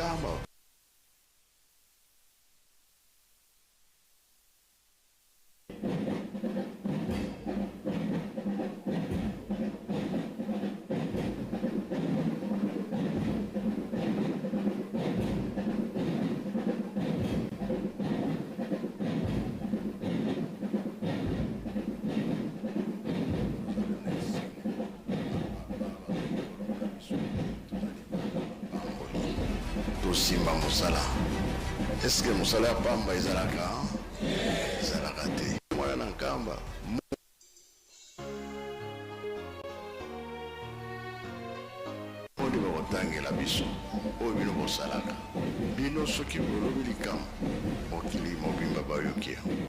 Nkamba. Tosimba mosala. Est-ce que mosala ya pamba ezalaka? Ezalaka te. Mwana na Nkamba. Moni bakotangela biso oyo bino bosalaka. Bino soki bolobi likambo, mokili mobimba bayoki yango.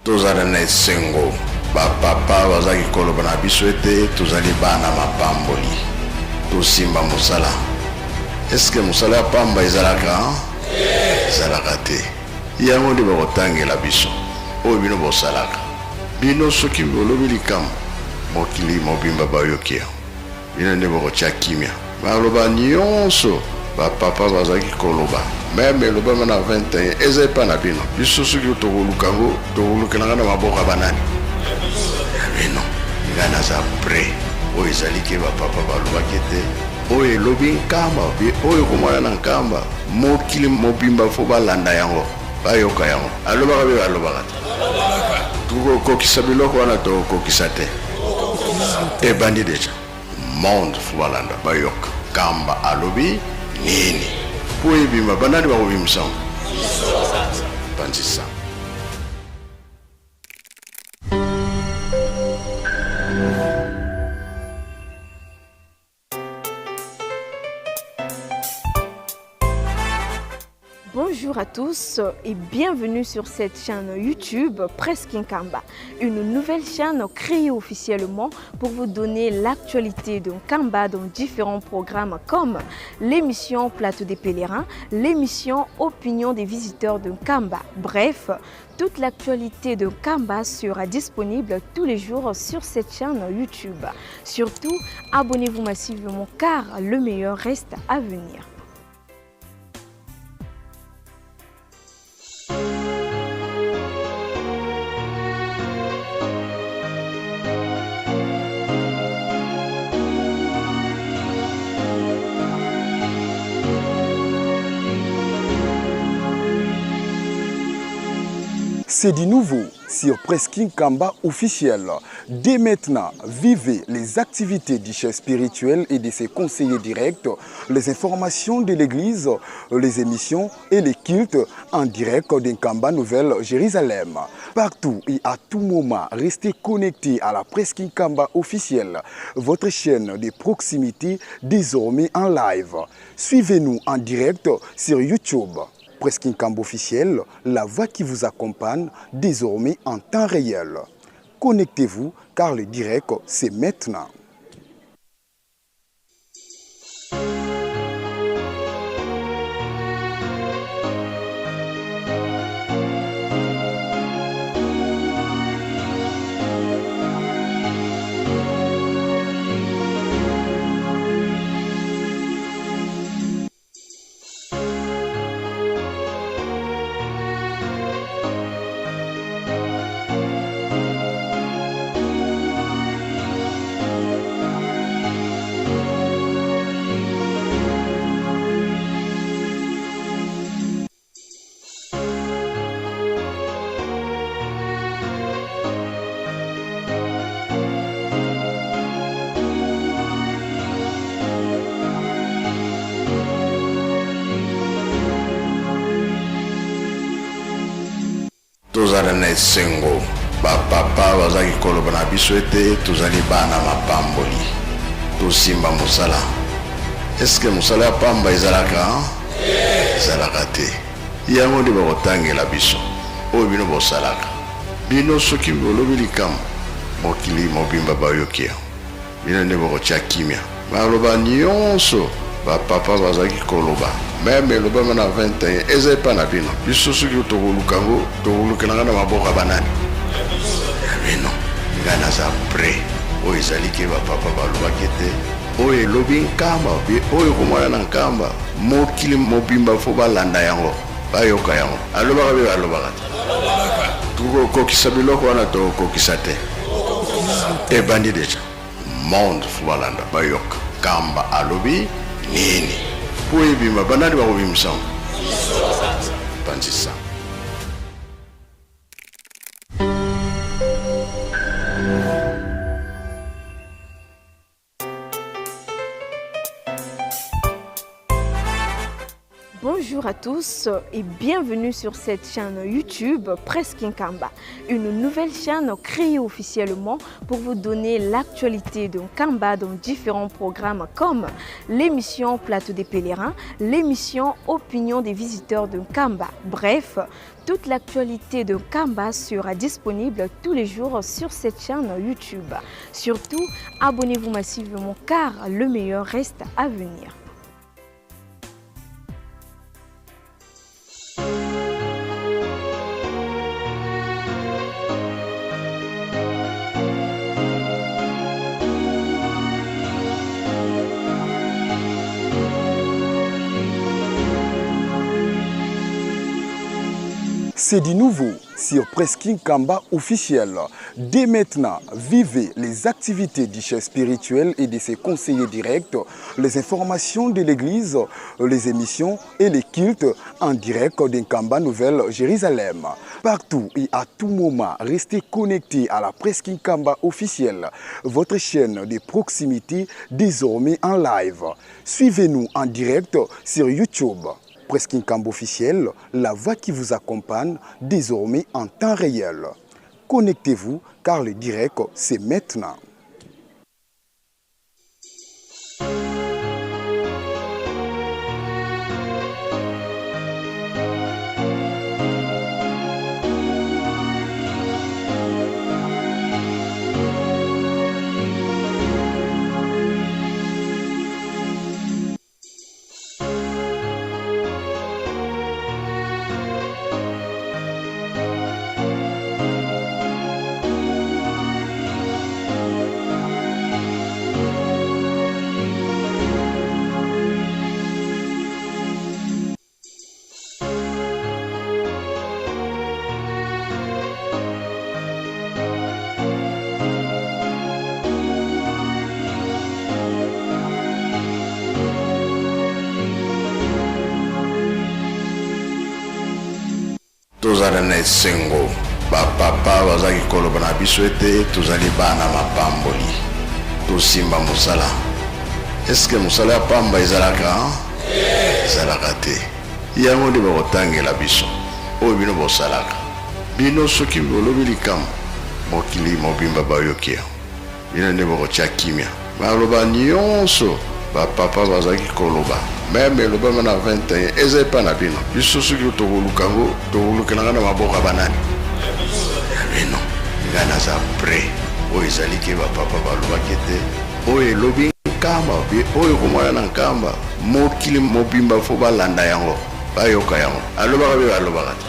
Tozala na esengo, ba papa bazalaki koloba na biso ete tozali bana mapamboli. Tosimba mosala. Est-ce que mosala ya pamba ezalaka? Ezalaka te. Yango nde bakotangela biso oyo bino bosalaka. Bino soki bolobi likambo, mokili mobimba bayoki yango. Bino nde bokotia kimia. Maloba nionso ba papa bazalaki koloba meme elobama na 21 eza epa na bino. Biso soki tokoluka yango tokolukela yango na maboko ya banani? Ya bino. Ngai naza pret. Oyo ezali ke ba papa balobaki ete oyo elobi Nkamba oyo ekomona na Nkamba mokili mobimba fo balanda yango bayoka yango. Alobaka be alobaka te? Tokokokisa biloko wana tokokokisa te? Ebandi deja. Monde fo balanda bayoka Nkamba alobi nini po ebima. Banani bakobimisa yango? Panzisa. Bonjour à tous et bienvenue sur cette chaîne YouTube Presque Nkamba, une nouvelle chaîne créée officiellement pour vous donner l'actualité de Nkamba dans différents programmes comme l'émission Plateau des pèlerins, l'émission Opinion des visiteurs de Nkamba. Bref, toute l'actualité de Nkamba sera disponible tous les jours sur cette chaîne YouTube. Surtout, abonnez-vous massivement car le meilleur reste à venir. C'est du nouveau sur Presqu'île Nkamba officiel. Dès maintenant, vivez les activités du chef spirituel et de ses conseillers directs, les informations de l'église, les émissions et les cultes en direct d'Nkamba Nouvelle Jérusalem. Partout et à tout moment, restez connectés à la Presqu'île Nkamba officielle, votre chaîne de proximité désormais en live. Suivez-nous en direct sur YouTube. Presqu'île Nkamba officiel, la voix qui vous accompagne désormais en temps réel. Connectez-vous car le direct, c'est maintenant. Tozala na esengo, ba papa bazalaki koloba na biso ete tozali bana mapamboli. Tosimba mosala. Est-ce que mosala ya pamba ezalaka? Ezalaka te. Yango nde bakotangela biso oyo bino bosalaka. Bino soki bolobi likambo, mokili mobimba bayoki yango. Bino nde bokotia kimia. Maloba nionso ba papa bazalaki koloba. Meme elobama na 21 eza epa na bino. Biso soki tokoluka yango, tokolukelanga na maboko ya banani? Ya bino. Ngai naza prêt. Oyo ezali ke bapapa balobaki ete oyo elobi Nkamba, oyo ekomona na Nkamba, mokili mobimba fo balanda yango, bayoka yango. Alobaka mpe balobaka te. Tokokokisa biloko wana, tokokokisa te. Ebandi deja. Monde fo balanda, bayoka Nkamba alobi nini mpo ebima. Banani bakobimisa yango? Panzisa. Bonjour à tous et bienvenue sur cette chaîne YouTube Presse Nkamba, une nouvelle chaîne créée officiellement pour vous donner l'actualité de Nkamba dans différents programmes comme l'émission Plateau des pèlerins, l'émission Opinion des visiteurs de Nkamba. Bref, toute l'actualité de Nkamba sera disponible tous les jours sur cette chaîne YouTube. Surtout, abonnez-vous massivement car le meilleur reste à venir. C'est du nouveau sur Presse Nkamba officiel. Dès maintenant, vivez les activités du chef spirituel et de ses conseillers directs, les informations de l'église, les émissions et les cultes en direct d'Nkamba Nouvelle-Jérusalem. Partout et à tout moment, restez connectés à la Presse Nkamba officielle, votre chaîne de proximité désormais en live. Suivez-nous en direct sur YouTube. Presse Nkamba officiel, la voix qui vous accompagne désormais en temps réel. Connectez-vous car le direct, c'est maintenant. Tozala na esengo. Bapapa bazalaki koloba na biso ete tozali bana mapamboli, tosimba mosala. Eske mosala ya pamba ezalaka? Ezalaka te. Yango nde bakotangela biso oyo bino bosalaka. Bino soki bolobi likambo, mokili mobimba bayoki yango. Bino nde bokotia kimia. Maloba nyonso bapapa bazalaki koloba, meme elobama na 21 eza epa na bino. Biso soki tokoluka yango, tokolukelanga na maboko ya banani? Ya bino. Ngai naza prêt. Oyo ezali ke bapapa balobaki ete oyo elobi Nkamba, oyo ekomona na Nkamba, mokili mobimba fo balanda yango, bayoka yango. Alobaka mpe balobaka te.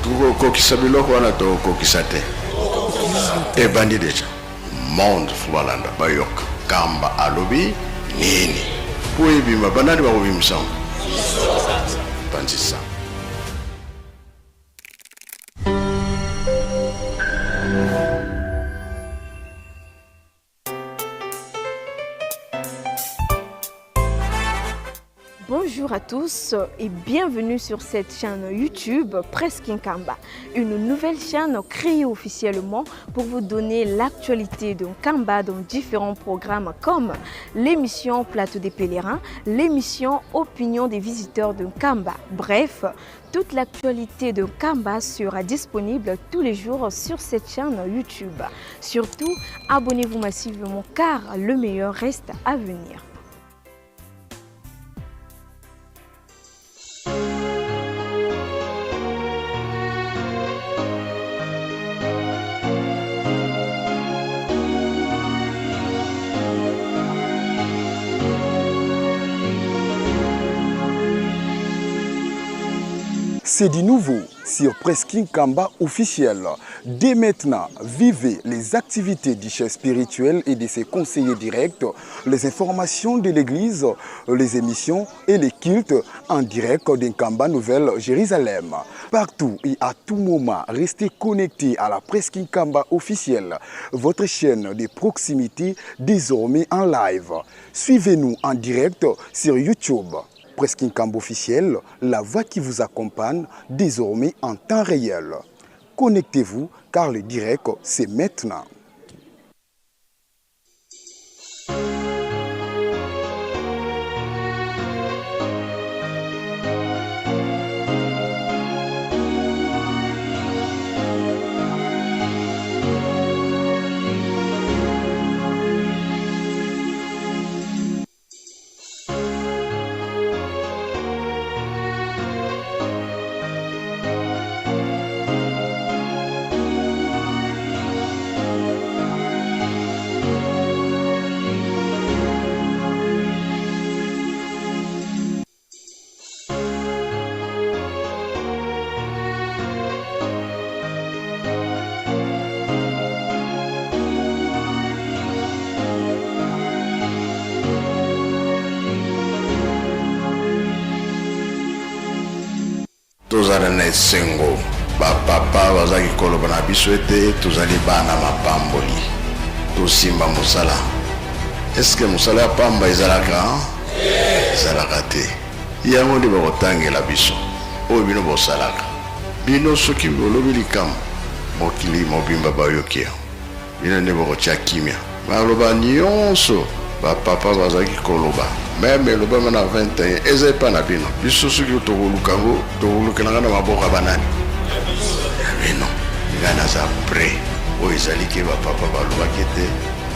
Tokokokisa biloko wana, tokokokisa te. Ebandi deja. Monde fo balanda, bayoka Nkamba alobi nini mpo ebima. Banani bakobimisa yango? Panzisa. Bonjour à tous et bienvenue sur cette chaîne YouTube Presse Nkamba, une nouvelle chaîne créée officiellement pour vous donner l'actualité de Nkamba dans différents programmes comme l'émission Plateau des pèlerins, l'émission Opinion des visiteurs de Nkamba. Bref, toute l'actualité de Nkamba sera disponible tous les jours sur cette chaîne YouTube. Surtout, abonnez-vous massivement car le meilleur reste à venir. C'est du nouveau sur Presse Kinkamba officiel. Dès maintenant, vivez les activités du chef spirituel et de ses conseillers directs, les informations de l'église, les émissions et les cultes en direct d'Nkamba Nouvelle Jérusalem. Partout et à tout moment, restez connectés à la Presse Kinkamba officielle, votre chaîne de proximité désormais en live. Suivez-nous en direct sur YouTube. Presse Kinkamba officiel, la voix qui vous accompagne désormais en temps réel. Connectez-vous car le direct, c'est maintenant. Tozala na esengo, bapapa bazalaki koloba na biso ete tozali bana mapamboli, tosimba mosala. Eske mosala ya pamba ezalaka? Ezalaka te. Yango nde bakotangela biso oyo bino bosalaka. Bino soki bolobi likambo, mokili mobimba bayoki yango. Bino nde bokotia kimia. Maloba nyonso ba papa bazalaki koloba meme elobama na 21 eza epa na bino. Biso soki tokoluka yango, tokolukela yango na maboko ya banani? Ya bino. Ngai naza près. Oyo ezali ke ba papa balobaki ete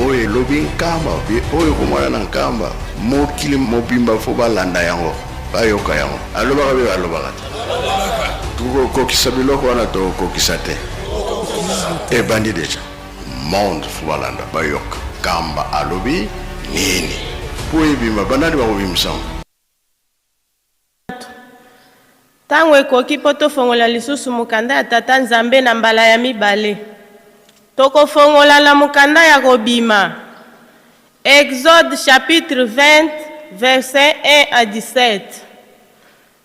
oyo elobi Nkamba pe oyo ekomona na Nkamba, mokili mobimba fo balanda yango, bayoka yango. Alobaka pe alobaka te? Tokokokisa biloko wana, tokokokisa te? Ebandi deja. Monde fo balanda, bayoka Nkamba alobi nini po ebima. Banani bakobimisa yango? Ntango ekoki mpo tofongola lisusu mokanda ya Tata Nzambe na mbala ya mibale. Tokofongola na mokanda ya Kobima, Exode chapitre 20 verset 1 à 17.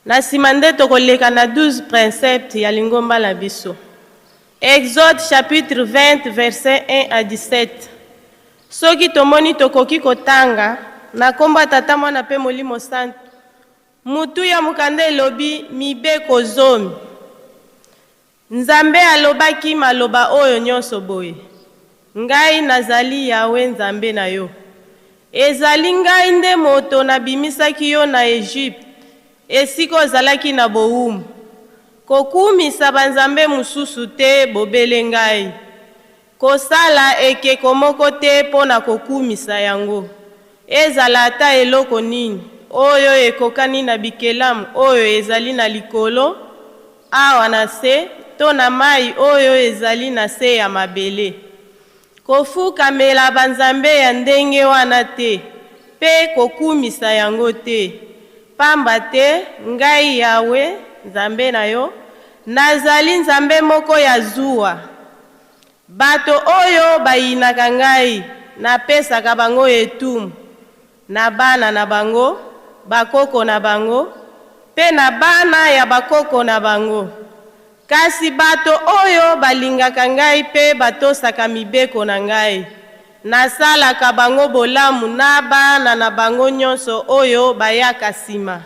Na nsima nde tokoleka na 12 princeptes ya lingomba na biso. Exode chapitre 20 verset 1 à 17. Soki tomoni tokoki kotanga na kombo ya Tata, Mwana mpe Molimo Santu. Mutu ya mokanda elobi mibeko zomi. Nzambe alobaki maloba oyo nyonso boye, Ngai nazali Yawe Nzambe na yo. Ezali ngai nde moto nabimisaki yo na Egypte, esika ozalaki na bowumbu. Kokumisa banzambe mosusu te bobele ngai. Kosala ekeko moko te mpo na kokumisa yango, ezala ata eloko nini oyo ekokani na bikelamu oyo ezali na likolo, awa na se, to na mai oyo ezali na se ya mabele. Kofukamela banzambe ya ndenge wana te mpe kokumisa yango te, pamba te ngai Yawe, Nzambe na yo, nazali Nzambe moko ya zuwa. Bato oyo bayinaka ngai, napesaka bango etumbu, na bana na bango, bakoko na bango, mpe na bana ya bakoko na bango. Kasi bato oyo balingaka ngai mpe batosaka mibeko na ngai, nasalaka bango bolamu na bana na bango nyonso oyo bayaka nsima.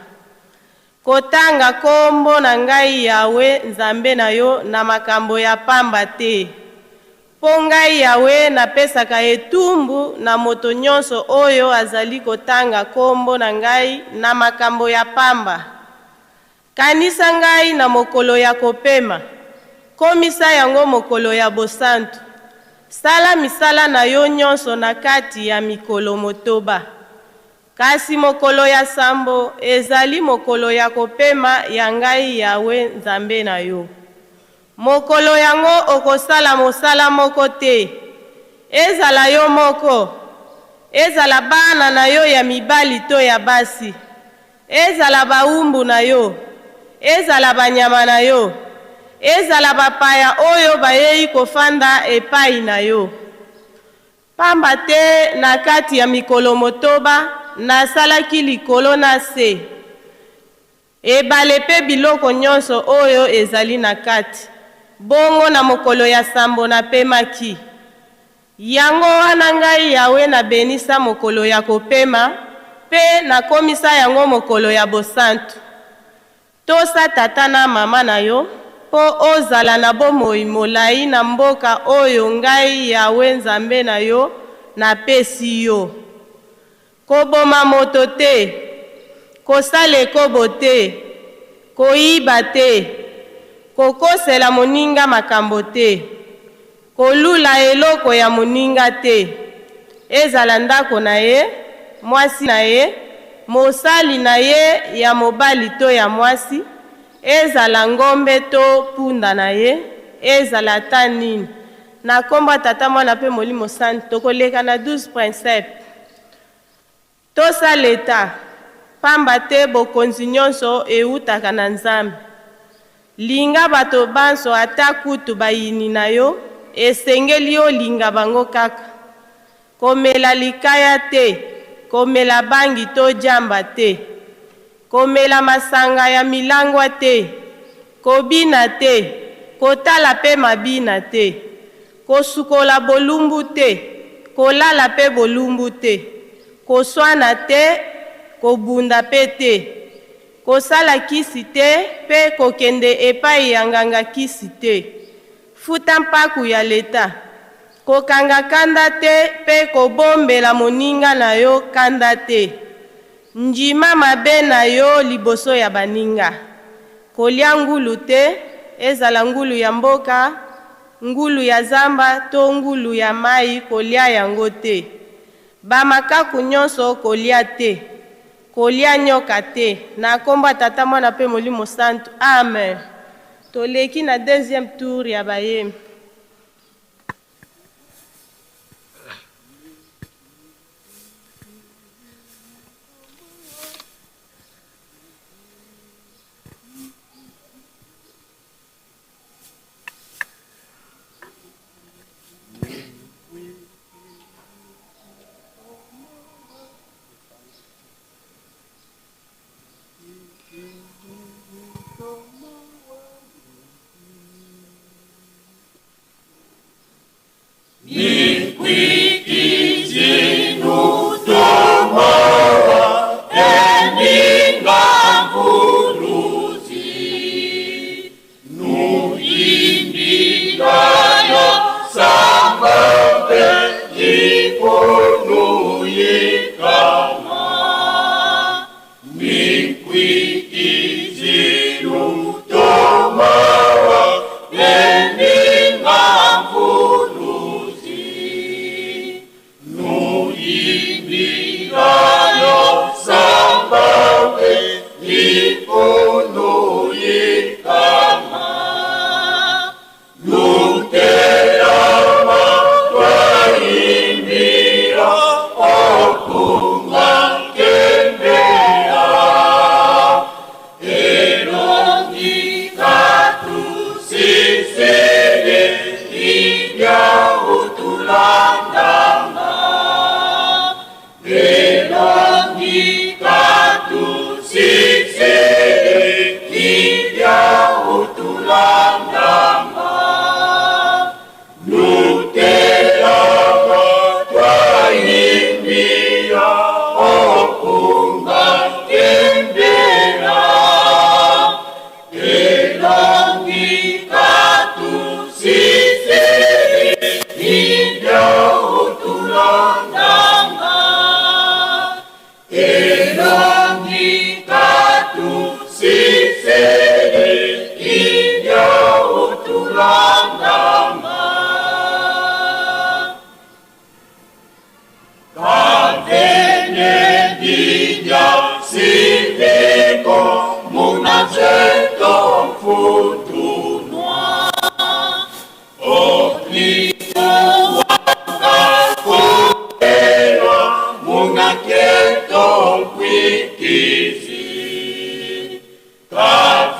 Kotanga kombo na ngai Yawe, Nzambe na yo, na makambo ya pamba te. Mpo ngai Yawe napesaka etumbu na moto nyonso oyo azali kotanga kombo na ngai na makambo ya pamba. Kanisa ngai na mokolo ya kopema, komisa yango mokolo ya bosantu. Sala misala na yo nyonso na kati ya mikolo motoba. Kasi mokolo ya sambo ezali mokolo ya kopema ya ngai Yawe, Nzambe na yo. Mokolo yango okosala mosala moko te, ezala yo moko, ezala bana na yo ya mibali to ya basi, ezala bawumbu na yo, Ezala banyama na yo, ezala bapaya oyo bayei kofanda epai na yo. Pamba te na kati ya mikolo motoba nasalaki likolo na se, ebale mpe biloko nyonso oyo ezali na kati, bongo na mokolo ya sambo napemaki. Yango wana ngai Yawe nabenisa mokolo ya kopema mpe nakomisa yango mokolo ya bosantu. Tosa tata na mama na yo, mpo ozala na bomoi molai na mboka oyo ngai Yawe Nzambe na yo napesi yo. Koboma moto te, kosala ekobo te, koyiba te, kokosela moninga makambo te, kolula eloko ya moninga te, ezala ndako na ye, mwasi na ye, mosali na ye ya mobali to ya mwasi, ezala ngombe to punda na ye, ezala ata nini. Na kombo ya Tata, Mwana mpe Molimo Santu, tokoleka na 12 principes. Tosa Leta, pamba te bokonzi nyonso ewutaka na Nzambe. Linga bato banso ata kutu bayini na yo, esengeli olinga bango kaka. Komela likaya te, komela bangi to diamba te, komela masanga ya milangwa te, kobina te, kotala pe mabina te, kosukola bolumbu te, kolala pe bolumbu te, koswana te, kobunda pe te, kosala kisi te pe kokende epai ya nganga kisi te, futa mpaku ya Leta, kokanga kanda te pe kobombela moninga na yo kanda te, ndima mabe na yo liboso ya baninga, kolia ngulu te, ezala ngulu ya mboka, ngulu ya zamba to ngulu ya mai, kolia yango te, bamakaku nyonso kolia te, kolia nyoka te. Na kombo ya Tata, Mwana mpe Molimo Santu, amen. Toleki na deuxième tour ya bayembi. Ka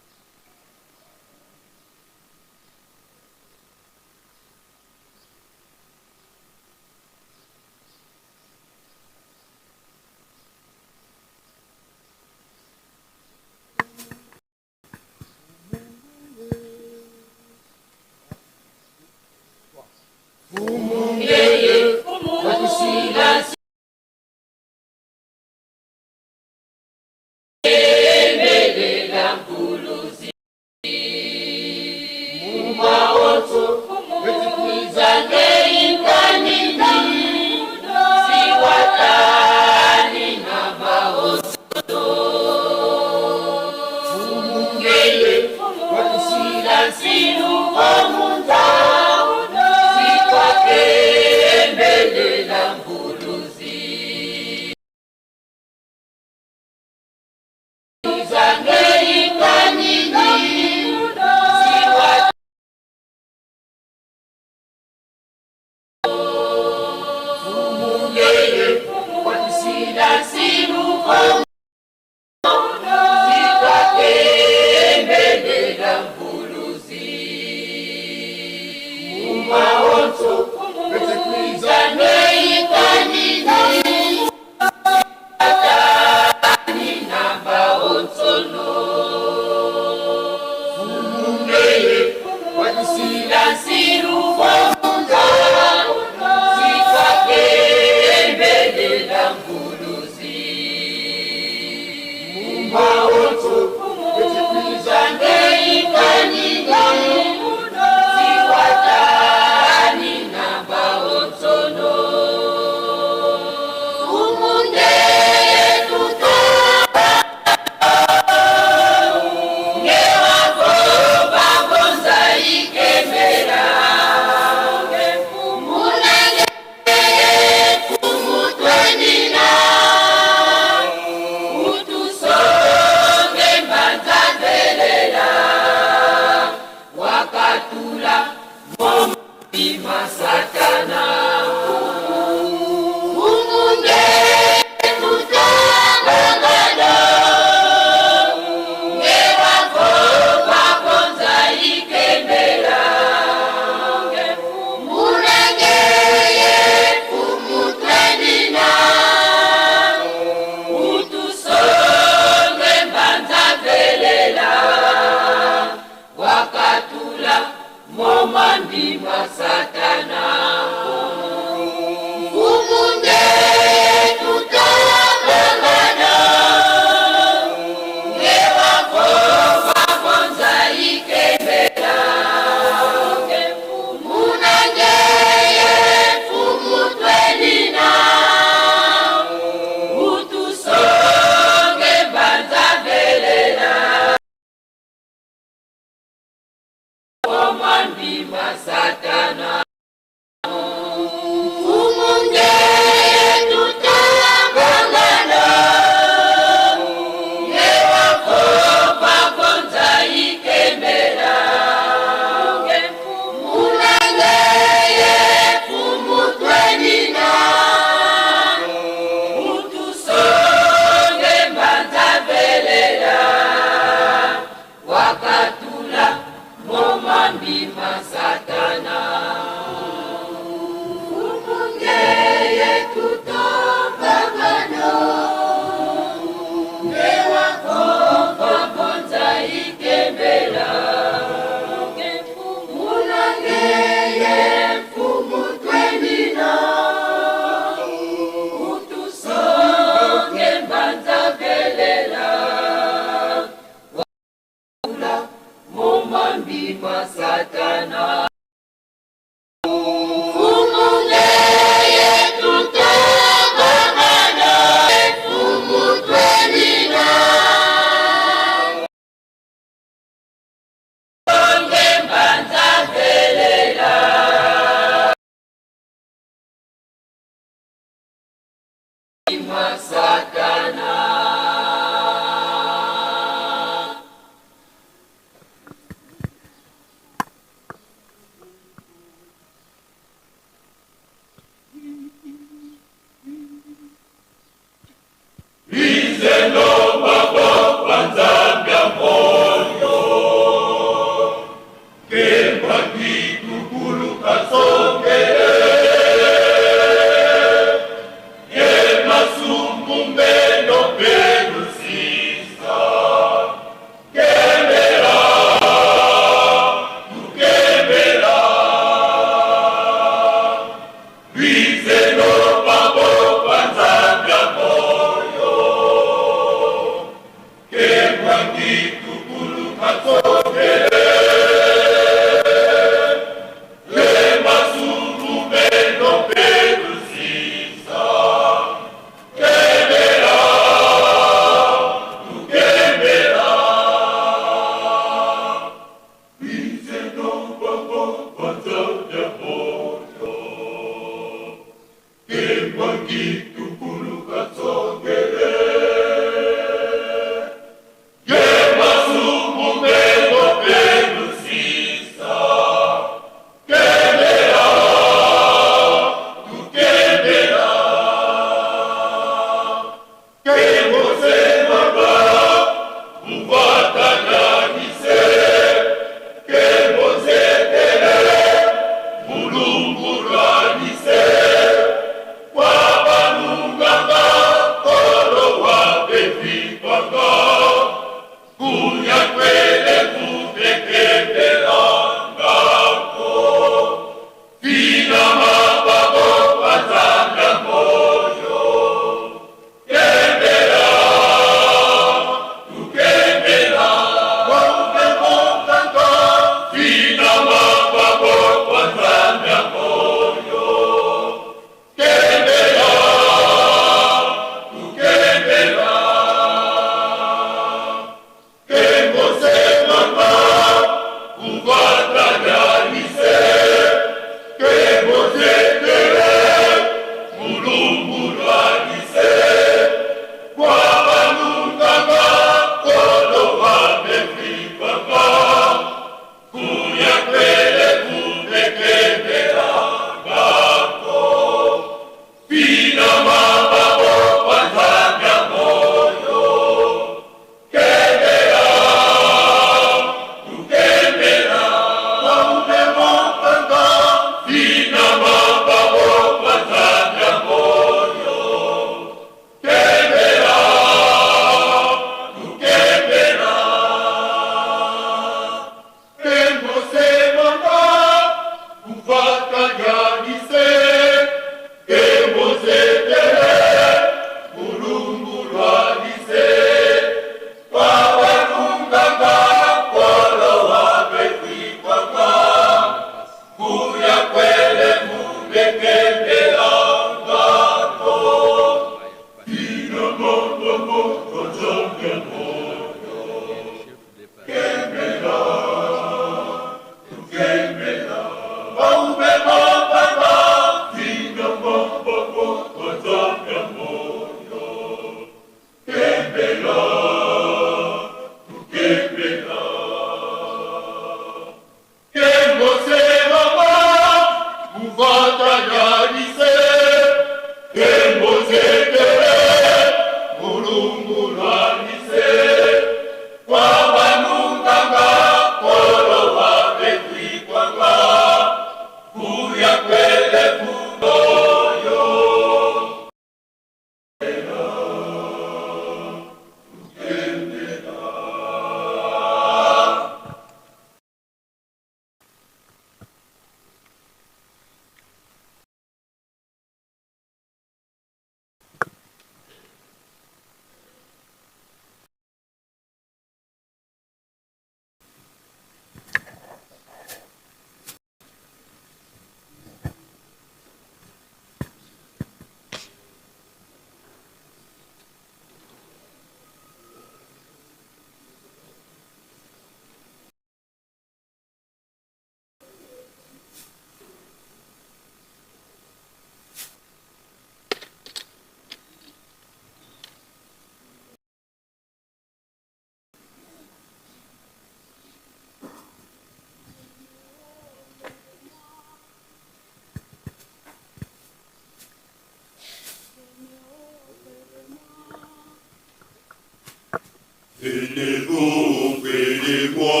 Venez auprès de moi.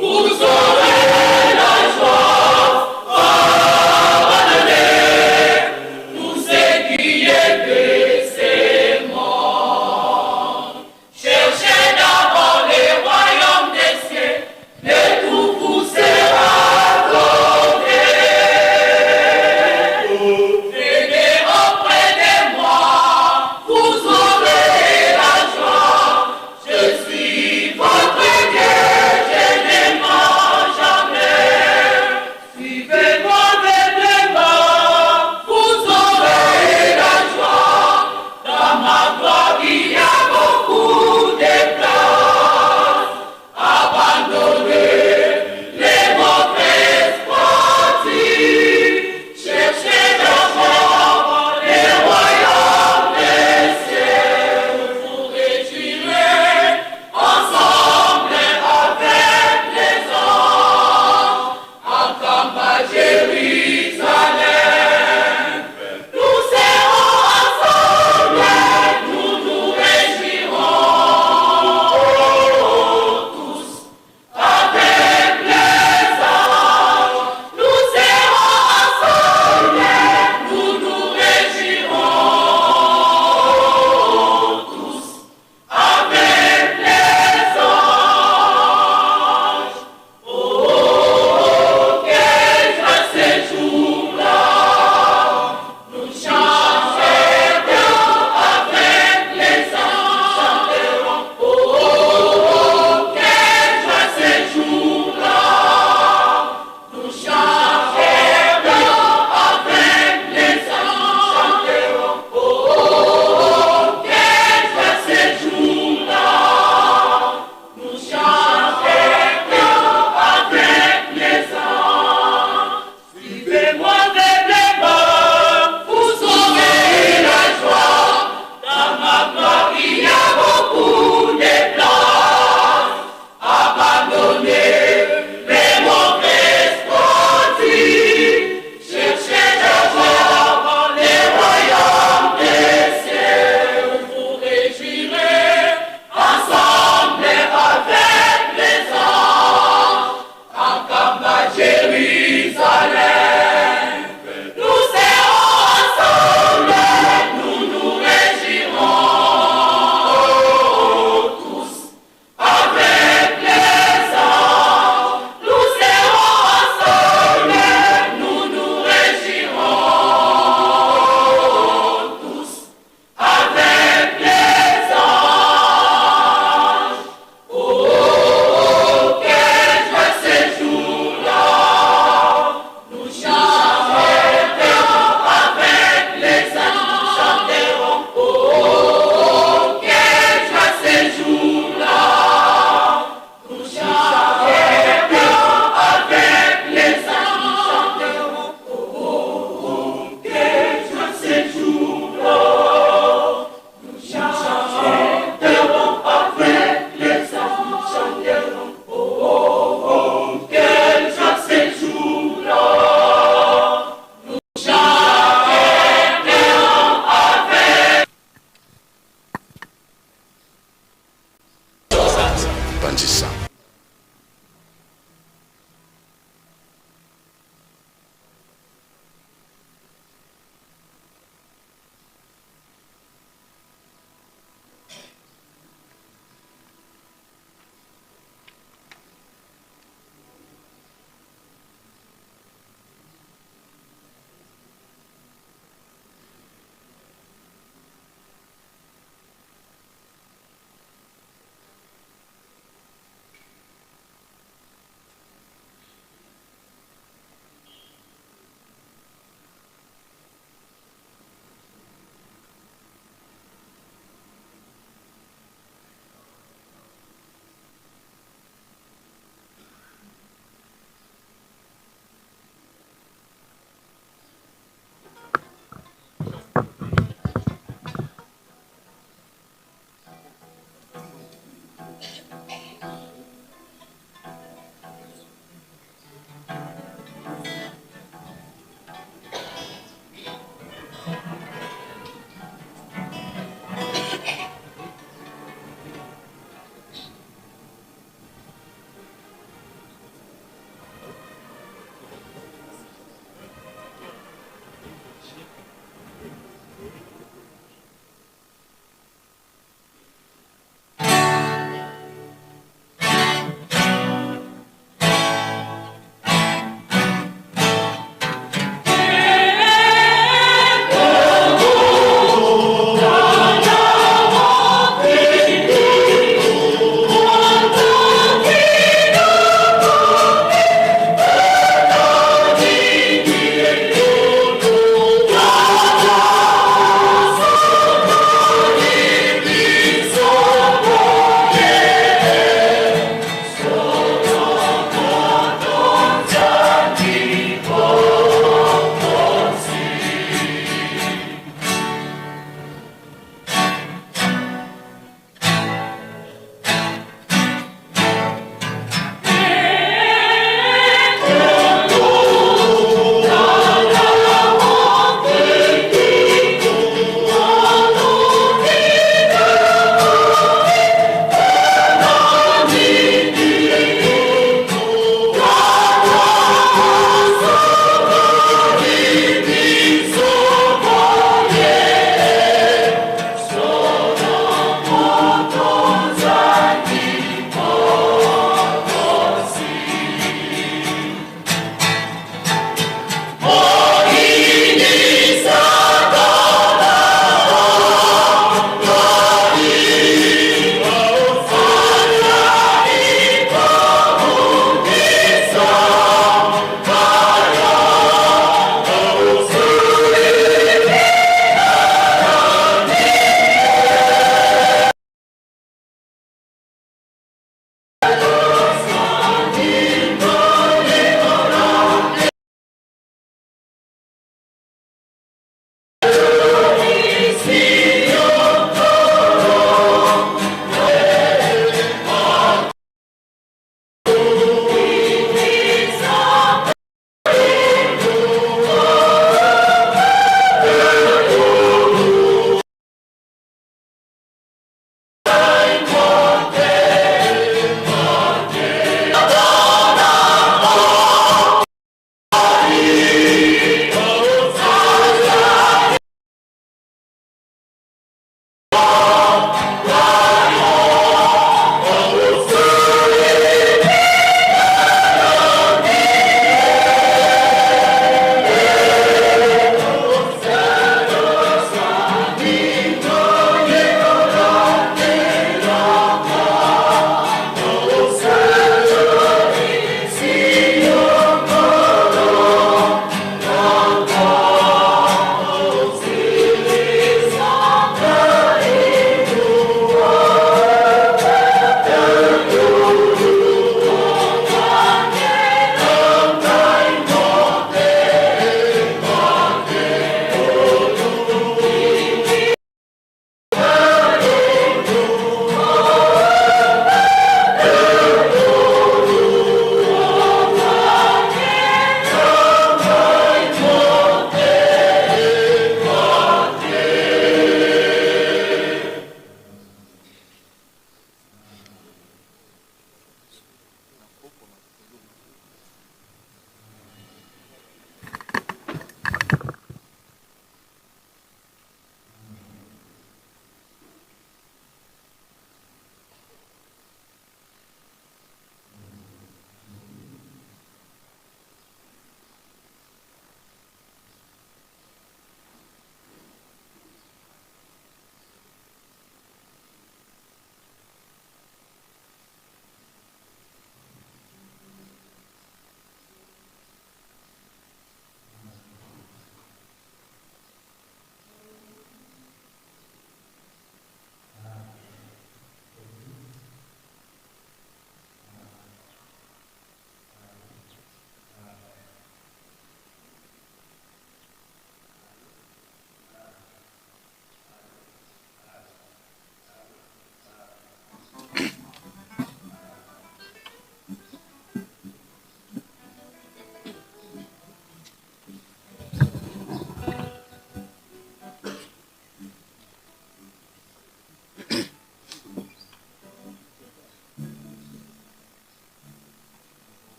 Vous aurez la joie, abandonnez tout ce qui est de ce monde. Cherchez d'abord le royaume des cieux, et tout vous sera donné. Venez auprès de moi, vous aurez la joie. Je suis votre Dieu, je ne mens jamais. Suivez-moi humblement, vous aurez la joie. Dans ma gloire, il y a beaucoup de place. Abandonnez les mauvaises pratiques. Cherchez d'abord le royaume des cieux. Vous vous réjouirez ensemble avec les anges. En campagne Jérusalem. Nous serons ensemble, nous nous réjouirons tous avec les anges. Nous serons ensemble, nous nous réjouirons tous avec les anges. Oh, quelle joie ces jours-là! Nous chanterons avec les anges. Oh, quelle joie ces jours-là! Nous chanterons avec les anges. Oh, quelle joie ces jours-là! Nous chanterons avec les anges. Suivez-moi humblement, vous aurez la joie. Dans ma gloire, il y a beaucoup de place. Abandonnez les mauvaises pratiques. Cherchez d'abord le royaume des cieux. Vous vous réjouirez ensemble avec les anges. En campagne Jérusalem. Nous serons ensemble, nous nous réjouirons tous avec les anges. Nous serons ensemble, nous nous réjouirons tous avec les anges. Oh, quelle joie ces jours-là! Nous chanterons avec les anges, chanterons. Oh, quelle joie ces jours-là! Nous chanterons avec les anges, chanterons. Oh, quelle joie ces jours-là! Nous chanterons avec les anges, chanterons. Oh, quelle joie ces jours-là! Nous chanterons avec. Panzisa.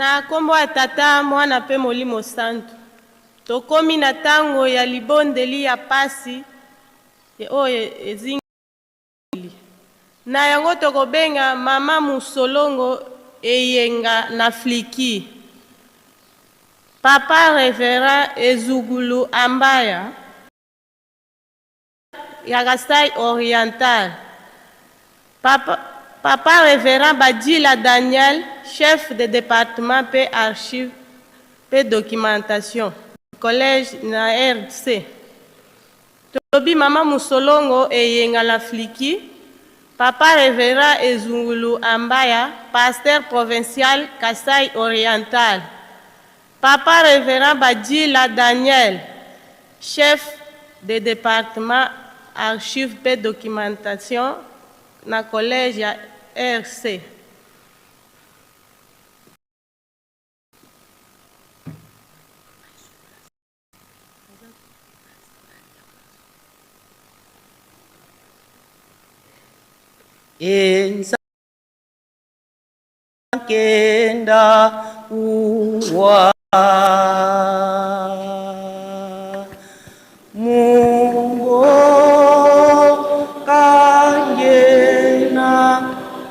Na kombo ya Tata, Mwana mpe Molimo Santu, tokomi na tango ya libondeli ya pasi oyo ezingi mokili. Na yango tokobenga Mama Musolongo Eyenga na Fliki, Papa Reverend Ezugulu Ambaya ya Kasai Oriental, Papa, Papa Reverend Badila Daniel, chef de département pe archive pe documentation, collège na RDC. Tolobi Mama Musolongo Eyenga na Fliki, Papa Reverend Ezungulu Ambaya, pasteur provincial Kasai Oriental, Papa Reverend Badila Daniel, chef de departement archive pe documentation na collège ya RC. Kenda uwa Mungo kangena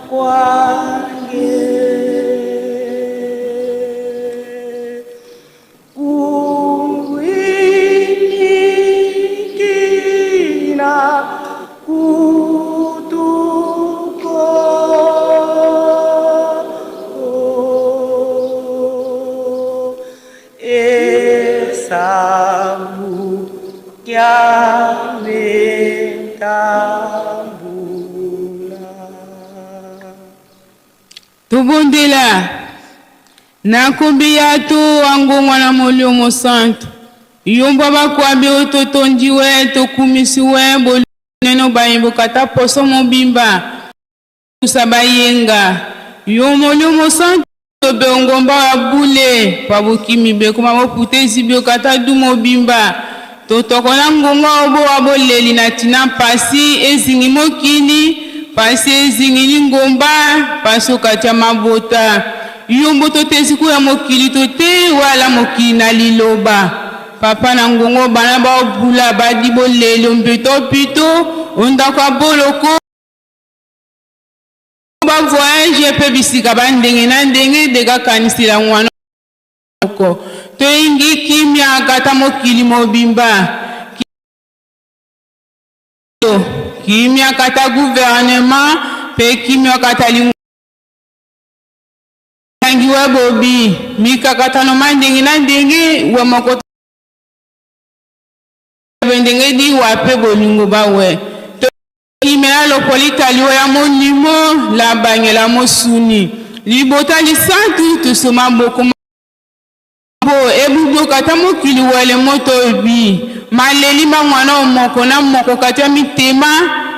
kwange Kuwinikina kutuko Esabu kyamentambula. Tobondela nakombi ya to angongwa na Molimo Mosantu, yombwa bakwabi oyo totondiwe tokumisiwe boloneno bayimbo kata poso mobimba kusa bayenga yo Molimo Mosantu tobe ngomba wa bule pa bokimi bekoma boputezi bio kata du mobimba totokola ngonga obo wa boleli na tina pasi ezingi mokili pasi ezingi lingomba pasi okati ya mabota yombo totezi kuya mokili tote wala mokili na liloba papa na ngongo bana baobula badi boleli ompito pito ondako ya boloko bavoyage mpe bisika bandenge na ndenge dekakanisela mwana moko toyingi kimia kata mokili mobimba kimia kata gouvernement mpe kimia kata lingangi wa bobi mikakatano ma ndenge na ndenge wa moko ndenge di wa mpe bolingo bawe tokimela lokoli taliwa ya molimo la bangela mosuni libota lisantu tosoma boko bo ebuboka ata mokili wele moto obi maleli ma mwana omoko na moko kati ya mitema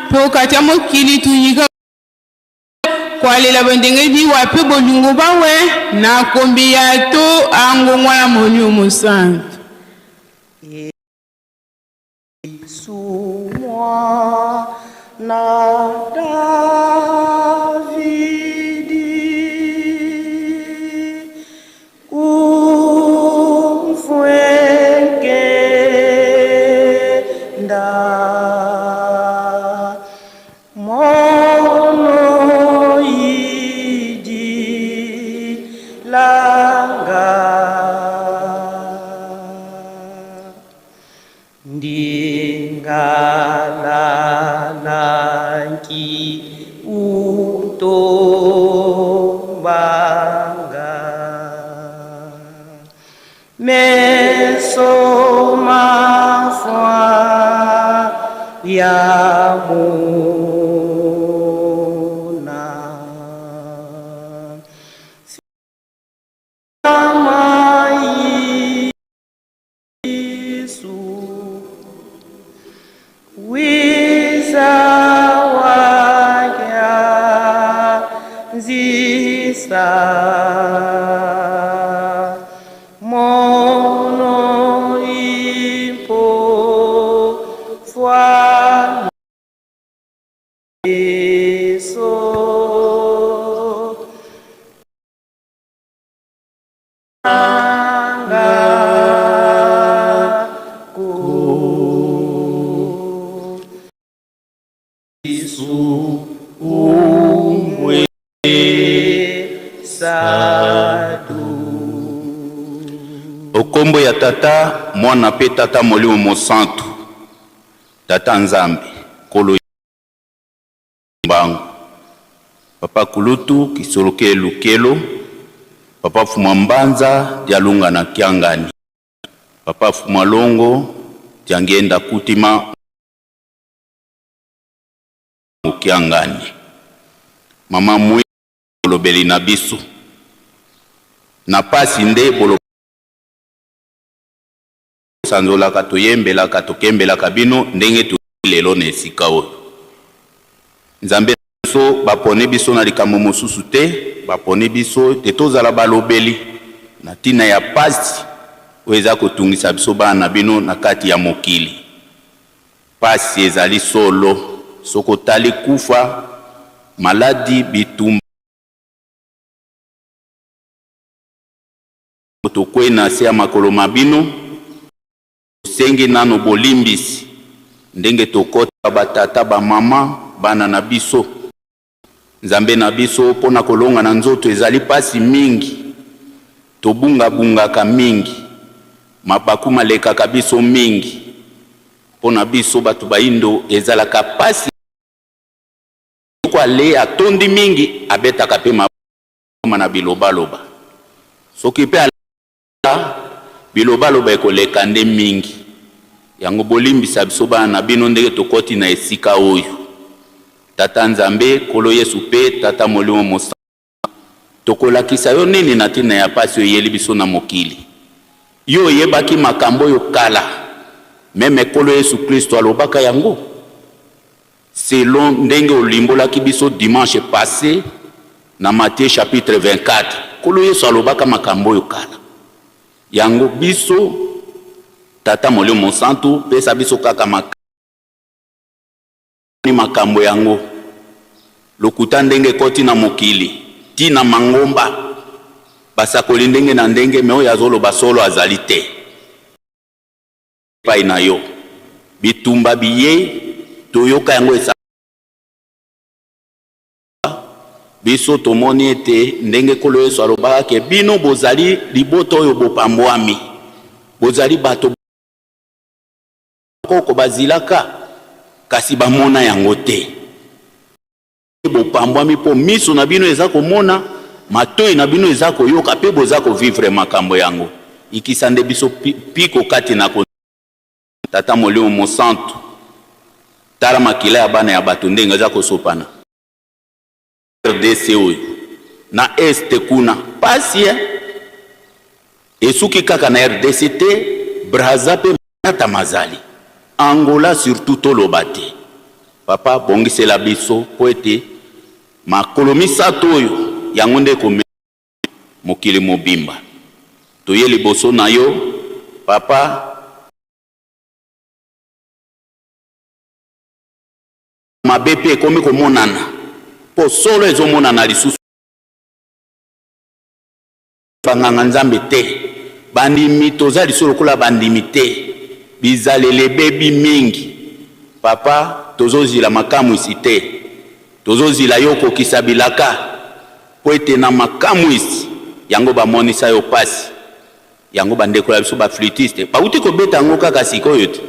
mpe okati ya mokili tunyika kwalela bondenge biwa mpe bolingo bawe nakombi ya to angongwa na Molimo Mosantu. Yesu mwana Davidi kumfwekenda mono yidi langa ndingalalanki utombanga meso mafwa yamona Yesu wiza wakyanzisa mono impo fwa. Nkombo ya Tata, Mwana mpe Tata Molimo Mosantu. Tata Nzambe, Nkolo Mbangu. Papa Kulutu Kisoloke Lukelo, Papa Fuma Mbanza Dialunga na Kiangani, Papa Fuma Longo Diangenda Kutima Kiangani, Mama Mwi bolobeli na biso na pasi nde bolo sanzolaka toyembelaka tokembelaka bino ndenge to lelo na esika oyo. Nzambe biso baponi biso na likambo mosusu te, baponi biso te tozala balobeli na ntina ya pasi oyo eza kotungisa biso bana na bino na kati ya mokili. Pasi ezali solo, soki otali kufa, maladi, bitumba, tokwei na se ya makolo ma bino, tosengi nano bolimbisi ndenge tokota batata, bamama, bana na biso. Nzambe na biso, mpo na kolonga na nzoto ezali pasi mingi, tobungabungaka mingi, mabaku malekaka biso mingi. Mpo na biso bato baindo ezalaka pasi, soko ale atondi mingi abetaka mpe maboma na bilobaloba, soki mpe ala bilobaloba ekoleka nde mingi. Yango bolimbisa biso bana na bino ndenge tokoti na esika oyo. Tata Nzambe, Nkolo Yesu mpe Tata Molimo Mosantu, tokolakisa yo nini na ntina ya pasi oyo eyeli biso na mokili? Yo oyebaki makambo oyo kala, meme Nkolo Yesu Klisto alobaka yango. Selon ndenge olimbolaki biso dimanche passe na Matthieu chapitre 24, Nkolo Yesu alobaka makambo oyo kala. Yango biso, Tata Molimo Mosantu, pesa biso kaka makambo yango. Lokuta ndenge ekoti na mokili, ti na mangomba, basakoli ndenge na ndenge, me oyo azoloba solo azali te. Epai na yo bitumba biye toyoka yango esa biso tomoni ete ndenge Nkolo Yesu alobaka ke bino bozali libota oyo bopambwami, bozali bato koko bazilaka kasi bamona yango te. Bopambwami mpo miso na bino eza komona, matoi na bino eza koyoka mpe boza kovivre makambo yango. Ikisa nde biso piko kati na ko Tata Molimo Mosantu, tala makila ya bana ya bato ndenge eza kosopana. RDC oyo na est kuna pasi eh? Esuki kaka na RDC te, Brazza pe matata mazali, Angola surtout toloba te. Papa bongisela biso po ete makolo misato oyo yango nde ekomema mokili mobimba. Toye liboso na yo papa. Mabe pe ekomi komonana po solo ezomonana lisusu. Banganga Nzambe te, bandimi toza lisusu lokola bandimi te, bizaleli ebebi mingi. Papa tozozila makamwisi te, tozozila yo okokisa bilaka po ete na makamwisi yango bamonisa yo pasi. Yango bandeko ya biso ba flûtiste bawuti kobeta yango kaka sikoyo te.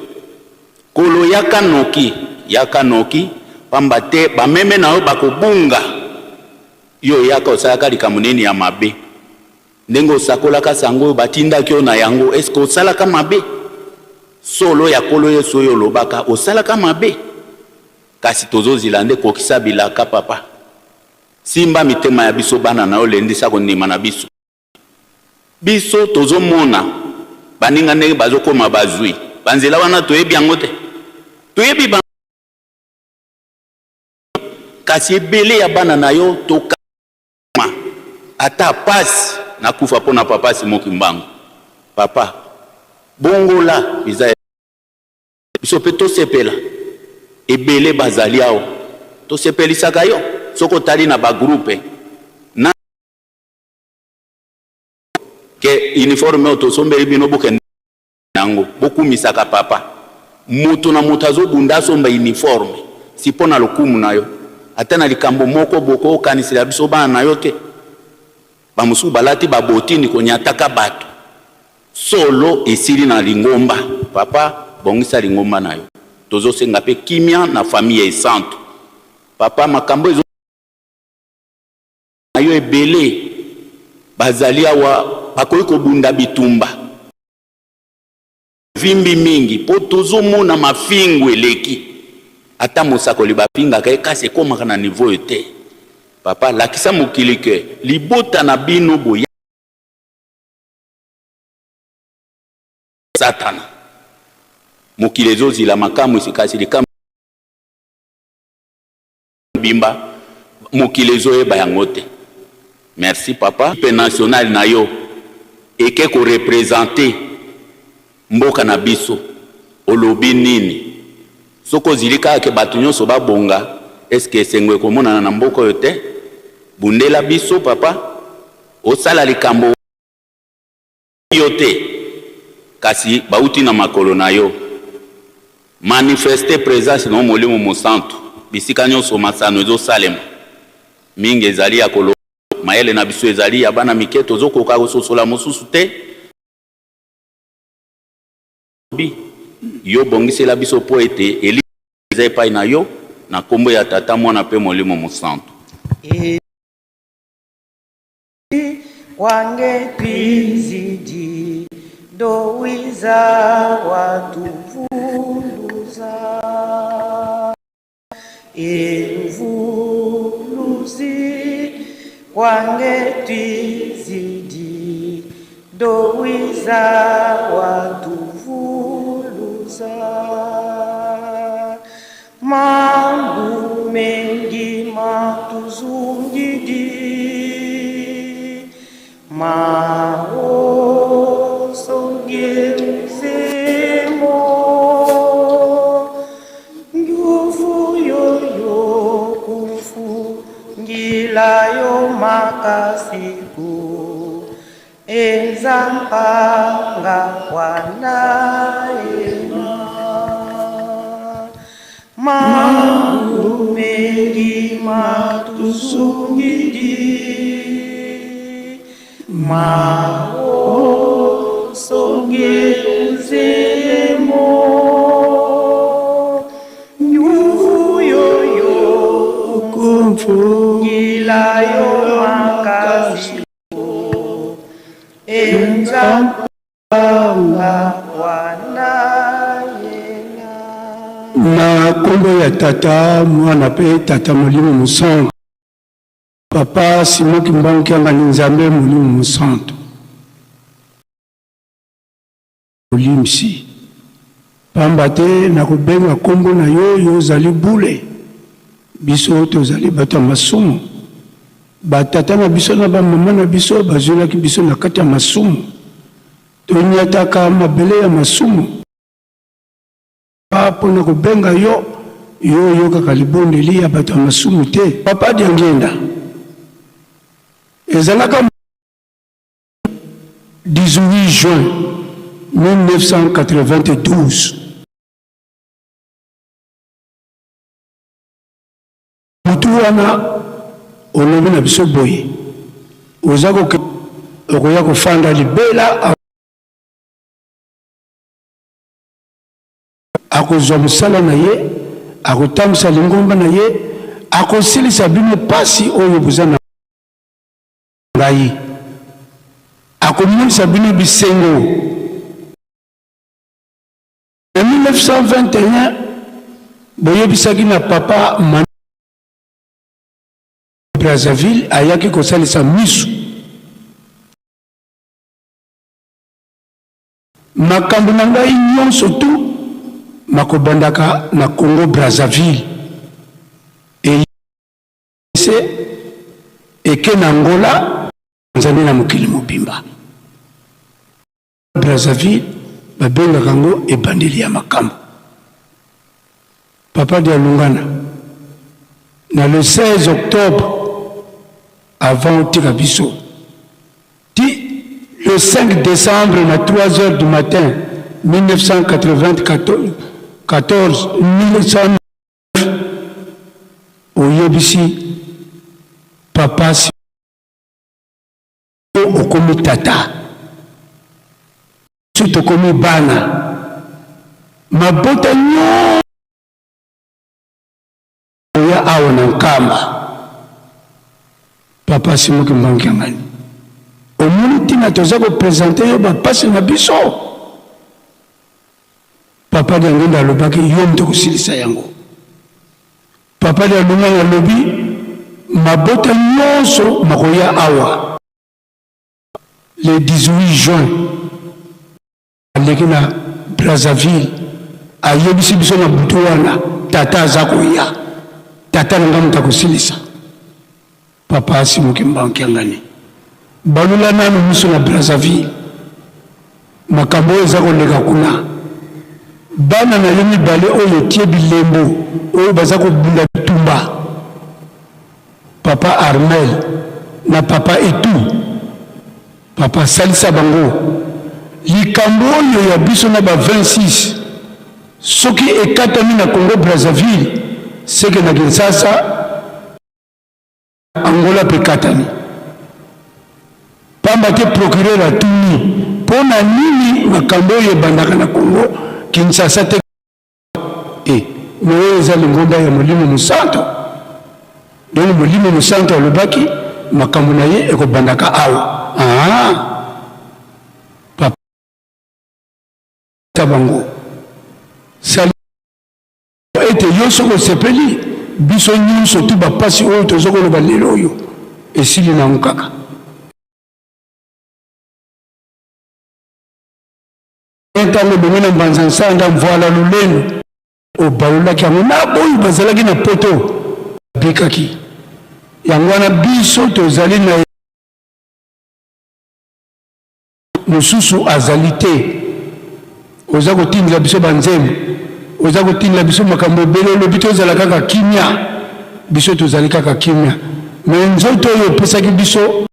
Kolo yaka noki, yaka noki, pamba te bameme na yo bakobunga. Yo oyaka osalaka likambo nini ya mabe? Ndenge osakolaka sango oyo batindaki yo na yango, est-ce que osalaka mabe? Solo ya Nkolo Yesu oyo olobaka, osalaka mabe? Kasi tozozila nde kokisa bilaka, papa. Simba mitema ya biso bana na yo, lendisa kondima na biso. Biso tozomona baninga ndenge bazokoma bazwi banzela wana, toyebi yango te, toyebi ba kasi ebele ya bana na yo tokama ata pasi nakufa mpo na papa Simon Kimbangu. Papa bongola biza biso mpe tosepela, ebele bazali awa tosepelisaka yo soki otali na bagroupe na ke uniforme oyo tosombeli bino bokende yango bokumisaka papa. Moto na moto azobunda asomba uniforme si mpo na lokumu na yo, ata na likambo moko bokokanisela biso bana na yo te. Bamosusu balati babotini konyataka bato. Solo esili na lingomba. Papa bongisa lingomba na yo. Tozosenga pe kimia na famille ya Esantu. Papa makambo ezo na yo ebele bazali awa bakoki kobunda bitumba. Vimbi mingi po tozomona mafingu eleki. Ata mosakoli bafingaka ye kasi ekomaka na niveau oyo te. Papa lakisa mokili que libota na bino boya Satana. Mokili ezozila makamwisi kasi likambo mobimba mokili ezoyeba yango te. Merci papa. Equipe nationale na yo eke ko representer mboka na biso olobi nini? Soki ozili kaka ke bato nyonso babonga est ce que esengo ekomonana na mboka oyo te? Bundela biso papa osala likambo yo te kasi bauti na makolo na yo. Manifester presence na yo Molimo Mosantu bisika nyonso masano ezosalema. Mingi ezali ya koloba, mayele na biso ezali ya bana mike, tozokoka kososola mosusu te. Yo bongisela biso mpo ete elikya eza epai na yo, na nkombo ya Tata, Mwana mpe Molimo Mosantu. Wange twizidi ndowiza watuvuluza Emvuluzi wange twizidi ndowiza watuvuluza Mambu mengi matuzungidi maosongezemo nguvu yoyo kufungilayo makasiku Enza mpanga kwanaena Mambu mengi matusungidi Maosongeuzemo Nyuvu yoyo kumfungilayo makasi Na kombo ya Tata, Mwana pe Tata Molimo Mosantu. Papa Simon Kimbangu Kiangani Nzambe Molimo Mosantu. Bolimbisi, pamba te nakobenga kombo na yo, yo ozali bule, biso tozali bato ya masumu. Batata na biso na bamama na biso bazwelaki biso na kati ya masumu, tonyataka mabele ya masumu. Mpo na kobenga yo, yo oyokaka libondeli ya bato ya masumu te. Papa Diangienda, ezalaka 18 juin 1992. Butu wana olobi na biso boye, oza okoya kofanda libela, akozwa mosala na ye, akotambwisa lingomba na ye, akosilisa bino pasi oyo boza na ngai, akomonisa bino bisengo. Na 1921 boyebisaki na papa Manu Brazzaville ayaki kosalisa misu. Makambo na ngai nyonso tu makobandaka na Congo Brazzaville. Ese eke na Angola nzambe na mokili mobimba. Brazzaville babengaka yango ebandeli ya makambo. Papa Dialungana na le 16 octobre avant otika biso ti le 5 décembre na 3 heures du matin 1994 1909 Oyebisi papa si okomi tata. Biso tokomi bana. Mabota nyonso ya awa na Nkamba. Papa Simon Kimbangu Kiangani, omoni ntina toza ko presenter yo ba pasi na biso? Papa Diangienda alobaki yo moto okosilisa yango. Papa Dialungana alobi mabota nyonso makoya awa le 18 juin. Aleki na Brazzaville ayebisi biso na butu wana tata aza koya, tata na nga moto akosilisa. Papa Simon Kimbangu Kiangani, balula nanu miso na Brazzaville, makambo oyo eza koleka kuna, bana na yo mibale oyo otie bilembo oyo baza kobunda bitumba, papa Armel na papa Etou, Papa salisa bango likambo oyo ya biso na ba 26 soki ekatami na Congo Brazzaville seke na Kinshasa Angola pe ekatami pamba te procureur atuni mpo na nini makambo oyo ebandaka na Congo Kinshasa te E, me oyo eza lingomba ya Molimo Mosanto. Donc Molimo Mosanto alobaki makambo na ye ekobandaka awa. Ah, papa bango sali ete yo soki osepeli biso nyonso tu bapasi oyo toza koloba lelo oyo esili nango kaka. Ntango ebongi na mbanza nsanda mvuala lolendo obalolaki yango na boyo bazalaki na poto babikaki yango wana biso tozali na mosusu azali te oza kotindela biso banzembo oza kotindela biso makambo ebele olobi tozala kaka kimia biso tozali kaka kimia me nzoto oyo opesaki biso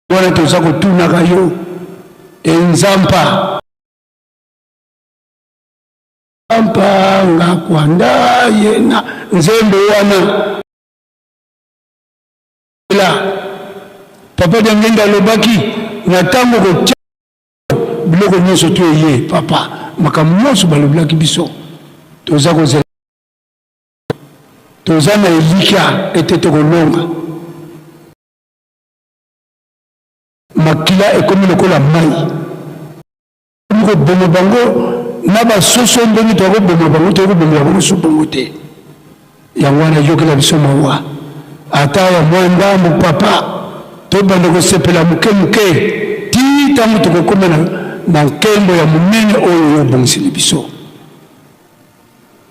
Wana toza kotunaka yo enzampa mpa nga kwanda yena nzembo wana la papa Diangenda alobaki na ntango kotia biloko nyonso to eye papa makambo nyonso balobelaki biso toza kozela toza na elikya ete tokolonga Makila ekomi lokola mai. Ekomi koboma bango na basoso ndenge toya koboma bango, toya kobomela bango lisusu bongo te. Yango wana yokela biso mawa ata ya mwa ndambo papa, tobanda kosepela moke moke ti ntango tokokoma na, na nkembo ya monene oyo yo obongiseli biso.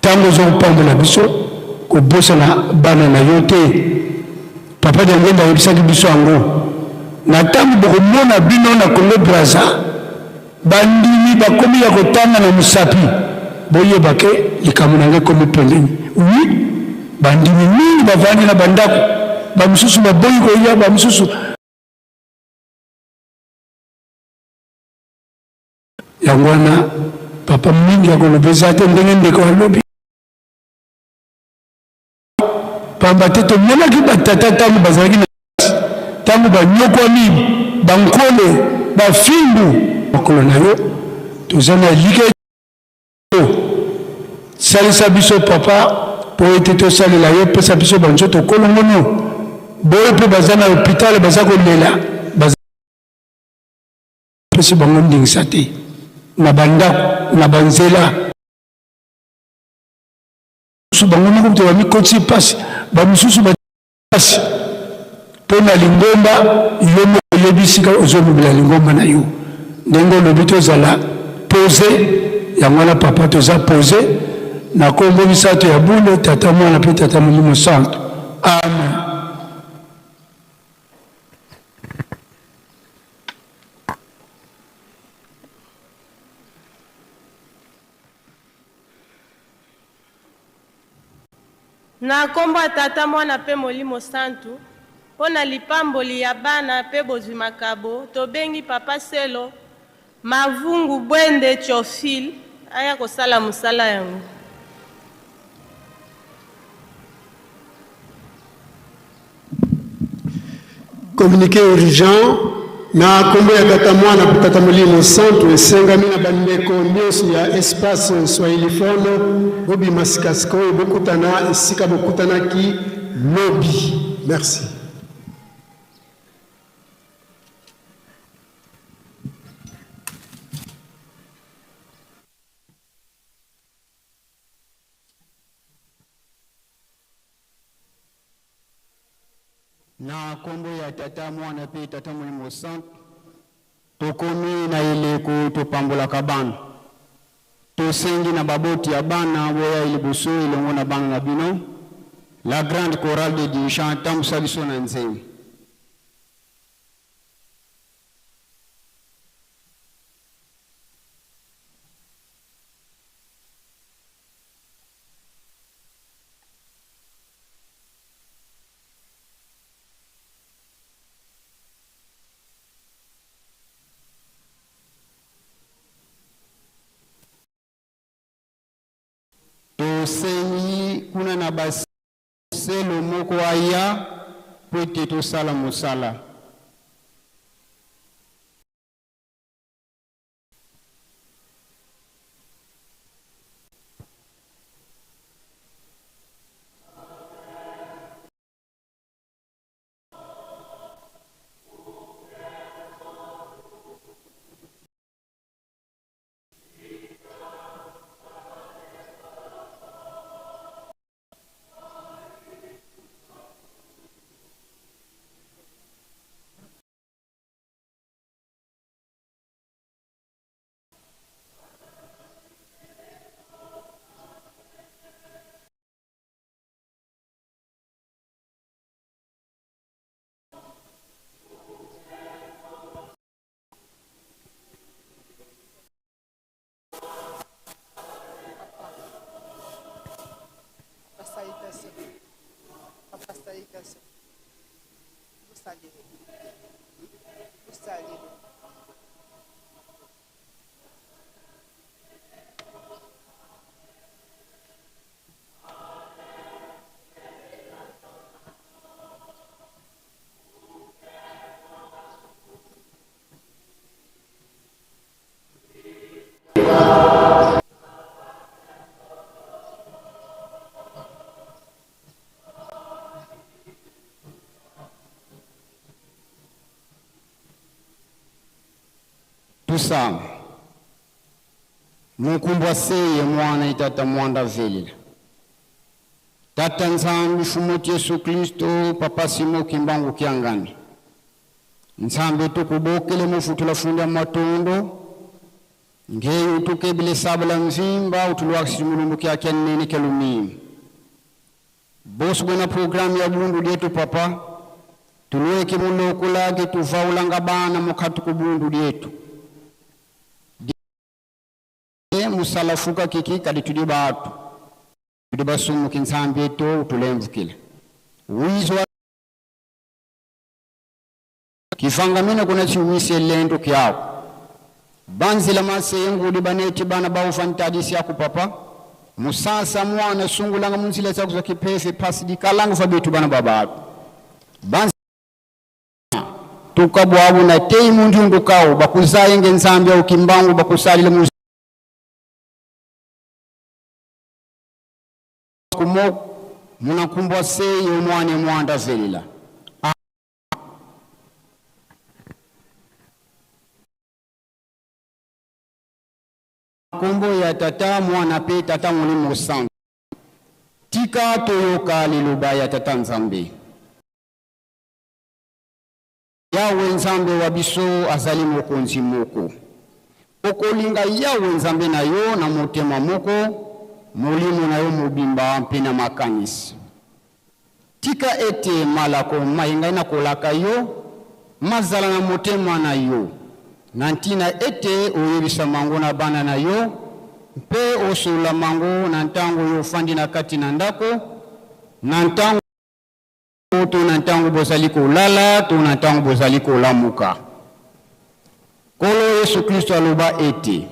Tango ozo kopambola biso kobosana bana na yo te papa Diangienda ayebisaki biso yango na tango bokomona bino na Congo Brazza bandimi bakomi ya kotanga na mosapi boyeba ke likambo na ngai ekomi pembeni oui bandimi mingi bavandi na bandako bamosusu baboyi koya bamosusu Yango wana papa mingi ya koloba eza te ndenge ndeko alobi, pamba te tomonaki batata ntango bazalaki na ntango banyokwami bankole bafimbu makolo na yo toza na elikya salisa biso papa mpo ete tosalela yo pesa biso banzoto kolongono boye mpe baza na hopitale baza kolela Pesi bango ndingisa te na ba ndako na ba nzela. Mosusu bango moko kutu bamikotisi mpasi, bamosusu mpasi mpo na lingomba. Yo moko oyebi esika ozolobela lingomba na yo, ndenge olobi tozala pose. Yango wana papa, toza pose na kombo misato ya bule, Tata, Mwana mpe Tata Molimo Santo. Amen. Na nkombo ya Tata, Mwana mpe Molimo Santu, mpo na lipamboli ya bana mpe bozwi makabo, tobengi Papa Selo Mavungu Bwende Theophile aya kosala mosala yango. Communiqué urgent. Na nkombo ya Tata, Mwana mpe Tata Molimo Santu, esengami na bandeko nyonso ya espace swahiliphone bobima sikasikoyo bokutana esika bokutanaki lobi. Merci. Na kombo ya Tata, Mwana pe Tata Molimo Santu, tokomi na eleko topambolaka bana. Tosengi na baboti ya bana boya liboso elongo na bana na bino. La grande chorale de dirigeants tambusa biso na nzembo. Tosengi kuna na baselo moko aya mpo ete tosala mosala. Tusame Munkumbwa seye mwana itata mwanda velela Tata Nzambi Mfumu Yesu Kristo Papa Simo Kimbangu Kiangani Nzambe tukubokele mufutula funda matondo ngeyi utukebile sabula mvimba utulwakisi mulumbu kyakya nene kyalumimi bosi bwena programu ya bundu lyetu papa tulweke mulokulake tuvaulanga bana mukhatu ku bundu lyetu musalafuka kiki kadi tudi batu tudi basumuki nzambi etu utulemvukile wizo kivangamene kuna chiwise lendo kyako banzila maseye nguli baneti bana baufa ntadisi yako papa musasa mwana sungulanga munzila zako za kipefe pasi dikalanga fa betu bana babatu banzi tukabwabu na tei munjundu kawo bakuzayenge nzambi au kimbangu bakusalile mu kumo munakumbwa seye omwana mwanda velila Kombo ya Tata, Mwana pe Tata Molimo Santu. Tika toyoka liloba ya Tata Nzambe. Yawe Nzambe wa biso azali Mokonzi moko. Okolinga Yawe Nzambe na yo na motema moko, molimo na yo mobimba mpe na makanisi. Tika ete malako maye ngai nakolaka yo mazala na motema na yo, na ntina ete oyebisa mango na bana na yo, mpe osolola mango na ntango yo ofandi na kati na ndako, na ntango to na ntango bozali kolala to na ntango bozali kolamuka. Nkolo Yesu Klisto aloba ete,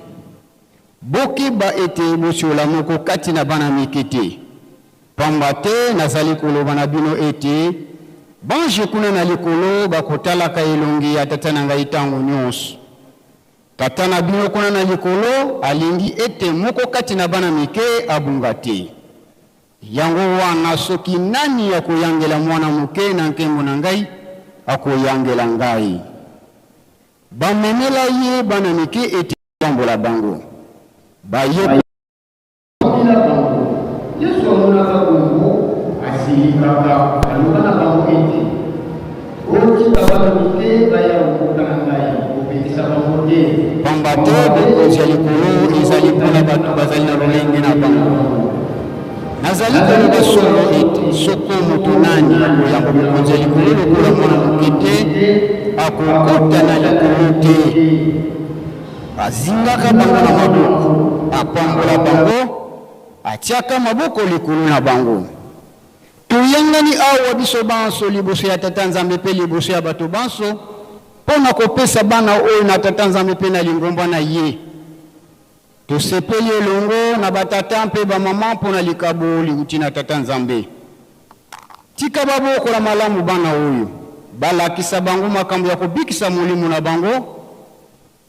Bokeba ete botiola moko kati na bana mike te, pamba te nazali koloba na bino ete. Banje kuna na likolo bakotalaka elongi ya Tata na ngai tango nyonso. Tata na bino kuna na likolo alingi ete moko kati na bana mike abunga te. Yango wana soki nani akoyangela mwana moke na nkembo na ngai, akoyangela ngai. Bamemela ye bana mike ete apambola bango. Bayekoli. Alobaki na bango, Yesu amonaka bongo, asilikaka, aloba na bango ete, Botika bana mike baya kokuta na ngai, bopekisa bango te. Pamba te bokonzi ya likolo ezali mpo na bato bazali na lolenge na bango. Nazali koloba solo ete soko moto nani akoyamba bokonzi ya likolo lokola mwana moke te, akokota na likolo te. Azingaka bango na maboko, apambola bango, atiaka maboko likolo na bango. Toyangani awa biso banso liboso ya Tata Nzambe mpe liboso ya bato banso mpo na kopesa bana oyo na Tata Nzambe mpe na lingomba na ye. Tosepeli elongo na batata mpe bamama mpo na likabo liuti na Tata Nzambe. Tika babokola malamu bana oyo, balakisa bango makambo ya kobikisa molimo na bango,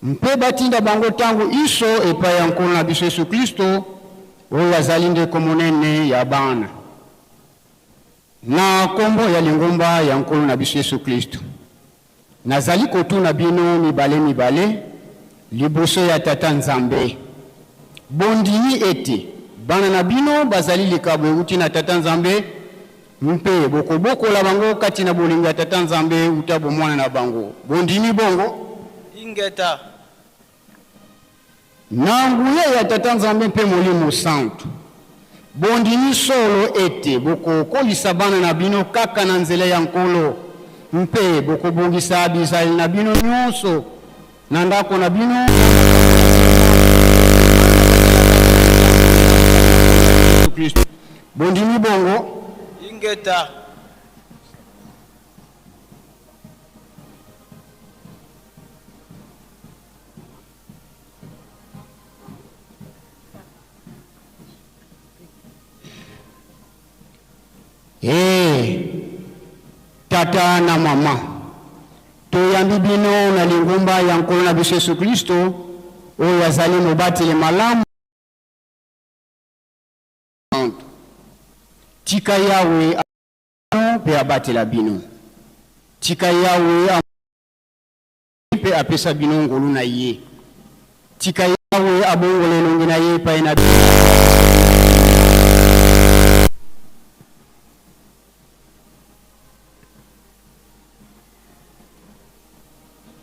Mpe batinda bango ntango inso epai ya Nkolo na biso Yesu Klisto, oyo azali ndeko monene ya bana. Na nkombo ya lingomba ya Nkolo na biso Yesu Klisto, nazali kotuna bino mibale mibale liboso ya Tata Nzambe, Bondimi ete bana na bino bazali likabo euti na Tata Nzambe, Mpe bokobokola bango kati na bolingo ya Tata Nzambe uta bomwana na bango. Bondimi bongo? Ingeta. Na nguya ya Tata Nzambe mpe Molimo Santu, bondimi solo ete bokokolisa bana na bino kaka na nzela ya Nkolo mpe bokobongisa bizaleli na bino nyonso na ndako na bino na makambo na bino manso ete bana bazala kaka na etamboli elamu kati na Nkolo na biso Yesu Klisto. Bondimi bongo? Ingeta. Ee, tata na mama, toyambi bino na lingomba ya Nkolo na biso Yesu Klisto, oyo azali mobateli malamu. Tika Yawe mpe abatela bino. Tika Yawe mpe apesa bino ngolu na ye. Tika Yawe abongola elongi na ye epai na bino.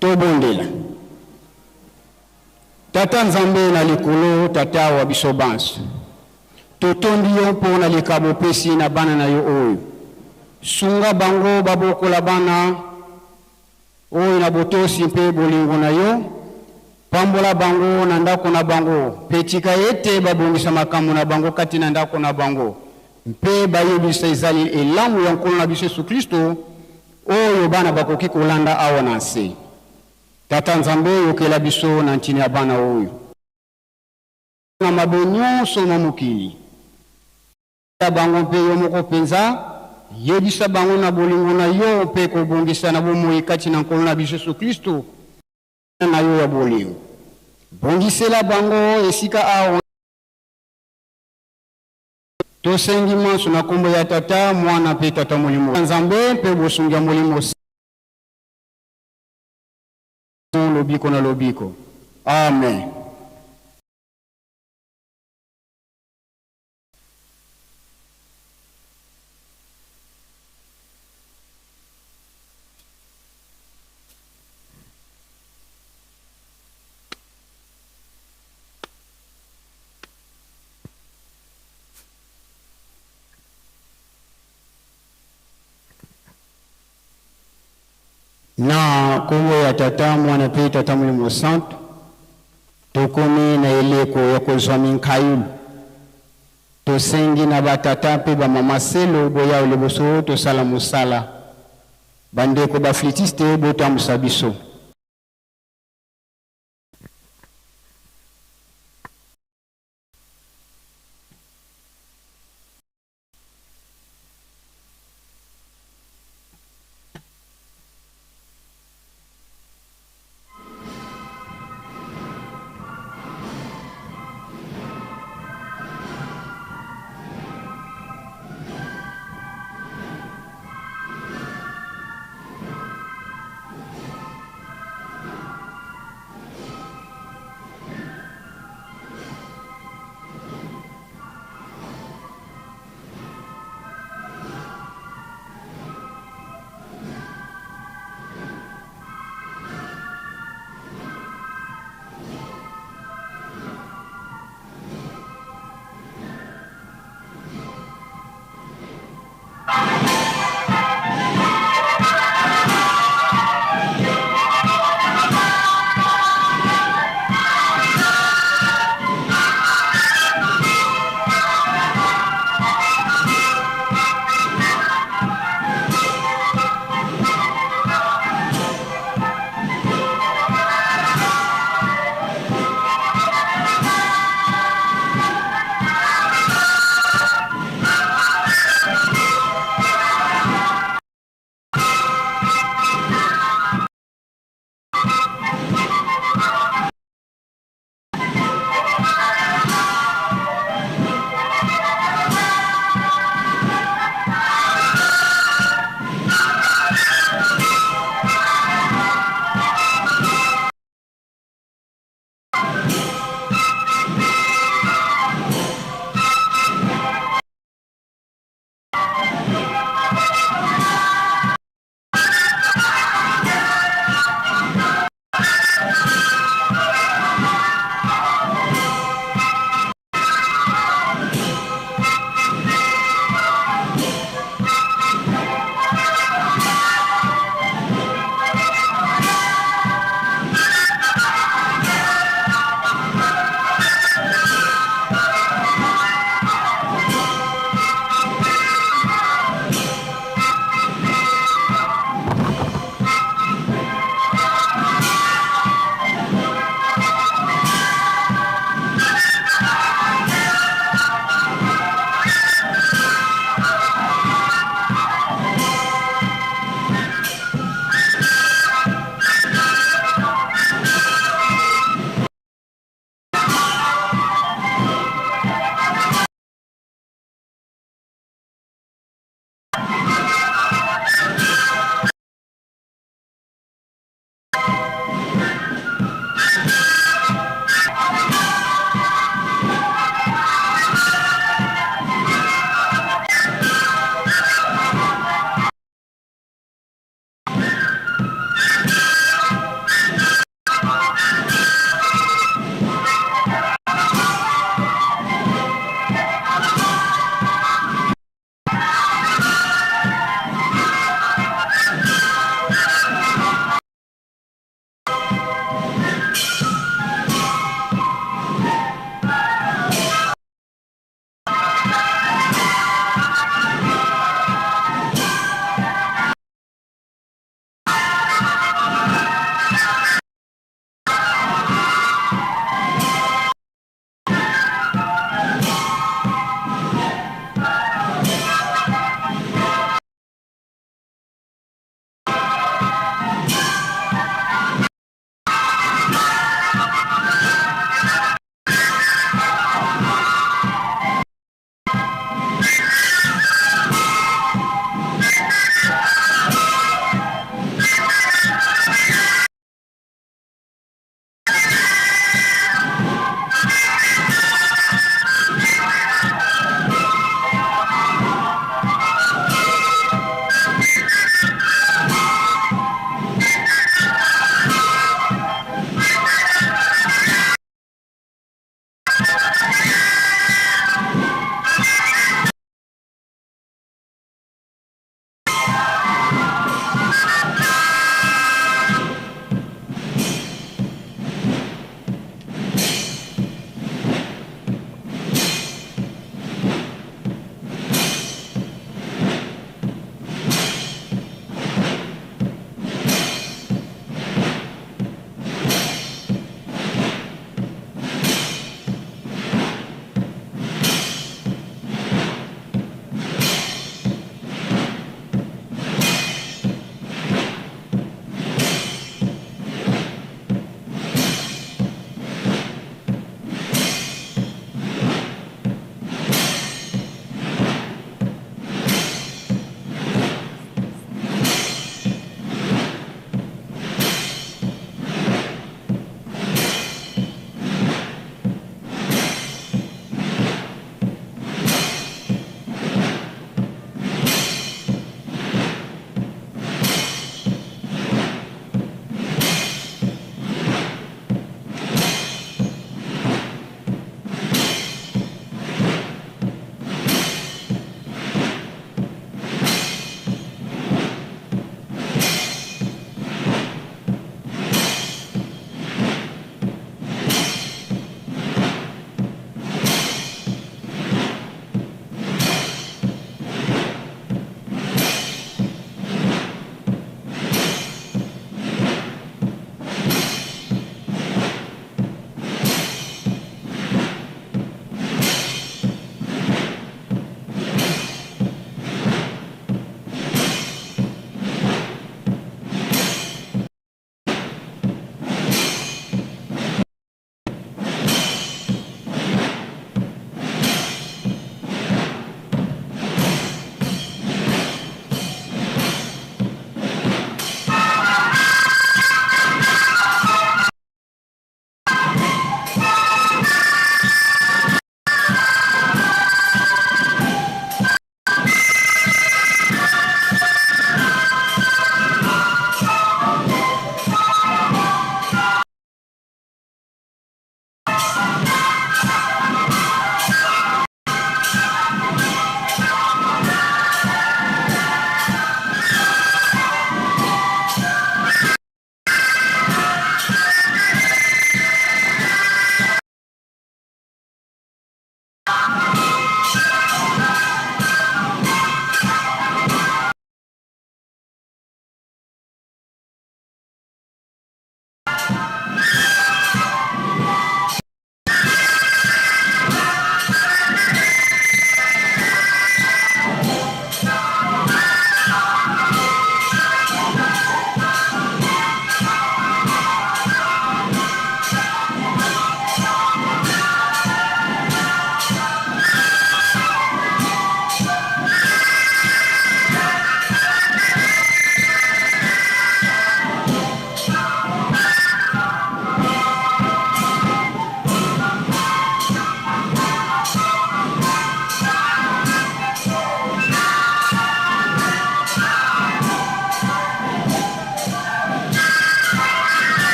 Tobondela. Tata Nzambe na likolo, Tata wa biso banso, totondi yo mpo na likabo opesi na bana na yo oyo. Sunga bango babokola bana Oyo na botosi mpe bolingo na yo, pambola bango na ndako na bango, mpe tika ete babongisa makambo na bango kati na ndako na bango, mpe bayebisa ezaleli elamu ya Nkolo na biso Yesu Klisto, oyo bana bakoki kolanda awa na nse. Tata Nzambe, yokela biso na ntina ya bana oyo. Na mabe nyonso ma mokili. Ya bango mpe yo moko mpenza, yebisa bango na bolingo na yo mpe kobongisa na bomoi kati na Nkolo na biso Yesu Klisto, na yo ya bolingo. Bongisela bango esika awa. Tosengi manso na nkombo ya Tata, Mwana mpe Tata Molimo Nzambe mpe bosungi ya Molimo lobiko na lobiko. Amen. Na nkombo ya Tata, Mwana mpe Tata Molimo Santu, tokomi na eleko ya kozwa minkailu. Tosengi na ba tata mpe ba mama selo boya liboso tosala mosala. Bandeko ba flitiste botambusa biso.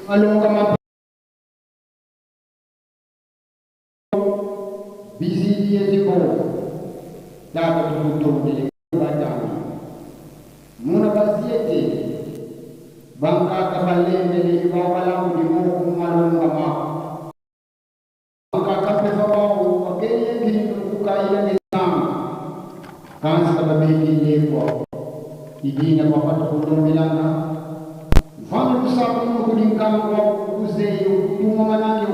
Malonga ma bizili eziko daka tukutondele batami muna baziete bankaka balembele ibabalangu limoku malonga ma bankaka pefa bawo bakenye ngindu kukaila ngesanga kansa babekilekwa idina kwapata kulomelana mfano kusakuno kulinkangwa kuzeyo kutuma manange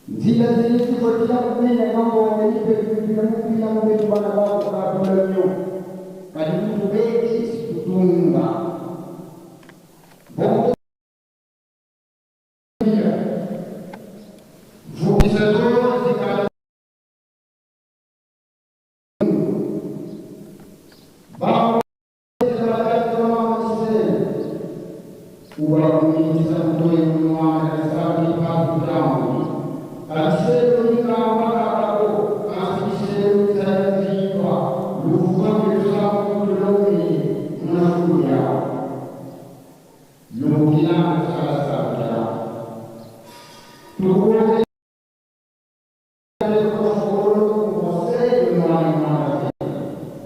nzila zilizifuatia kumenya mambo wamenipe vipila mbetu bana bako katulanyo kalimutu beki sikutunga bongo vukisa zikala bao uwakumitiza mtoe mwana kasabi pakutambi aliselo nikambakakako asiliselo zaziva luvukambilusakulome munafuya lukilana salasabya tukuote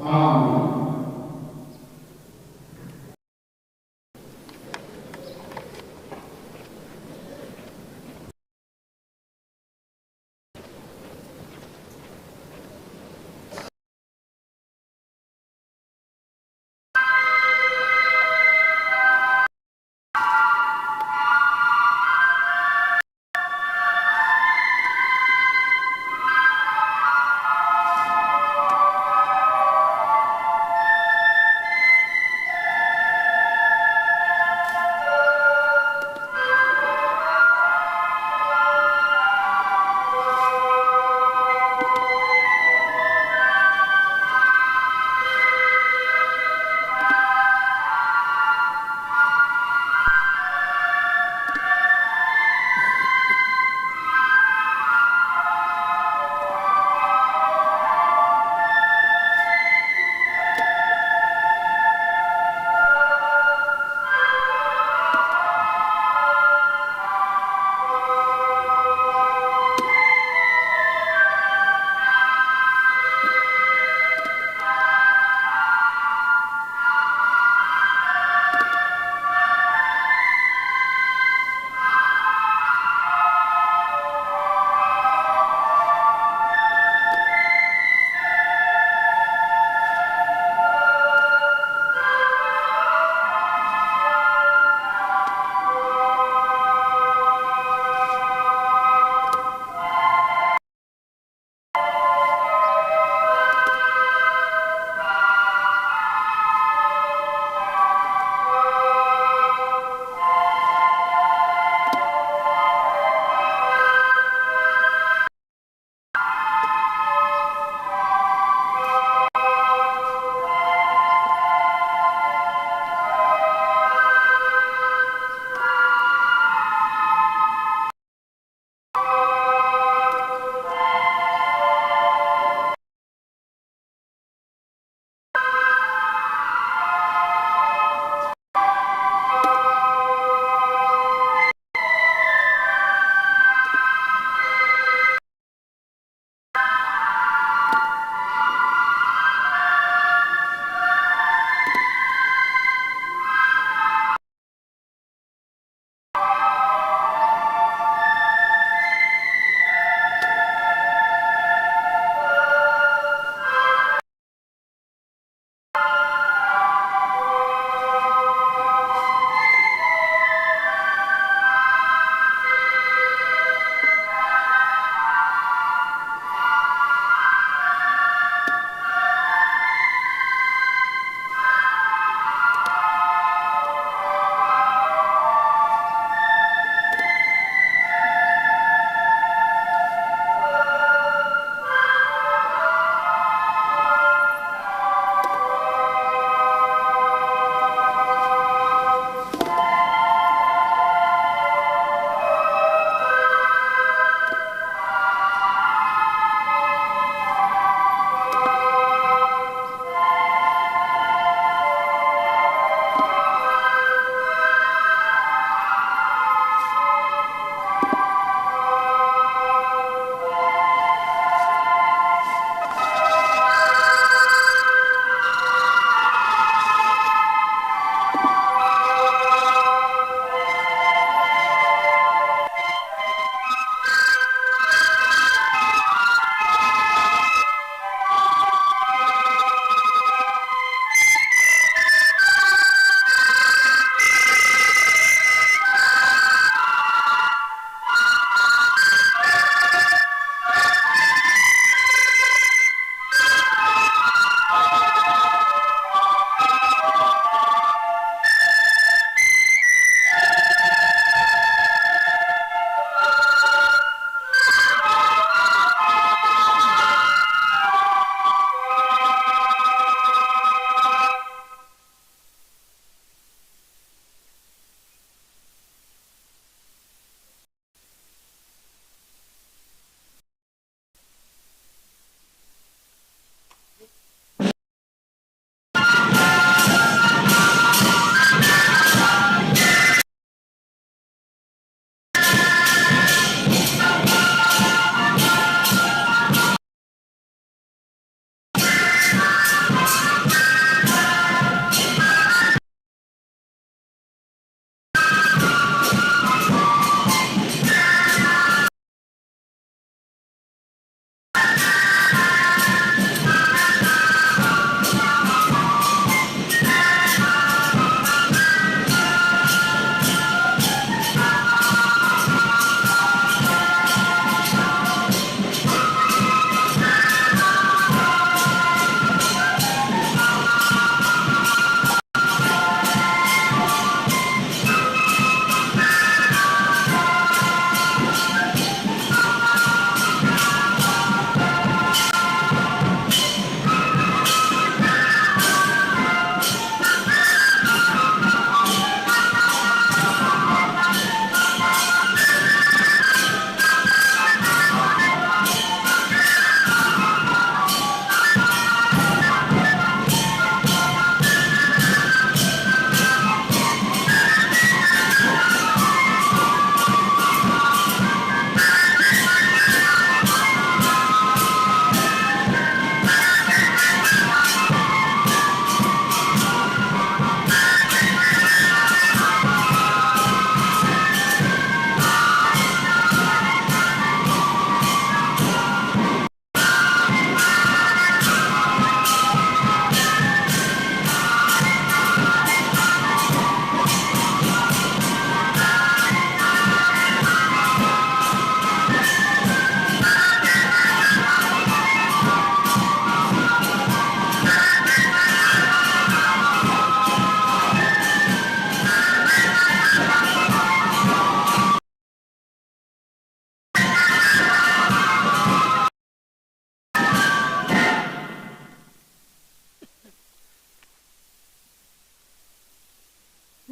Amen.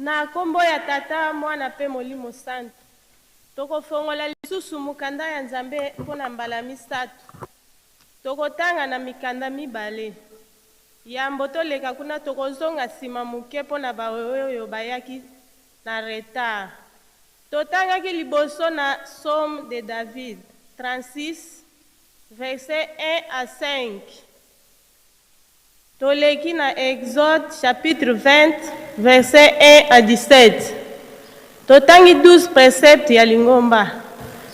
Na kombo ya Tata, Mwana pe Molimo Santu, tokofongola lisusu mokanda ya Nzambe mpo na mbala misatu. Tokotanga na mikanda mibale. Yambo toleka kuna, tokozonga sima moke mpo na baoyo bayaki na retard. Totangaki liboso na Psaume de David 36, verset 1 à 5. Toleki na Exode chapitre 20, verset 1 à 17. Totangi 12 preceptes ya lingomba.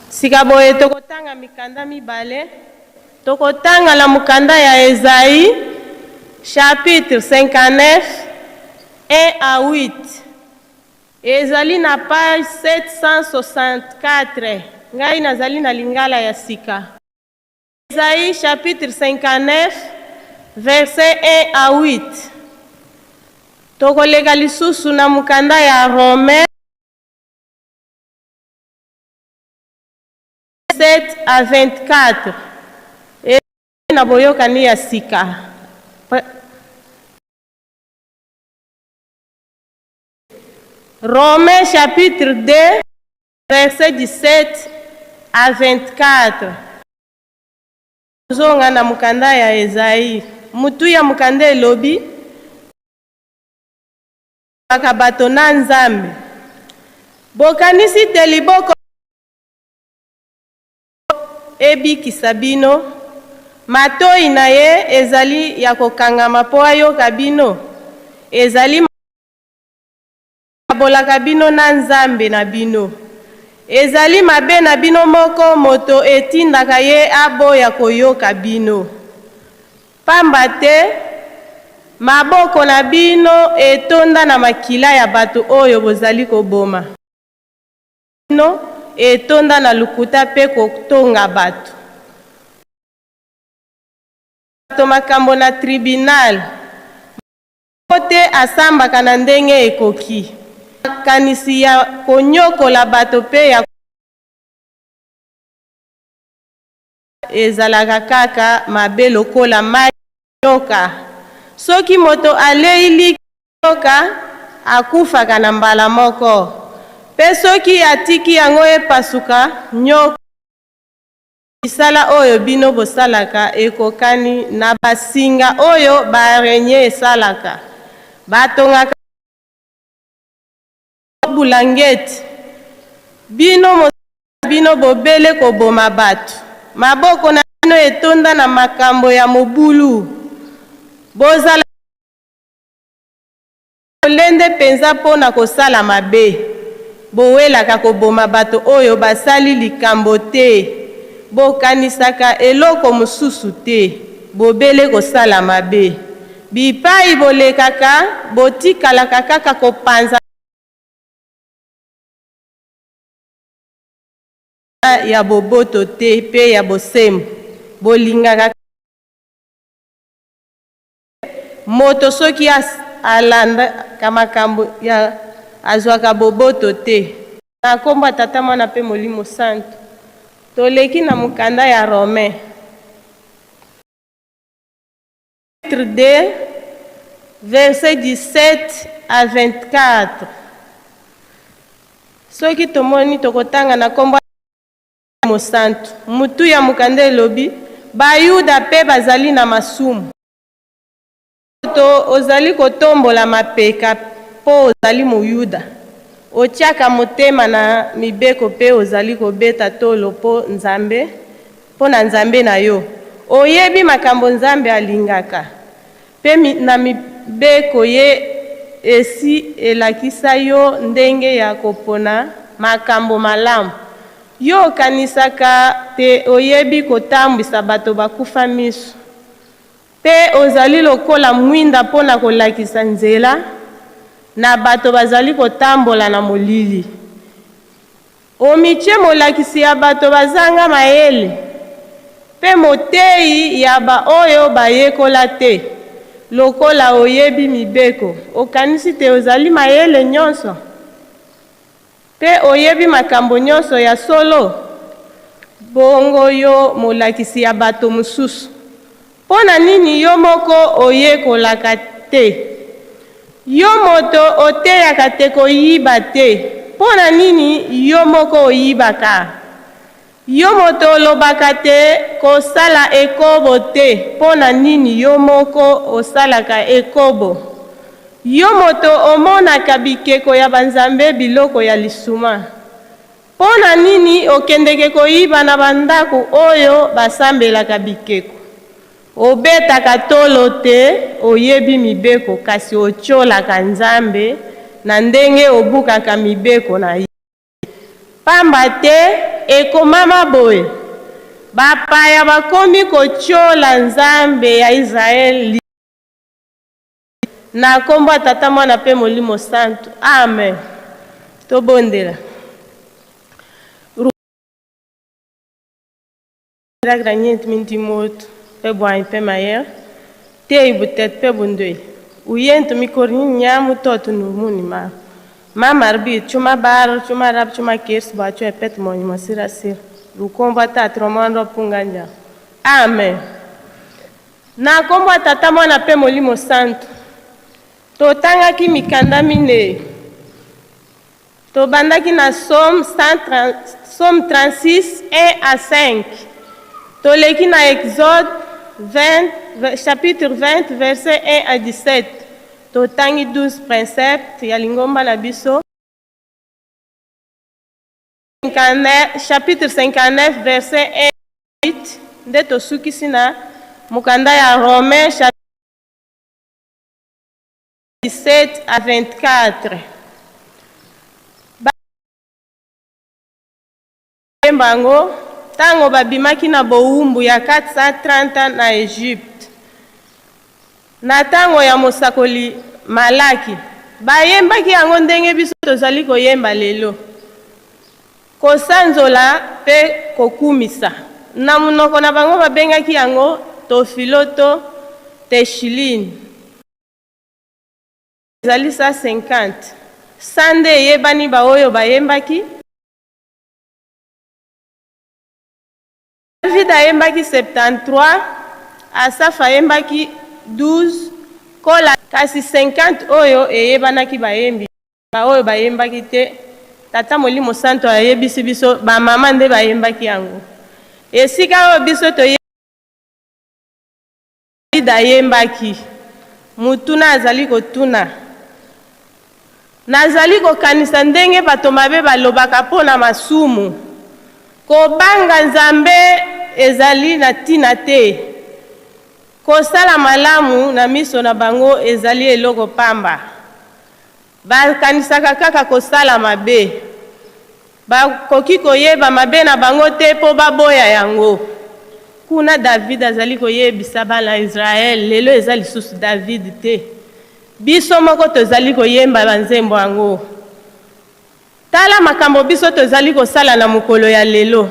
Sika boye tokotanga mikanda mibale. Tokotanga na mokanda ya Esaïe chapitre 59, 1 à 8. Ezali na page 764. Ngai nazali na lingala ya sika. Esaïe chapitre 59, verset 1 à 8. Tokoleka lisusu na mokanda ya Romains 7 à 24. Ezali na boyokani ya sika. Romains chapitre 2, verset 17 à 24. Zonga na mokanda ya Esaïe. Mutu ya mokanda elobi kaka bato na Nzambe. Bokanisi te liboko ebikisa bino, matoi na ye ezali ya kokangama mpo ayoka bino, ezali abolaka bino na Nzambe na bino. Ezali mabe na bino moko moto etindaka ye aboya koyoka bino. Pamba te maboko na bino etonda na makila ya bato oyo bozali koboma. Bino etonda na lokuta mpe kotonga bato. Bato makambo na tribunal. Moko te asambaka na ndenge ekoki. Makanisi ya konyokola bato mpe ya ezalaka kaka mabe lokola mai nyoka. Soki moto alei liki nyoka, akufaka na mbala moko. Mpe soki atiki yango epasuka, nyoka. Misala oyo bino bosalaka ekokani na basinga oyo ba-arenye esalaka. Batongaka bulangeti. Bino mosala na bino bobele koboma bato. Maboko na bino etonda na makambo ya mobulu. Bozala molende mpenza mpo na kosala mabe. Bowelaka koboma bato oyo basali likambo te. Bokanisaka eloko mosusu te, bobele kosala mabe. Bipai bolekaka, botikalaka kaka kopanza ya boboto te mpe ya bosembo. Bolingaka moto soki alandaka makambo ya azwaka boboto te. Na kombo ya Tata, Mwana mpe Molimo Santu, toleki na mokanda ya Romain chapitre 2, verset 17 à 24. Soki tomoni, tokotanga na kombo Mosantu. Mutu ya mokanda elobi Bayuda mpe bazali na masumu. Moto ozali kotombola mapeka mpo ozali Moyuda, otiaka motema na mibeko mpe ozali kobeta tolo mpo Nzambe, mpo na Nzambe na yo. Oyebi makambo Nzambe alingaka, mpe na mibeko ye esi elakisa yo ndenge ya kopona makambo malamu. Yo okanisaka te oyebi kotambwisa bato bakufa miso, mpe ozali lokola mwinda mpo na kolakisa nzela na bato bazali kotambola na molili. Omitie molakisi ya bato bazanga mayele, mpe moteyi ya baoyo bayekola te. Lokola oyebi mibeko, okanisi te ozali mayele nyonso, mpe oyebi makambo nyonso ya solo? Bongo yo molakisi ya bato mosusu, mpo na nini yo moko oyekolaka te? Yo moto oteyaka te koyiba te, mpo na nini yo moko oyibaka? Yo moto olobaka te kosala ekobo te, mpo na nini yo moko osalaka ekobo? Yo moto omonaka bikeko ya banzambe biloko ya lisuma, mpo na nini okendeke koyiba na bandako oyo basambelaka bikeko? Obetaka tolo te oyebi mibeko, kasi otiolaka Nzambe na ndenge obukaka mibeko na ye. Pamba te ekomama boye, Bapaya bakomi kotiola Nzambe ya Israel na kombo ya Tata, Mwana pe Molimo Santu. Amen. Tobondela. Ragranyent minti moto pe bwany pe mayer, tei butet pe bundui. Uyento mi korni nyamu totu nurmuni ma. Ma marbi chuma bar chuma rab chuma kirs ba chue pet moni masira sir. Rukomba tat roman ro punganja. Amen. Na kombo ya Tata, Mwana pe Molimo Santu. Totangaki mikanda minei. Tobandaki na Psaume 130, Psaume 36, 1 à 5. Toleki na Exode 20, chapitre 20, verset 1 à 17. Totangi 12 préceptes ya lingomba na biso. 59, chapitre 59, verset 1 à 8, nde tosukisi na mokanda ya Romains chapitre 17 à 24. Bayemba yango ntango babimaki na bowumbu ya 430 na Egypte. Na ntango ya mosakoli Malaki, bayembaki yango ndenge biso tozali koyemba lelo. Kosanzola mpe kokumisa. Na monoko na bango babengaki yango Tofiloto Teshiline. Ezali 150. Sa nde eyebani baoyo bayembaki. David ayembaki 73, Asaf ayembaki 12, Kola kasi 50 oyo eyebanaki bayembi. Baoyo bayembaki te, Tata Molimo Santo ayebisi biso bamama nde bayembaki yango. Esika oyo biso toyebi David ayembaki. Motuna azali kotuna. Nazali kokanisa ndenge bato mabe balobaka mpo na masumu. Kobanga Nzambe ezali na ntina te. Kosala malamu na miso na bango ezali eloko pamba. Bakanisaka kaka kosala mabe. Bakoki koyeba mabe na bango te mpo baboya yango. Kuna David azali koyebisa bana Israel, lelo eza lisusu David te. Biso moko tozali koyemba banzembo yango. Tala makambo biso tozali kosala na mokolo ya lelo.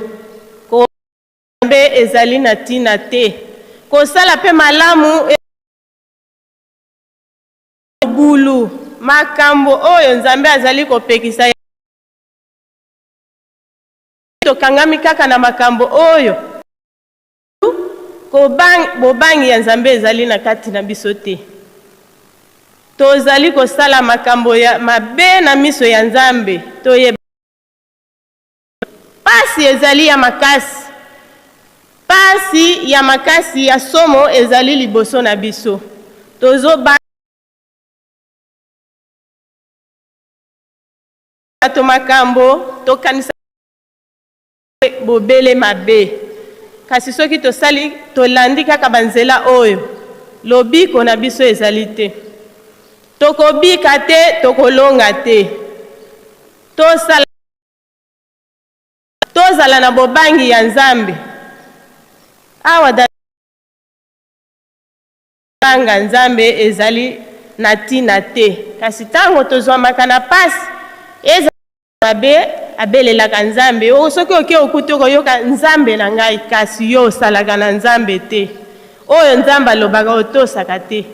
Nzambe ezali na tina te. Kosala pe malamu mobulu. Makambo oyo Nzambe azali kopekisa tokangami kaka na makambo oyo bobangi ya Nzambe ezali na kati na biso te. Tozali kosala makambo ya mabe na miso ya Nzambe. Toyeba pasi ezali ya makasi. Pasi ya makasi ya somo ezali liboso na biso. Tozoba bato makambo tokanisa bobele mabe, kasi soki tosali tolandi kaka banzela oyo, lobiko na biso ezali te. Tokobika te, tokolonga te. Tosala tozala na bobangi ya Nzambe. Awa banga Nzambe ezali na tina te, kasi tango tozwamaka na pasi ezala mabe abelelaka Nzambe. O soki oke okuti okoyoka Nzambe na ngai, kasi yo osalaka na Nzambe te. Oyo Nzambe alobaka otosaka te.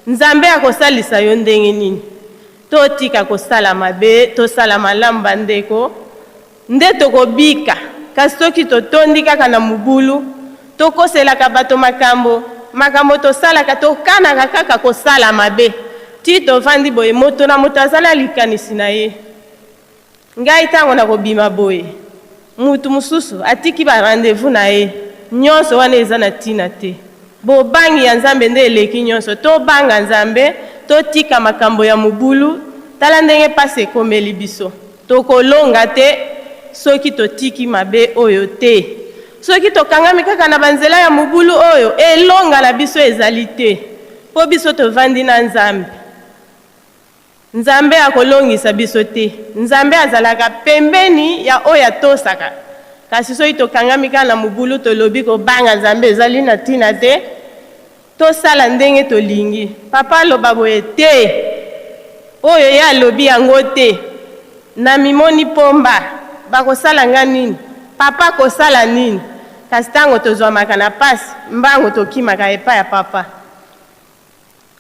Nzambe akosalisa yo ndenge nini? Totika kosala mabe, tosala malamu bandeko, nde tokobika. Kasi soki totondi kaka na mobulu, tokoselaka bato makambo, makambo tosalaka, tokanaka kaka kosala mabe. Ti tovandi boye, moto na moto aza na likanisi na ye. Ngai ntango nakobima boye, mutu mosusu atiki ba rendez-vous na ye. Nyonso wana eza na ntina te. Bobangi ya Nzambe nde eleki nyonso. Tobanga Nzambe, totika makambo ya mobulu. Tala ndenge pasi ekomeli biso. Tokolonga te soki totiki mabe oyo te. Soki tokangami kaka na banzela ya mobulu oyo, elonga na biso ezali te, mpo biso tovandi na Nzambe. Nzambe akolongisa biso te. Nzambe azalaka pembeni ya oyo atosaka. Kasi soki tokangami kaka na mobulu, tolobi kobanga Nzambe ezali na ntina te, tosala ndenge tolingi. Papa aloba boye te, oyo ye alobi yango te, namimoni pomba, bakosala nga nini? Papa akosala nini? Kasi ntango tozwamaka na pasi, mbangu tokimaka epai ya papa.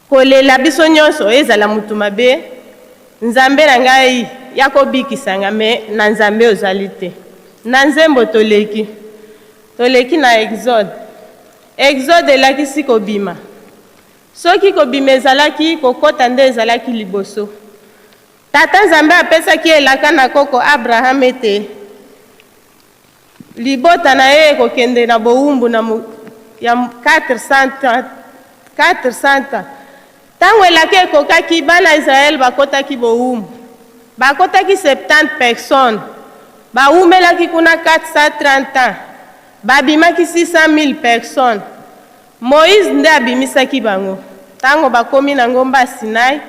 Kolela biso nyonso ezala mutu mabe Nzambe na ngai ya kobikisa nga mais na Nzambe ozali te. Na nzembo toleki toleki na exode. Exode elakisi kobima. Soki kobima ezalaki kokota nde ezalaki liboso. Tata Nzambe apesaki elaka na koko Abraham ete Libota na ye ekokende na bowumbu na ya 400 ans, 400 ans. Tango elaka ekokaki, bana Israël bakotaki bowumbu. Bakotaki 70 personnes. Bawumelaki kuna 430 ans. Babimaki 600 000 personnes. Moïse nde abimisaki bango. Tango bakomi na ngomba Sinai,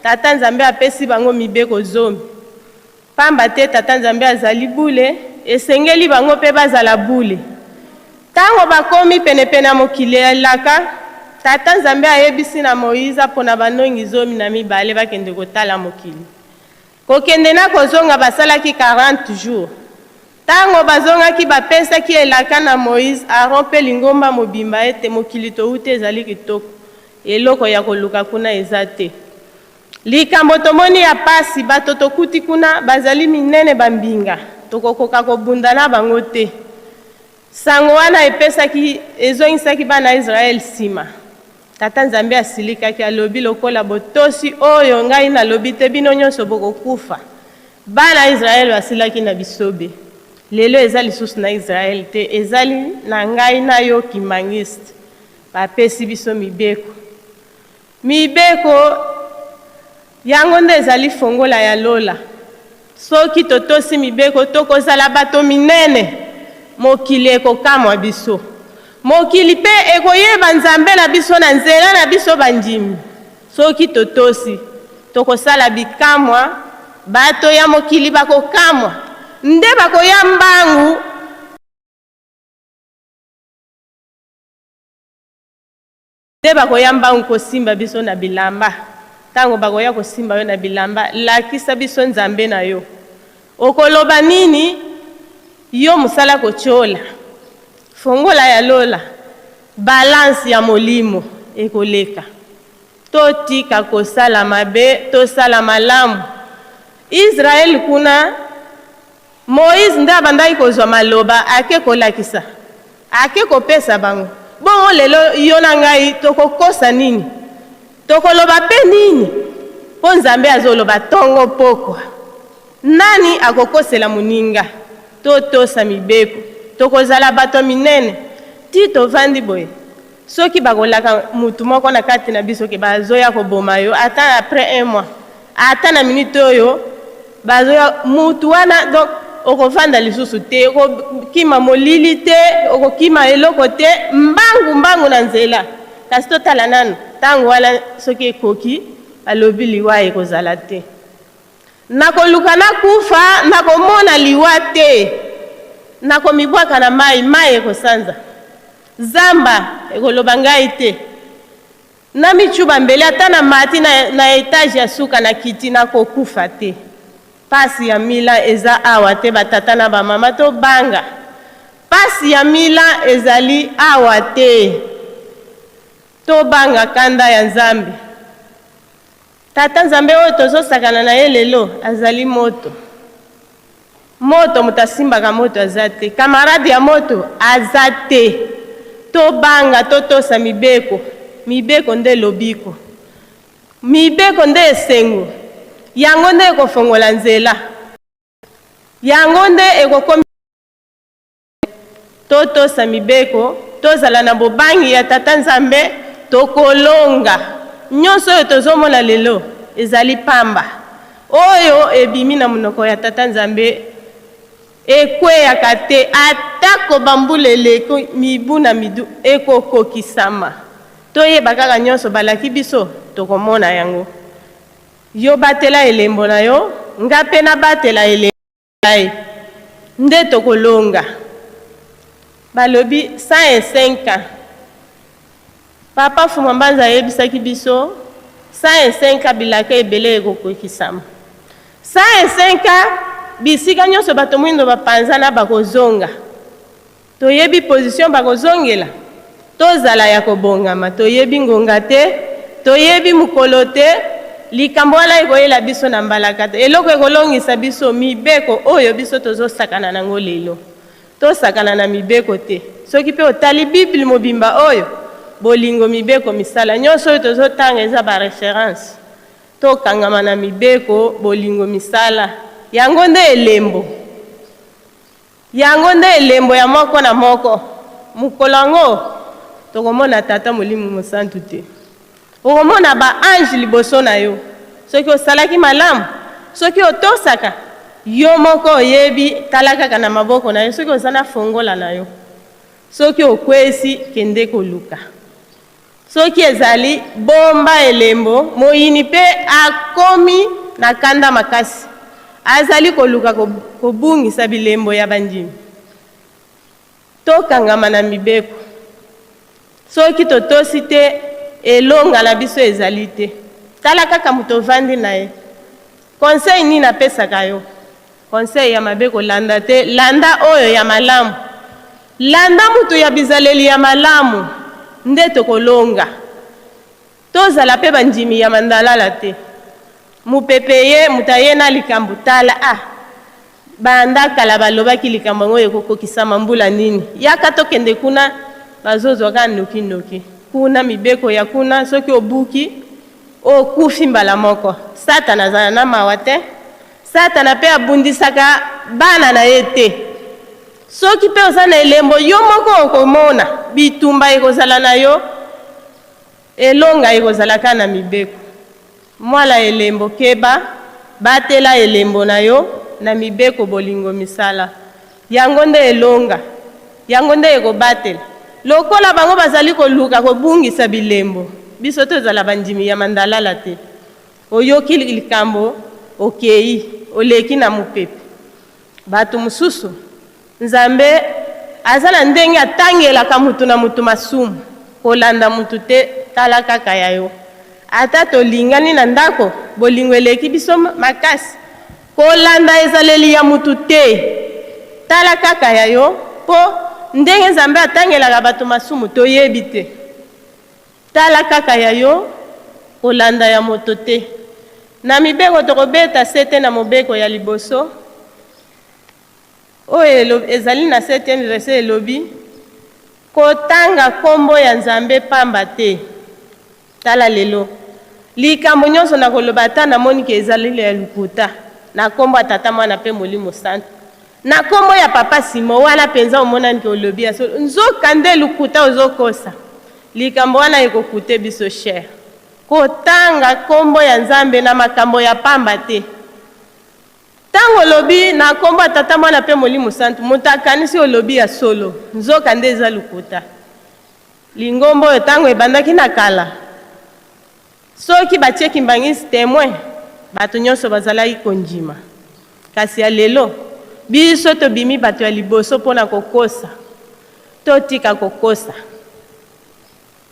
Tata Nzambe apesi bango mibeko zomi. Pamba te Tata Nzambe azali bule, esengeli bango pe bazala bule. Tango bakomi penepene ya mokili ya elaka, Tata Nzambe ayebisi na Moïse apona banongi 12 bakende kotala mokili. Kokende na kozonga basalaki 40 jours. Tango bazongaki, bapesaki elaka na Moïse, Aaron pe lingomba mobimba ete mokili towuti ezali kitoko, eloko ya koluka kuna eza te. Likambo tomoni ya pasi, bato tokuti kuna bazali minene ba mbinga, tokokoka kobunda na bango te. Sango wana epesaki, ezongisaki bana Israël sima. Tata Nzambe asilikaki, alobi, lokola botosi oyo ngai nalobi te, bino nyonso bokokufa. Bana Israël basilaki na bisobe. Lelo eza lisusu na Israël te, ezali na ngai na yo Kimbanguiste. Bapesi biso mibeko. Mibeko yango nde ezali fongola ya lola. Soki totosi mibeko, tokozala bato minene. Mokili ekokamwa biso. Mokili pe ekoyeba Nzambe na biso na nzela na biso bandimi. Soki totosi, tokosala bikamwa, bato ya mokili bakokamwa, nde bakoya mbangu. Nde bakoya mbangu kosimba biso na bilamba. Tango bakoya kosimba yo na bilamba, lakisa biso Nzambe na yo. Okoloba nini? Yo mosala kotiola. Fongola ya lola, balance ya molimo ekoleka. Totika kosala mabe, tosala malamu. Israël kuna, Moïse nde abandaki kozwa maloba ake kolakisa, ake kopesa bango. Bongo lelo yo na ngai tokokosa nini? Tokoloba pe nini? Po Nzambe azoloba tongo pokwa. Nani akokosela moninga? Totosa mibeko, tokozala bato ya minene. Ti tovandi boye, soki bakolaka mutu moko na kati na biso ke bazoya koboma yo, ata après un mois, ata na minute oyo bazoya mutu wana, donc okovanda lisusu te, okokima molili te, okokima eloko te, mbangu mbangu na nzela. Kasi totala nanu tango wana soki ekoki, balobi liwa ekozala te. Nakoluka nakufa, nakomona liwa te. Nakomibwaka na mai, mai ekosanza. Zamba ekoloba ngai te. Namicuba mbeli ata namati na, na etage ya suka nakiti, nakokufa te. Pasi ya mila eza awa te, batata na bamama tobanga. Pasi ya mila ezali awa te. Tobanga kanda ya Nzambe. Tata Nzambe oyo tozosakana na ye lelo azali moto. Moto, moto asimbaka moto aza te. Camarade ya moto aza te. Tobanga, totosa mibeko. Mibeko nde lobiko. Mibeko nde esengo, yango nde ekofongola nzela, yango nde ekokomi Totosa mibeko, tozala na bobangi ya Tata Nzambe, tokolonga. Nyonso oyo tozomona lelo ezali pamba. Oyo ebimi na monoko ya Tata Nzambe ekweyaka te, atako bambula eleki mibu na mibu, ekokokisama. Toyeba kaka nyonso balaki biso, tokomona yango. Yo batela elembo na yo, nga pe nabatela elembo na ngai, nde tokolonga. Balobi 105 ans. Papa Fuma Mbanza ayebisaki biso 105 ans bilaka ebele ekokokisama. 105 ans bisika nyonso bato mwindo bapanzana bakozonga. Toyebi position bakozongela? Tozala ya kobongama, toyebi ngonga te, toyebi mokolo te, likambo wana ekoyela biso na mbalakata. Eloko ekolongisa biso mibeko oyo biso tozosakana nango lelo. Tosakana na mibeko te. Soki pe otali bible mobimba oyo, bolingo, mibeko, misala, nionso oyo tozotanga eza ba reference. Tokangama na mibeko, bolingo, misala. Yango nde elembo. Yango nde elembo ya moko na moko. Mokolo yango, tokomona Tata Molimo Mosantu te. Okomona ba anges liboso na yo. Soki osalaki malamu, soki otosaka, yo moko oyebi, tala kaka na maboko na yo soki oza na fongola na yo. Soki okwesi, kende koluka. Soki ezali, bomba elembo, moyini mpe akomi na kanda makasi. Azali koluka kobungisa bilembo ya bandimi. Tokangama na mibeko. Soki totosi te, elonga na biso ezali te. Tala kaka moto ovandi na ye. Conseil nini apesaka yo? Conseil ya mabe kolanda te, landa oyo ya malamu. Landa mutu ya bizaleli ya malamu nde tokolonga. Tozala pe bandimi ya mandalala te. Mupepe eye, mutu aye na likambo tala ah banda kala balobaki likambo yango ekokokisama mbula nini? Yaka tokende kuna bazozwa kaka noki noki. Kuna mibeko ya kuna soki obuki okufi mbala moko. Satana azala na mawa te. Satana pe abundisaka bana na ye te. Soki pe oza na elembo, yo moko okomona bitumba ekozala na yo, elonga ekozala kaka na mibeko. Mwala elembo keba, batela elembo na yo na mibeko bolingo misala. Yango nde elonga, yango nde ekobatela. Lokola bango bazali koluka kobungisa bilembo, biso tozala bandimi ya mandalala te. Oyoki likambo, okeyi, oleki na mopepe. Bato mosusu, Nzambe aza na ndenge atangelaka mutu na mutu masumu. Kolanda mutu te, tala kaka ya yo. Ata tolingani na ndako, bolingo eleki biso makasi. Kolanda ezaleli ya mutu te, tala kaka ya yo, po ndenge Nzambe atangelaka bato masumu toyebi te. Tala kaka ya yo, kolanda ya moto te. Na mibeko tokobeta sete na mobeko ya liboso oyo ezali na septième verset elobi, Kotanga kombo ya Nzambe pamba te. Tala lelo, likambo nyonso nakoloba ata namoni ke ezali ya lokuta, na kombo ya Tata, Mwana pe Molimo Santu, na kombo ya Papa Simon, wana penza omonani ke olobi ya solo, nzoka nde lokuta ozokosa. Likambo wana eko coute biso cher. Kotanga kombo ya Nzambe na makambo ya pamba te. Tango olobi na kombo ya Tata, Mwana pe Molimo Santu, moto akanisi olobi ya solo, nzoka nde eza lokuta. Lingomba oyo tango ebandaki na kala, soki batie Kimbanguiste temoin, bato nionso bazalaki kondima. Kasi ya lelo, biso tobimi bato ya liboso pona kokosa. Totika kokosa.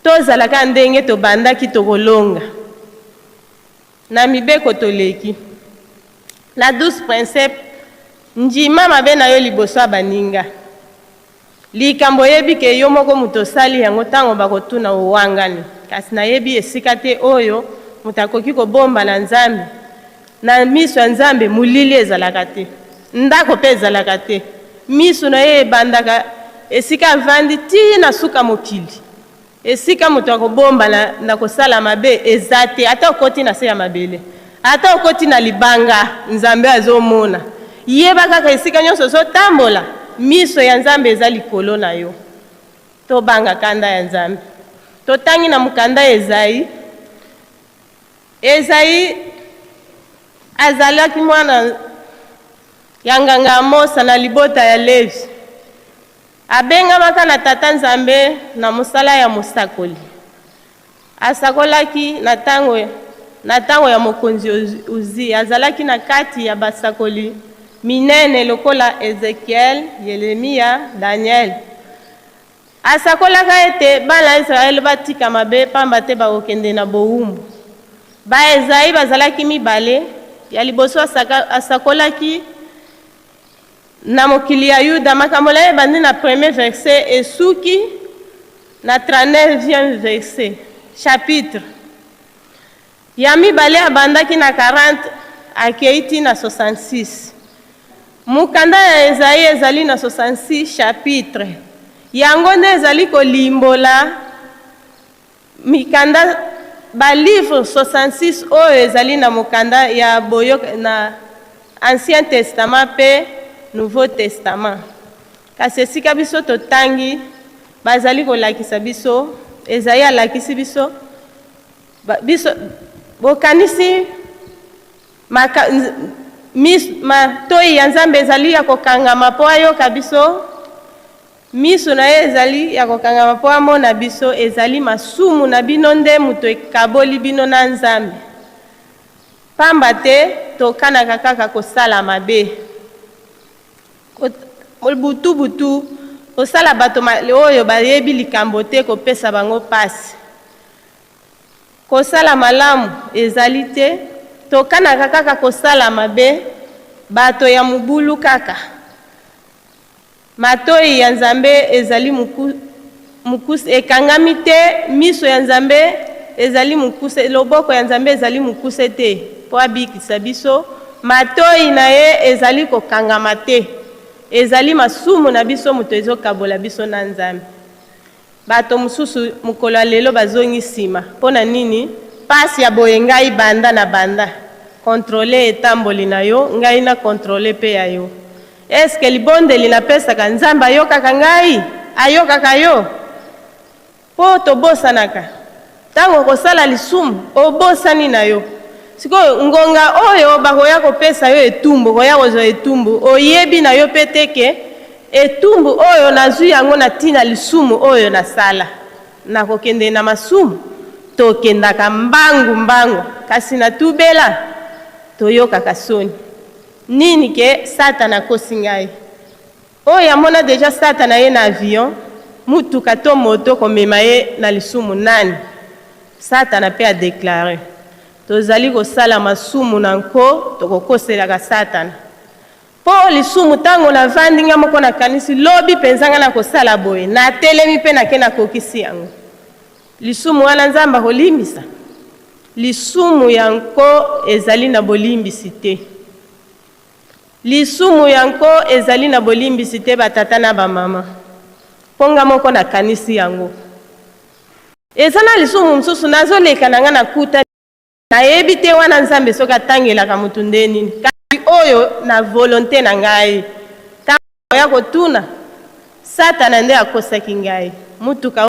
Tozala kaka ndenge tobandaki tokolonga. Na mibeko toleki. Na 12 princeps, ndima mabe na yo liboso ya baninga. Likambo oyebi ke yo moko moto osali yango tango bakotuna owangani. Kasi nayebi esika te oyo moto akoki kobomba na Nzambe. Na miso ya Nzambe molili ezalaka te. Ndako pe ezalaka te. Miso na ye ebandaka esika avandi tii na suka mokili. Esika moto akobombana na kosala mabe eza te, ata okoti na se ya mabele, ata okoti na libanga, Nzambe azomona. Yeba kaka esika nyonso ozotambola, miso ya Nzambe eza likolo na yo. Tobanga kanda ya Nzambe. Totangi na mokanda ya Ezayi. Ezayi azalaki mwana ya nganga Amosa na libota ya Levi. Abengamaka na Tata Nzambe na mosala ya mosakoli. Asakolaki na tango, na tango ya mokonzi Uzia. Azalaki na kati ya basakoli minene lokola Ezekiel, Yelemia, Daniel. Asakolaka ete bana ya Israele batika mabe pamba te bakokende na bowumbu. Ba Ezayi bazalaki mibale, ya liboso asaka, asakolaki Na mokili ya Yuda, makambo na ye ebandi na premier verset esuki na 39e verset, chapitre. Ya mibale abandaki na 40 akei ti na 66. Mokanda ya Ezayi ezali na 66 chapitre. Yango nde ezali kolimbola Mikanda, ba livres 66 oyo ezali na mokanda ya boyoka na Ancien Testament mpe Nouveau Testament. Kasi esika biso totangi, bazali kolakisa biso, Ezayi alakisi biso, ba, biso, bokanisi maka, mis, matoyi ya Nzambe ezali ya kokangama mpo ayoka biso? Miso na ye ezali ya kokangama mpo amona biso, ezali masumu na bino nde moto ekaboli bino na Nzambe. Pamba te tokanaka kaka kosala mabe. Butu butu, kosala bato oyo bayebi likambo te kopesa bango pasi. Kosala malamu ezali te, tokanaka kaka kosala mabe, bato ya mobulu kaka. Matoyi ya Nzambe ezali mokuse, ekangami te, miso ya Nzambe ezali mokuse, loboko ya Nzambe ezali mokuse te mpo abikisa biso, matoyi na ye ezali kokangama te. Ezali masumu na biso moto ezokabola biso na Nzambe. Bato mosusu mokolo ya lelo bazongi sima mpo na nini? Pasi ya boye ngai banda na banda. Controler etamboli na yo, ngai na controler pe ya yo. Est ce que libondeli napesaka Nzambe ayokaka ngai? Ayokaka yo? Po tobosanaka. Tango okosala lisumu, obosani na yo. Sikoyo ngonga oyo bakoya kopesa yo etumbu, okoya kozwa etumbu, oyebi na yo pe te ke etumbu oyo nazwi yango na tina lisumu oyo nasala. Nakokende na masumu? Tokendaka mbangu mbangu, kasi na tubela toyokaka soni. Nini ke satana akosi ngai? Oyo amona dejà satana aye na avion, mutuka to moto komema ye na lisumu nani? Satana pe a declare tozali kosala masumu na nko tokokoselaka satana. Po lisumu tango na vandi nga moko nakanisi lobi penza nga nakosala boye natelemi pe nake nakokisi yango. Lisumu wana Nzambe akolimbisa? Lisumu ya nko ezali na bolimbisi te. Lisumu ya nko ezali na bolimbisi te ba tata na ba mama. Po nga moko na kanisi yango. Eza na lisumu mosusu nazo leka na nga na kuta nayebi te wana Nzambe soki atangelaka mutu nde nini. Kasi oyo na volonte na ngai. Tango nakoya kotuna, satana nde akosaki ngai. Mutuka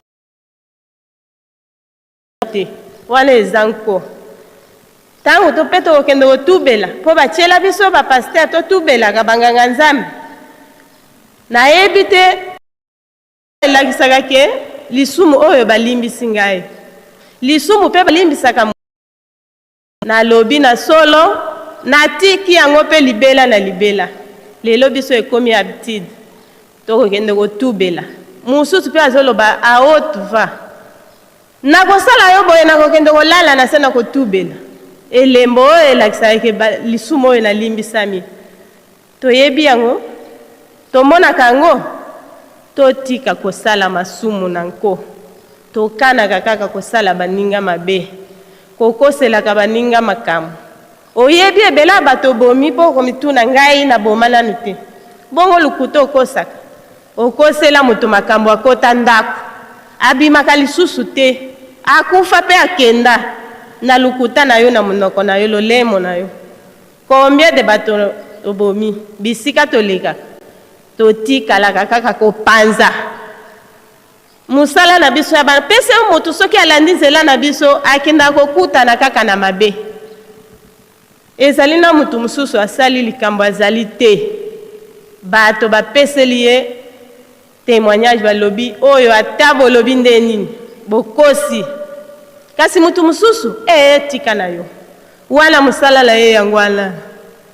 te wana eza nko tango to pe tokokende kotubela po batiela biso ba pasteur totubelaka ba nganga nzambe nayebi te elakisaka ke lisumu oyo balimbisi ngai lisumu pe balimbisaka Nalobi na solo, natiki yango pe libela na libela. Lelo biso ekomi habitude, tokokende kotubela. Mosusu pe azoloba à haute voix, nakosala yo boye, nakokende kolala na se nakotubela. Elembo oyo elakisaka ke lisumu oyo nalimbisami. Toyebi yango? Tomonaka yango? Totika kosala masumu na nko. Tokanaka kaka kosala baninga mabe, kokoselaka baninga makambo. Oyebi ebele ya bato obomi mpo okomituna, Ngai naboma nanu te. Bongo lokuta okosaka? Okosela moto makambo akota ndako. Abimaka lisusu te. Akufa pe akenda na lokuta na yo na monoko na yo, lolemo na yo. Combien de bato obomi? Bisika tolekaka, totikalaka kaka kopanza mosala na biso ya bana. Pesa yo moto soki alandi nzela na biso, akendaka kokutana kaka na mabe. Ezali na moto mosusu asali likambo azali te, bato bapeseli ye Temoignage balobi oyo ata bolobi nde nini bokosi kasi mutu mususu ee tika na yo wana musala na ye yango wana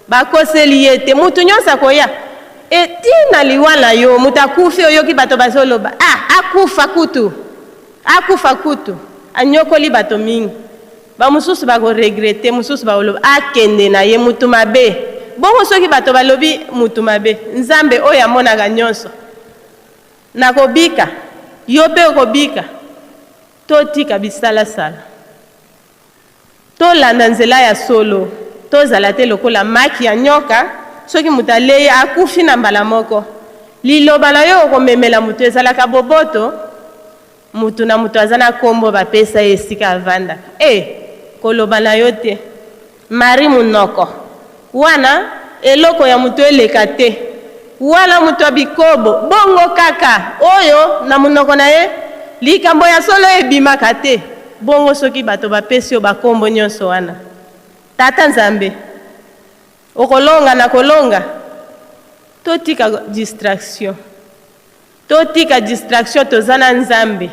bakoseli ye te mutu nyonso akoya e ti na liwa na yo mutu akufi oyoki bato bazoloba ah akufa kutu akufa kutu anyokoli bato mingi bamosusu bako regrete mosusu bakoloba akende na ye mutu mabe bongo soki bato balobi mutu mabe nzambe oyo amonaka nyonso nakobika yo mpe okobika totika bisalasala tolanda nzela ya solo tozala te lokola maki ya nyoka soki moto alei akufi na mbala moko liloba na yo okomemela moto ezalaka boboto Mutu na mutu aza na kombo ba pesa ye esika avandaka eh koloba na yo te Marie munoko wana eloko ya mutu eleka te wana mutu ya bikobo bongo kaka oyo na munoko na ye likambo ya solo ebimaka te bongo soki bato ba pesi yo ba kombo nionso wana tata nzambe okolonga na kolonga totika distraction. Totika distraction toza na nzambe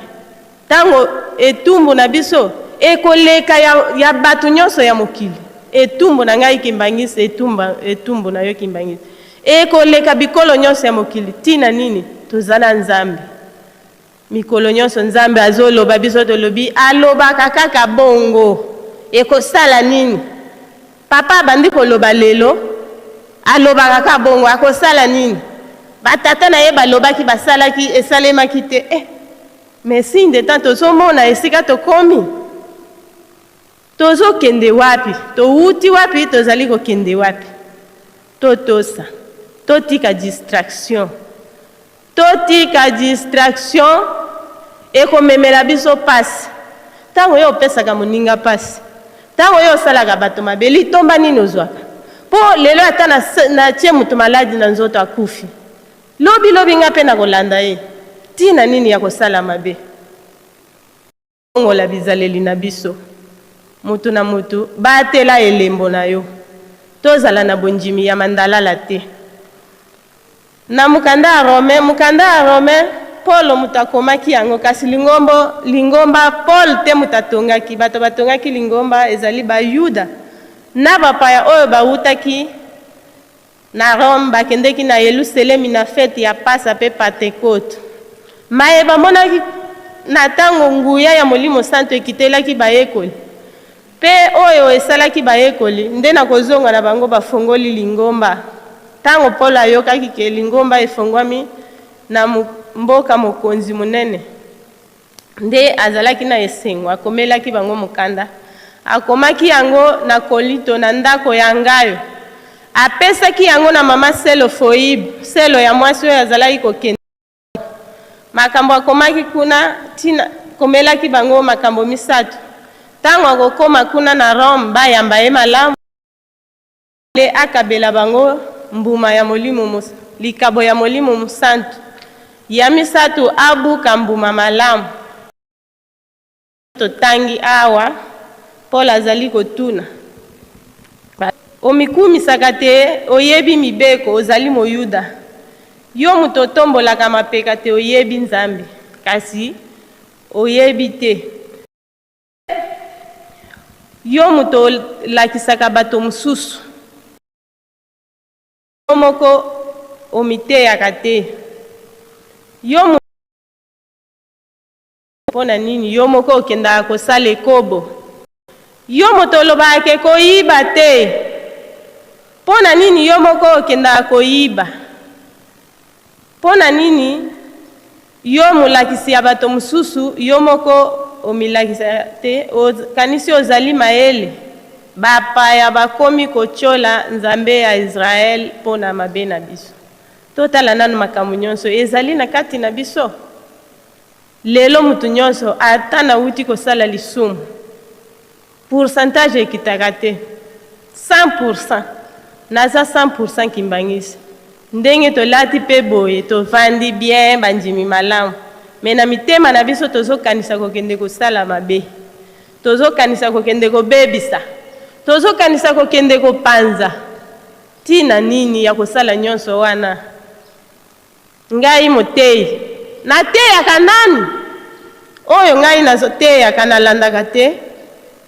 tango etumbu na biso ekoleka ya, ya bato nyonso ya mokili etumbu na ngai kimbangisi etumba, etumbu na yo kimbangisi ekoleka bikolo nyonso ya mokili ntina nini toza na nzambe mikolo nyonso nzambe azoloba biso tolobi alobaka kaka bongo ekosala nini Papa abandi koloba lelo alobaka kaka bongo akosala nini ba tata na ye balobaki basalaki esalemaki te eh mais signe de temps tozomona esika tokomi tozokende wapi towuti wapi tozali kokende wapi totosa totika distraction Totika distraction ekomemela biso pasi. Tango yo opesaka moninga pasi, tango yo osalaka bato mabe, litomba nini ozwaka? Po lelo ata na natie moto maladi na nzoto akufi, lobi lobi nga pe nakolanda ye. Tina nini ya kosala mabe? Bongola bizaleli na biso. Moto na moto, batela elembo na yo. Tozala na bondimi ya mandalala te. Na mokanda ya Romain, mokanda ya Romain, Polo moto akomaki yango, kasi lingombo, lingomba Paul te moto atongaki. Bato batongaki lingomba ezali Bayuda na bapaya oyo bawutaki Na Rome, bakendeki na Yeluselemi na feti ya Pasa pe Patekote. Maye bamonaki na tango nguya ya Molimo Santu ekitelaki bayekoli, pe oyo esalaki bayekoli, nde na kozonga na bango bafongoli lingomba. Tango Polo ayokaki ke lingomba efongwami na mboka mokonzi monene, Nde azalaki na esengo, akomelaki bango mokanda. Akomaki yango na Kolinto, na ndako ya Ngayo. Apesaki yango na mama Selo Foibe, Selo ya mwasi oyo azalaki kokende. Makambo akomaki kuna, tina, komelaki bango makambo misatu. Tango akokoma kuna na Rome, bayamba ye malamu. Nde akabela bango mbuma ya Molimo, likabo ya Molimo Mosantu. Ya misatu, abuka mbuma malamu. Totangi awa, Paul azali kotuna, Omikumisaka te oyebi mibeko, ozali Moyuda? Yo moto otombolaka mapeka te oyebi Nzambe, kasi oyebi te. Yo moto olakisaka bato mosusu. Yo moko omiteyaka te. Yo moto. Mpo na nini yo moko okendaka kosala ekobo? Yo moto olobaka ke koyiba te. Mpo na nini yo moko okendaka koyiba? Mpo na nini yo molakisi ya bato mosusu, yo moko omilakisaka te, okanisi ozali mayele? Bapaya bakomi kotyola Nzambe ya Israel mpo na mabe na biso. Totala nanu makambo nyonso ezali na kati na biso. Lelo moto nyonso ata nawuti kosala lisumu, pourcentage ekitaka te, 100 pour 100 naza 100 pour 100 kimbanguiste. Ndenge tolati pe boye tovandi bien bandimi malamu, mais na mitema na biso tozokanisa kokende kosala mabe, tozokanisa kokende kobebisa, tozokanisa kokende kopanza. Tina nini ya kosala nyonso wana? Ngai moteyi, nateyaka nani? Oyo ngai nazoteyaka nalandaka te,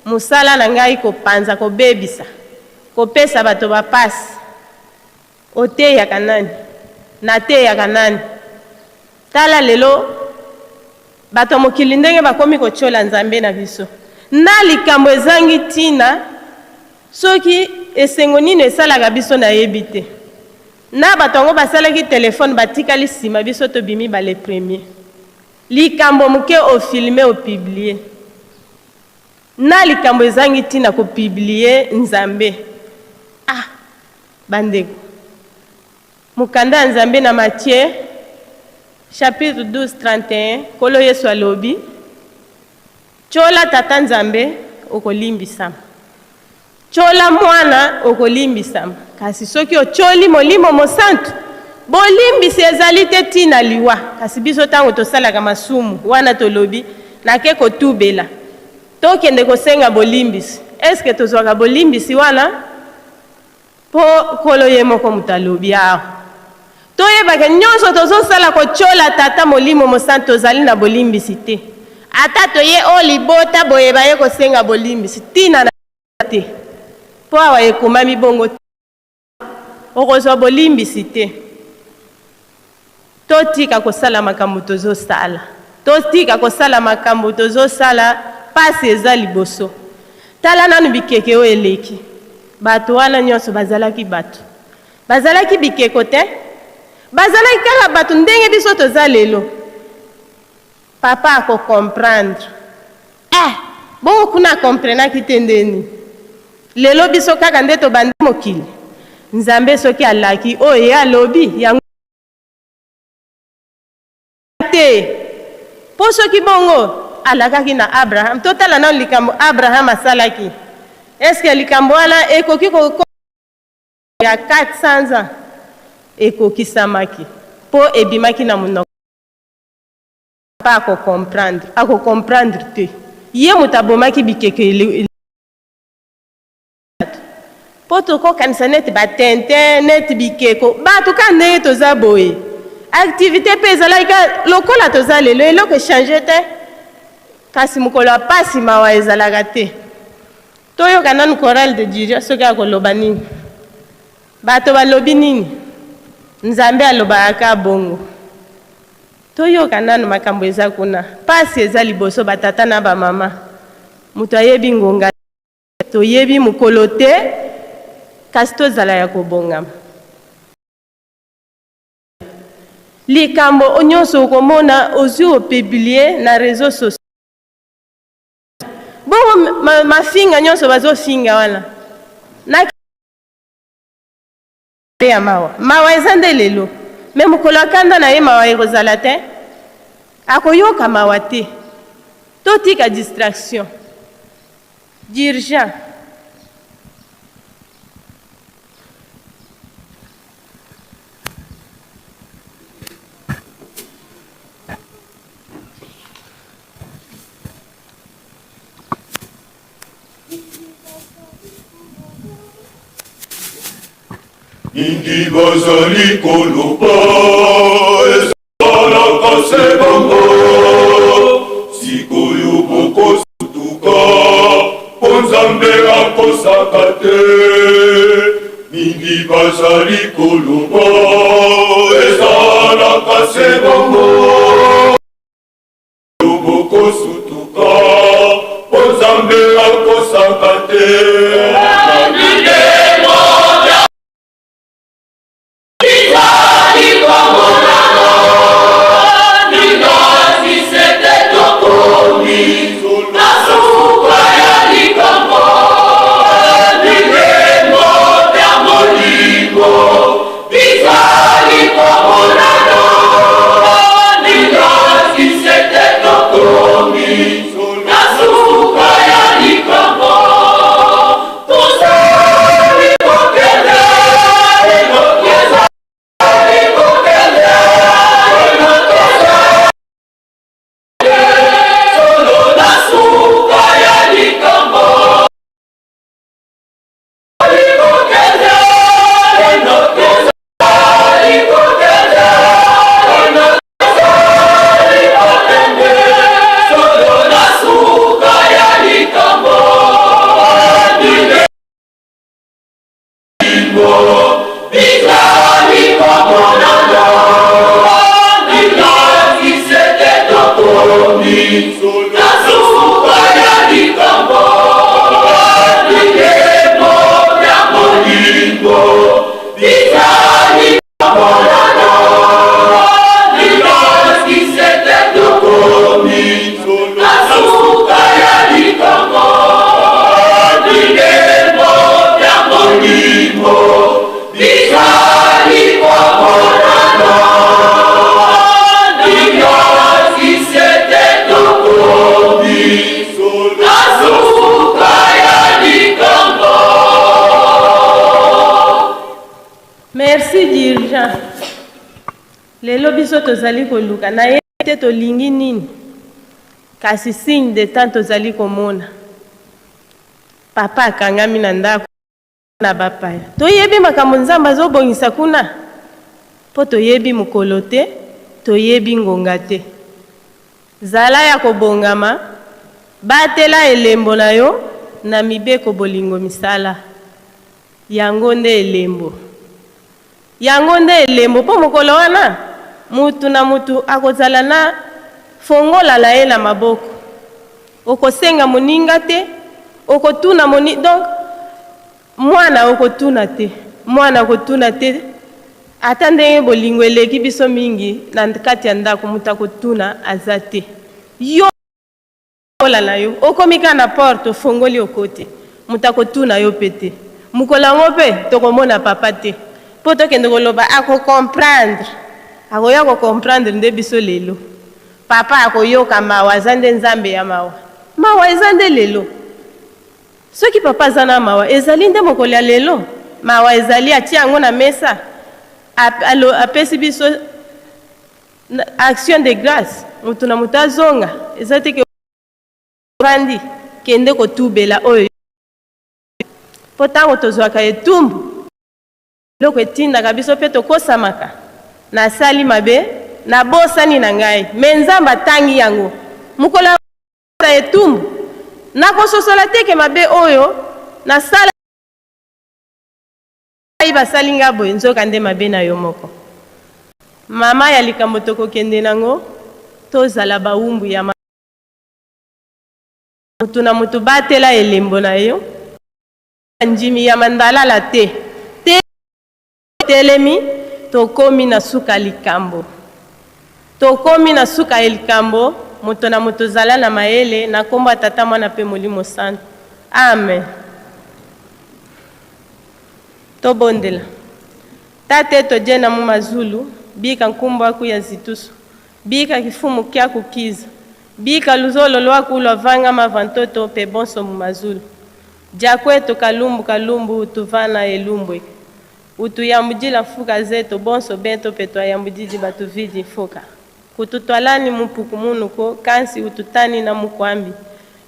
mosala na ngai kopanza, kobebisa, kopesa bato bapasi. Oteyaka nani? Nateyaka nani? Tala lelo bato ya mokili ndenge bakomi kotyola Nzambe na biso na likambo ezangi ntina. Soki esengo nini esalaka biso nayebi te. Na bato yango basalaki telefone batikali nsima, biso tobimi ba les premiers. Likambo moke o filmer o publier. Na likambo ezangi ntina ko publier Nzambe. Ah bandeko, mokanda ya Nzambe na Matthieu chapitre 12 31 Nkolo Yesu alobi, Tyola Tata Nzambe, okolimbisama. Tyola Mwana, okolimbisama. Kasi soki otyoli Molimo Mosantu, bolimbisi ezali te tii na liwa. Kasi biso ntango tosalaka masumu, wana tolobi, Nake kotubela. Tokende kosenga bolimbisi. Est-ce que tozwaka bolimbisi wana? Mpo Nkolo ye moko moto alobi awa. Toyeba ke nionso tozosala kotiola Tata Molimo Mosantu tozali na bolimbisi te. Ata toye o libota boye baye kosenga bolimbisi tina na te. Mpo awa ekomami bongo te. Okozwa bolimbisi te. Totika kosala makambo tozosala. Totika kosala makambo tozosala, pasi eza liboso. Tala nanu bikeke oyo eleki. Bato wana nionso bazalaki bato. Bazalaki bikeko te. Bazalaki kaka bato ndenge biso toza lelo. Papa ako comprendre. Eh! Bongo kuna a comprenaki te nde nini? Lelo biso kaka nde tobandi mokili? Nzambe soki alaki oyo ye alobi yango te. Po soki bongo alakaki na Abraham, totala nanu likambo Abraham asalaki. Est ce que likambo wana ekoki ko ya 400 ans ekokisamaki po ebimaki na monoko Papa ako comprendre, ako comprendre te. Ye moto abomaki bikeko po tokokanisa neti ba tintin, neti bikeko, bato kaka ndenge toza boye. Activite pe ezalaki kaka lokola toza lelo, eloko e changer te. Kasi mokolo ya pasi mawa ezalaka te. Toyoka nanu chorale de Djidja soki akoloba nini. Bato balobi nini? Nzambe alobaka kaka bongo. Toyoka nanu makambo eza kuna. Pasi eza liboso ba tata na ba mama. Moto ayebi ngonga te, toyebi mokolo te, kasi tozala ya kobongama. Likambo nyonso okomona ozwi o publier na reseaux sociaux. Bongo mafinga nyonso bazofinga wana na ya mawa. Mawa eza nde lelo, mais mokolo ya kanda na ye mawa ekozala te, akoyoka mawa te. Totika distraction d'urgent. Mingi bazali koloba ezalaka se bango, sikoyo bokosutuka mpo Nzambe akosaka te. Mingi bazali koloba ezalaka se bango. Bokosutuka mpo Nzambe akosaka te. likambo, bilembo ya bolingo bizali komonana, likanisi ete tokomi na suka ya likambo, bilembo ya bolingo bizali komonana, likanisi ete tokomi na suka ya likambo. Merci dirigeant. Lelo biso tozali koluka nayebi te tolingi nini kasi signe de temps tozali komona papa akangami na ndako na bapaya. Toyebi makambo Nzambe azobongisa kuna mpo toyebi mokolo te, toyebi ngonga te. Zala ya kobongama, batela elembo na yo na mibeko bolingo misala. Yango nde elembo. Yango nde elembo mpo mokolo wana mutu na mutu akozala na fongola na ye na maboko. Okosenga moninga te, okotuna moni donc mwana okotuna te, mwana akotuna te ata ndenge bolingo eleki biso mingi na kati ya ndako, moto akotuna aza te. Yo fongola na yo, okomi kaka na porte, ofongoli okoti, moto akotuna yo pe te. Mokolo yango pe tokomona papa te po tokende koloba ako comprendre, akoya ko comprendre nde biso lelo. Papa akoyoka mawa, aza nde Nzambe ya mawa. Mawa eza nde lelo. Soki papa aza na mawa, ezali nde mokolo ya lelo. Mawa ezali, atie yango na mesa, apesi biso action de grace, moto na moto azonga. Eza te ke ovandi, kende kotubela oyo. Po tango tozwaka etumbu, eloko etindaka biso pe tokosamaka, nasali mabe, nabosani na ngai, mais Nzambe atangi yango. Mokolo ya etumbu, nakososola te ke mabe oyo nasala basali nga boye, nzoka nde mabe na yo moko. Mama ya likambo tokokende nango, tozala bawumbu ya moto na moto, batela elembo na yo. Ndimi ya mandalala te te telemi, tokomi na suka likambo, tokomi na suka ya likambo. Moto na moto zala na mayele na nkombo ya Tata, Mwana mpe Molimo Santu. Amen. Tobondela. Tate eto jena mu mazulu, bika nkumbu aku ya zitusu, bika kifumu kyaku kiza, bika luzolo lwaku lwa vanga mavantoto mpe bonso mu mazulu. Diakwetu kalumbu kalumbu utuvana elumbwe utuyambudila mfuka zetu bonso bento mpe twayambudidi batuvidi mfuka kututwalani mupuku munuko kansi ututani na mukwambi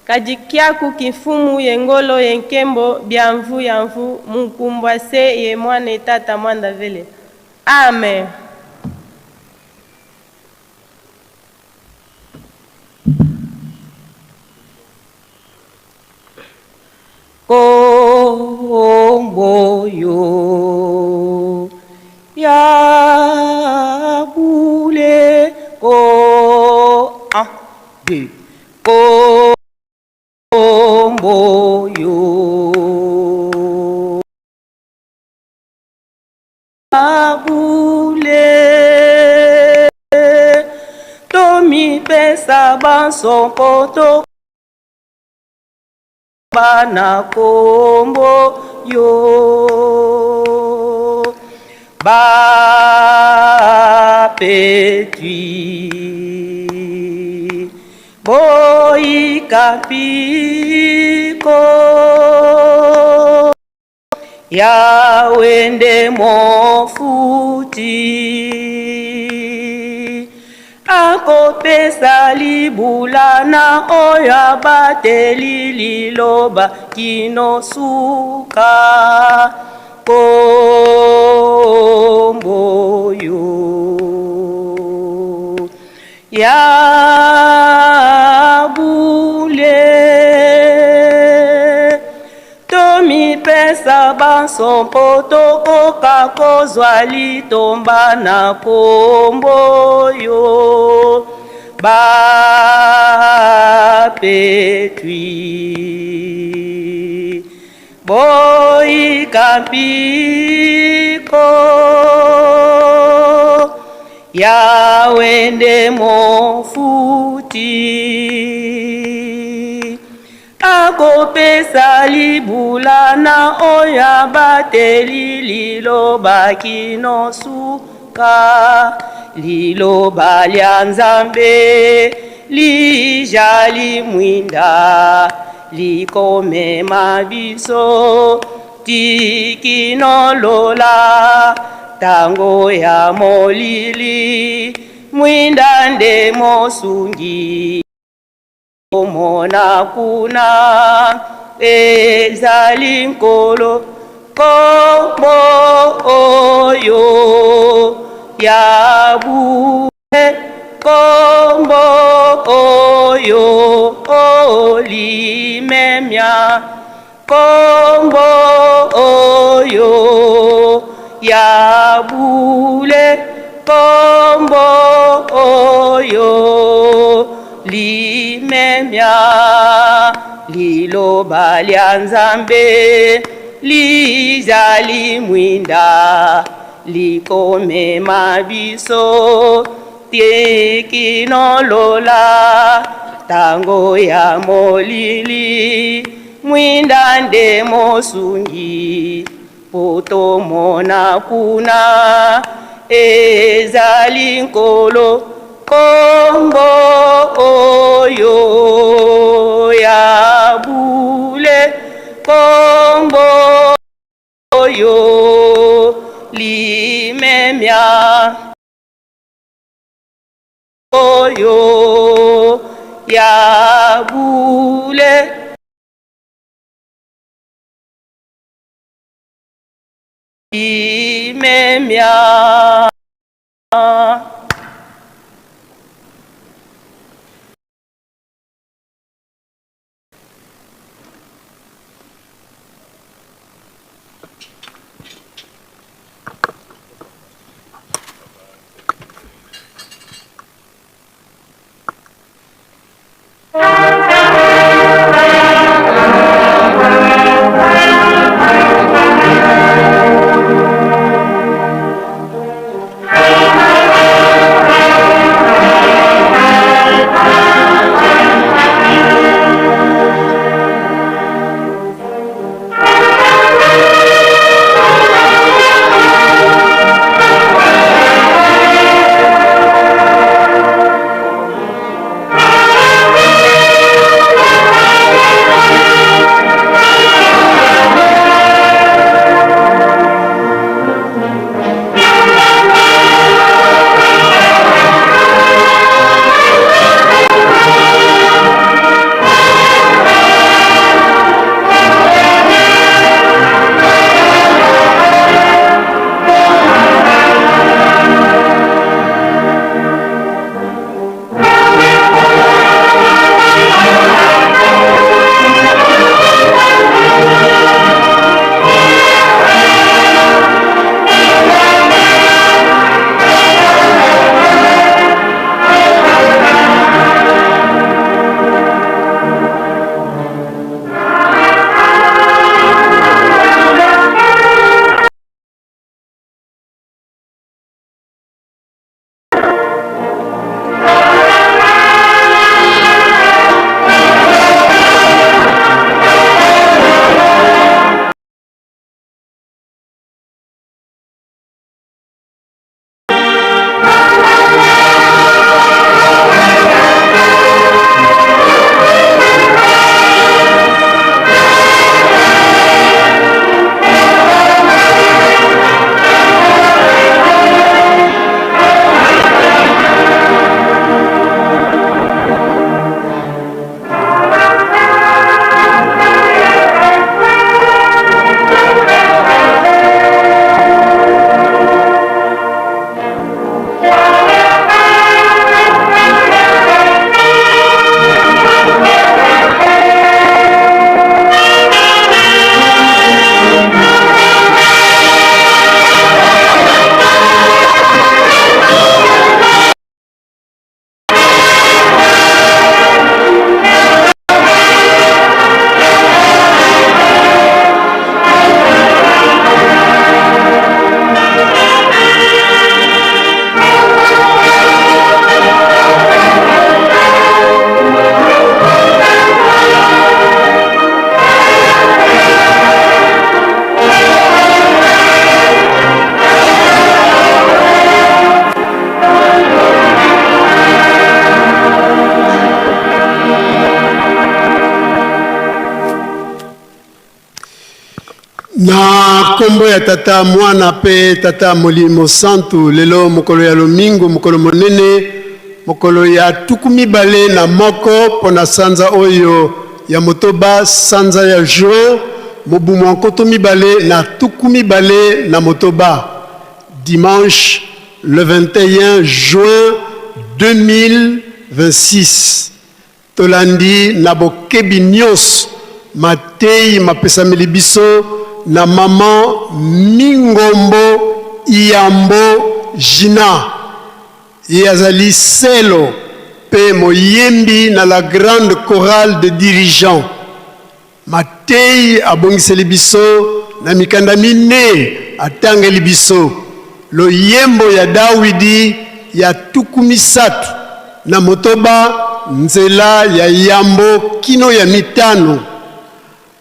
kadi kyaku kimfumu ye ngolo ye nkembo bya mvu ya mvu munkumbwa se ye mwana tata mwanda vele. Amen. Kombo yo ya bule ko 1 2 kombo yo ya bule tomipesa banso mpo to bana kombo yo bapetwi boyika mpiko Yawe nde mofuti akopesa libula na oyo abateli liloba kino suka kombo yo ya bule tomipesa banso mpo tokoka kozwa litomba na kombo yo. Bapetwi boyika mpiko Yawe nde mofuti akopesa libula na oyo abateli liloba kino suka. Liloba lya Nzambe lijali mwinda likomema biso ti kino lola. Tango ya molili mwinda nde mosungi komona kuna ezali Nkolo. Kombo oyo ya bule, kombo oyo olimemia, kombo oyo ya bule, kombo oyo limemia. Liloba lya Nzambe lizali mwinda likomema biso ti kino lola. Tango ya molili mwinda nde mosungi po tomona kuna ezali Nkolo. Kombo oyo ya bule, kombo oyo limemia, oyo ya bule. Limemia. Na kombo ya Tata, Mwana pe Tata Molimo Santu, lelo mokolo ya lomingo, mokolo monene, mokolo ya 21 pona sanza oyo ya motoba, sanza ya juin, mobu mwa 2026, dimanche le 21 juin 2026. Tolandi na bokebi nionso mateyi mapesameli biso na maman Mingombo Iyambo Gina. Ye azali selo pe moyembi na la grande chorale de dirigeants. Mateyi abongiseli biso na mikanda mine atangeli biso Loyembo ya Dawidi ya 36 nzela ya yambo kino ya mitano.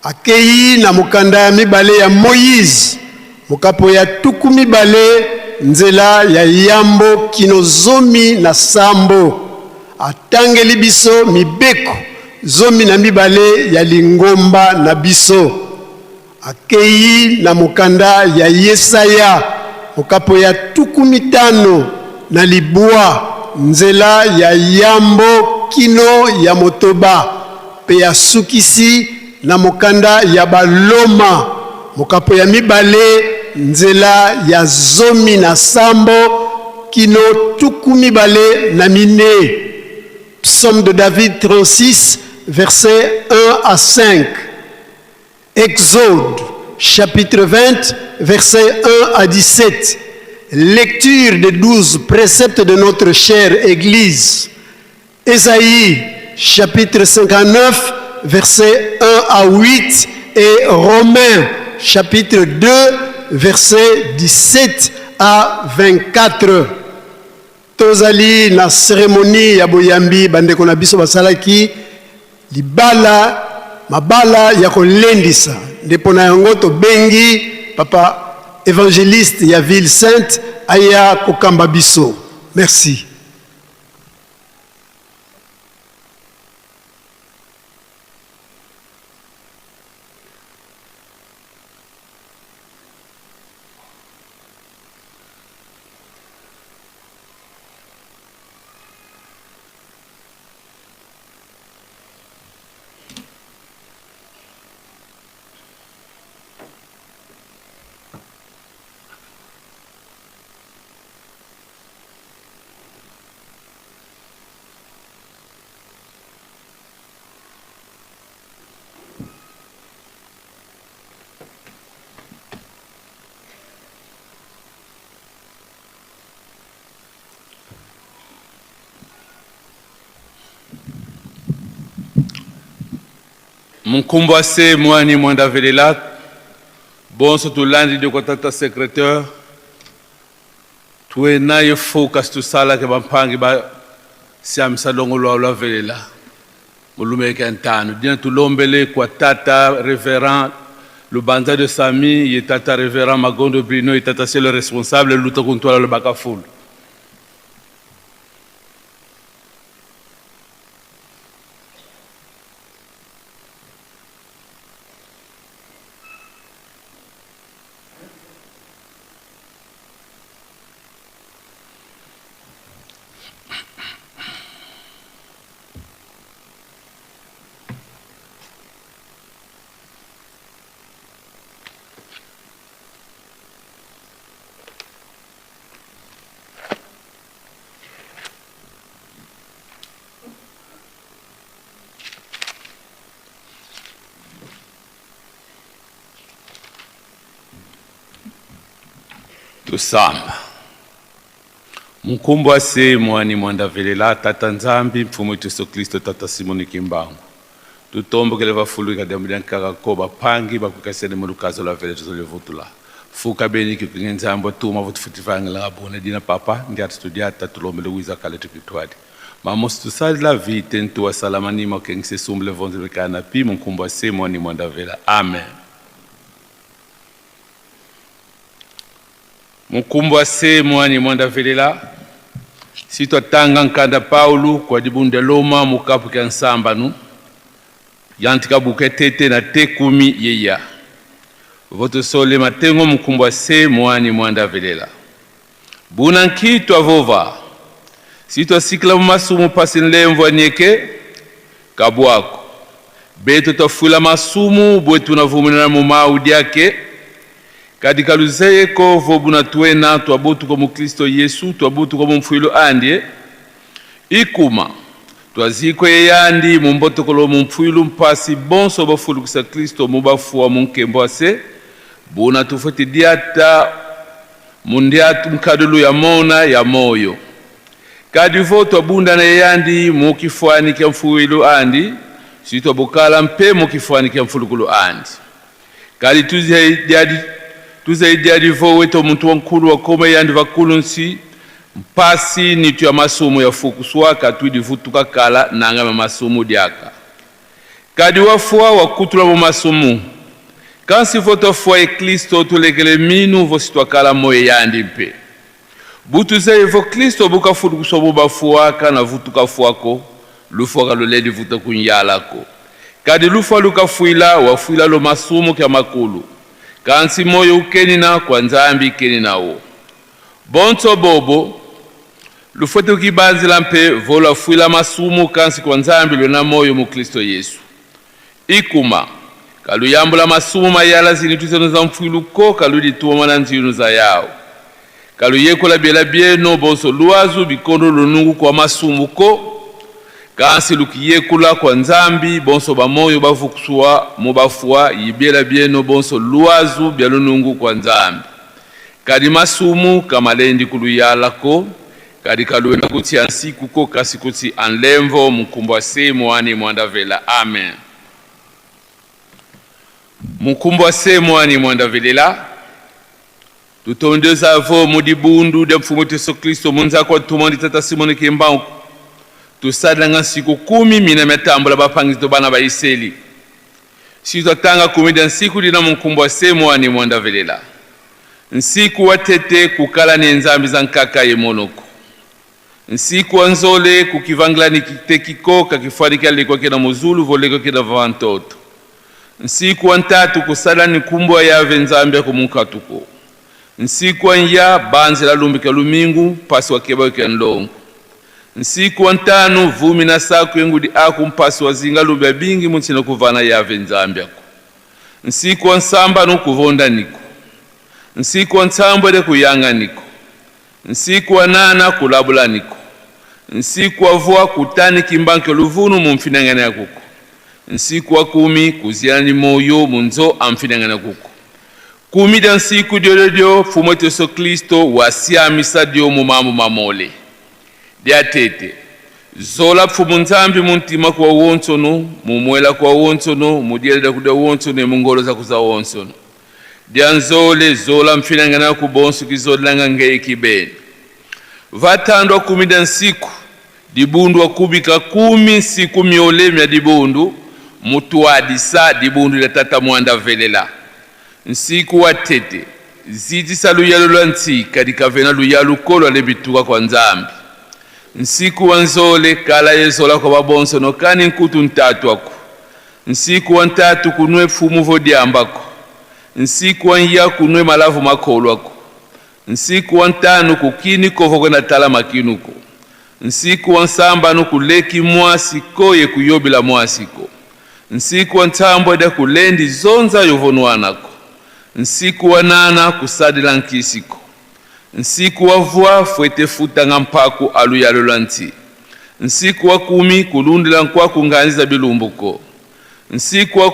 Akeyi na mokanda ya mibale ya Moyize mokapo ya 20 nzela ya yambo kino 17. Atangeli biso mibeko 12 ya lingomba na biso. Akeyi na mokanda ya Yesaya mokapo ya 59 nzela ya yambo kino ya motoba pe asukisi na mokanda ya Baloma mokapo ya mibale nzela ya 17 kino 24. Psaume de David 36 versets 1 à 5. Exode chapitre 20 versets 1 à 17. Lecture des 12 préceptes de notre chère Église. Ésaïe chapitre 59 versets 1 à 8 et Romains chapitre 2 versets 17 à 24. Tozali na cérémonie ya boyambi bandeko na biso basalaki libala mabala ya kolendisa, nde pona yango tobengi papa évangéliste ya ville sainte aya kokamba biso. Merci. Munkumbwase mwani mwanda velela bonso tulandi de kwa tata secrétaire tuwe naye focus tusala ke bampangi ba siamisa longo lwa lwa velela mulume ke ntano dina tulombele kwa tata révérend Lubanza de Sami ye tata révérend Magondo Bruno ye tata c'est le responsable luta kuntwala le bakafulu. Tusamba Mukumbu ase mwani mwandavelela tata Nzambi mfumu wetu Yesu Kristo tata Simoni Kimbangu tutombokele vafuluka damu lya nkaka ko bapangi bakukasene mu lukazo lwa vele tuzolevutula fuka beni kikinge nzambo tuma vutufutivangila abone dina papa ndiati tudiata tulombele wiza kale tukitwadi mamosi tusalila vite ntuwa salama nima kengise sumbule vonze bekana pi mukumbu ase mwani mwandavela amen. Mukumbu ase mwani mwandavelela sitwatanga nkanda Paulo kwa dibunde Loma mukapu kya nsambanu yantika buke tete na te kumi yeya Votosole matengo mukumbwa se mwani mwanda velela. Buna nkitwa vova. Sitwasikila mu masumu pasi nlemvo anyeke kabwako. Beto twafwila masumu bwetu navuminana mu mau diake. Kadi kaluzeyeko vobuna twena twabutuka mu Kristo Yesu twabutuka mu mfwilo andie. Ikuma twazikwe yandi mu mbotokolo mu mfwilu mpasi bonso bafulukisa Kristo mu bafua mu nkembo ase buna tufwete diata mundiatu mkadulu ya mona ya moyo. Kadi vo twabunda na yandi mu kifwani kya mfuwilu andi si twabukala mpe mu kifwani kya mfulukulu andi. Kadi tuzaidiadi vo weto muntu wankulu wakoma yandi vakulu nsi mpasi nitu ya masumu ya fukuswa katwidi vutuka kala nanga masumu diaka. Kadi wafua wakutula mu masumu. Kansi vo twafua e Kristo tulekele minu vo sitwakala moyo yandi mpe. Butu zeye vo Kristo bukafudukuswa bu bafua kana vutuka fuako, lufua kaluledi vuta kunyalako. Kadi lufua lukafuila wafuila lo masumu kya makulu. Kansi moyo ukenina kwa Nzambi kenina wo. Bonso bobo lufwete ukibanzila mpe vola fuila masumu kansi kwa Nzambi lwena moyo mu Kristo Yesu. Ikuma kaluyambula masumu mayala zini tuzeno za mfwiluko kaludi tuoma na nzinu za yao. Kaluyekola biela bieno bonso luazu bikondo lunungu kwa masumu ko kansi lukiyekula kwa Nzambi bonso bamoyo bavukuswa mubafua yibiela bieno bonso luazu bya lunungu kwa Nzambi. Kadi masumu kamalendi kuluyalako kadi kaluena kuti ansiku ko kasi kuti anlemvo mukumbwa se mwani mwandavela. Amen. Mukumbwa se mwani mwandavelela. Tutondeza vo mudibundu dia mfumu Yesu Kristo munza kwa tumandi tata Simoni Kimbangu. Tusadanga siku 10 mina metambula bapangizo bana baiseli. Sizatanga kumi dia nsiku dina mukumbwa se mwani mwandavelela. Nsiku watete kukala ni nzambi za nkaka ye monoko. Nsiku wanzole kukivangla ni kitekiko kakifwanika lekwa kena muzulu volekwa kena vantoto. Nsiku wantatu kusala ni kumbwa yave nzambi ya kumunkatuko. Nsiku wanya banze la lumbika lumingu pasi wakeba ke ndongo. Nsiku wantanu vumi na saku yengudi aku mpasi wazinga lumbya bingi munchina kuvana yave nzambi yako. Nsiku wansamba nukuvonda niko. Nsiku wa nsambwe kuyanga niko. Nsiku wa nana kulabula niko. Nsiku wa vua kutani kimbanke luvunu mumfinangana ya kuko. Nsiku wa 10 kuziani moyo munzo amfinangana kuko. 10 da nsiku diododio fumo Yesu Kristo wasiamisa dio mumamu mamole. Dia tete. Zola fumu nzambi muntima kwa wonsono, mumwela kwa wonsono, mudieleda kuda wonsono, mungolo za kuza wonsono. Dianzole zola mfinangana kubonsu kizolanga ngei kibeni. Vatandwa 10 da nsiku dibundu wa kubika 10 siku miole mya dibundu mutuadisa dibundu la tata mwanda velela. Nsiku wa tete ziti saluyalo lwa nsi kadika vena luyalu kolo alebituka kwa Nzambi. Nsiku wa nzole kala yezola kwa babonso nokani nkutu ntatu ako. Nsiku wa ntatu kunwe fumu vodiambako. Nsiku wa nya kunwe malavu makolo ako. Nsiku wa ntanu kukini kovo kwenda tala makinuko. Nsiku wa nsamba nukuleki mwasi koye kuyobila mwasiko. Nsiku wa ntambwe da kulendi zonza yovonwanako. Nsiku wa nana kusadila nkisiko. Nsiku wa vua fwete futa nga mpaku aluyalo nti. Nsiku wa 10 kulundila nkwaku nganziza bilumbuko. Nsiku wa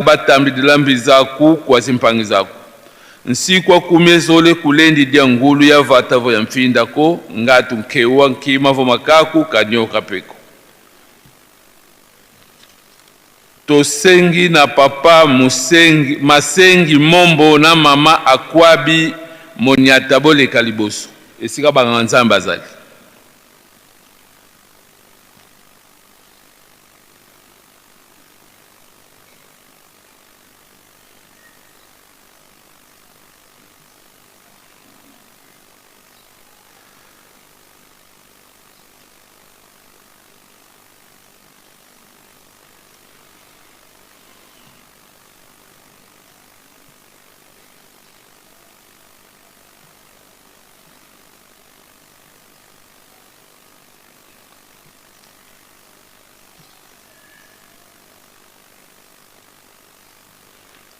batambi dilambi zaku kwa zimpangi zaku. Nsiku wa 10 ezole kulendi dia ngulu ya vatavo ya mfindako ngatu nkewa nkima vo makaku kanyoka peko. Tosengi na papa musengi, masengi mombo na mama akwabi monyata boleka liboso. Esika banganga Nzambe azali.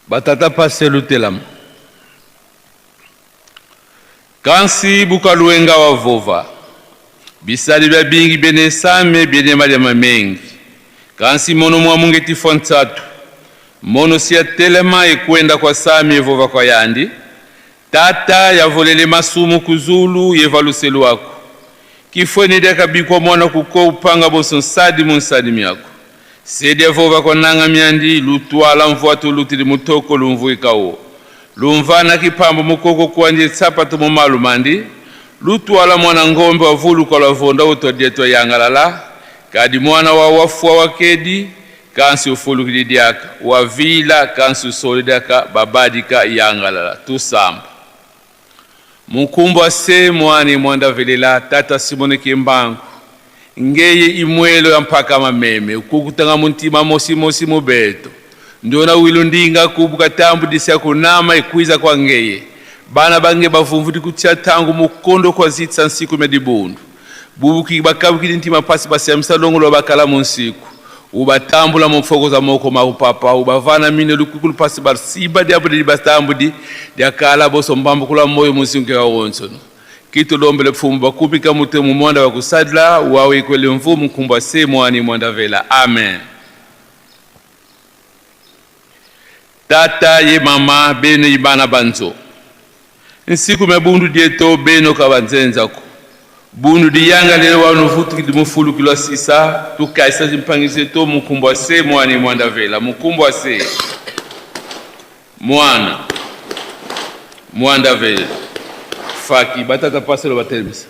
Batata paselu telama. Kansi bukaluenga wa vova. Bisali bya bingi bene same bene malema mengi. Kansi mono mwa mungeti fontsatu. Mono siya telema ekwenda kwa sami evova kwa yandi. Tata yavolele masumu kuzulu yevaluselu wako. Kifweni dyakabikwa mwana kuko upanga boso nsadi mu nsadi myako. Sedi evova kwa nanga myandi lutwala mvwatu lutili mutoko lumvuikawo. Lumvana kipambo mukoko kwanje tsapatu mu malu mandi. Lutwala mwana ngombe wa vulu kwa lwavonda utodietwa yangalala. Kadi mwana wa wafua wakedi kansi ufulukili dyaka wavila kansi usoli dyaka babadika yangalala tusamba. Mukumbu ase mwani mwanda velela tata Simone Kimbangu ngeye imwelo ya mpaka mameme ukukutanga muntima mosi mosi mubeto ndona wilo ndinga kubuka tambu disia kunama ikwiza kwa ngeye bana bange bavumvuti kutia tangu mukondo kwa zitsa nsiku medibundu bubuki bakabukili ntima pasi basi ya msalongo lwa bakala munsiku ubatambula mufoko za moko maupapa ubavana mine lukukulu pasi basiba diabu di batambudi diakala boso mbambu kula moyo musinke wa wonsono kitu lombele pfumbu bakupika mutemu mwanda wa kusadla wawe ikwele mvumu kumbwa se mwani mwanda vela amen. Tata ye mama beno ibana banzo nsiku mebundu dieto beno kabanzenzako bundu diyanga lelo wanu vutuki dimufulukilwa sisa tukaisa zimpangise to mukumbwa se mwani mwanda vela mukumbwa se mwana mwanda vela faki batata paselo batelemisa.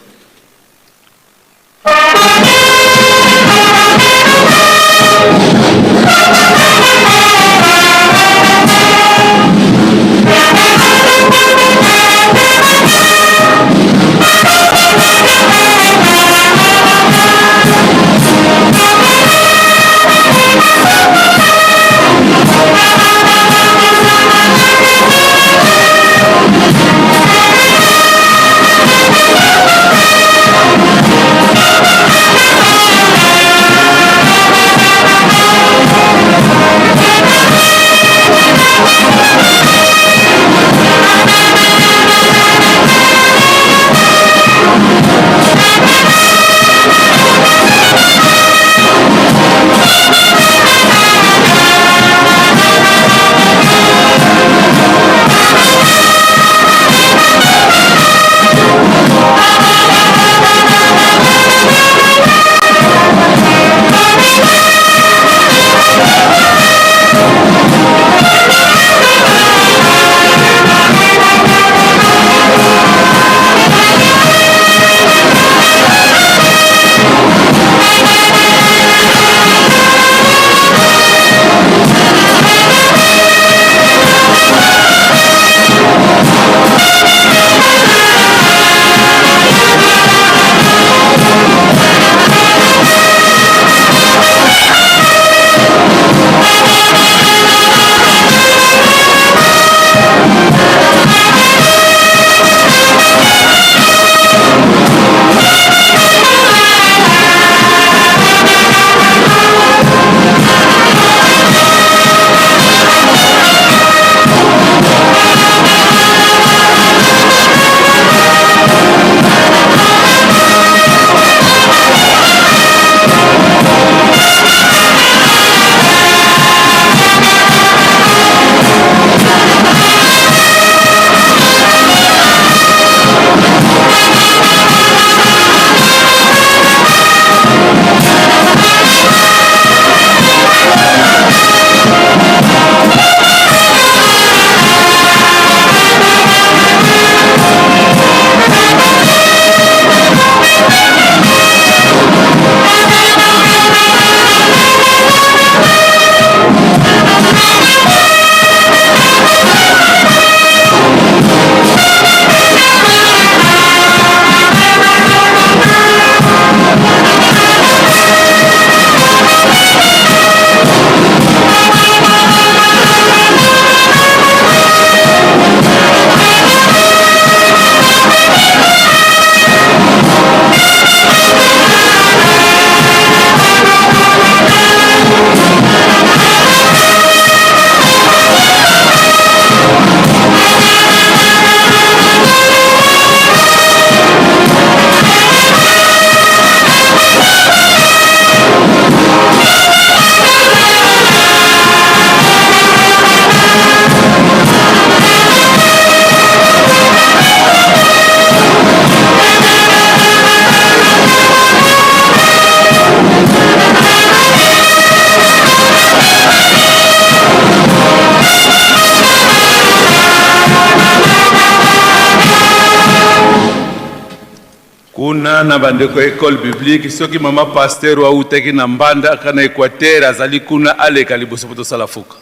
Kuna na bandeko ya ecole biblique, soki mama pasteur oyo awutaki na Mbandaka na Equateur azali kuna, aleka liboso mpo tosala fuka.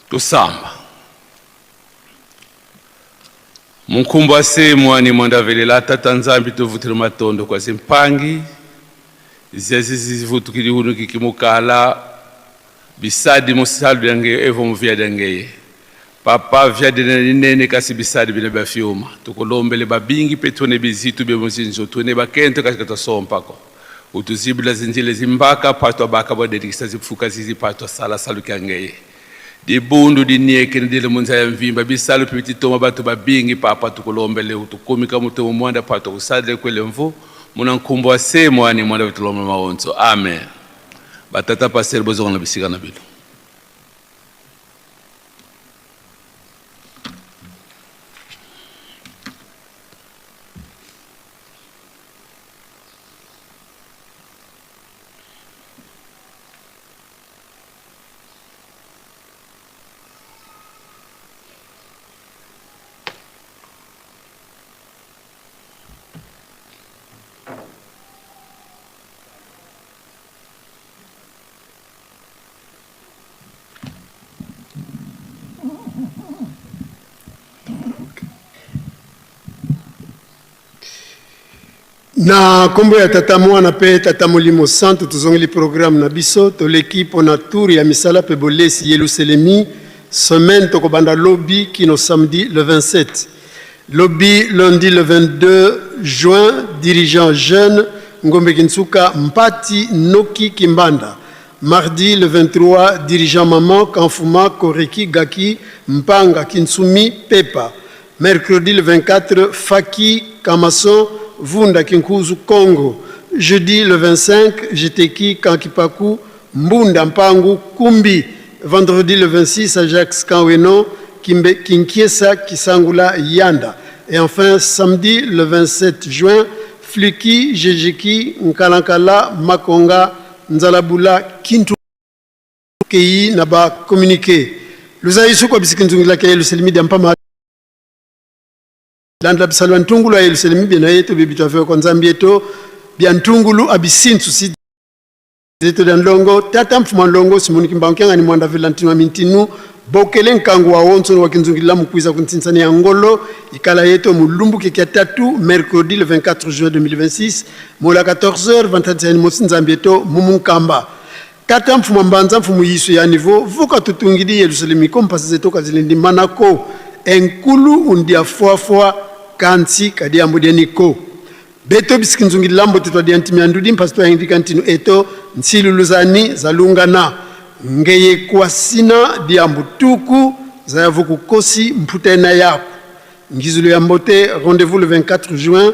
Tosamba. Munkumbu ase mwani mwandavelela tata Nzambi tovutile matondo kwa zimpangi zezi zivutukili hunu kikimukala bisadi musalu dyange evo muvia dyangeye papa via dina linene kasi bisadi bine bya fyuma tukulombele babingi pe tune bizitu bya muzinzo tune bakento kasi katasompako utuzibula zinjile zimbaka patwa baka bwadedikisa zipfuka zizi patwa sala salu kyangeye Dibundu dinieke ne dile munza ya mvimba bisalu pe bititoma batu ba bingi papa tukulombele utukumika mutemo mwanda pato kusadile kwele mvu muna nkumbu wa se mwani mwanda vitulombe maonso amen batata pasteur bozonga na bisika na bino. Na nkombo ya Tata, Mwana mpe Tata Molimo Santu, tozongeli programme na biso. Toleki mpo na tour ya misala mpe bolesi Yeluselemi semaine. Tokobanda lobi kino samedi le 27. Lobi lundi le 22 juin, dirigeant jeune Ngombe Kinsuka Mpati Noki Kimbanda. Mardi le 23, dirigeant maman Kanfuma Koreki Gaki Mpanga Kinsumi Pepa. Mercredi le 24, Faki Kamason Vunda Kinkuzu Congo. Jeudi le 25, Jiteki Kankipaku Mbunda Mpangu Kumbi. Vendredi le 26, Ajax Kanweno Kimbe Kinkiesa Kisangula Yanda. Et enfin, samedi le 27 juin, Fluki Jejeki Nkalankala Makonga Nzalabula Kintu. Keyi na ba communiqué luza isu kwa bisiki nzungila ke Yerusalemi dia mpama landla bisalo ya ntungulu ya Yerusalemi bia yetu bibi twafewa kwa Nzambi yetu bia ntungulu abisintu si zetu dia ndongo tata mfuma ndongo Simoni Kimbangu kiangani mwanda vila ntinu mintinu bokele nkangu wa wonso wa kinzungila mukwiza kuntinsani ya ngolo ikala yetu mulumbu kekia tatu mercredi le 24 juin 2026 mola 14h 21 mosi Nzambi yetu mumunkamba Tata mfumu mbanza mfumu yisu ya niveau vuka tutungidi Yerusalemi ko mpasi zetu kazilindi manako enkulu undia fuafua kansi kadi ambudianiko beto bisikinzungili lambo tetwa diantimi andudi mpasi twayindika ntinu eto nsiluluzani zalungana ngeye kwasina diambu tuku zayavuku kosi mputena yako Ngizulu ya Mbote, rendez-vous le 24 juin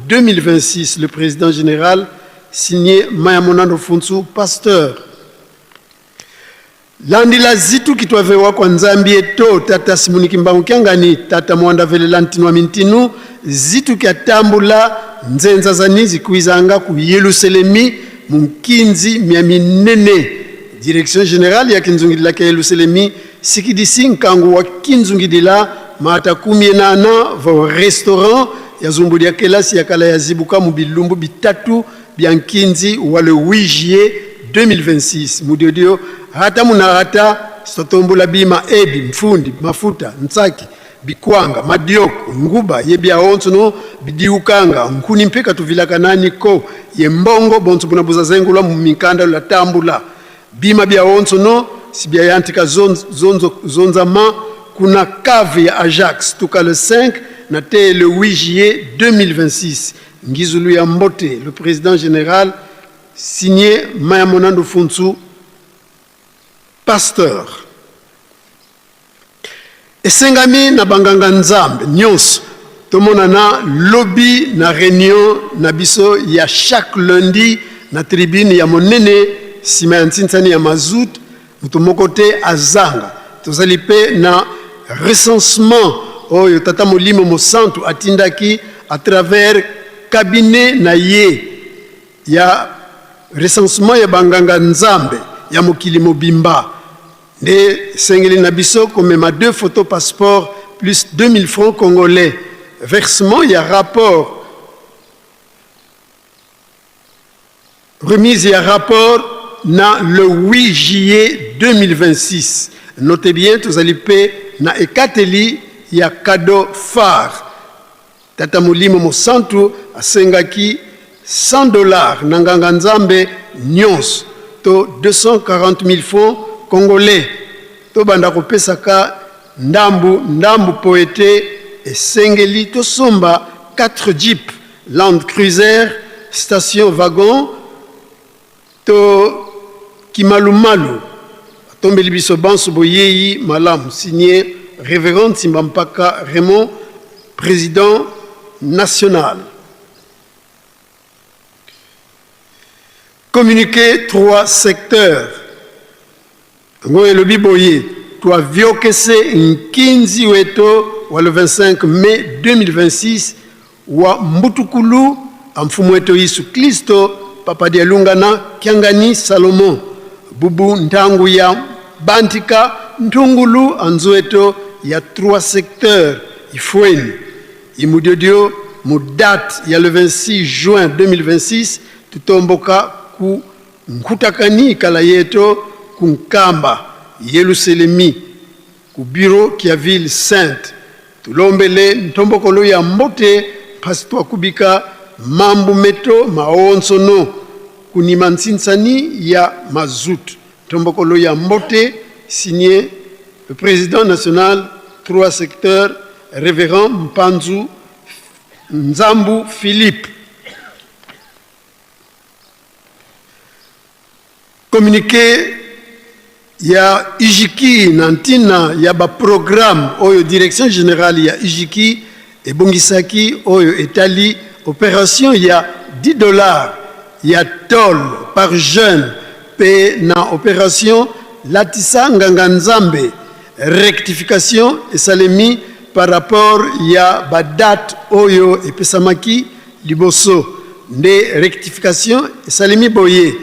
2026. Le président général, signé Mayamonando Funsu, pasteur. Landila zitu kitwavewa kwa Nzambi eto tata Simoni Kimbangu Kiangani tata Mwanda velela ntinu wa mintinu zitu kya tambula nzenza zani zikuizanga ku Yelusalemi munkinzi mya minene direction générale ya kinzungidila kya Yelusalemi sikidisi nkangu wa kinzungidila maata kumie nana va restaurant ya zumbu lya kelasi ya kala ya zibuka mu bilumbu bitatu bya nkinzi wa le 8 juillet 2026 mudiodio rata munarata sotombola bima ebi mfundi mafuta ntsaki bikwanga madioko nguba ye bia onso no bidiukanga nkuni mpeka tuvilaka nani ko ye mbongo bonso buna buzazengulwa mu minkanda la tambula bima bia onso no si bia yantika zonzo, zonzama kuna cave ya Ajax tuka le 5 na te le 8 juillet 2026 Ngizulu ya Mbote le président général signé Mayamonando Funsu pasteur esengami na banganga nzambe nyonso tomonana lobi na réunion na biso ya chaque lundi na tribune ya monene nsima ya ntinsani ya mazout moto moko te azanga tozali mpe na recensement oyo tata molimo mosantu atindaki à travers cabinet na ye ya recensement ya banganga nzambe ya mokili mobimba. Nde esengeli na biso komema deux photos passeport plus 2000 francs congolais. Versement ya rapport Remise ya rapport na le 8 juillet 2026. Notez bien, tozali mpe na ekateli ya cadeau phare. Tata Molimo Mosantu asengaki 100 dollars na nganga Nzambe nionso to 240.000 francs congolais. Tobanda kopesaka ndambu ndambu poete esengeli tosomba 4 jeep Land Cruiser, station wagon to kimalumalu. Batombeli biso banso boyeyi malamu. Signé Révérend Nsimba Mpaka Raymond, président national. Communiqué trois secteurs. Yango elobi boye, Twaviokese nkinzi weto wa le 25 mai 2026 wa mbutukulu a Mfumu weto Yesu Klisto Papa Dialungana Kiangani Salomon bubu ntangu ya bantika ntungulu a nzueto ya trois secteurs Ifweni imudiodio mu date ya le 26 juin 2026 tutomboka ku Nkutakani ikala yeto ku Nkamba, Yeluselemi, ku bureau kia ville sainte. Tulombele ntombokolo ya mbote mpasi tuakubika mambu meto maonso kunima ntsinsani ya mazout. Ntombokolo ya mbote signé le président national trois secteurs révérend Mpanzu Nzambu Philippe. Communiqué ya UJIKI na ntina ya ba programme oyo direction générale ya UJIKI ebongisaki oyo etali opération ya 10 dollars ya tol par jeune pe na opération latisa nganga nzambe. Rectification esalemi par rapport ya ba date oyo epesamaki liboso. Nde rectification esalemi boye: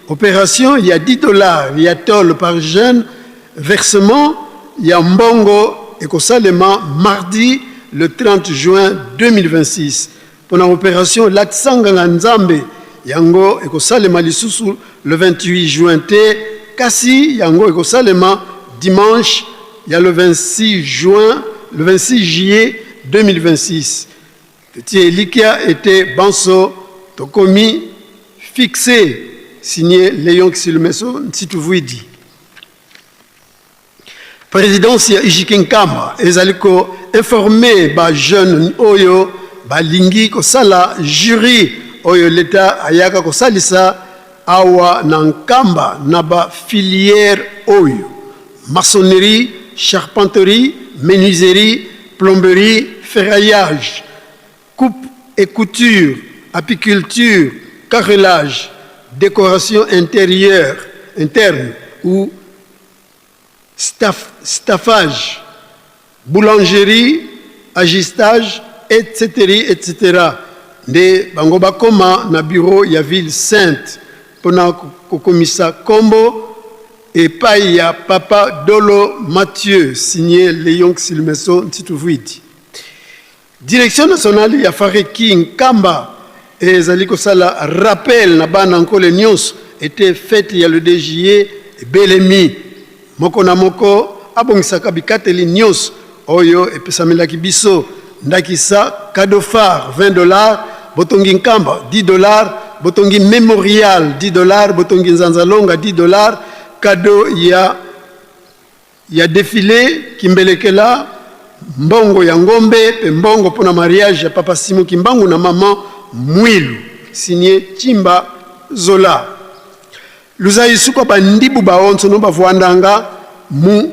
operation ya 10 dollars ya tol par jeune, versement ya mbongo ekosalema mardi le 30 juin 2026. Pona operation latisa nganga nzambe, yango ekosalema lisusu le 28 juin te, kasi yango ekosalema dimanche ya le 26 juin, le 26 juillet 2026. Totie elikya ete banso tokomi fixe. Signé Léon Kisilumeso Nsituvuidi. Présidence ya UJK Nkamba ezali ko informer ba jeunes oyo balingi kosala jury oyo leta ayaka kosalisa awa na Nkamba na ba filière oyo: maçonnerie, charpenterie, menuiserie, plomberie, ferraillage, coupe et couture, apiculture, carrelage, décoration intérieure, interne ou staffage, boulangerie, ajustage, etc., etc. Nde bango bakoma na bureau ya ville sainte mpona kokomisa kombo epai ya Papa Dolo Mathieu, signé Léon Xilmeso Ntituvuidi. Direction nationale ya Fareki Nkamba ezali kosala rappel na bana nkole nyonso ete fete ya le 2 juillet ebelemi. Moko na moko abongisaka bikateli nyonso oyo epesamelaki biso, ndakisa cadeau phare 20 dollars, botongi Nkamba 10 dollars, botongi Memorial 10 dollars, botongi Nzanzalonga 10 dollars, cadeau ya defile Kimbelekela, mbongo ya ngombe pe mbongo pona mariage ya Papa Simon Kimbangu na maman Mwilu, signé Chimba Zola. Luzayi suka bandibu baonso no bavuandanga mu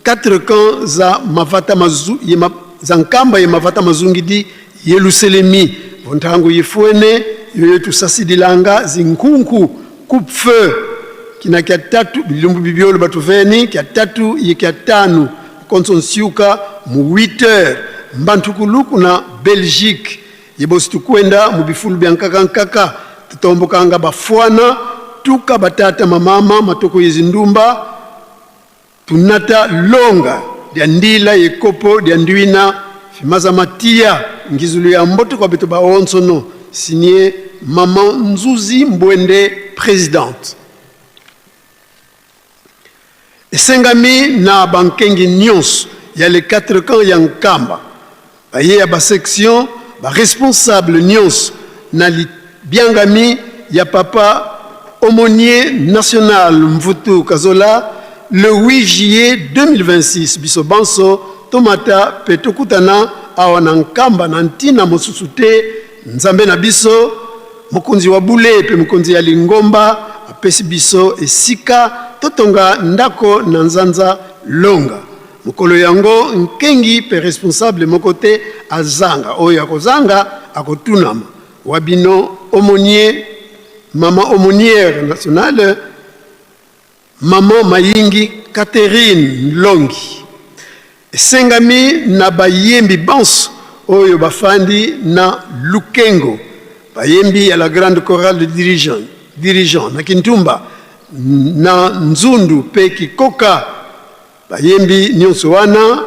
4 camps za mavata mazu, ye ma, za Nkamba ye mavata mazungidi Yeluselemi vontangu yifuene yoyo tusasidilanga zinkunku coupe feu kina kya tatu bilumbu bibiolo batuveni kya tatu ye kya tanu konso nsiuka mu 8 heures mbantukuluku na Belgique yebosi tukwenda mu bifulu bya nkaka nkaka tutombokanga bafwana. Batuka batata mamama matoko yezindumba tunata longa dia ndila yekopo dia ndwina fimaza matia ngizulu ya mboto kwa beto baonsono signé Maman Nzuzi Mbwende présidente. Esengami na bankengi nyonso ya les quatre camps ya Nkamba, baye ya ba section, ba responsable nyonso na libiangami ya papa aumônier national Mvutu Kazola le 8 juillet 2026 biso banso tomata pe tokutana awa na Nkamba na ntina mosusu te Nzambe na biso, Mokonzi wa bule mpe Mokonzi ya lingomba, apesi biso esika totonga ndako na nzanza longa. Mokolo yango, nkengi mpe responsable moko te azanga. Oyo akozanga akotunama. Wa bino aumônier, mama aumônière nationale, Maman Mayingi Catherine Nlongi. Esengami na bayembi banso oyo bafandi na Lukengo, bayembi ya la grande chorale de dirigeant, dirigeant na Kintumba, na Nzundu mpe Kikoka, bayembi nionso wana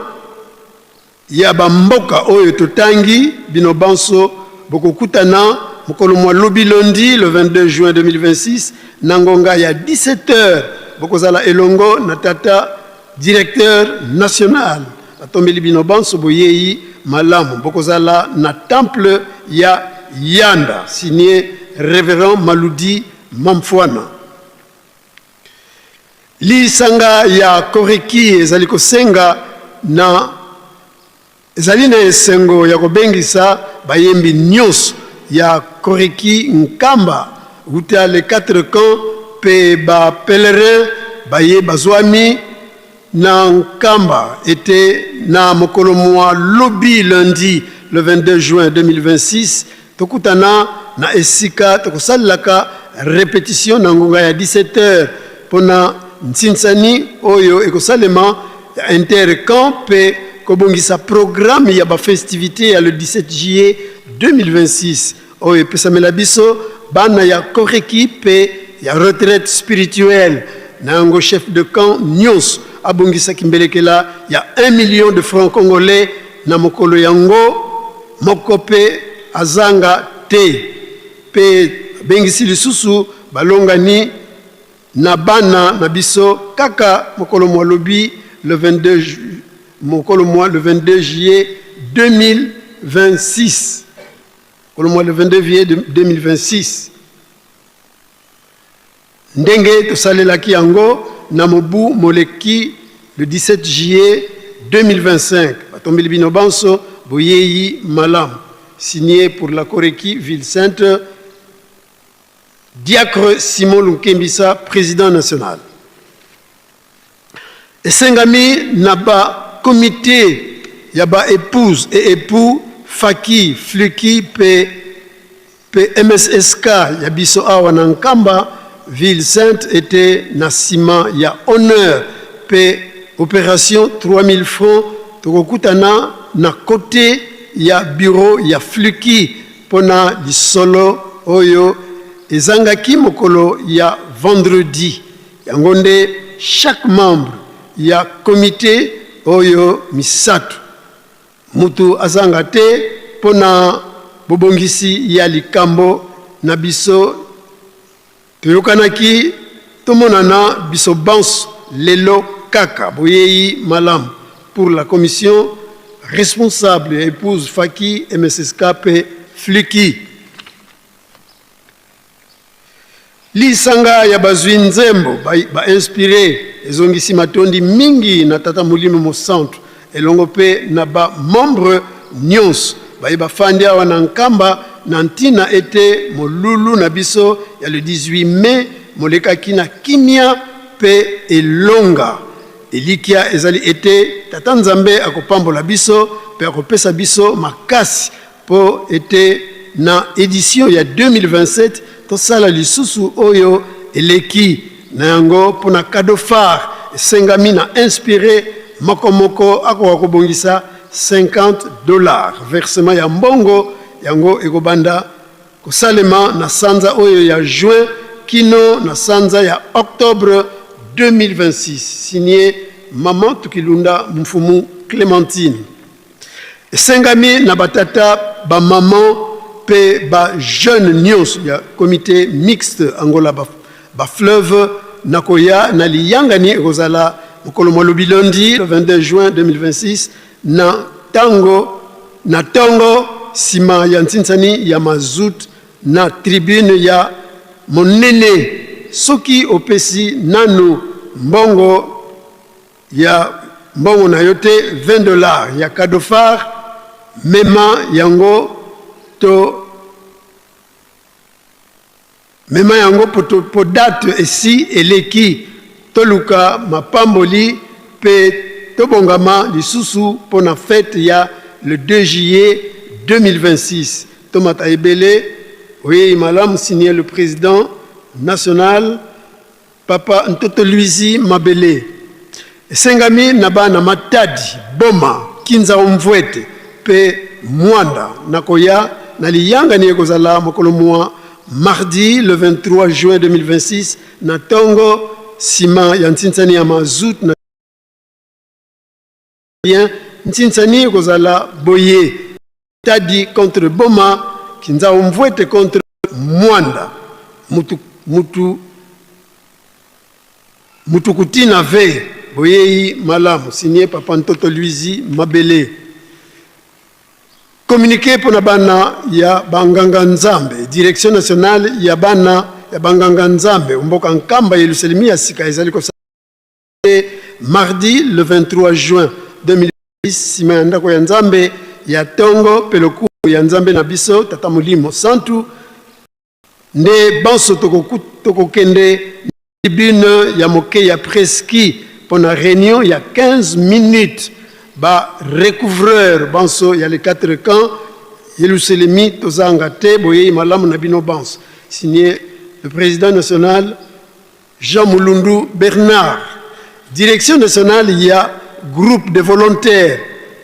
ya ba mboka oyo totangi, bino banso bokokutana mokolo mwa lobi lundi le 22 juin 2026 na ngonga ya 17 heures, bokozala elongo na tata directeur national. Batombeli bino banso boyeyi malamu, bokozala na temple ya Yanda, signé Reverend Maludi Mamfwana. Lisanga ya Koreki ezali kosenga na ezali na esengo ya kobengisa bayembi nyonso ya Koreki Nkamba wuta les quatre camps mpe ba pèlerins baye bazwami na Nkamba ete na mokolo mwa lobi lundi le 22 juin 2026 Tokutana na esika tokosalelaka repetition na ngonga ya 17 heures mpo na nsinsani oyo ekosalema ya inter-camp mpe kobongisa programme ya ba festivites ya le 17 juillet 2026 oyo epesamela biso bana ya Koreki mpe ya retraite spirituelle. Na yango chef de camp nionso abongisa kimbelekela ya 1 million de francs congolais na mokolo yango. Moko mpe azanga te, mpe abengisi lisusu balongani na bana na biso kaka mokolo mwa lobi le 22 mokolo mwa le 22 juillet 2026 mokolo mwa le 22 juillet 2026. Ndenge tosalelaki yango na mobu moleki le 17 juillet 2025. Batombeli bino banso boyeyi malamu. Signé pour la Koreki ville sainte, Diacre Simon Lunkembisa, président national. Esengami na ba comite ya ba epouses et epoux Faki, Fluki pe pe MSSK ya biso awa na Nkamba ville sainte ete na sima ya honneur pe operation 3000 francs tokokutana na cote ya bureau ya Fluki pona lisolo oyo ezangaki mokolo ya vendredi. Yango nde chaque membre ya comite oyo misatu mutu azanga te mpo na bobongisi ya likambo na biso toyokanaki tomonana biso banso lelo kaka boyeyi malamu pour la commission responsable ya epouse Faki MSSK mpe Fluki. Lisanga ya bazwi nzembo ba inspire ezongisi matondi mingi na Tata Molimo Mosantu elongo mpe na ba membres nionso baye bafandi awa na Nkamba na ntina ete molulu na biso ya le 18 mai molekaki na kimia mpe elonga. Elikya ezali ete Tata Nzambe akopambola biso mpe akopesa biso makasi Mpo ete na edition ya 2027 tosala lisusu oyo eleki. Na yango, mpo na cadeau phare, esengami na inspire moko moko akoka kobongisa 50 dollars. Versement ya mbongo yango ekobanda kosalema na sanza oyo ya juin. kino na sanza ya octobre 2026. Signé Maman Tukilunda Mfumu Clementine. Esengami na batata, ba maman pe ba jeune nionso ya comite mixte Angola ba, ba fleuve na koya na liyangani ekozala mokolo mwa lobi lundi le 22 juin 2026 na tango na tongo sima ya ntinsani ya mazout na tribune ya monene soki opesi nanu mbongo ya mbongo na yo te 20 dollars ya cadeau phare mema yango to mema yango po date esi eleki toluka mapamboli pe tobongama lisusu pona fete ya le 2 juillet 2026 tomata ebele oyei malamu signe le president national Papa Ntoto Luizi Mabele esengami na bana Matadi, Boma, Kinzau-Mvuete mpe Muanda na koya na liyangani ekozala mokolo mua mardi le 23 juin 2026 na tongo sima ya ntinsani ya mazout na Bien, ntinsani ekozala boye Matadi contre Boma, Kinzau-Mvuete contre Muanda. Mutu, mutu, mutu kutina ve boyeyi malamu. Signé Papa Ntoto Luizi Mabele. Communiqué pona bana ya banganga Nzambe. Direction nationale ya bana ya banganga Nzambe mboka Nkamba Yelusalemi ya sika ezali kosala mardi le 23 juin 2026 sima ya ndako ya Nzambe ya tongo pe lokumu ya Nzambe na biso Tata Molimo Santu nde banso tokokende na tribune ya moke ya Preski pona reunion ya 15 minutes ba recouvreur banso ya les quatre camps Yelusalemi tozanga te boyeyi malamu na bino banso. Signé le président national Jean Mulundu Bernard, Direction nationale ya groupe de volontaires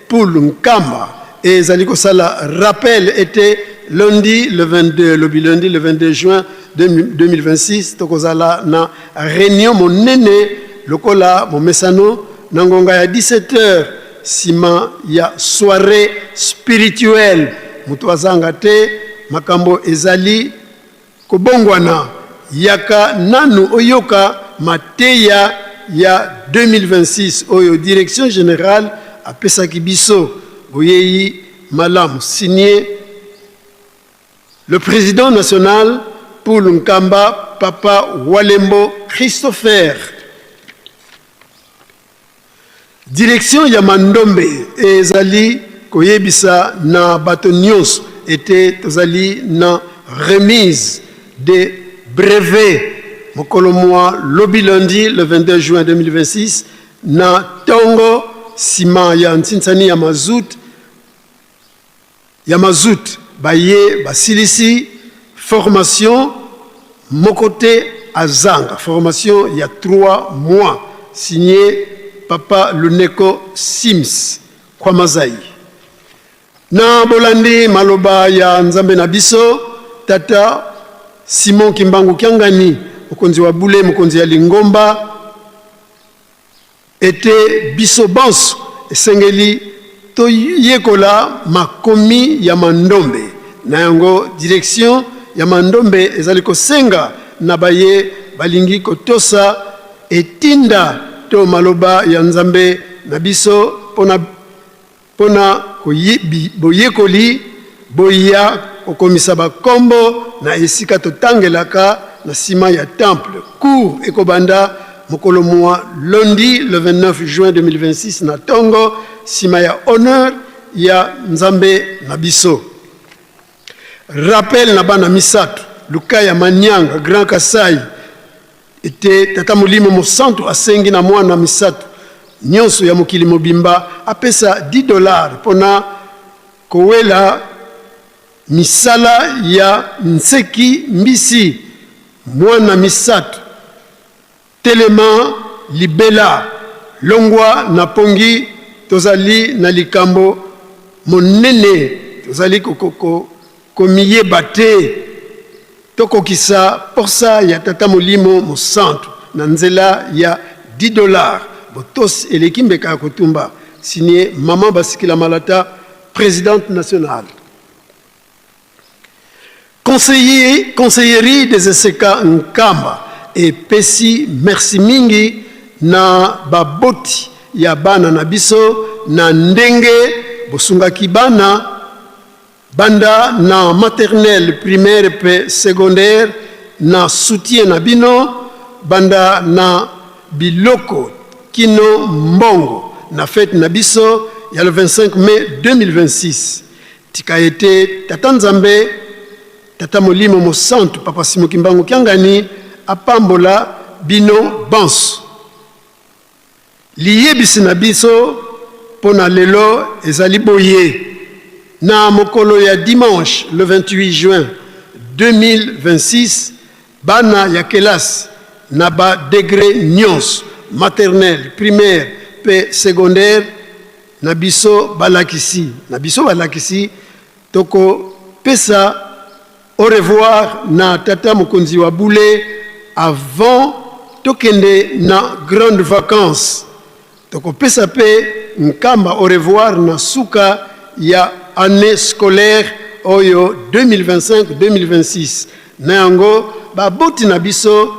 Pool Nkamba ezali kosala rappel ete lundi le 22, lobi lundi le 22 juin 2026 tokozala na reunion monene lokola momesano na ngonga ya 17 heures sima ya soiree spirituelle. Moto azanga te, makambo ezali Kobongwana, yaka nanu oyoka mateya ya 2026 oyo direction generale apesaki biso. Boyeyi malamu. Signe le president national Poul Nkamba Papa Walembo Christopher. Direction ya Mandombe ezali koyebisa na bato nionso ete tozali na remise de brevet mokolo mua lobi lundi le 22 juin 2026 na tongo sima ya ntinsani ya mazout ya mazout baye basilisi formation moko te azanga formation ya 3 mois signe papa Luneko Sims Kwamazai. Na bolandi maloba ya Nzambe na biso tata Simon Kimbangu Kiangani mokonzi wa bule mokonzi ya lingomba Ete biso banso esengeli toyekola makomi ya Mandombe. Na yango, Direction ya Mandombe ezali kosenga na baye balingi kotosa etinda to maloba ya Nzambe na biso mpo Mpo na boyekoli, boya kokomisa ba kombo na esika totangelaka na sima ya temple. Cours ekobanda mokolo mua lundi le 29 juin 2026 na tongo sima ya honneur ya Nzambe na biso. Rappel na bana misatu, Lukaya Manianga, Grand Kasai, Ete Tata Molimo Mosantu asengi na mwana misatu nionso ya mokili mobimba apesa 10 dollars pona kowela misala ya nseki mbisi. Mwana misatu, telema libela, longwa na pongi, tozali na likambo monene, tozali komiyeba te. Tokokisa posa ya Tata Molimo Mosantu na nzela ya 10 dollars. Botosi eleki mbeka ya kotumba. Signé Maman Basikila Malata, présidente nationale. Conseiller, conseillerie des ESK Nkamba epesi merci mingi na baboti ya bana na biso na ndenge bosungaki bana Banda na maternelle, primaire mpe secondaire na soutien na bino banda na biloko kino mbongo na fete na biso ya le 25 mai 2026. Tika ete Tata Nzambe, Tata Molimo Mosantu, Papa Simon Kimbangu Kiangani apambola bino banso. Liyebisi na biso mpo na lelo ezali boye, Na mokolo ya dimanche le 28 juin 2026, bana ya kelasi na ba degres nionso, maternelle, primaire mpe secondaire, na biso balakisi na biso balakisi tokopesa Au revoir na tata mokonzi wa bule avant tokende na grande vacances. Tokopesa pe Nkamba au revoir na suka ya annee scolaire oyo 2025-2026. Na yango baboti na biso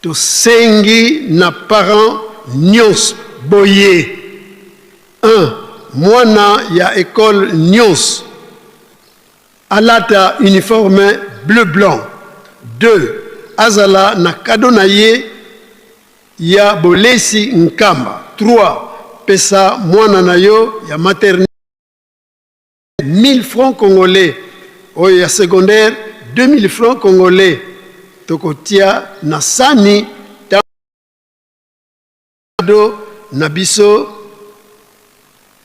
tosengi na parents nionso boye, un mwana ya ecole nionso, Alata uniforme bleu blanc. Deux, azala na cadeau na ye ya bolesi Nkamba. Trois, pesa mwana na yo ya maternelle 1000 francs congolais, oyo ya secondaire 2000 francs congolais. Tokotia na sani Cadeau na biso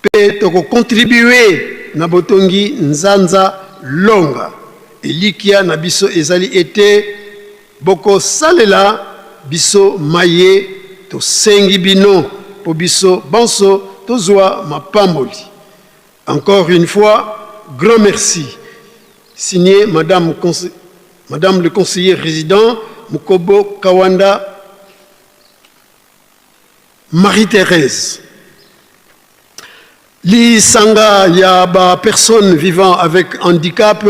pe toko contribuer na botongi nzanza longa. Elikya na biso ezali ete boko salela biso maye tosengi bino po biso banso tozua mapamboli. Encore une fois, grand merci. Signé Madame, Madame le conseiller résident Mukobo Kawanda Marie-Thérèse. Lisanga ya ba personnes vivant avec handicap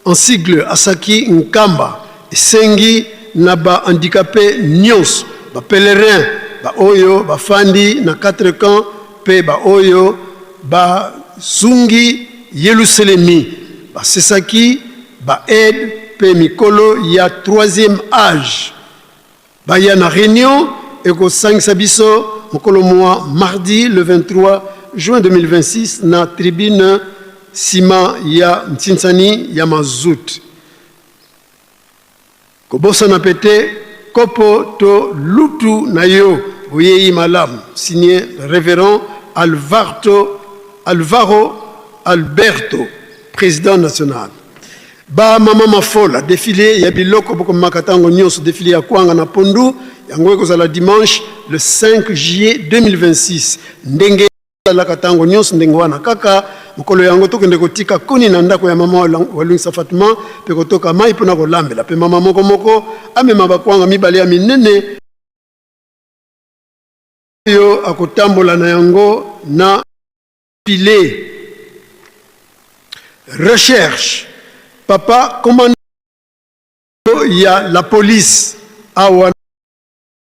en sigle Asaki Nkamba esengi na ba handicapes nionso, ba pèlerins, ba oyo bafandi na quatre camps mpe ba oyo bazungi Yeluselemi, basesaki ba aides mpe mikolo ya troisième age. Baya na reunion ekosangisa biso mokolo mua mardi le 23 juin 2026 na tribune sima ya ntsinsani ya mazout. Kobosana pe te kopo to lutu na yo. Boyeyi malamu. Signé Reverend Alvarto Alvaro Alberto, president national. Ba mama mafola, defile ya biloko bokomaka tango nionso, defile ya kwanga na pondu, yango ekozala dimanche le 5 juillet 2026. Ndenge ezalaka tango nionso ndenge wana kaka, mokolo yango tokende kotika koni na ndako ya mama Walungisa Fatuma pe kotoka mayi pona kolambela, pe mama moko moko amema ba kwanga mibale ya minene oyo akotambola na yango na Filet. Recherche. Papa commandant ya la police awa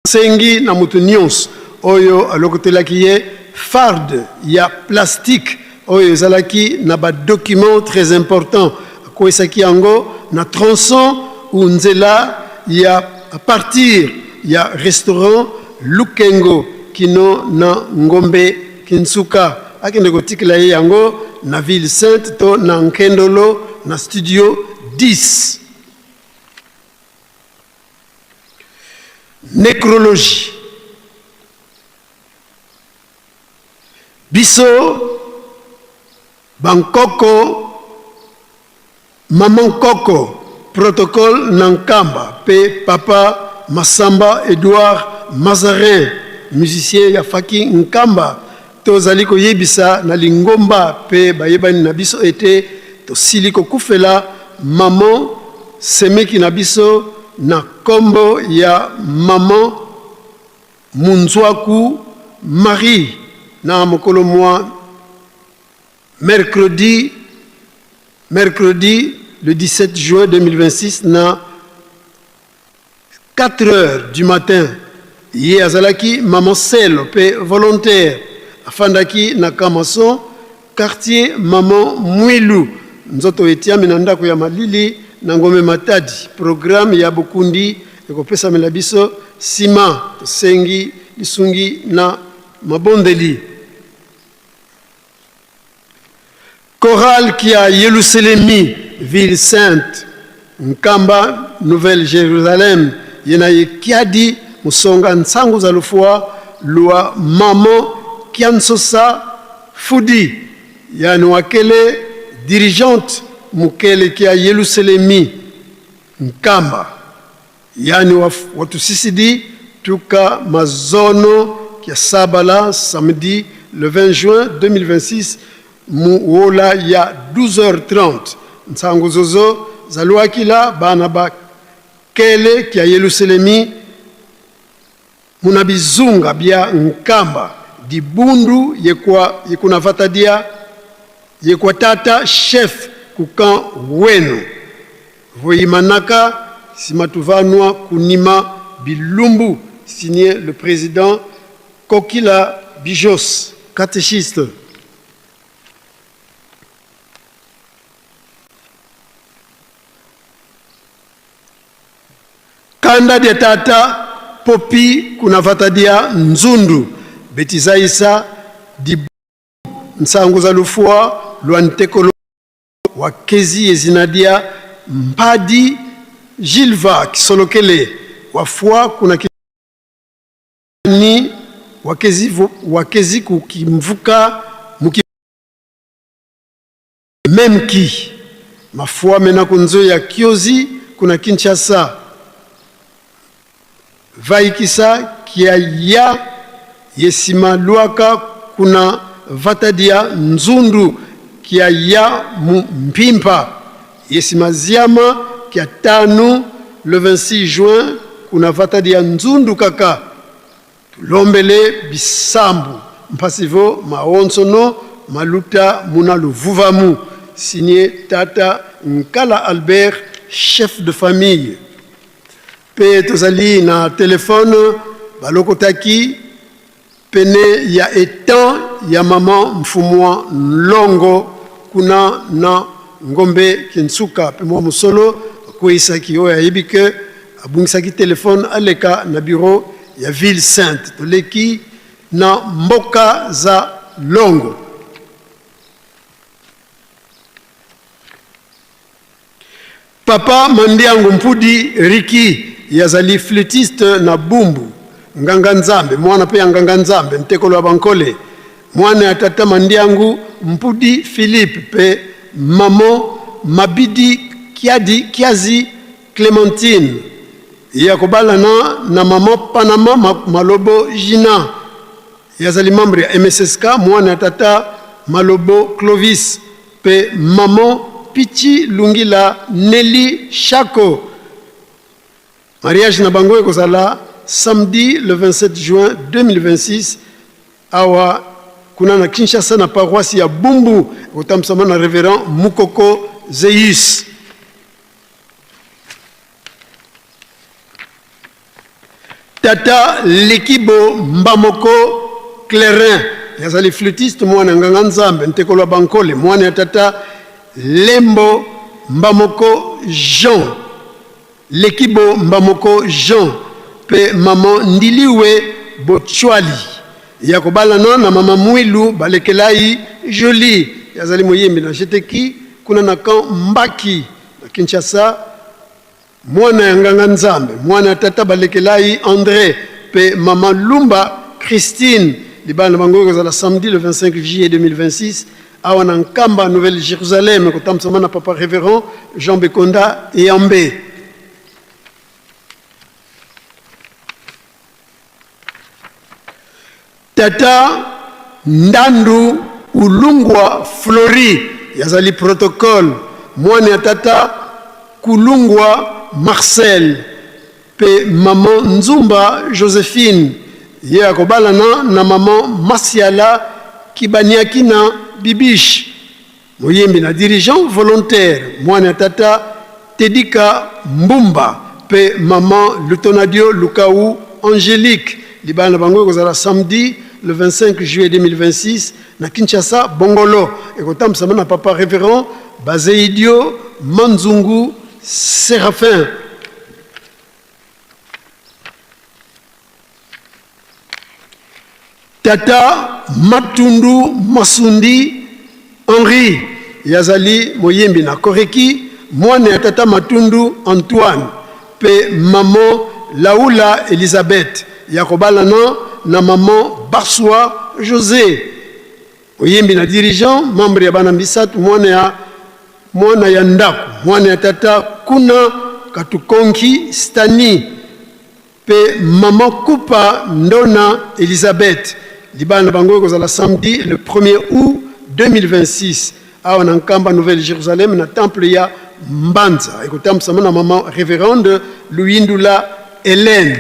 sengi na moto nionso oyo alokotelaki ye farde ya plastique oyo ezalaki na ba documents très importants akweyisaki yango na tronçon ou nzela ya à partir ya restaurant Lukengo kino na Ngombe Kinsuka akende kotikela ye yango na ville sainte to na Nkendolo na studio 10. Necrologie. Biso bankoko Maman Koko, protocole na Nkamba pe papa Massamba Edouard Mazarin, musicien ya Faki Nkamba, tozali koyebisa na lingomba pe bayebani na biso ete tosili kokufela maman. semeki na biso na kombo ya maman Munzwaku Marie na mokolo mwa mercredi mercredi le 17 juin 2026 na 4 heures du matin. Ye azalaki maman selo pe volontaire, afandaki na Kamason, quartier maman Mwilu. Nzoto etiami na ndako ya malili na Ngombe Matadi. Programme ya bokundi ekopesamela biso sima. Tosengi lisungi na mabondeli. Chorale kia Yelusalemi, ville sainte, Nkamba, Nouvelle Jérusalem, ye na ye kiadi musonga nsangu za lufua lua mamo kiansosa fudi yani wakele dirigeante mukele kia Yelusalemi Nkamba yani watusisidi tuka mazono kia sabala samedi le 20 juin 2026 mu wola ya 12h30. Nsangu zozo zaluakila bana ba kele kia Yelusalemi muna bizunga bia Nkamba dibundu yekwa yekuna vatadia yekwa tata chef kukan wenu voyimanaka simatuvanwa kunima bilumbu. Signé le président Kokila Bijos, catéchiste. Kanda dia tata popi kuna vatadia nzundu betizaisa di nsangu za lufua lwa ntekolo wa kezi ezinadia mpadi Gilva kisolokele wafua kuna ni wakezi, wakezi kukimvuka muki memki mafua mena kunzo ya kiozi kuna Kinshasa vaikisa kia ya yesima luaka kuna vatadia nzundu kia ya mu mpimpa yesima ziama kia tanu le 26 juin kuna vatadia nzundu kaka tulombele bisambu mpasivo maonsono maluta muna luvuvamu. Signé Tata Nkala Albert, chef de famille. Pe tozali na telefone balokotaki pene ya etan ya mama mfumwa Nlongo kuna na Ngombe Kinsuka. Pe mwa mosolo akweyisaki oyo ayebi ke abungisaki telefone aleka na bureau ya ville sainte. Toleki na mboka za Longo. Papa Mandiangu Mpudi Riki yazali flûtiste na Bumbu, nganga nzambe, mwana pe ya nganga nzambe ntekolo ya bankole, mwana ya tata Mandiangu Mpudi Philippe pe mamo Mabidi Kiadi Kiazi Clementine ya kobalana na mama Panama Malobo Gina yazali membre ya MSSK, mwana ya tata Malobo Clovis pe maman Pichi Lungila Nelly Chako. Mariage na bango ekozala samedi le 27 juin 2026 awa kuna na Kinshasa na paroisse ya Bumbu, ekotambusama na révérend Mukoko Zeus. Tata Lekibo Mbamoko Clairin yazali flûtiste, mwana nganga nzambe ntekolo ya bankole, mwana ya tata Lembo Mbamoko Jean Lekibo Mbamoko Jean pe mama Ndiliwe Bochwali ya kobalana na mama Mwilu Balekelai Jolie yazali moyembi na Jeteki kuna na camp Mbaki na Kinshasa, mwana ya nganga nzambe, mwana ya tata Balekelai André pe mama Lumba Christine. Libala na bango ekozala samedi le 25 juillet 2026 awa na Nkamba Nouvelle Jérusalem, kotambusama na papa révérend Jean Bekonda Eyambe. Tata Ndandu Ulungwa Flori yazali protocole, mwana ya tata Kulungwa Marcel mpe maman Nzumba Josephine. Ye akobalana na maman Masiala Kibaniakina Bibiche. Moyembi na dirigeant volontaire, mwana ya tata Tedika Mbumba mpe maman Lutonadio Lukau Angelique. Libala na bango ekozala samedi le 25 juillet 2026 na Kinshasa Bongolo. Ekotambwisama na papa Reverend Bazeidio Manzungu Seraphin. Tata Matundu Masundi Henri yazali moyembi na Koreki, mwana ya tata Matundu Antoine mpe maman Laula Elisabeth ya kobalana na maman Barswa Jose. Moyembi na dirigeant, membre ya bana misato, mwana ya mwana ya ndako, mwana ya tata Kuna Katukonki Stani mpe maman Kupa Ndona Elisabeth. Libala na bango ekozala samedi le 1er août 2026 awa na Nkamba Nouvelle Jérusalem na temple ya Mbanza. Ekotambusama na maman Reverende Luyindula Hélène.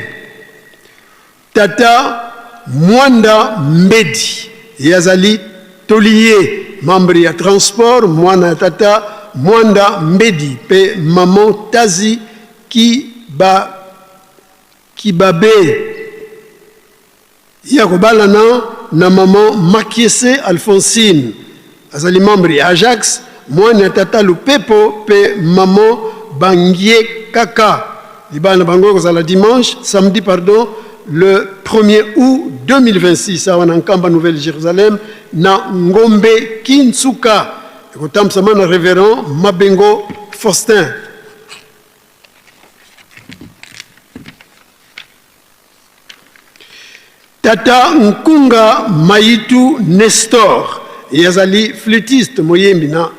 Tata Mwanda Mbedi ye azali toliye, membre ya transport, mwana ya tata Mwanda Mbedi mpe maman Tazi Kiba, Kibabe. Ye akobalana na maman Makiese Alphonsine, azali membre ya Ajax, mwana ya tata Lupepo mpe maman Bangie Kaka. Libala na bango ekozala dimanche, samedi pardon, le 1er août 2026 awa na Nkamba Nouvelle Jérusalem na Ngombe Kinsuka. Ekotambusama na Reverend Mabengo Faustin. Tata Nkunga Mayitu Nestor ye azali flûtiste, moyembi na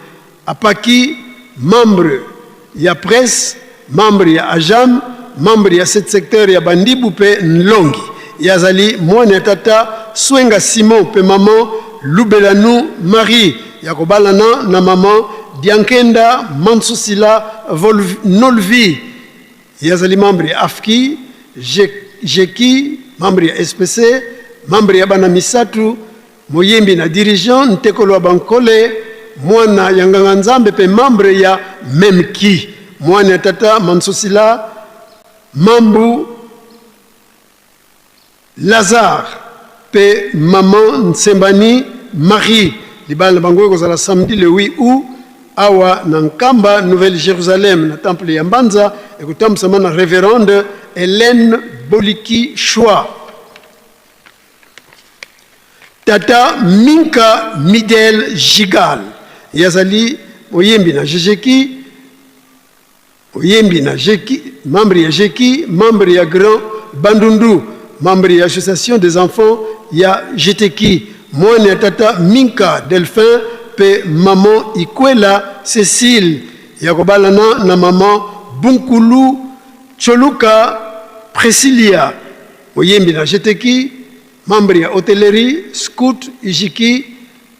apaki, membre ya presse, membre ya AJAM, membre ya 7 secteur ya Bandibu mpe Nlongi. Ye azali mwana ya tata Swenga Simon mpe maman Lubelanu Marie ya kobalana na maman Diankenda Mansusila Nolvi. Ye azali membre ya AFKI, GEKI, membre ya SPC, membre ya bana misatu, moyembi na dirigeant Ntekolo wa Bankole, mwana ya nganga Nzambe pe membre ya MEMKI, mwana ya tata Mansosila Mambu Lazare pe maman Nsembani Marie. Libala na bango ekozala samedi le 8 août awa na Nkamba, Nouvelle Jérusalem, na temple ya Mbanza. Ekotambusama na Reverende Hélène Boliki Choix. Tata Minka Midel Gigal, ye azali moyembi na Jejeki, Oyembi na Jeki, membre ya Jeki, membre ya Grand Bandundu, membre ya Association des enfants ya Jeteki, mwana ya tata Minka Delphin pe maman Ikwela Cecile, ya kobalana na maman Bunkulu Choluka Priscillia, oyembi na Jeteki, membre ya Hotellerie, Scout, Ijiki,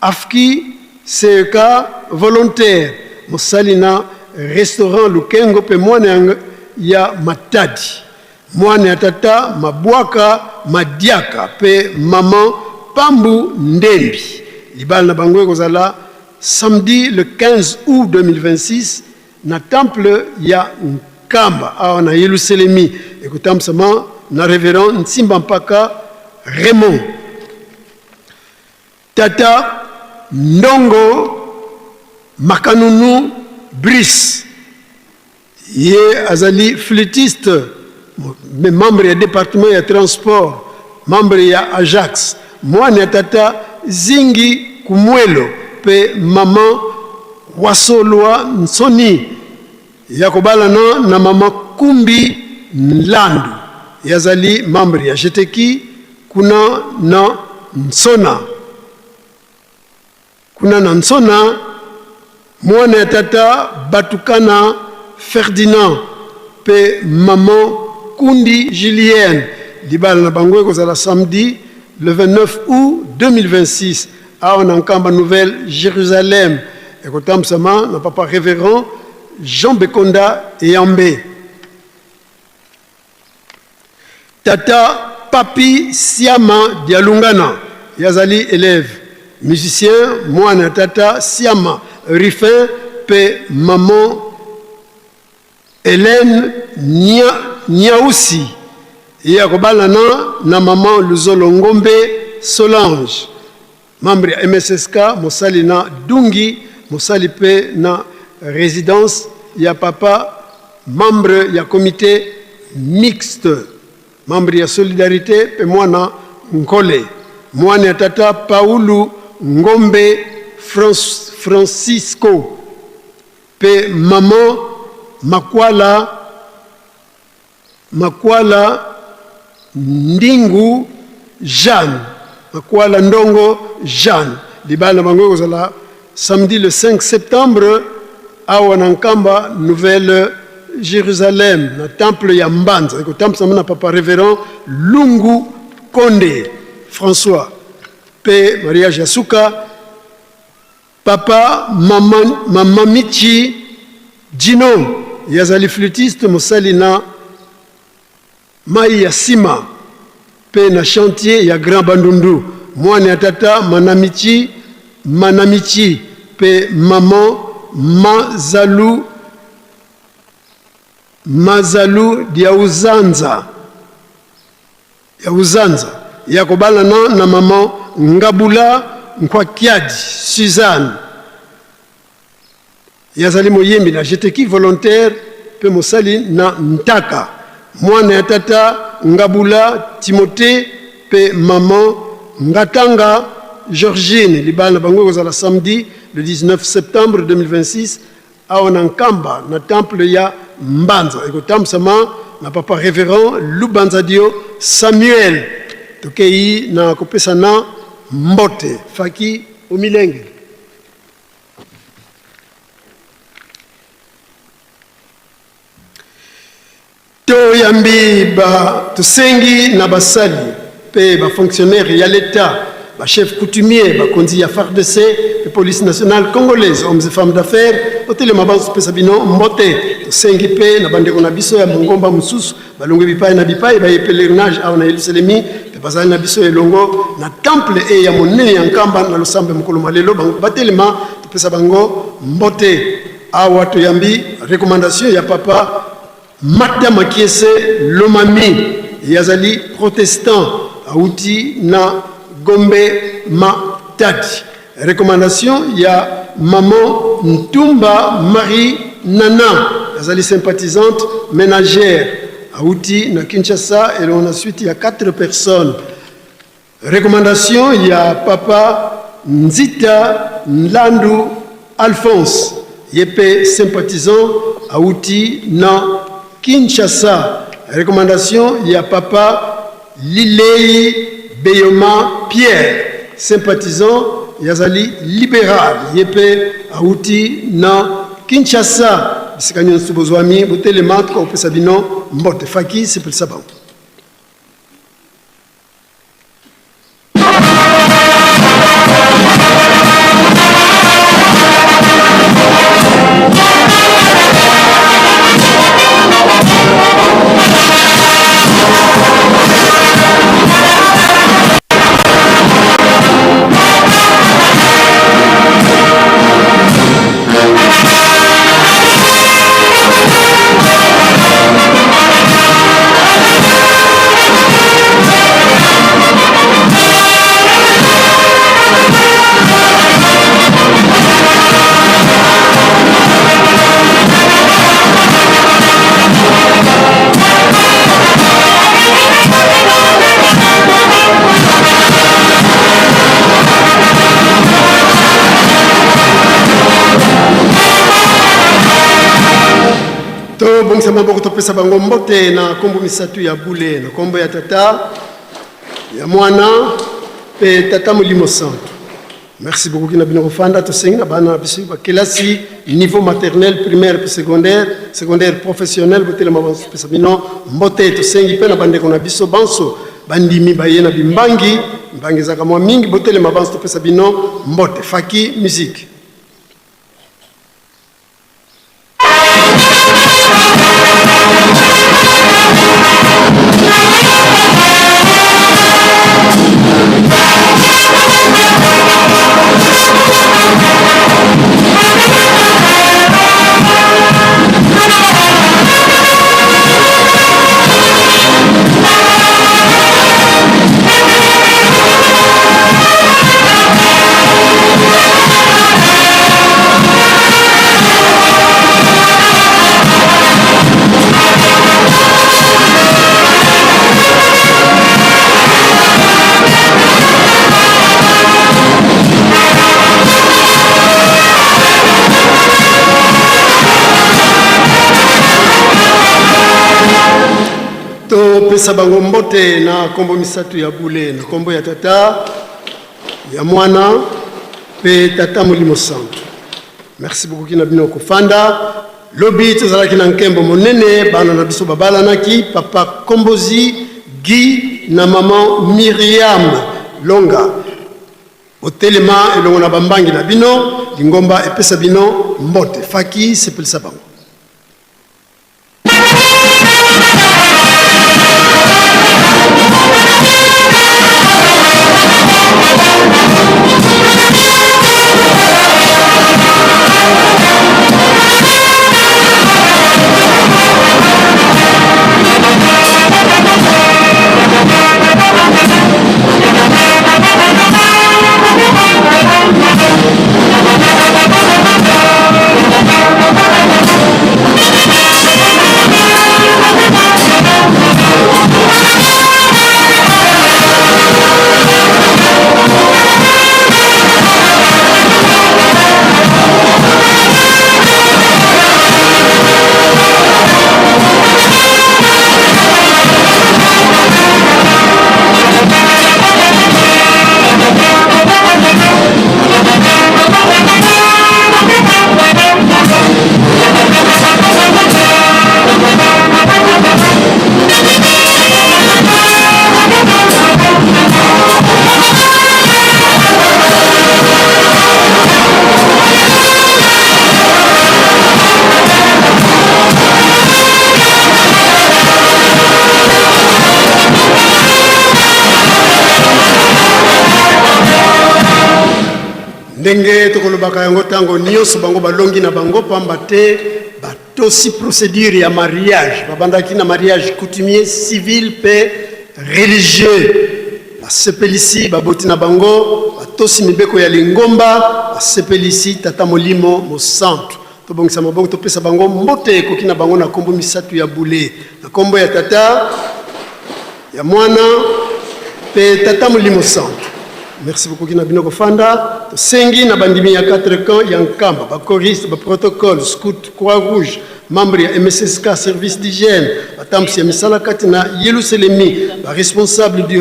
Afki, CEK, volontaire, mosali na restaurant Lukengo mpe mwana ya Matadi, mwana ya tata Mabwaka Madiaka mpe maman Pambu Ndembi. Libala na bango ekozala samedi le 15 août 2026 na temple ya Nkamba awa na Yelusalemi. Ekotambusama na Reverend Nsimba Mpaka Raymond. Tata Ndongo Makanunu Brice, ye azali flûtiste, membre ya departement ya transport, membre ya Ajax, mwana ya tata Zingi Kumwelo pe maman Wasolwa Nsoni, ya kobalana na mama Kumbi Nlandu, ye azali membre ya GTQ kuna na Nsona. Kuna na Nsona, mwana ya tata Batukana Ferdinand pe maman Kundi Julienne. Libala na bango ekozala samedi le 29 août 2026 awa na Nkamba Nouvelle Jérusalem. Ekotambusama na papa Reverend Jean Bekonda Eyambe. Tata Papi Siama Dialungana, ye azali elève musicien, mwana ya tata Siama Rufin mpe maman Helène Nia, Niausi, ye akobalana na maman Luzolo Ngombe Solange, membre ya MSSK, mosali na Dungi, mosali mpe na residence ya papa, membre ya comite mixte, membre ya solidarite mpe mwana Nkole, mwana ya tata Paulu Ngombe Francisco mpe maman Makwala Makwala Ndingu Jeanne, Makwala Ndongo Jeanne. Libala na bango ekozala samedi le 5 septembre awa na Nkamba, Nouvelle Jérusalem, na temple ya Mbanza. Ekotambwisama na papa Reverend Lungu Konde François. Pe mariage ya suka Papa mama, mama Michi Djino ye azali flûtiste mosali na mayi ya sima pe na chantier ya Grand Bandundu, mwana ya tata Manamichi Manamichi pe maman Mazalu Mazalu Diauzanza ya Uzanza ya kobalana na maman Ngabula Nkwakiadi Suzanne. Ye azali moyembi na Jeteki volontaire mpe mosali na Ntaka, mwana ya tata Ngabula Timothee mpe maman Ngatanga Georgine. Libala na bango ekozala samedi le 19 septembre 2026 Awa na Nkamba, na temple ya Mbanza, ekotambusama na papa Reverend Lubanzadio Samuel. Tokeyi na kopesana mbote. Faki omilengele. Toyambi ba tosengi na basali mpe ba fonctionnaires ya l'Etat, ba chefs coutumiers, bakonzi ya fardc mpe police nationale congolaise, hommes et femmes d'affaires, botelema bazopesa bino mbote. Tosengi mpe na bandeko na biso ya mongomba mosusu balongwe bipai na bipai baye pèlerinage awa na Yelusalemi mpe bazali na biso elongo na temple eye ya monene ya Nkamba na losambo ya mokolo mwa lelo, bango batelema topesa bango mbote. Awa toyambi recommandation ya papa Mata Makiese Lomami, ye azali protestant awuti na Gombe Matadi. Recommandation ya maman Ntumba Marie Nana, azali sympathisante menagère awuti na Kinshasa elongo na suite ya 4 personnes. Recommandation ya papa Nzita Nlandu Alphonse, ye pe sympathisant awuti na Kinshasa. Recommandation ya papa Lilei Beyoma Pierre, sympathisant yazali liberal, ye pe awuti na Kinshasa. Bisika nyonso bozwami, botelema tokopesa bino mbote. Faki sepelisa bango. Tobongisa maboko, topesa bango mbote na nkombo misatu ya bule, na nkombo ya Tata, ya Mwana mpe Tata Molimo Santu. Merci beaucoup kina bino kofanda. Tosengi na bana na biso bakelasi niveau maternel, primaire mpe secondaire, secondaire professionnel, botelema bapesa bino mbote. Tosengi mpe na bandeko na biso banso bandimi baye na bimbangi mbangi ezalaka mwa mingi, botelema banso topesa bino mbote. Faki musique. Topesa bango mbote na nkombo misatu ya bule, na nkombo ya Tata, ya Mwana mpe Tata Molimo Santu. Merci beaucoup kina bino kofanda. Lobi tozalaki na nkembo monene, bana na biso babalanaki, papa Kombozi Guy na maman Myriam Longa. Botelema elongo na bambangi na bino, lingomba epesa bino mbote. Faki sepelisa bango. Ndenge tokolobaka yango ntango nyonso, bango balongi na bango pamba te batosi procédure ya mariage. Babandaki na mariage coutumier, civil mpe religieux. Basepelisi baboti na bango, batosi mibeko ya lingomba, basepelisi Tata Molimo Mosantu. Tobongisa maboko, topesa bango mbote ekoki na bango na nkombo misatu ya bule, na nkombo ya Tata, ya Mwana mpe Tata Molimo Santu. Merci beaucoup na bino kofanda. Tosengi na bandimi ya 4 camps ya Nkamba, ba choriste, ba protocole, scout, Croix Rouge, membre ya MSSK, service d'hygiène, batambusi ya misala kati na Yelusalemi, ba responsable du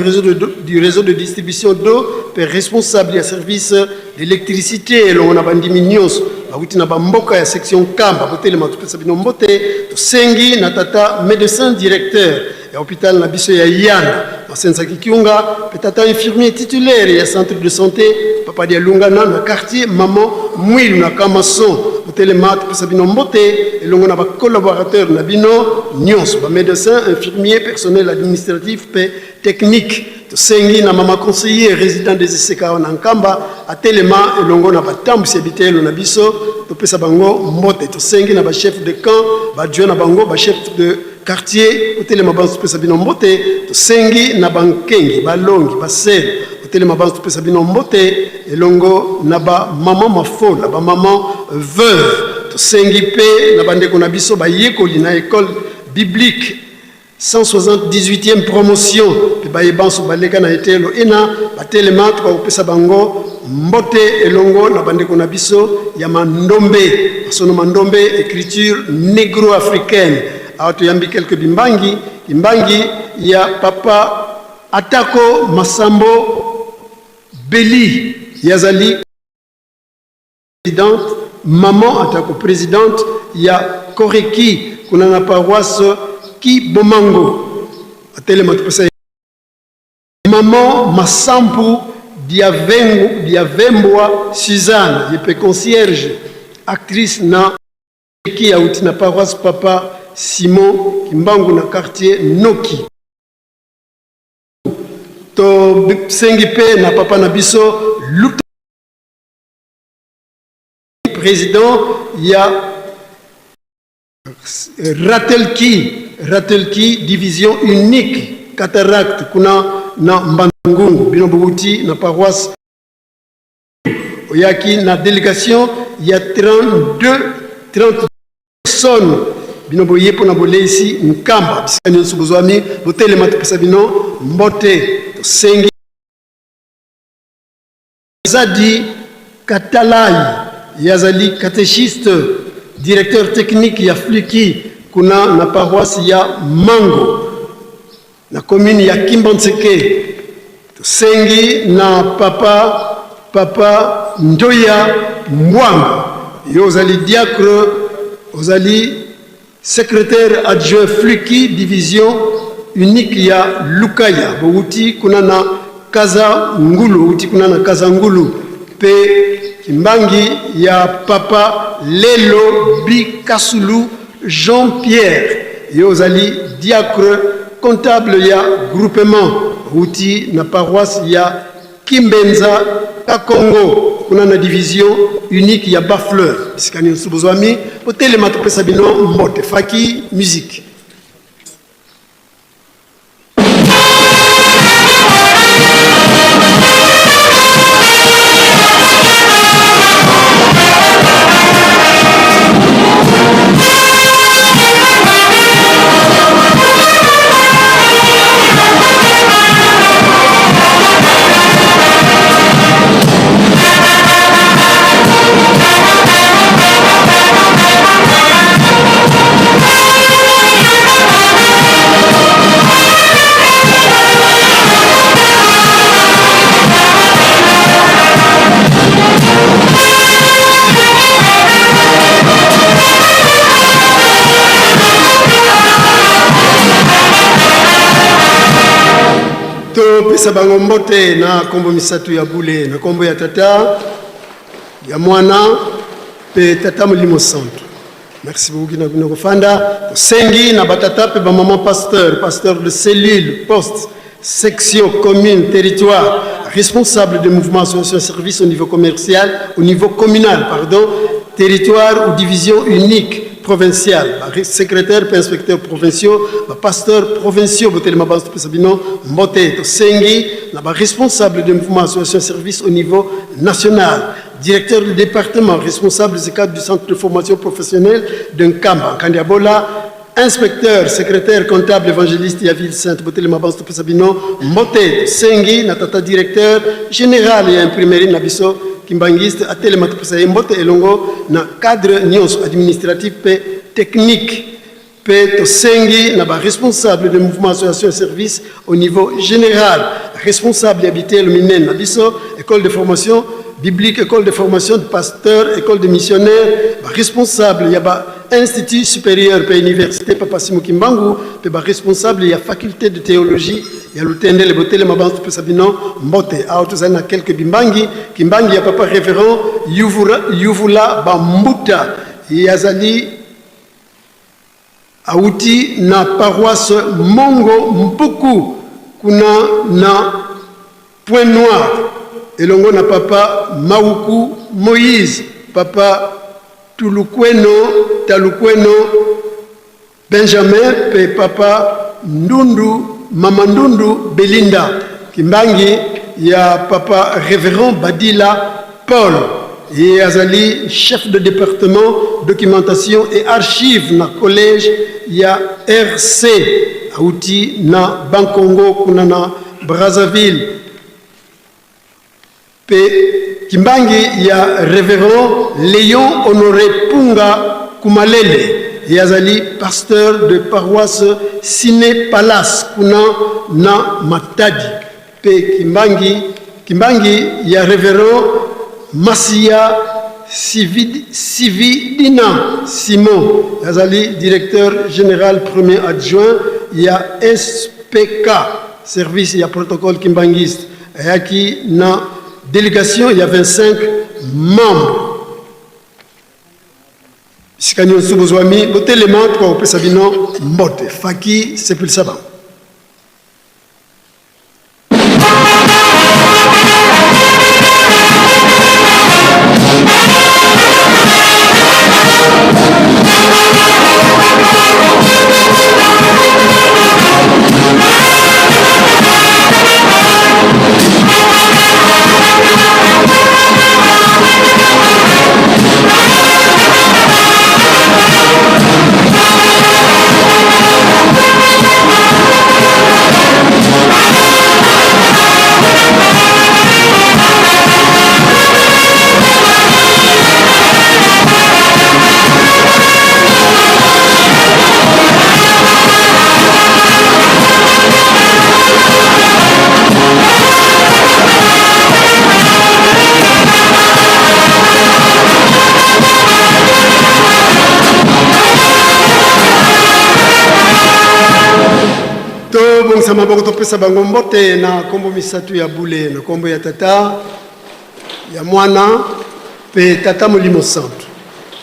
réseau de distribution d'eau mpe responsable ya service d'électricité elongo na bandimi nyonso bawuti na bamboka ya section Nkamba, botelema topesa bino mbote. Tosengi na tata médecin directeur ya hôpital na biso ya Yanda, Masensaki Kiunga, mpe tata infirmier titulaire ya centre de santé Papa Dialungana na quartier Maman Mwilu na Kamason, botelema topesa bino mbote elongo na bacollaborateur na bino nyonso, bamédecin, infirmier, personnel administratif mpe technique. Tosengi na mama conseiller résident des Eseka na Nkamba atelema elongo na batambwisi ya biteyelo na biso, topesa bango mbote. Tosengi na bachef de camp, baadjoint na bango, bachef de quartier, otelema banso topesa bino mbote. Tosengi na bankengi, balongi, basele, otelema banso topesa bino mbote elongo na bamama mafola, bamama veuve. Tosengi mpe na bandeko na biso bayekoli na école biblique 178e promotion mpe baye banso baleka na eteyelo ena, batelema tokakopesa bango mbote elongo na bandeko na biso ya Mandombe, masono Mandombe, écriture négro-africaine. Awa toyambi quelques bimbangi, imbangi ya papa Atako Masambo Beli, yazali présidente, maman Atako présidente ya Koreki kuna na paroisse Kibomango, atelema topesa. Maman Masampu Diavengu, Diavembwa Suzanne, ye mpe concierge actrice na Ki auti na paroisse Papa Simon Kimbangu na quartier Noki. Tosengi mpe na papa na biso Luta, président ya Ratelki division unique cataracte kuna na Mbangungu, bino bowuti na paroisse oyaki na délégation ya 32 30 personnes, bino boye mpona boleisi Nkamba. Bisika nyonso bozwami, botelema topesa bino mbote. Tosengi Zadi Katalai, yazali catéchiste, directeur technique ya Fliki kuna na paroisse ya Mango. na commune ya Kimbanseke. Tosengi na papa papa Ndoya Mbwanga, yo ozali diacre, ozali secrétaire adjoint Fluki division unique ya Lukaya, bowuti kuna na Kaza Ngulu, wuti kuna na Kaza Ngulu pe Kimbangi ya papa Lelo Bikasulu Jean-Pierre, yo ozali diacre comptable ya groupement wuti na paroisse ya Kimbenza Kakongo kuna na division unique ya Bas-Fleur. Bisika nyonso bozwami, botelema topesa bino mbote. Faki musique. Topesa bango mbote na nkombo misato ya bule, na nkombo ya Tata, ya Mwana mpe Tata Molimo Santo. Merci beaucoup na bino kofanda. Tosengi na batata mpe bamama pasteur, pasteur de cellule, poste, section, commune, territoire, responsable de mouvement, association, service au niveau commercial, au niveau communal, pardon, territoire ou division unique provinciale, ba secrétaire pe inspecteur provinciaux, ba pasteur provinciaux, botelema banso topesa bino mbote. Tosengi na ba responsable de mouvement, association, service au niveau national, directeur du département, responsable des cadres du centre de formation professionnelle de Nkamba, Nkandiabola, inspecteur, secrétaire, comptable, évangéliste ya ville sainte, botelema banso topesa bino mbote. Tosengi na tata directeur général ya imprimerie na biso kimbangiste atelema topesa ye mbote elongo na cadre nyonso administratif mpe technique. Mpe tosengi na ba responsable de mouvement, association et service au niveau général, responsable ya biteyelo minene na biso, école de formation biblique, école de formation de pasteur, école de missionnaire, ba responsable ya ba institut supérieur mpe université Papa Simon Kimbangu, mpe ba responsable ya faculté de théologie ya Lutendele, botelema banso topesa bino mbote. Awa tozali na quelques bimbangi. Kimbangi ya papa révérend Yuvura, Yuvula Bambuta, ye azali awuti na paroisse Mongo Mpuku kuna na Point Noir, elongo na papa Mawuku Moïse, papa Tulukweno Talukweno Benjamin mpe papa Ndundu mama Ndundu Belinda. Kimbangi ya papa Reverend Badila Paul, ye azali chef de département documentation et archives na collège ya RC, auti na Bankongo kuna na Brazzaville. Mpe Kimbangi ya Reverend Léon Honoré Punga Kumalele, ye azali pasteur de paroisse Ciné Palace kuna na Matadi. Mpe Kimbangi, Kimbangi ya Reverend Masiya Sividina Simon, azali directeur général premier adjoint ya SPK, service ya protocole kimbangiste, ayaki na délégation ya 25 membres. Bisika nyonso bozwami, botelema tokopesa bino mbote. Faki sepelisa bango. Tobongisa maboko topesa bango mbote na nkombo misatu ya bule, na nkombo ya Tata, ya Mwana mpe Tata Molimo Santu.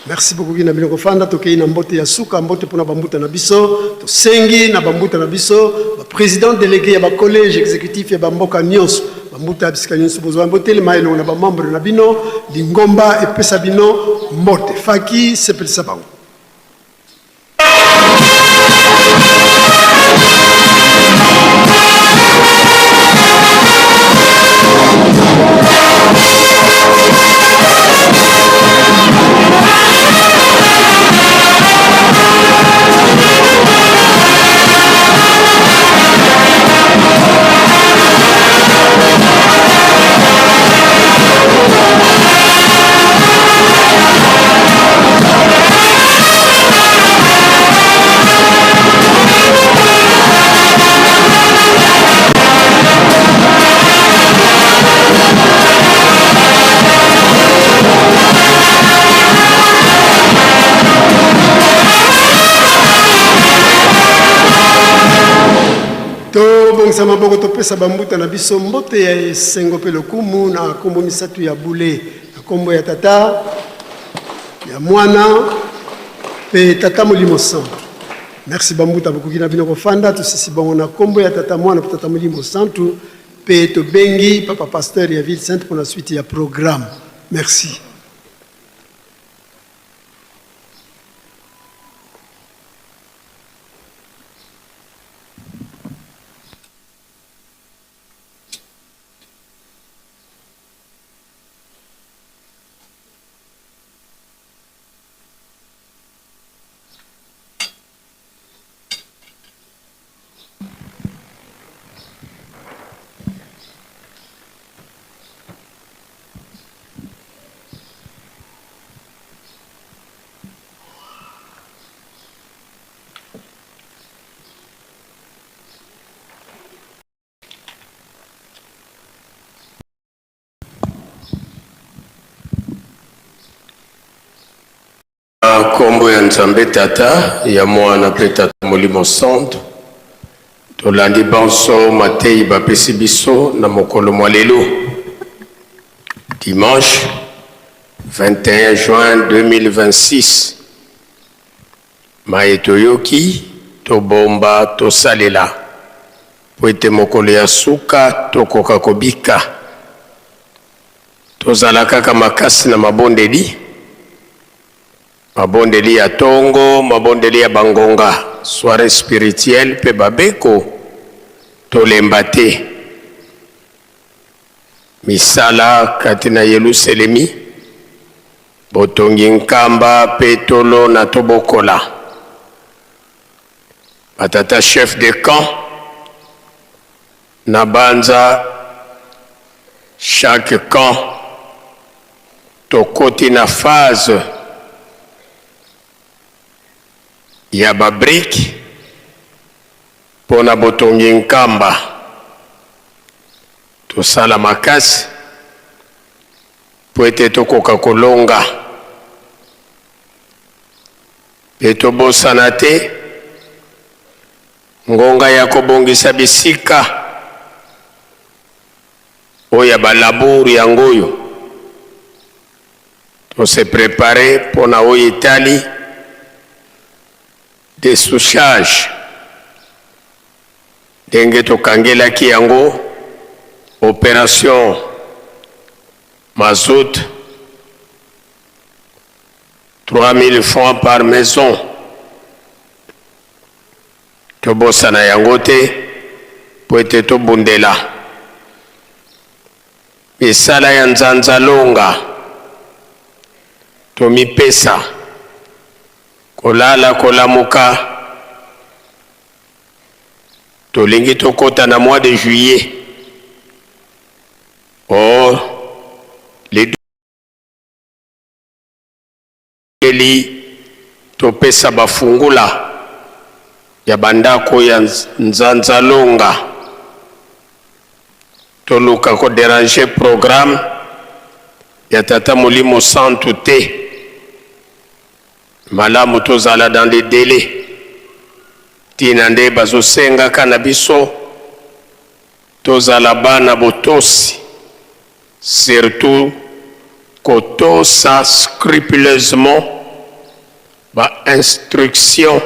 Merci beaucoup na bino kofanda. Tokei na mbote ya suka, mbote mpona bambuta na biso. Tosengi na bambuta na biso, baprésident délégué ya bacollège exécutif ya bamboka nyonso, bambuta ya bisika nyonso bozwa botelema elongo na bamembre na bino, lingomba epesa bino mbote. Faki sepelisa bango. Tobongisa maboko topesa bambuta na biso mbote ya esengo mpe lokumu na nkombo misatu ya bule, na nkombo ya Tata, ya Mwana mpe Tata Molimo Santu. Merci bambuta, bokoki na bino kofanda. Tosisi bango na nkombo ya Tata, Mwana mpe Tata Molimo Santu, mpe tobengi papa pasteur ya Ville Sainte mpona suite ya programme. Merci. Na nkombo ya Nzambe Tata, ya Mwana mpe Tata Molimo Santu, tolandi banso mateyi bapesi biso na mokolo mwa lelo dimanche 21 juin 2026. Maye toyoki, tobomba, tosalela, mpo ete mokolo ya suka tokoka kobika. Tozala kaka makasi na mabondeli, mabondeli ya tongo, mabondeli ya bangonga, soiree spirituelle mpe babeko, tolemba te. Misala kati na Yeluselemi, botongi nkamba mpe tolona tobokola. Batata chef de camp na banza chaque camp tokoti na phase ya ba briques mpo na botongi nkamba. Tosala makasi mpo ete tokoka kolonga mpe tobosana te ngonga ya kobongisa bisika oyo ya ba labour yango oyo to se preparer mpo na oyo etali desouchage ndenge tokangelaki yango operation mazout 3000 francs par maison. Tobosana yango te mpo ete tobundela misala ya nzanzalonga, tomipesa kolala kolamuka. Tolingi tokota na mois de juillet, or le Eli topesa ba fungula ya ba ndako ya Nzanzalonga. Toluka ko deranger programme ya Tata Molimo Santu te. Malamu tozala dans les delais. Tina nde bazosengaka na biso. Tozala bana botosi, surtout kotosa scrupuleusement ba instructions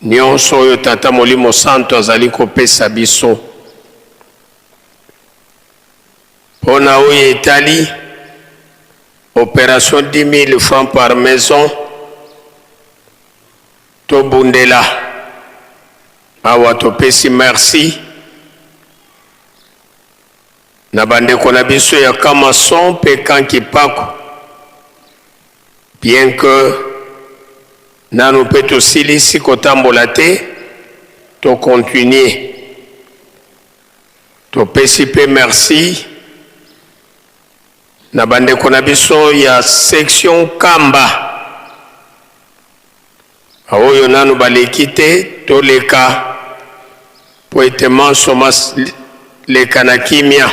nionso oyo Tata Molimo Santu azali kopesa biso. Mpo na oyo etali operation 10.000 francs par maison, Tobundela awa topesi merci na bandeko na biso ya camp maçon mpe camp kipaku bien que nanu mpe tosilisi kotambola te to continuer topesi mpe merci na bandeko na biso ya section kamba Baoyo nanu baleki te, toleka, mpo ete manso maleka na kimia.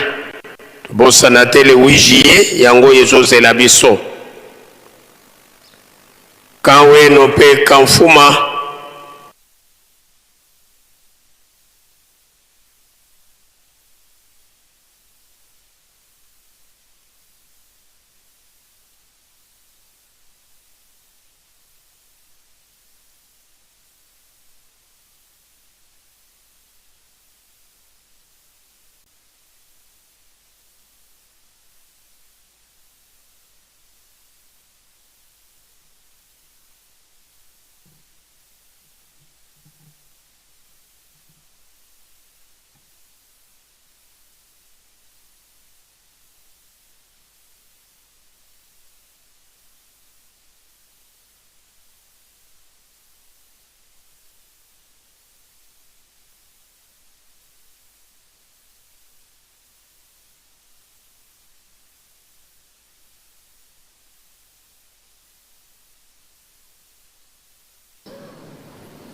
Tobosana te le 8 juillet, yango oyo ezozela biso. Camp Weno mpe Camp Fuma.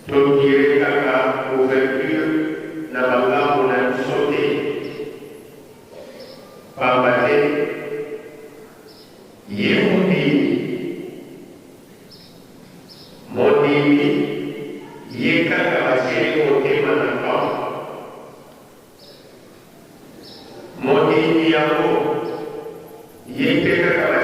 To dire kaka ouverture na ba ngambo na biso te, pamba te ye mondimi, mondimi ye kaka batieli motema na camp. Mondimi yango ye mpe kaka ba.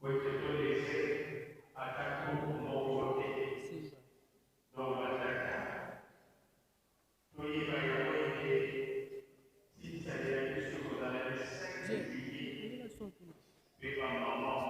Po ete to laisser ata groupe moko te. Donc ba tata toyeba yango ete sitisali na biso ekozala le 5 juillet pe ba maman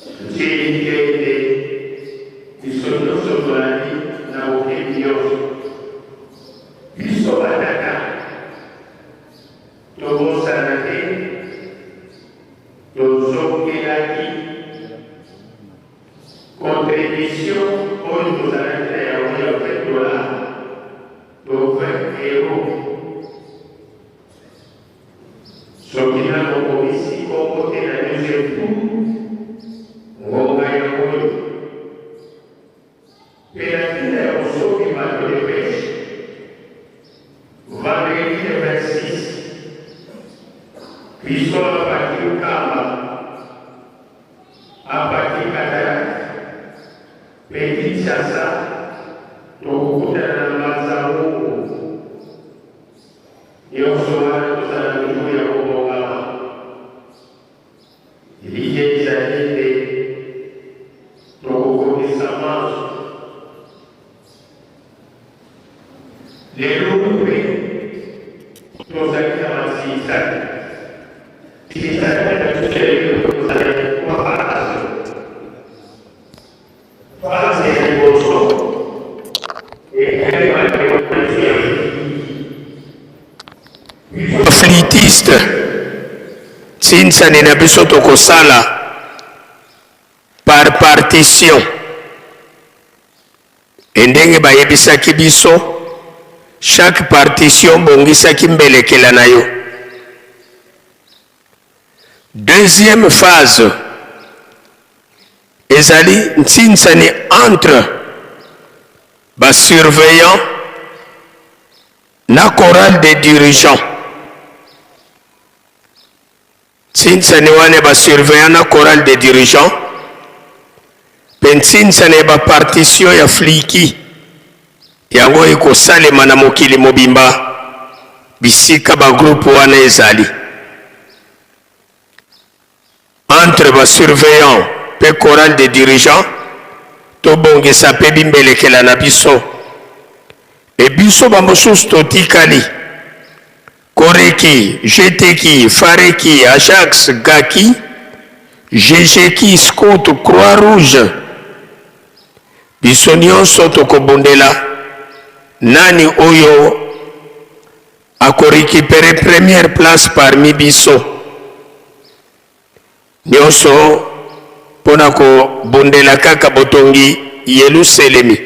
Totie elikya ete biso nyonso tolandi na bokebi nyonso. Biso batata, tobosana te, tozongelaki contribution oyo tozalaki na yango ya 20 dollars to 20 euros. Soki nanu okomisi kombo te na deuxième tour, ngonga yango oyo. Mpe na ntina ya bosombi bateau de peche, vendredi le 26, biso apati Nkamba, apati Cataracte mpe Kinshasa, tokokutana na Mbanza Ngungu. Nionso wana tozala toujours ya kobongama. Elikya ezali ete tokokokisa manso. Lelo mpe tozali na masisa. Sisa na biso ya lelo tozali na trois phases. Phase ya liboso etali bandeko na biso ya Flûtiste, Tsinsani na biso tokosala par partition e ndenge bayebisaki biso chaque partition bongisaki mbelekela na yo. Deuxième phase ezali ntsinsani entre ba surveillants na chorale des dirigeants. Ntsinsani wana ya ba surveillants na chorale des dirigeants mpe ntsinsani ya ba partition ya fliki yango ekosalema na mokili mobimba bisika ba groupe wana ezali. Entre ba surveillants pe chorale des dirigeants, tobongisa pe bimbelekela na biso. Et biso ba mosusu totikali, Koreki, Geteki, Fareki, Ajax, Gaki, Gegeki, Scout, Croix Rouge, biso nionso tokobundela nani oyo Ako recuperer première place parmi biso nionso pona ko bundela kaka botongi Yeluselemi.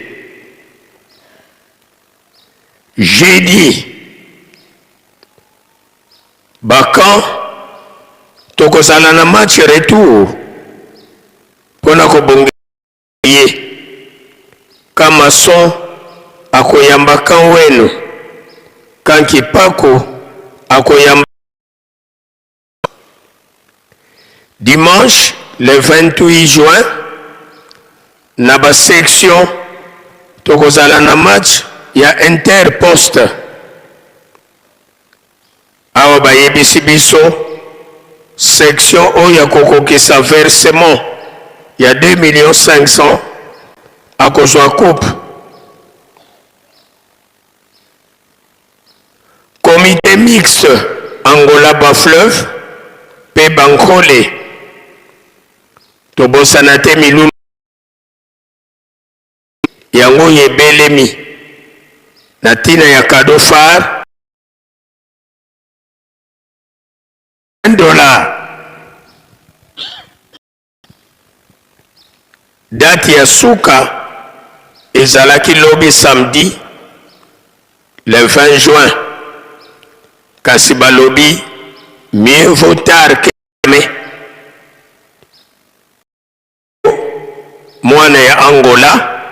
Jeudi ba camps tokozala na match retour pona kobongisa ye. Camp maçon akoyamba camp wenu, camp kipaku akoyamba Dimanche le 28 juin na ba section tokozala na match ya inter poste. Awa bayebisi biso section oyo akokokisa versement ya 2 millions 500 akozwa coupe. Comite mixte Angola Bas-Fleuve mpe Bankole, tobosana te milulu yango oyo ebelemi na ntina ya cadeau phare dollar. Date ya suka ezalaki lobi samedi le 20 juin, kasi balobi mieux vaut tard que jamais. Mwana ya Angola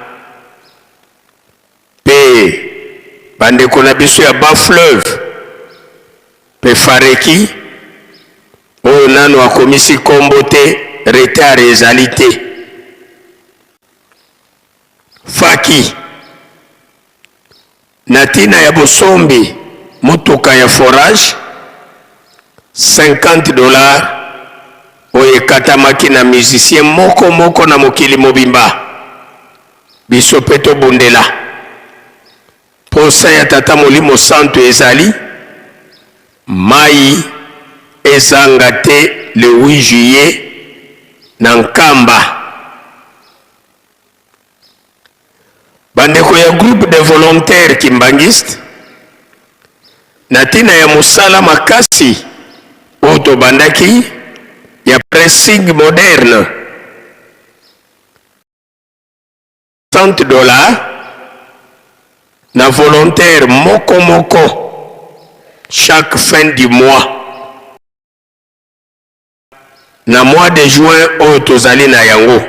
mpe bandeko na biso ya Bas Fleuve mpe Fareki oyo nanu akomisi kombo te, retard ezali te. Faki na tina ya bosombi motuka ya forage 50 dollars oyo ekatamaki na musicien moko moko na mokili mobimba. Biso pe tobundela posa ya Tata Molimo Santu ezali mayi ezanga te le 8 juillet. na Nkamba. Bandeko ya groupe de volontaires kimbanguistes, na ntina ya mosala makasi oyo tobandaki ya pressing moderne, 60 dollars na volontaire moko moko chaque fin du mois na mois de juin oyo tozali na yango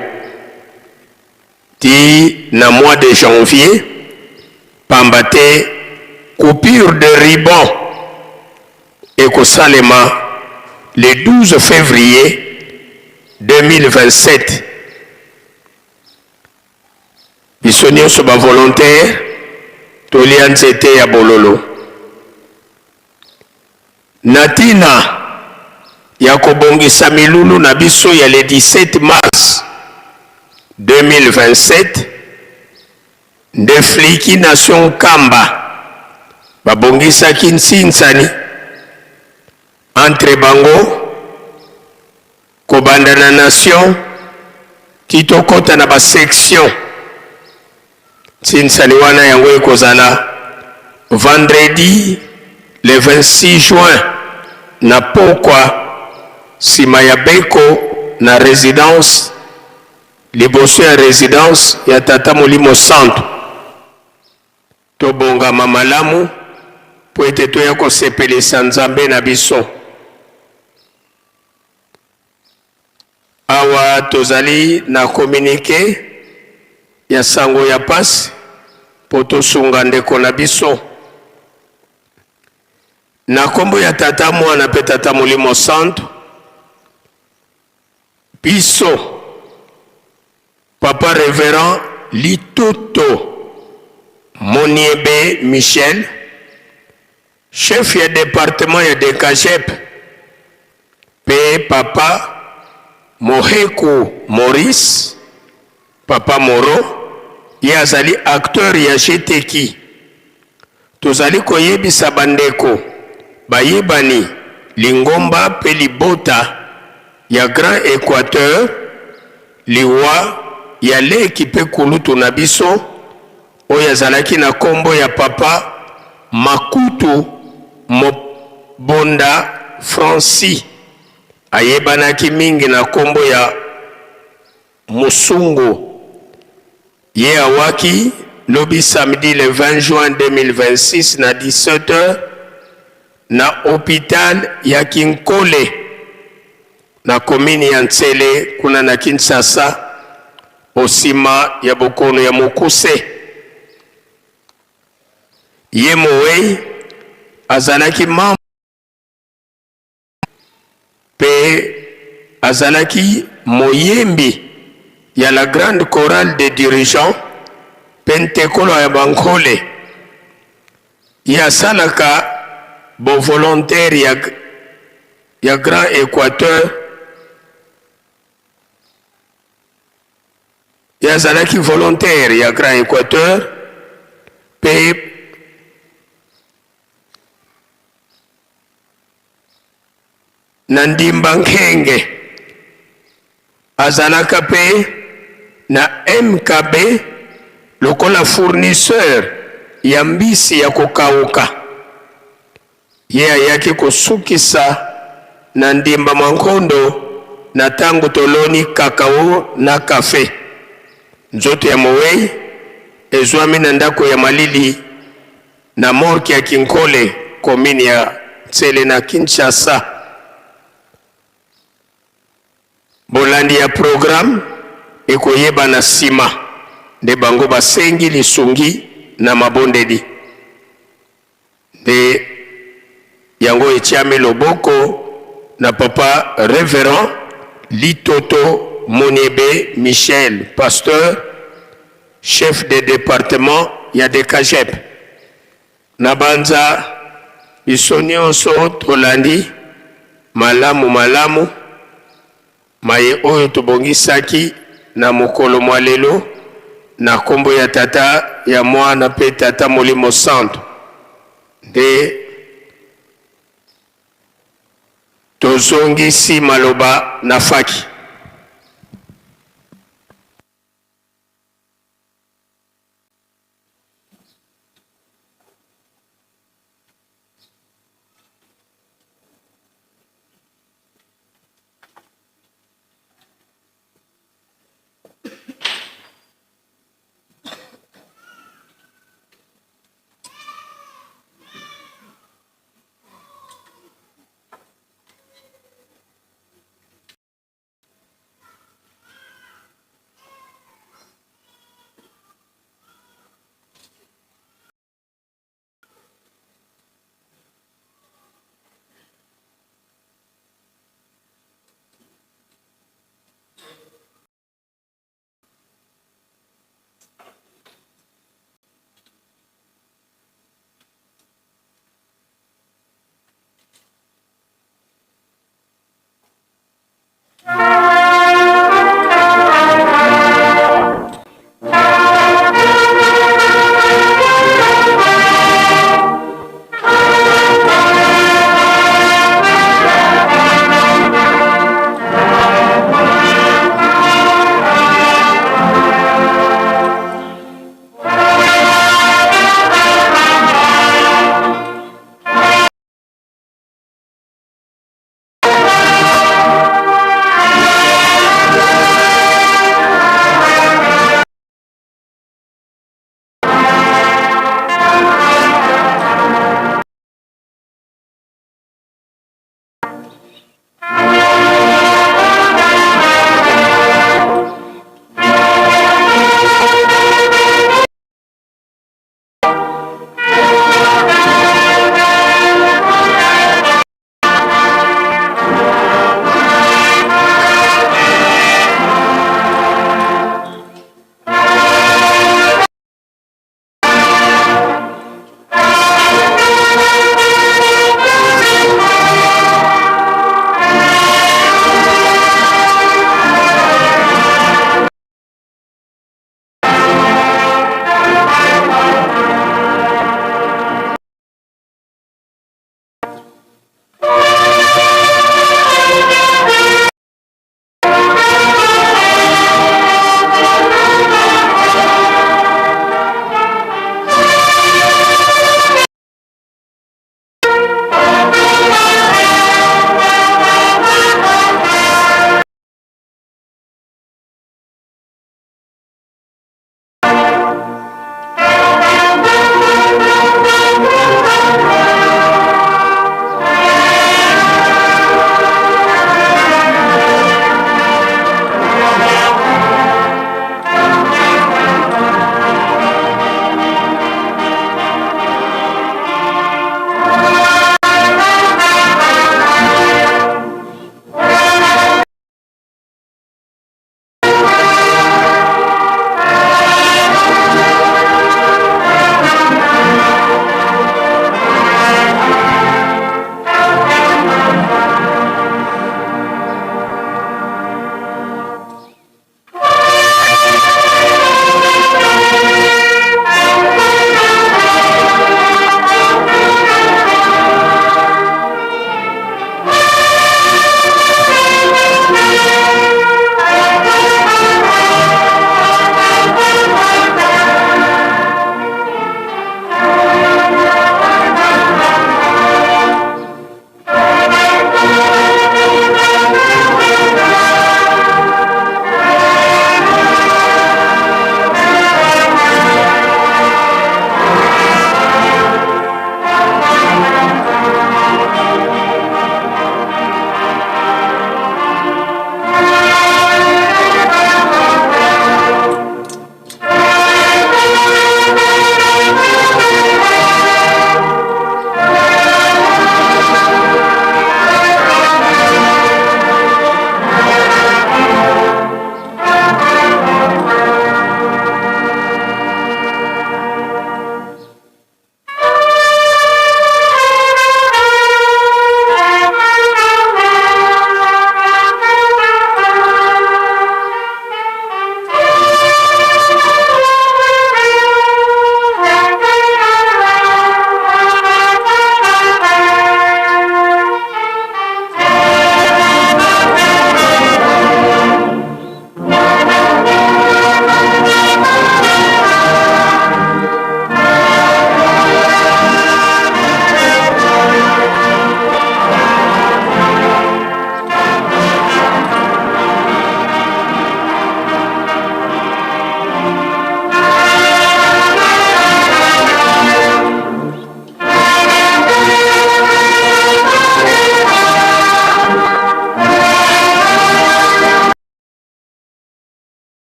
ti na mois de janvier, pamba te coupure de ruban ekosalema le 12 février 2027. Biso nionso ba volontaires tolia nzete ya bololo na tina ya kobongisa milulu na biso ya le 17 mars 2027 nde Fliki Nation Nkamba babongisaki nsinsani entre bango Kobanda na nation ti tokota na ba section nsinsani wana yango ekozala vendredi le 26 juin na pokwa sima ya beko na residence liboso ya residence ya tata molimo santu. Tobongama malamu mpo ete toya kosepelisa Nzambe na biso. Awa tozali na communique ya sango ya pasi mpo tosunga ndeko na biso. Na kombo ya Tata, Mwana mpe Tata Molimo Santu, biso Papa Reverend Litoto Moniebe Michel, Chef ya departement ya Decagep mpe Papa Moheku Maurice, Papa Moro, ye azali acteur ya GTQ. Tozali koyebisa bandeko, bayebani, lingomba mpe libota ya Grand Equateur liwa ya leki mpe kulutu na biso oyo azalaki na kombo ya Papa Makutu Mobonda Francis, ayebanaki mingi na kombo ya Musungu. Ye awaki lobi samedi le 20 juin 2026 na 17 heures na hopital ya Kinkole na commune ya Nsele kuna na Kinshasa osima ya bokono ya mokuse. Ye mowei azalaki membre Mpe azalaki moyembi ya la grande chorale des dirigeants mpe ntekolo ya Bankole. Ye asalaka bo volontaire ya, ya Grand Equateur. Ye azalaki volontaire ya Grand Equateur mpe Na Ndimba Nkenge, azalaka pe na MKB lokola fournisseur ya mbisi ya kokawuka. Ye ayaki kosukisa na Ndimba Mankondo na tango toloni cacao na cafe. Nzoto ya mowei ezwami na ndako ya malili Na morgue ya Kinkole, commune ya Nsele na Kinshasa. Bolandi ya programme ekoyebana sima, nde bango basengi lisungi na mabondeli. Nde yango etiami loboko na papa Reverend Litoto Moniebe Michel, pasteur, Chef de departement ya Decagep. Na banza biso nionso tolandi malamu malamu maye oyo tobongisaki na mokolo mwa lelo na kombo ya Tata, ya Mwana mpe Tata Molimo Santu. Nde tozongisi maloba na faki.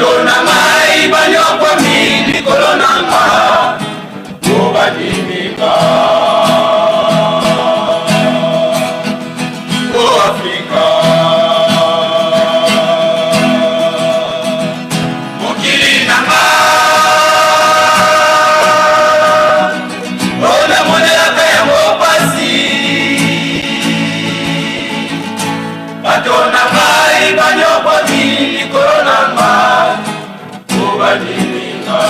Bato na ngai banyokwami likolo na nga po bandimi nga. O Afrika, mokili na nga, o namonelaka yango pasi. Bato na ngai banyokwami likolo na nga po bandimi nga.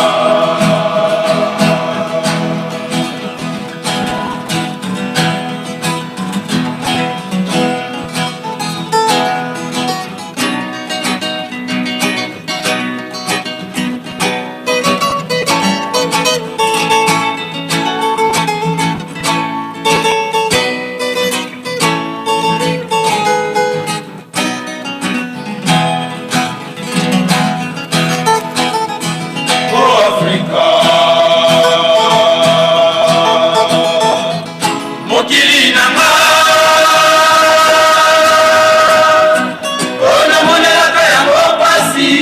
O Afrika, mokili na nga, o namonelaka yango pasi.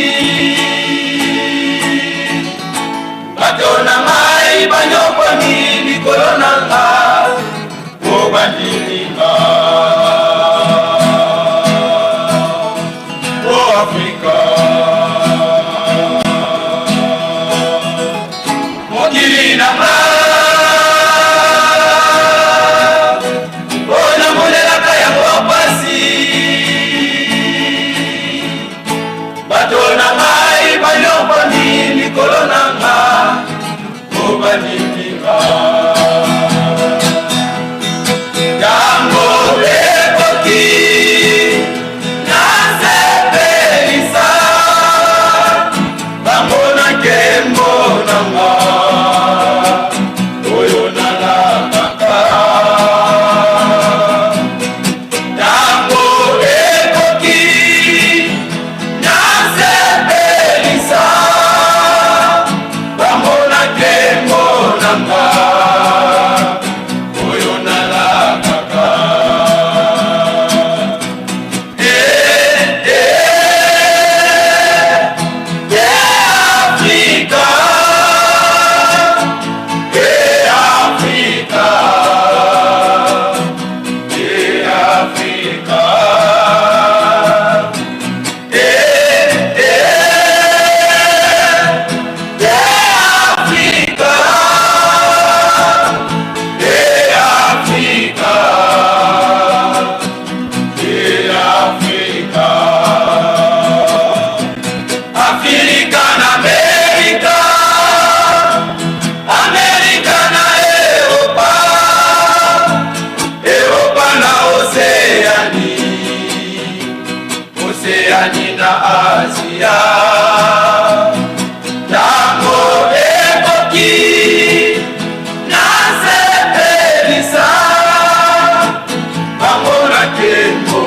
Bato na ngai banyokwami likolo na nga po bandimi nga. O Afrika, mokili na nga, o namonelaka yango pasi. Bato na ngai banyokwami likolo na nga po bandimi nga. Yango ekoki nasepelisa bango na nkembo na nga oyo nalakaka. Tango ekoki nasepelisa bango na nkembo na nga oyo nalakaka. Eh, eh, eh, Afrika, eh, Afrika, eh, Afrika, eh, eh, eh, Afrika, eh, Afrika, eh, Afrika. Afrika na Amerika, Amerika na Europa, Europa na Oceani, Oceani na Asia. Tango ekoki nasepelisa bango na nkembo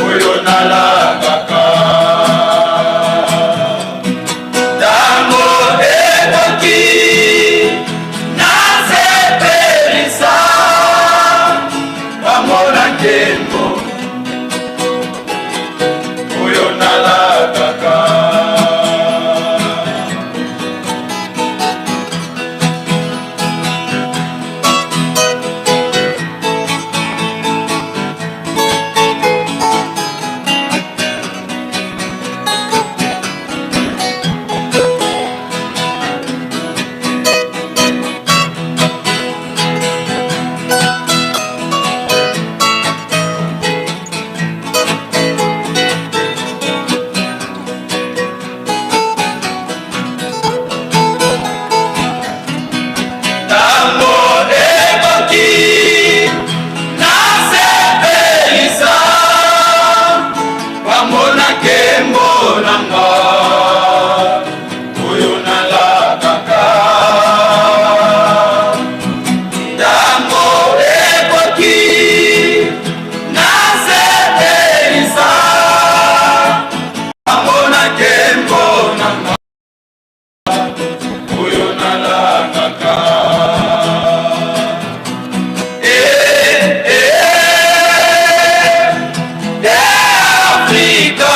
oyo nalakaka. Tango ekoki nasepelisa bango na nkembo oyo nalakaka. Tango ekoki nasepelisa bango na nkembo na nga oyo nalakaka. Tango ekoki nasepelisa bango na nkembo na nga oyo nalakaka. Eh, eh, eh, Afrika.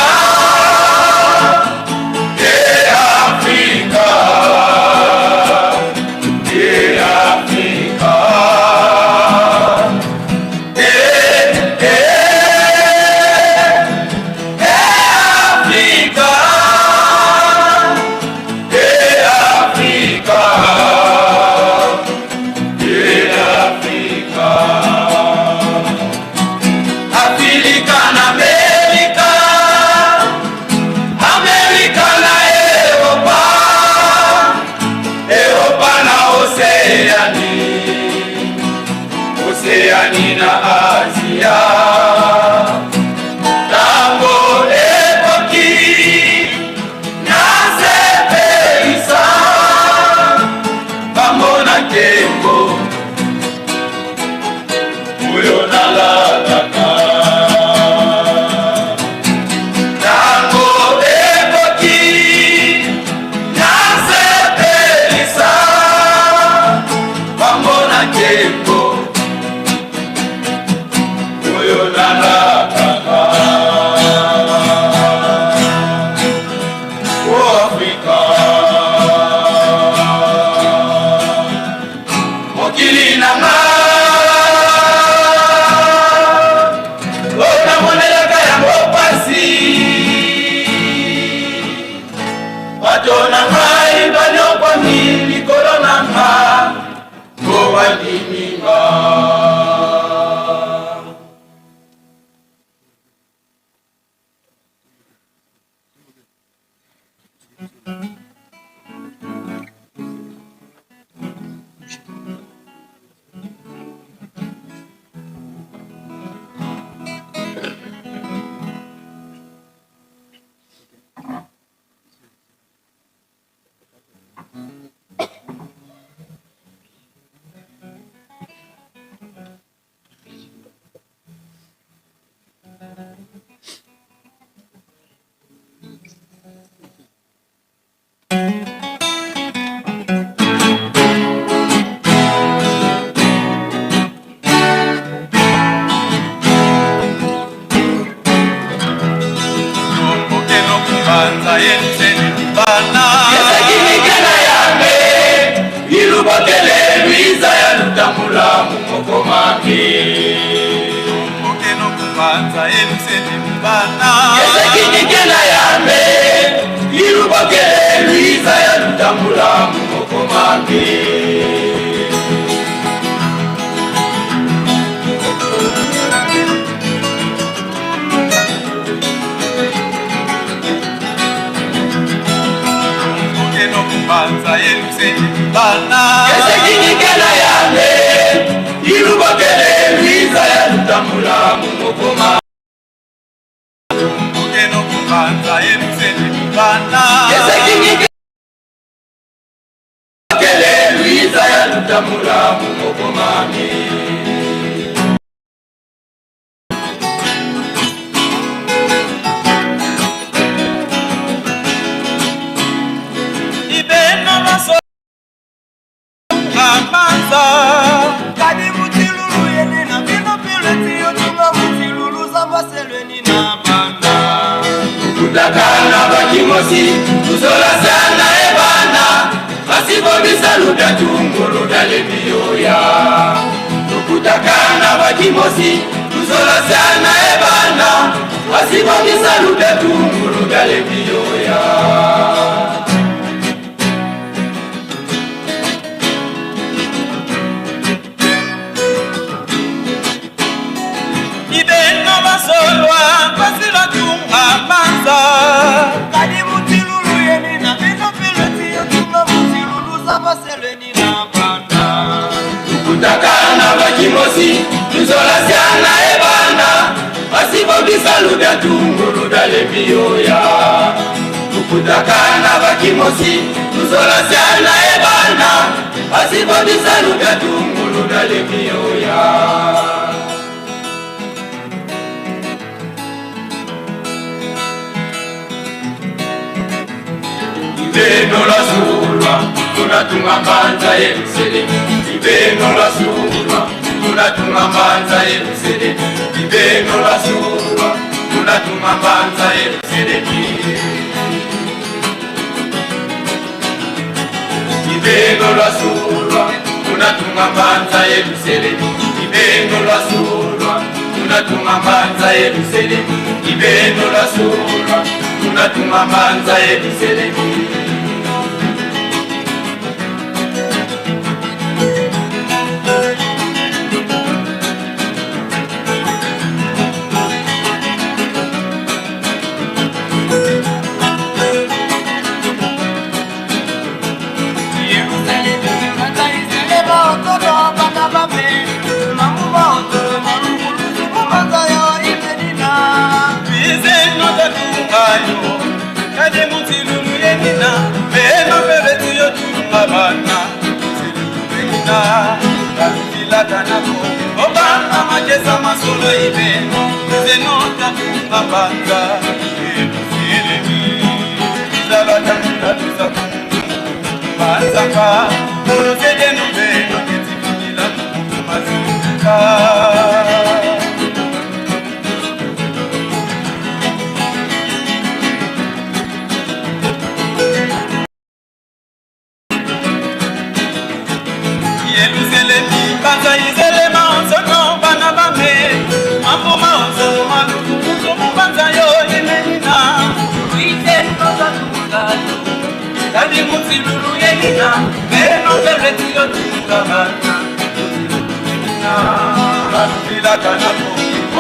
Bato na ngai banyokwami likolo na nga mpo bandimi nga.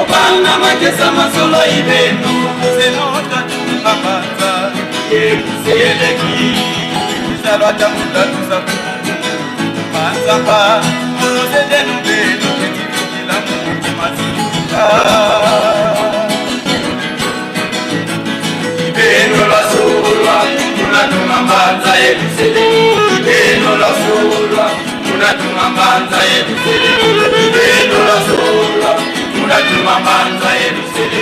Obanga makesa masolo ibeno zenotatumabanza ebuseleki isalwatamutatuzako manzamba olosedenubeno ketivikila mukimasika ibeno lwasolwa tunatuma mbanza ebusele ibeno lwasolwa tunatuma mbanza ebusele ibeno lwasolwa tunatuma mbanza ebusele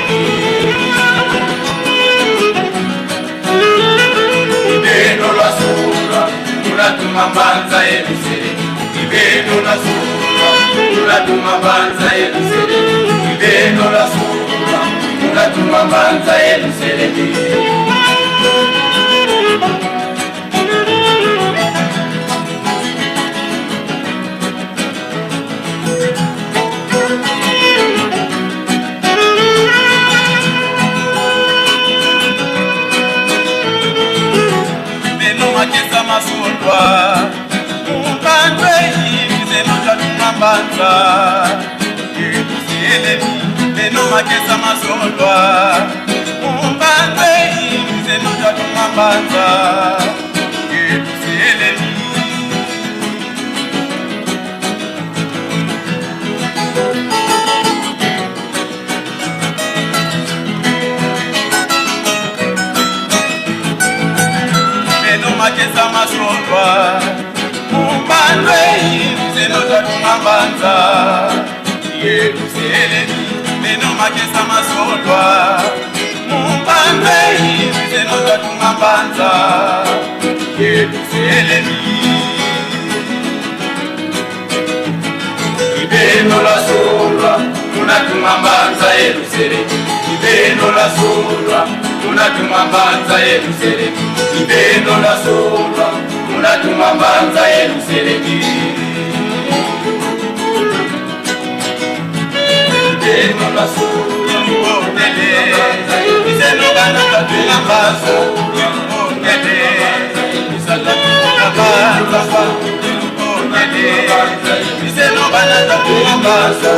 ibeno lwasolwa tunatuma mbanza ebusele ibeno lwasolwa tunatuma mbanza ebusele ibeno lwasolwa tunatuma mbanza ebusele. Beno makesa masolwa mumbanzei zeno tatuma mbanza yetusielemi beno makesa masolwa mumbanzei zeno tatuma mbanza yetusielemi. Beno makesa masolwa mumbanzei zeno tatuma mbanza yetusielemi beno makesa masolwa mumbanzei zeno tatuma mbanza yetusielemi. Ibeno lwasolwa tunatuma mbanza yelusele ibeno lwasolwa tunatuma mbanza yelusele ibeno lwasolwa tunatuma mbanza yelusele ibeno lwasolwa izeno bana tatuma mbanza izeno bana tatuma mbanza.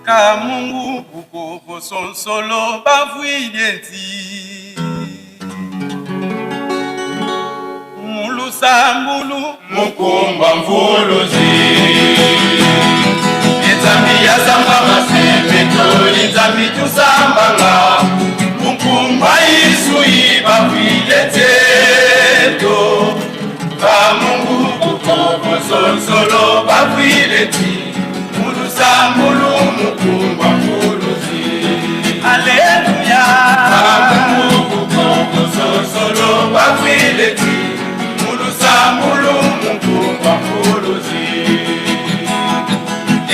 Ka Mungu bukovo sonsolo bavuidienti mulusambulu mukumba mvuluzi inzambi yasamba masemeto inzambi tusambanga mukumba isui bavuidienteto ka Mungu bukovo sonsolo bavuidienti mulusambulu mukumba mvuluzi. Aleluya. Ka Mungu bukovo sonsolo bavuidienti mulusambulu mukumba mvuluzi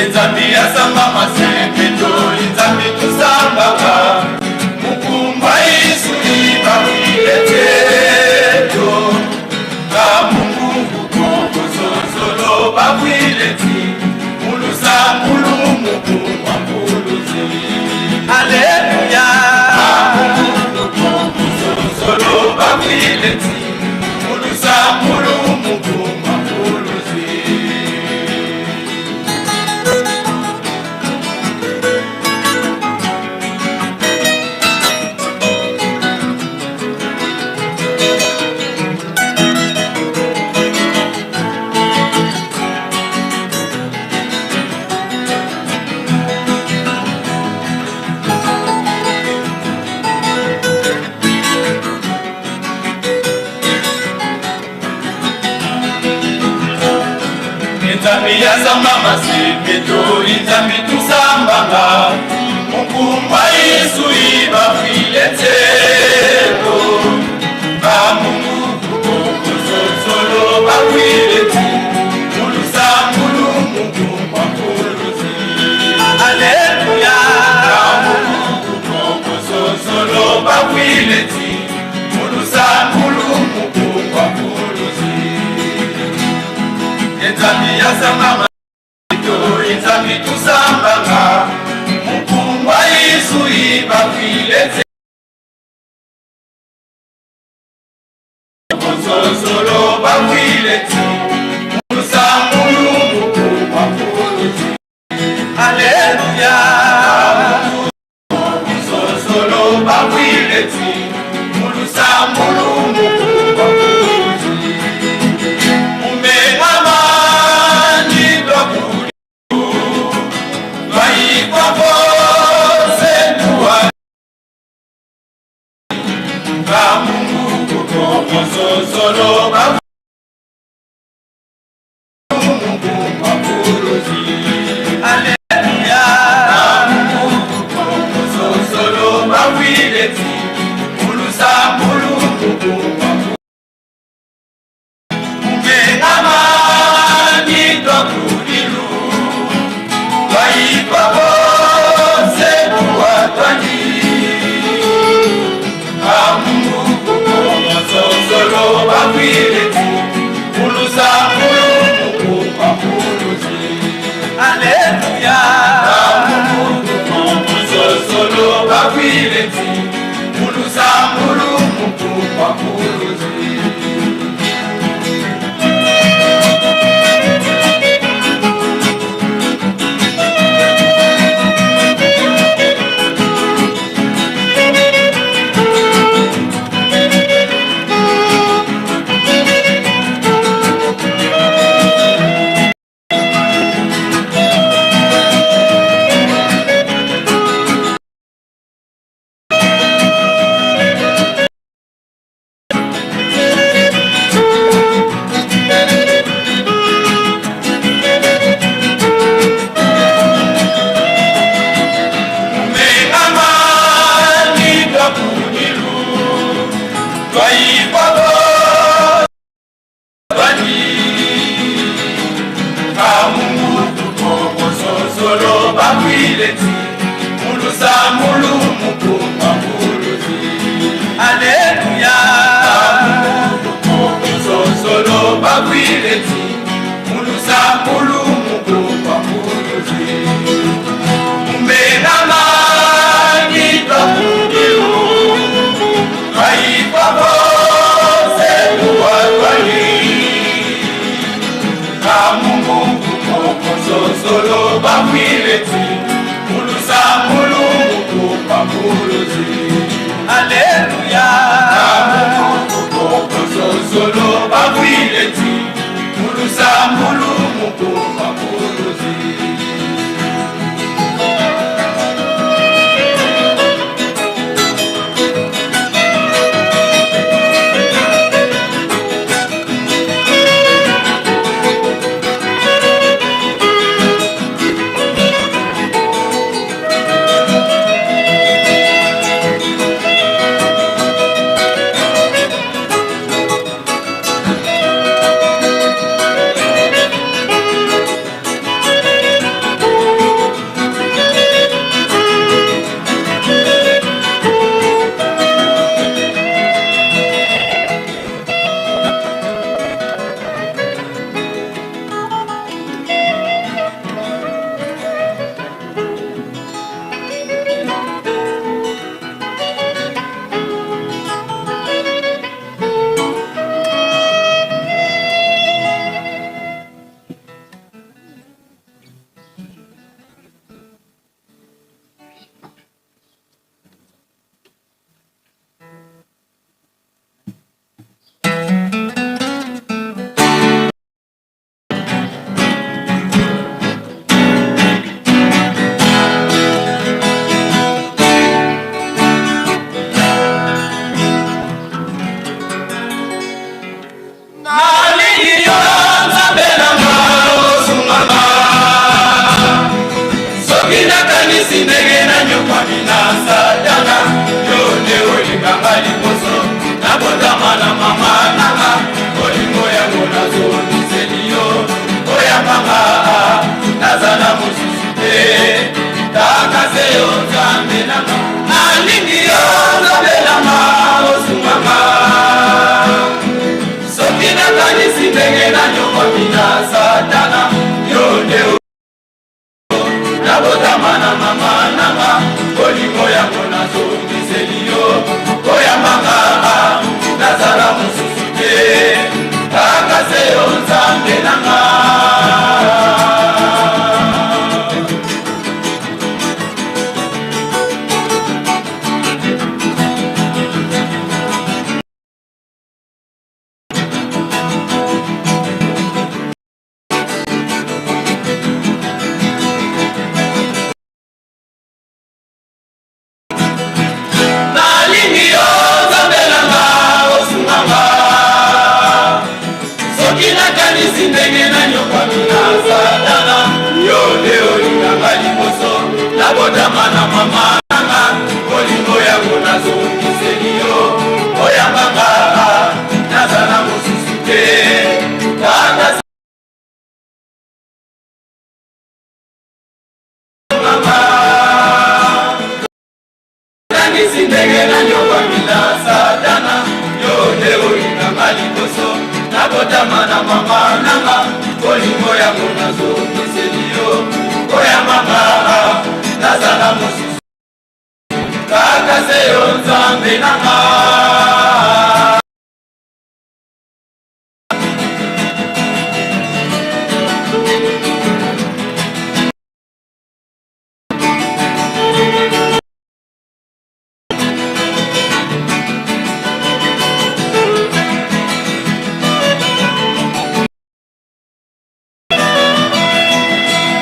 inzambi yasamba masemeto inzambi tusambaka mukumba isui bavuidienteto ka Mungu bukovo sonsolo bavuidienti mulusambulu mukumba mvuluzi. Aleluya. Ka Mungu bukovo sonsolo bavuidienti mulusambulu mukumba mvuluzi. Inzambi ya samba masepeto, inzambi tusambanga. Mukumba Yesu ibafile tseto. Bamungu kukozozolo bakwile ti. Mulusambulu mukumba kuluzi. Aleluya. Bamungu kukozozolo bakwile ti. Mulusambulu mukumba kuluzi. Inzambi ya samba masepeto, inzambi tusambanga. Mukumba Yesu ibafile tseto. Solo bakwile ti musambulu mukumba kuluzi. Aleluya. Solo bakwile ti musambulu mukumba kuluzi. Umengamani twakuli twayikwa bose tuwa bamungu kukomozozolo bamungu makuluzi. Aleluya. Bamungu kukomozozolo bakwile ti mulusambulu mukumba Umengamani twakulilu twayikwa bose tuwatwani bamungu kukomozozolo bakwile ti mulusambulu mukumba kuluzi. Aleluya. Bamungu kukomozozolo bakwile ti mulusambulu mukumba kuluzi. Nakanisi ndenge nanyokwami na Satana, yo nde nabotama na mama nanga, bolingo yango nazongiseli yo, koyambanga nazala mosusu te, kaka se yo Nzambe nanga. Nalingi yo Nzambe na nga, osunga nga. Soki nakanisi ndenge nanyokwami na Satana, yo nde olinga nga liboso nabotama na mama nanga, bolingo yango nazongiseli yo, oyamba nga, nazala mosusu te, kaka Nakanisi ndenge nanyokwami na Satana, yo nde olinganga liboso nabotama na mama nanga, bolingo yango nazongiseli yo, koyambanga nazala mosusu kaka se yo Nzambe nanga.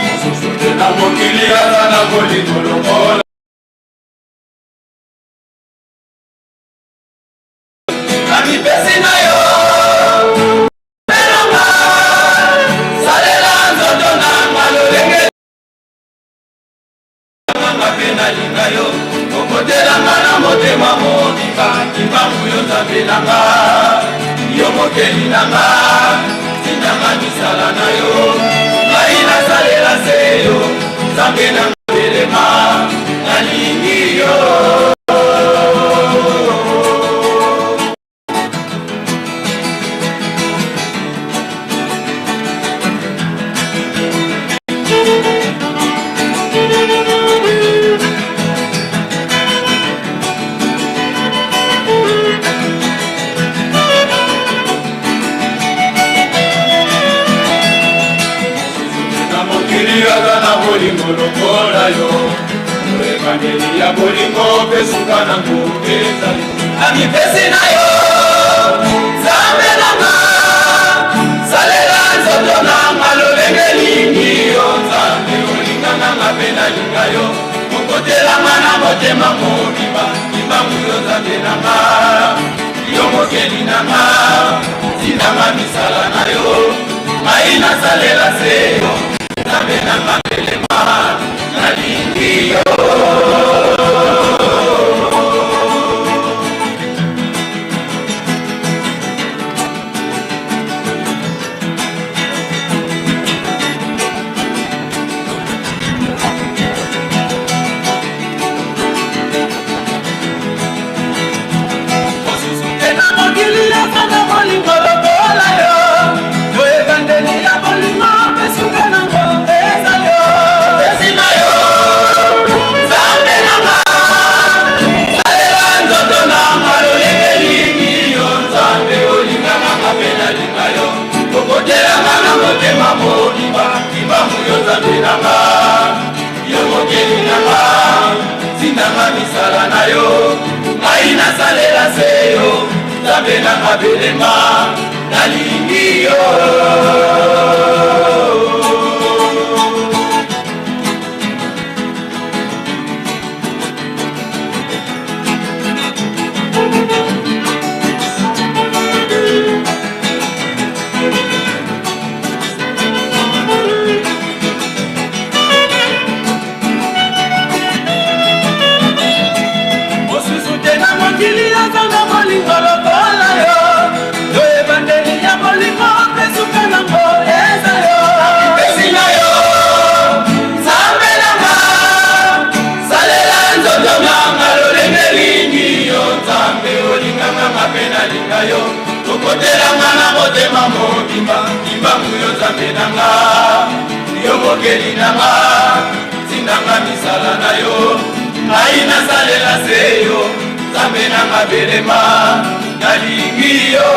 Mosusu te na mokili aza na bolingo lokola namipesi na yo Belanga, salela nzoto na nga lolenge nanga mpe nalinga yo, okotelanga na motema mobimba, kimbangu yo Nzambe na nga, yo mokeli na nga, tindanga misala na yo, ngai nasalela se yo Nzambe na nga, belema nalingi yo. Na mokili aza na bolingo lokola yo, ebandeli ya bolingo mpe suka nango ezali namipesi na yo Nzambe na nga, salela nzoto na nga lolenge lingi yo Nzambe, olinganga nga mpe nalinga yo, okotelanga na motema mobimba, kimbangu yo Nzambe na nga, yo mokeli na nga, tindanga misala na yo, ngai nasalela se yo Nzambe na nga, belema nalingi yo. Na mokili aza na bolingo lokola yo, to ebandeli ya bolingo mpe suka nango eza yo. Esi na yo Nzambe na nga, salela nzoto na nga lolenge lingi yo Nzambe, olingaka nga mpe nalinga yo, okotelanga na motema mobimba, kimbangu yo Nzambe na nga, yo mokeli na nga, tindanga misala na yo, ngai nasalela se yo Nzambe na nga, belema nalingi yo. Mosusu te na mokili aza na bolingo lokola yo, to ebandeli ya bolingo mpe suka nango eza. Okotelanga na motema mobimba, Kimbangu yo Nzambe na nga, yo mokeli na nga, tindanga misala na yo, ngai nasalela se yo, Nzambe na nga belema, nalingi yo.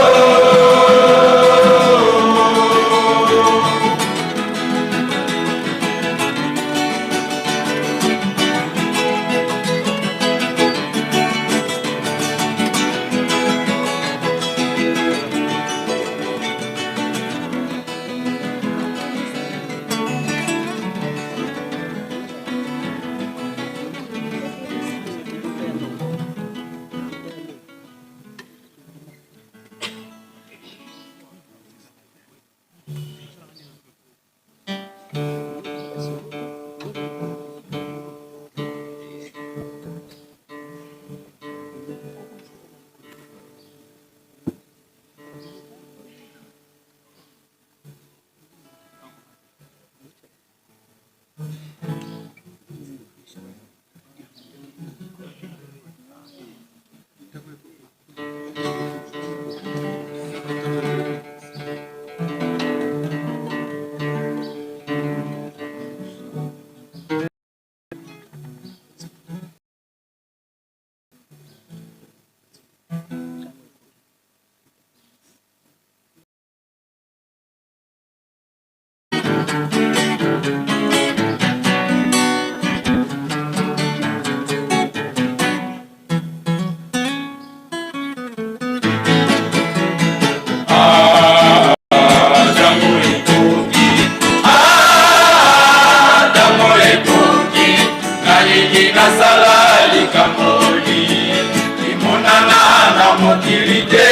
Mokili te,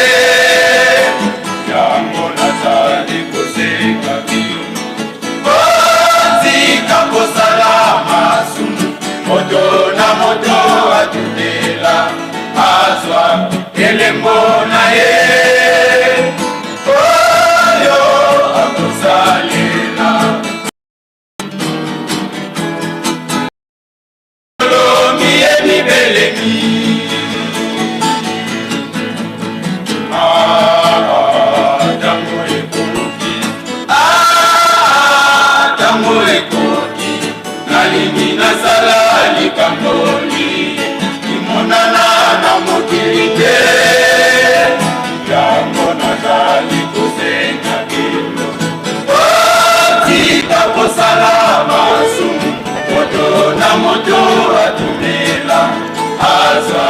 yango nazali kosenga bino, botika kosala masumu, moto na moto atutela azwa elembo na ye oyo akosalela. Kosala masumu, moto na moto atumela azwa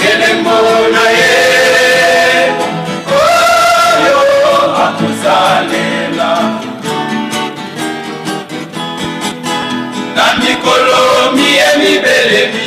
elembo na ye oyo akosalela na mikolo miye mibelemi.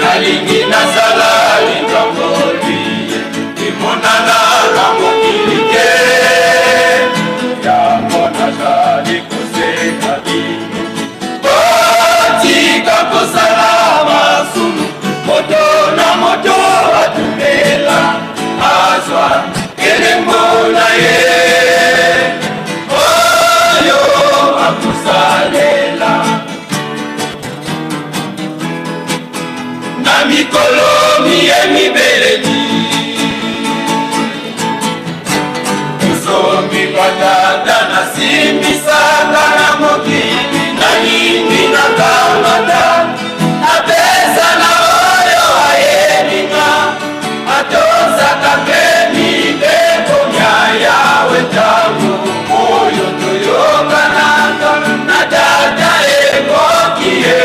Nalingi nasala likambo limonana na mokili te, yango nazali kosenga bino, botika kosala masumu, moto na moto atumela azwa elembo na ye oyo akosalela na mikolo miye mibelemi. Tosombi batata nasimbisaka na mokili, nalingi nakamata napesa na oyo ayebi nga, atosaka mpe mibeko mya Yawe. Ntango oyo toyokanaka na tata ekoki ye.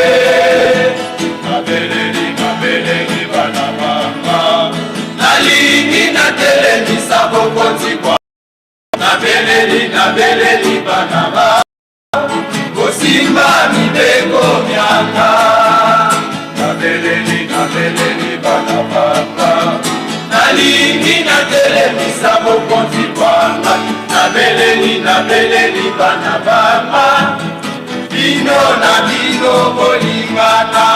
Nabeleli, nabeleli bana banga, nalingi natelemisa bokonzi bwa. Nabeleli, nabeleli bana ba. natelemisa bokonzi bwa ngai nabeleli nabeleli bana bama bino na bino bolingana.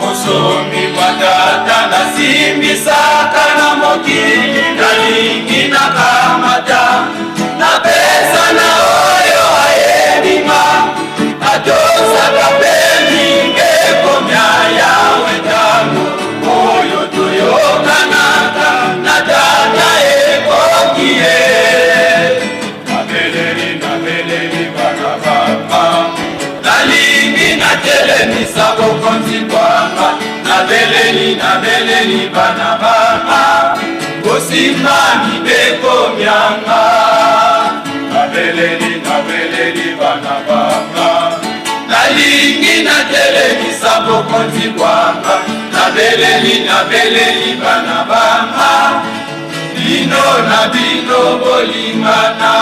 Mosomi bwa tata nasimbisaka na mokili nalingi nakamata napesa na oyo ayebima atosaka mpe mibeko mya Yawe ntango oyo toyokanaka na tata ekoki ye. Nabeleli, nabeleli bana baba, nalingi natelemisa bokonzi bwanga. Nabeleli, nabeleli bana baba, bosimba mibeko myanga. Nabeleli, nabeleli bana baba, nalingi natelemisa bokonzi bwanga. Nabeleli, nabeleli bana banga, bino na bino bolingana.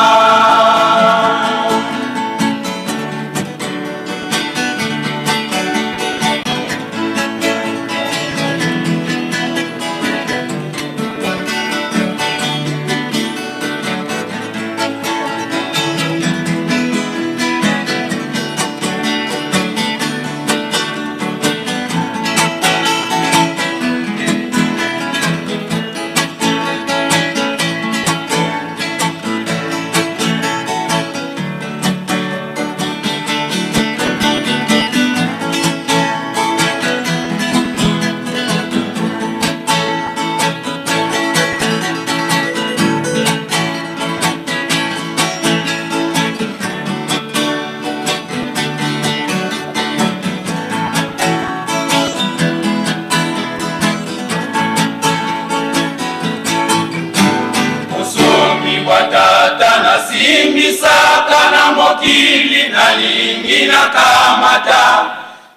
Mosomi bwa tata nasimbisaka na mokili nalingi nakamata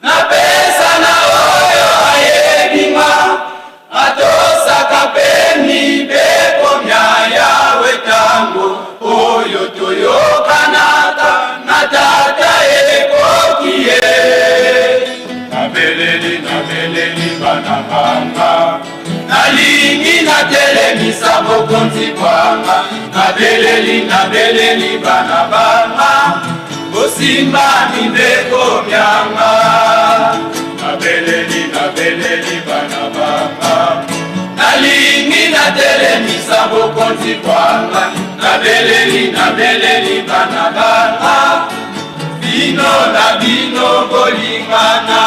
napesa na oyo ayebinga atosaka mpe mibeko mya Yawe ntango oyo toyokanaka na tata ekoki ye. Nabeleli, nabeleli bana banga, nalingi natelemisa bokonzi bwanga. Nabeleli, nabeleli bana banga, bosimba mibeko myanga. Nabeleli, nabeleli bana banga, nalingi natelemisa bokonzi bwanga. Nabeleli, nabeleli bana banga, bino na bino bolingana.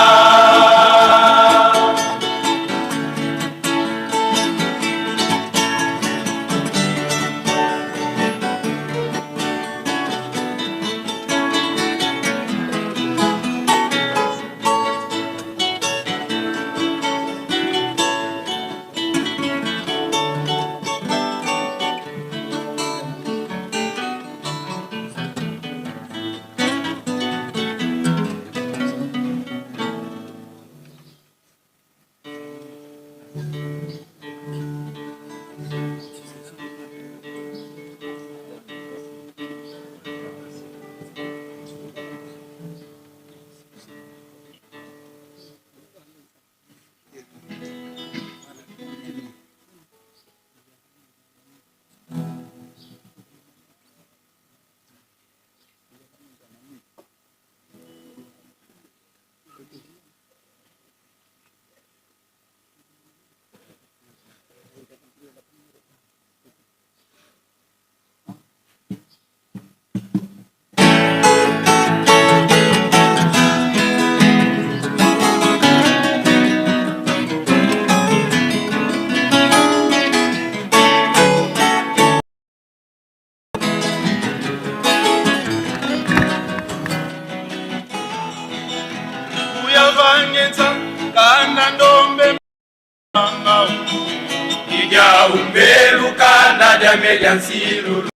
dia media nsilulu.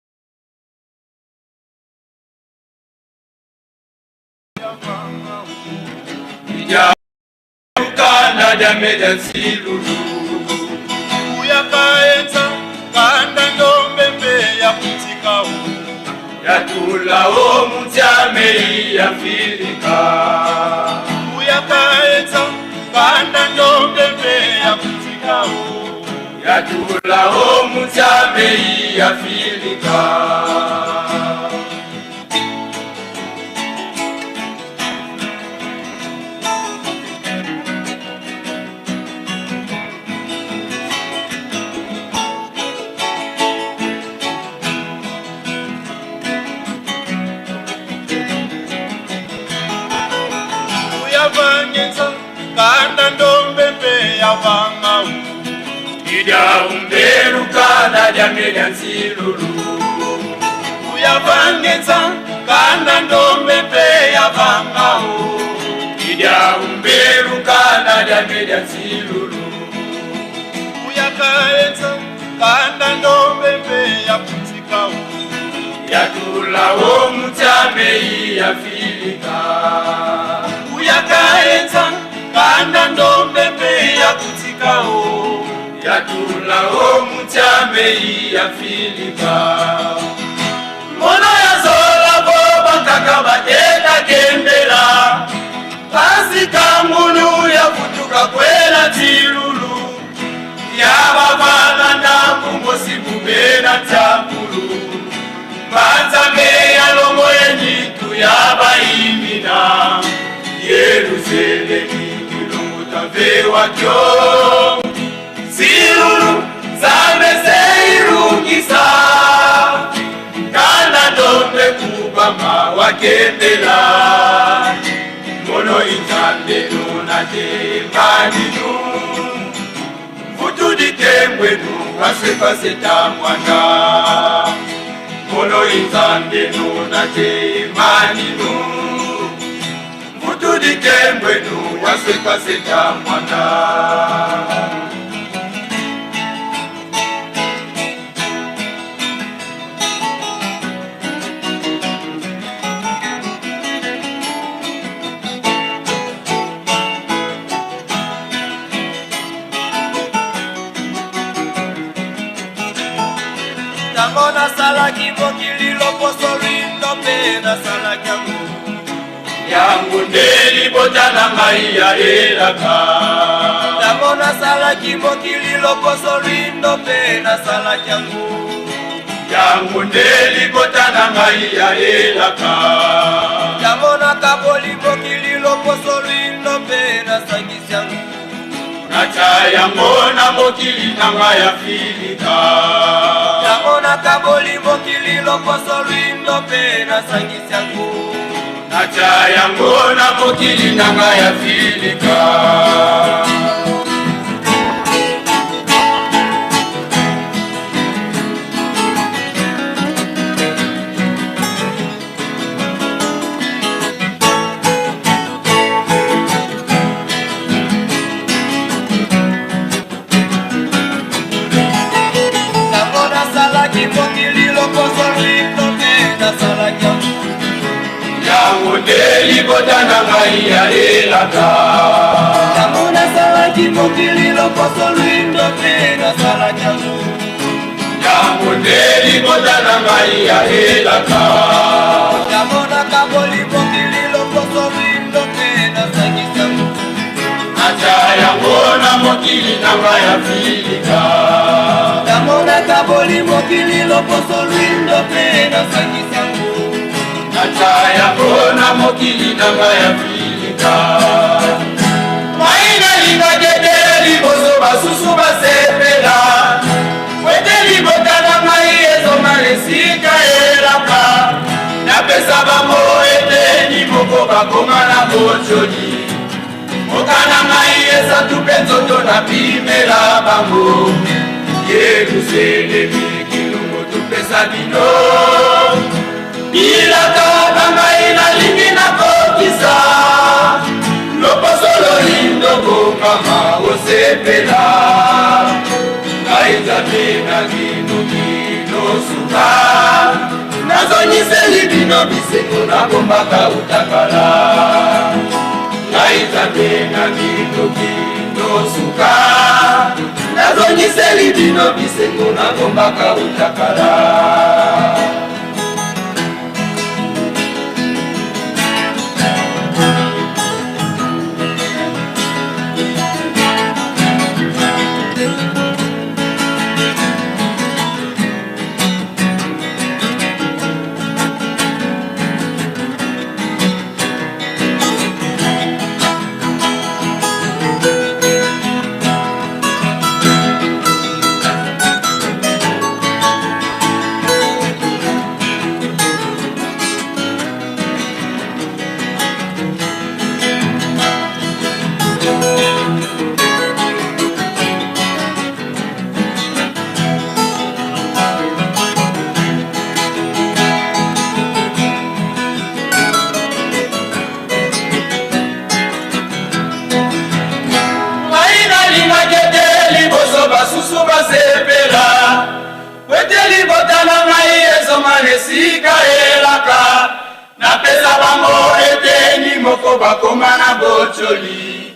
Dia lukanda dia media nsilulu. Uyakaenza kanda ndombe mbe ya kutika o. Yatula o mutiamei ya filika. Uyakaenza kanda ndombe mbe ya kutika o. Yatula o mutiamei ya filika. Uyavangenza kanda ndombe mbe ya vanga o. Idia umberu kanda dia media nsilulu. Uyavangenza kanda ndombe mbe ya vanga o. Idia umberu kanda dia media nsilulu. Uyakaenza kanda ndombe mbe ya kutika o. Yatula o mutiamei ya filika. Uyakaenza kanda ndombe mbe ya kutika o. Yatula o mutiamei ya filika. Mono ya zola bo bankaka bateka kembela. Pasika ngulu ya kutuka kwela tilulu. Ya babana ndambu mosi bubena tampulu. Banzambe ya longo yenyitu ya bayimina. Yerusalemi kilongo tavewa kyo. Silulu zambe seirungisa. Kanda ndombe kubama wakendela. Mono inzambe nuna temaninu. Mvutudi tembwenu wasepaseta mwana. Mono inzambe nuna temaninu. Mvutudi tembwenu wasepaseta mwana. Ntango nasalaki mokili loposo lwindo mpe nasalaki yango. Yango nde libota na ngai ya elaka. Ntango nasalaki mokili loposo lwindo mpe nasalaki yango. Yango nde libota na ngai ya elaka. Ntango nakaboli mokili loposo lwindo mpe nasangisi yango. Natya yango na mokili na ngai ya filika. Ntango nakaboli mokili loposo lwindo mpe nasangisi yango. Natya yango na mokili na ngai ya filika. Ntango nasalaki mokili loposo lwindo mpe nasalaki yango. Yango nde libota na ngai ya elaka. Ntango nasalaki mokili loposo lwindo mpe nasalaki yango. Yango nde libota na ngai ya elaka. Ntango nakaboli mokili loposo lwindo mpe nasangisi yango. Natya yango na mokili na ngai ya filika. Ntango nakaboli mokili loposo lwindo mpe nasangisi yango. Natya yango na mokili na ngai ya filika. Mai nalingaki ete liboso basusu basepela. Wete libota na ngai ezonga esika elaka. Napesa bango eteni moko bakoma na bojoli. Mboka na ngai esantu mpe nzoto napimela bango. Yerusalemi kilongo topesa bino. Bilaka na ngai nalingi nakokisa. Loposo loyindo kokama osepela. Ngai Nzambe na bino. kino suka. Nazongiseli bino bisengo nabombaka uta kala. Ngai Nzambe na bino kino suka. Nazongiseli bino bisengo nabombaka uta kala. Ngai nalingaki ete liboso basusu basepela, po ete libota na ngai ezonga na esika elaka. Napesa bango eteni moko bakoma na botyoli.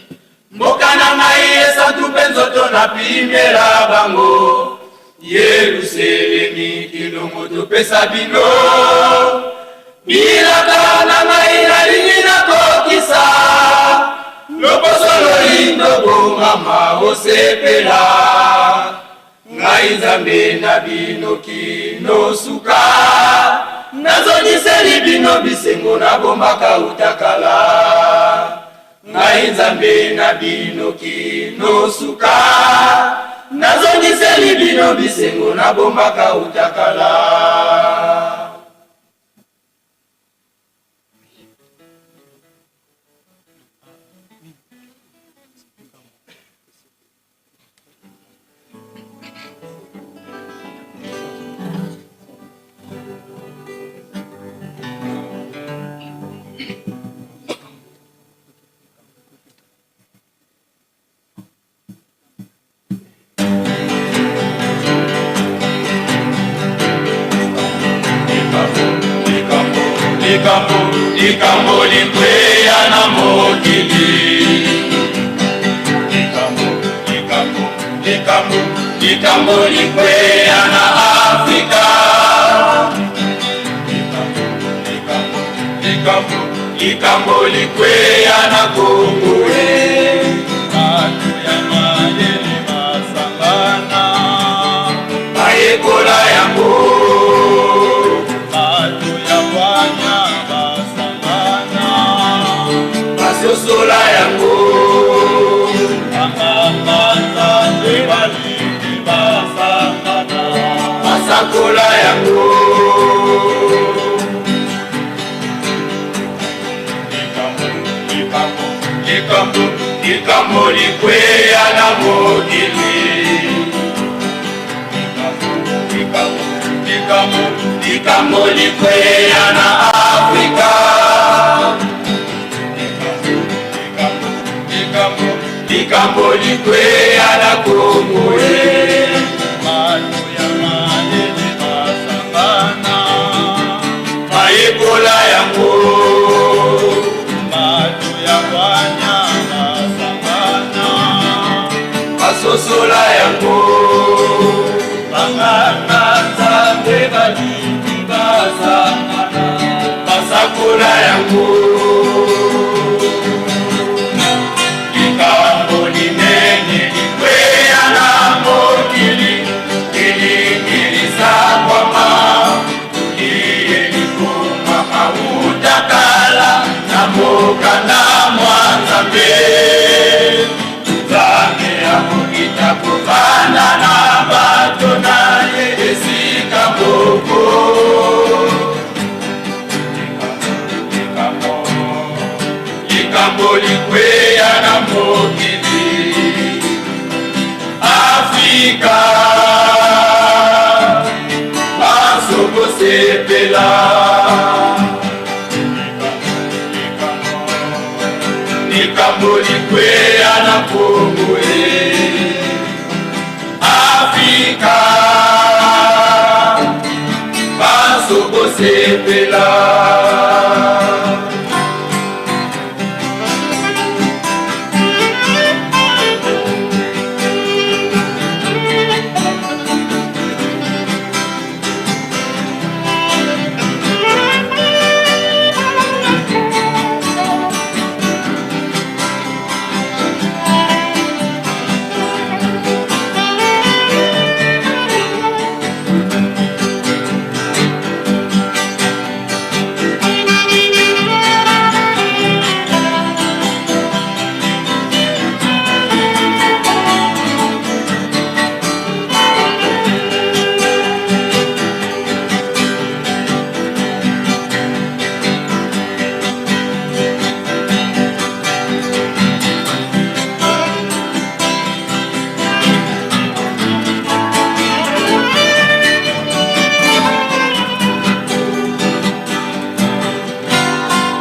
Mboka na ngai esantu mpe nzoto napimela bango. Yeluselemi kilongo topesa bino. Bilaka na ngai nalingi nakokisa. Loposo loyindo bongama osepela. Ngai Nzambe na bino kino suka. Nazongiseli bino bisengo nabombaka uta kala. Ngai Nzambe na bino kino suka. Nazongiseli bino bisengo nabombaka uta kala. Likambo, likambo likweya na mokili. Likambo, likambo, likambo, likambo likweya na Afrika. Likambo, likambo, likambo, likambo likweya na Kongo. Bato ya mayele basangana, bayekola yango. Bato ya bwanya basangana, basosola yango. Banganga Nzambe balingi basangana, basakola yango. Likambo, likambo, likambo, likambo likweya na mokili. Likambo, likambo, likambo likweya na Afrika. Likambo, likambo, likambo likweya na Kongo. Bato ya mayele basangana, bayekola yango. Bato ya bwanya basangana, basosola yango. Banganga Nzambe balingi basangana, basakola yango. Likambo linene likweya na mokili, elingi lisakwama, liye likomama uta kala na mokanda mwa Nzambe. Nzambe akokita kovanda na bato na ye esika moko. Likambo, likambo likweya na mokili Afrika, banso kosepela. Likambo likweya na Kongo e Afrika, kosepela.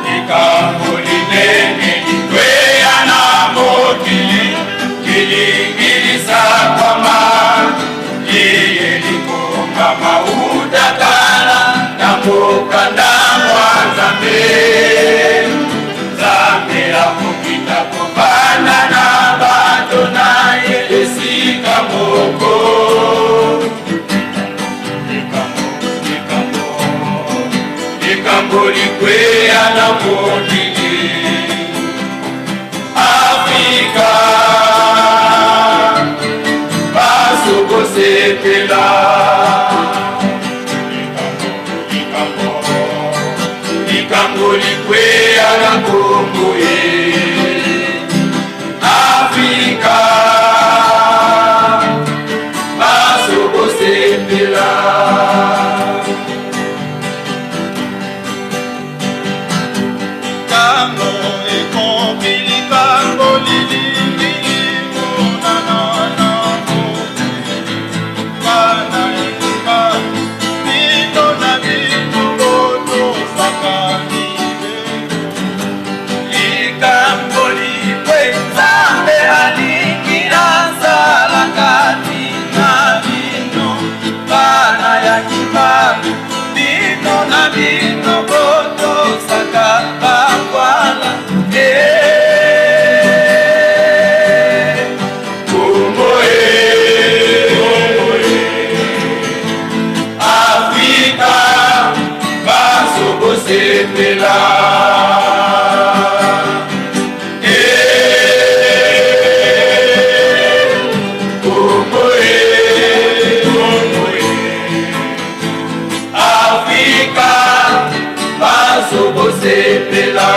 Likambo linene likweya na mokili kilingilisakama liye likongama utakala na mokanda mwa Nzambe. Nzambe akokita kovanda na bato na ye esika moko. Likambo likweya na mokili Afrika bazokosepela. Likambo likweya na Kongo ye Afrika bazokosepela. Tango ekomi likambo lilingi limonana na mokili, bana elinga bino na bino botosaka mibeko. Likambo likwe Nzambe alingi asala kati na bino bana ya Kimbangu, bino na bino botosaka bakwala. Kongo e, Kongo e, Afrika bazokosepela. Kongo e, Kongo e, Afrika bazokosepela.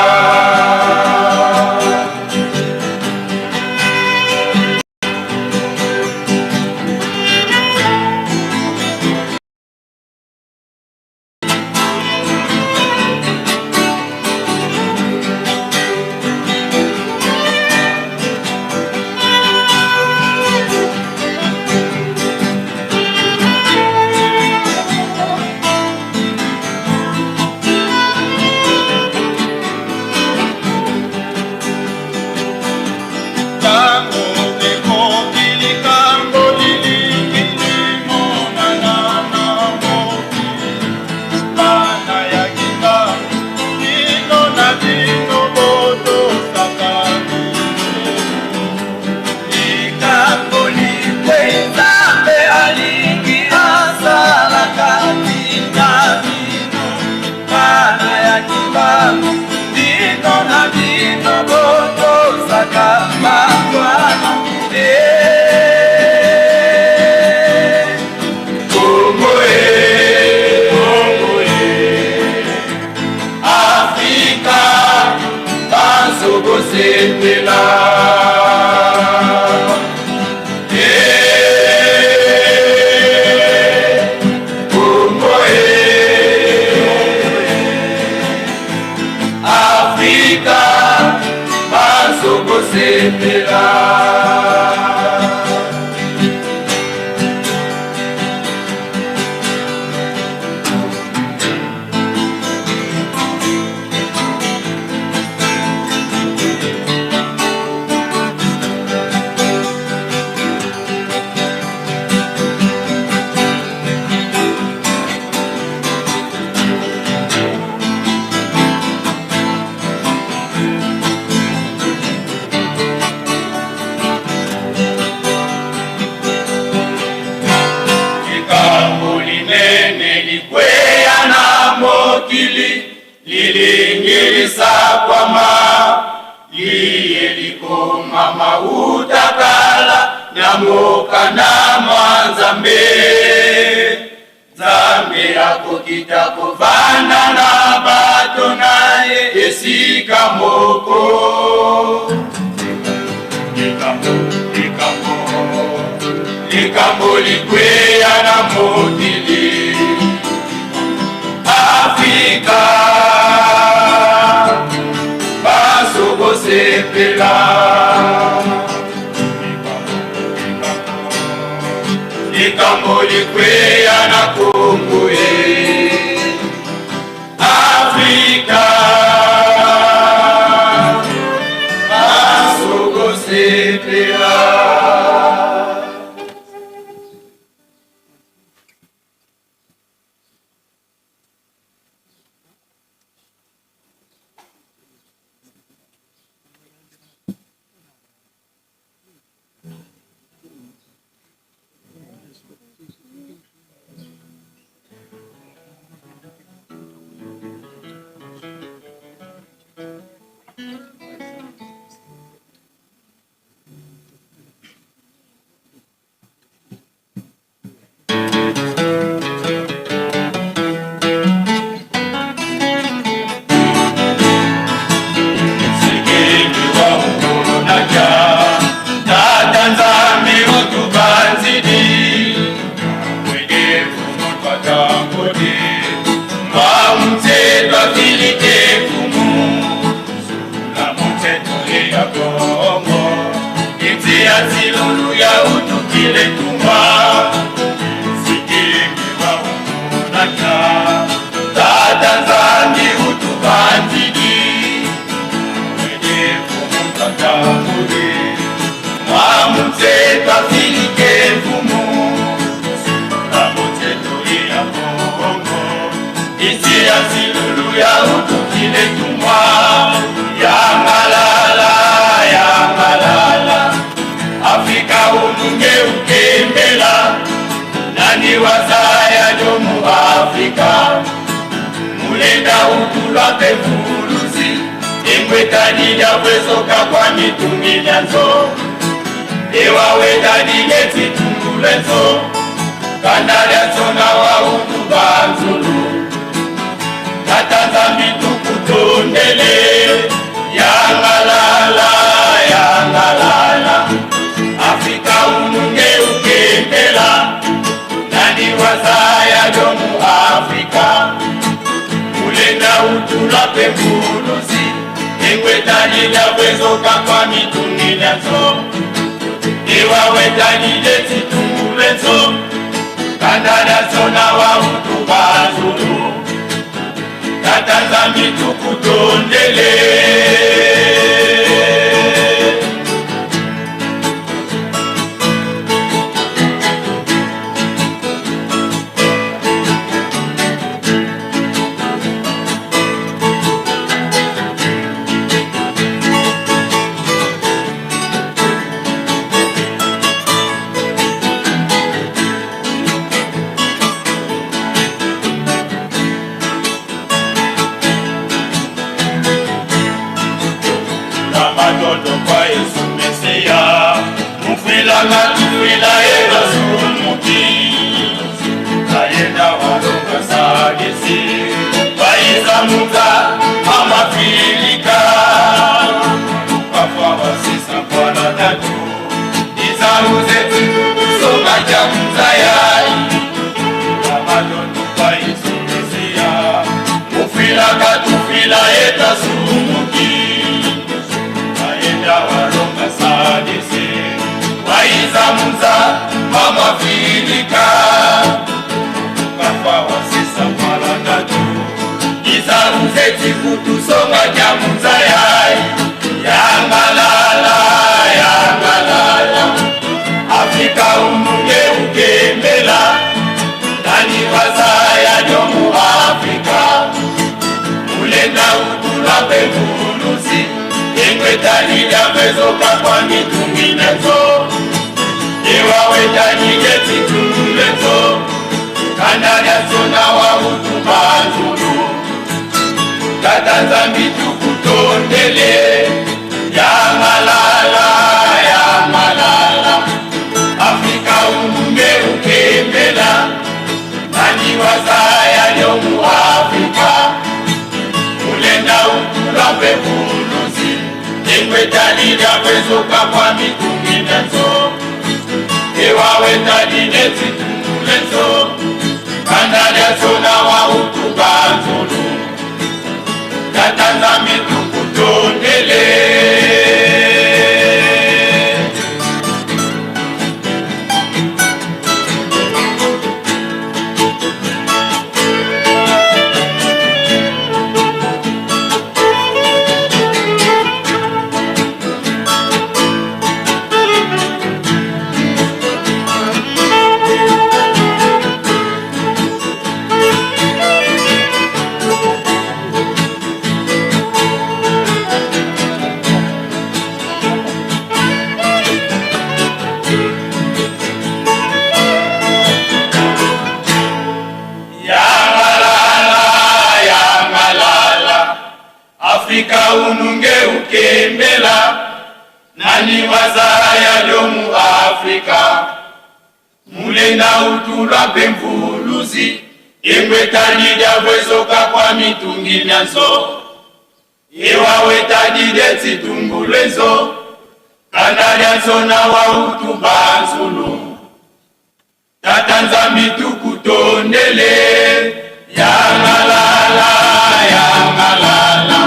Tango ekoki likambo lilingi limonana na mokili, bana ya Kimbangu, bino na bino botosaka mibeko. Likambo likwe Nzambe alingi asala kati na bino bana ya Kimbangu, bino na bino botosaka bakwana. Kongo e, Kongo e, Afrika bazokosepela. Kongo e, Afrika bazokosepela. Mama utakala na mokanda mwa Nzambe. Nzambe akokita kovanda na bato na ye esika moko. Likambo, likambo, likambo likweya na mokili Afrika, baso kosepela. Likambo likweya na Kongo e Afrika, baso kosepela. lya kwa mitungi myanzo ewawetali neti tungulenzo kanda lyazo na wautuba nzulu tata nzambi tukutondele. Yangalala, yangalala, Afrika ununge ukembela, nani wazaya lyomu Afrika, mulenda utulwa mpe mvuluzi, ingwetani dyabwezoka kwa mitungi myanso, iwawetani dyetsitungulwezo, kanda lyanso na wautuba nzulu. Tata nzambi tukutondele, yangalala, yangalala,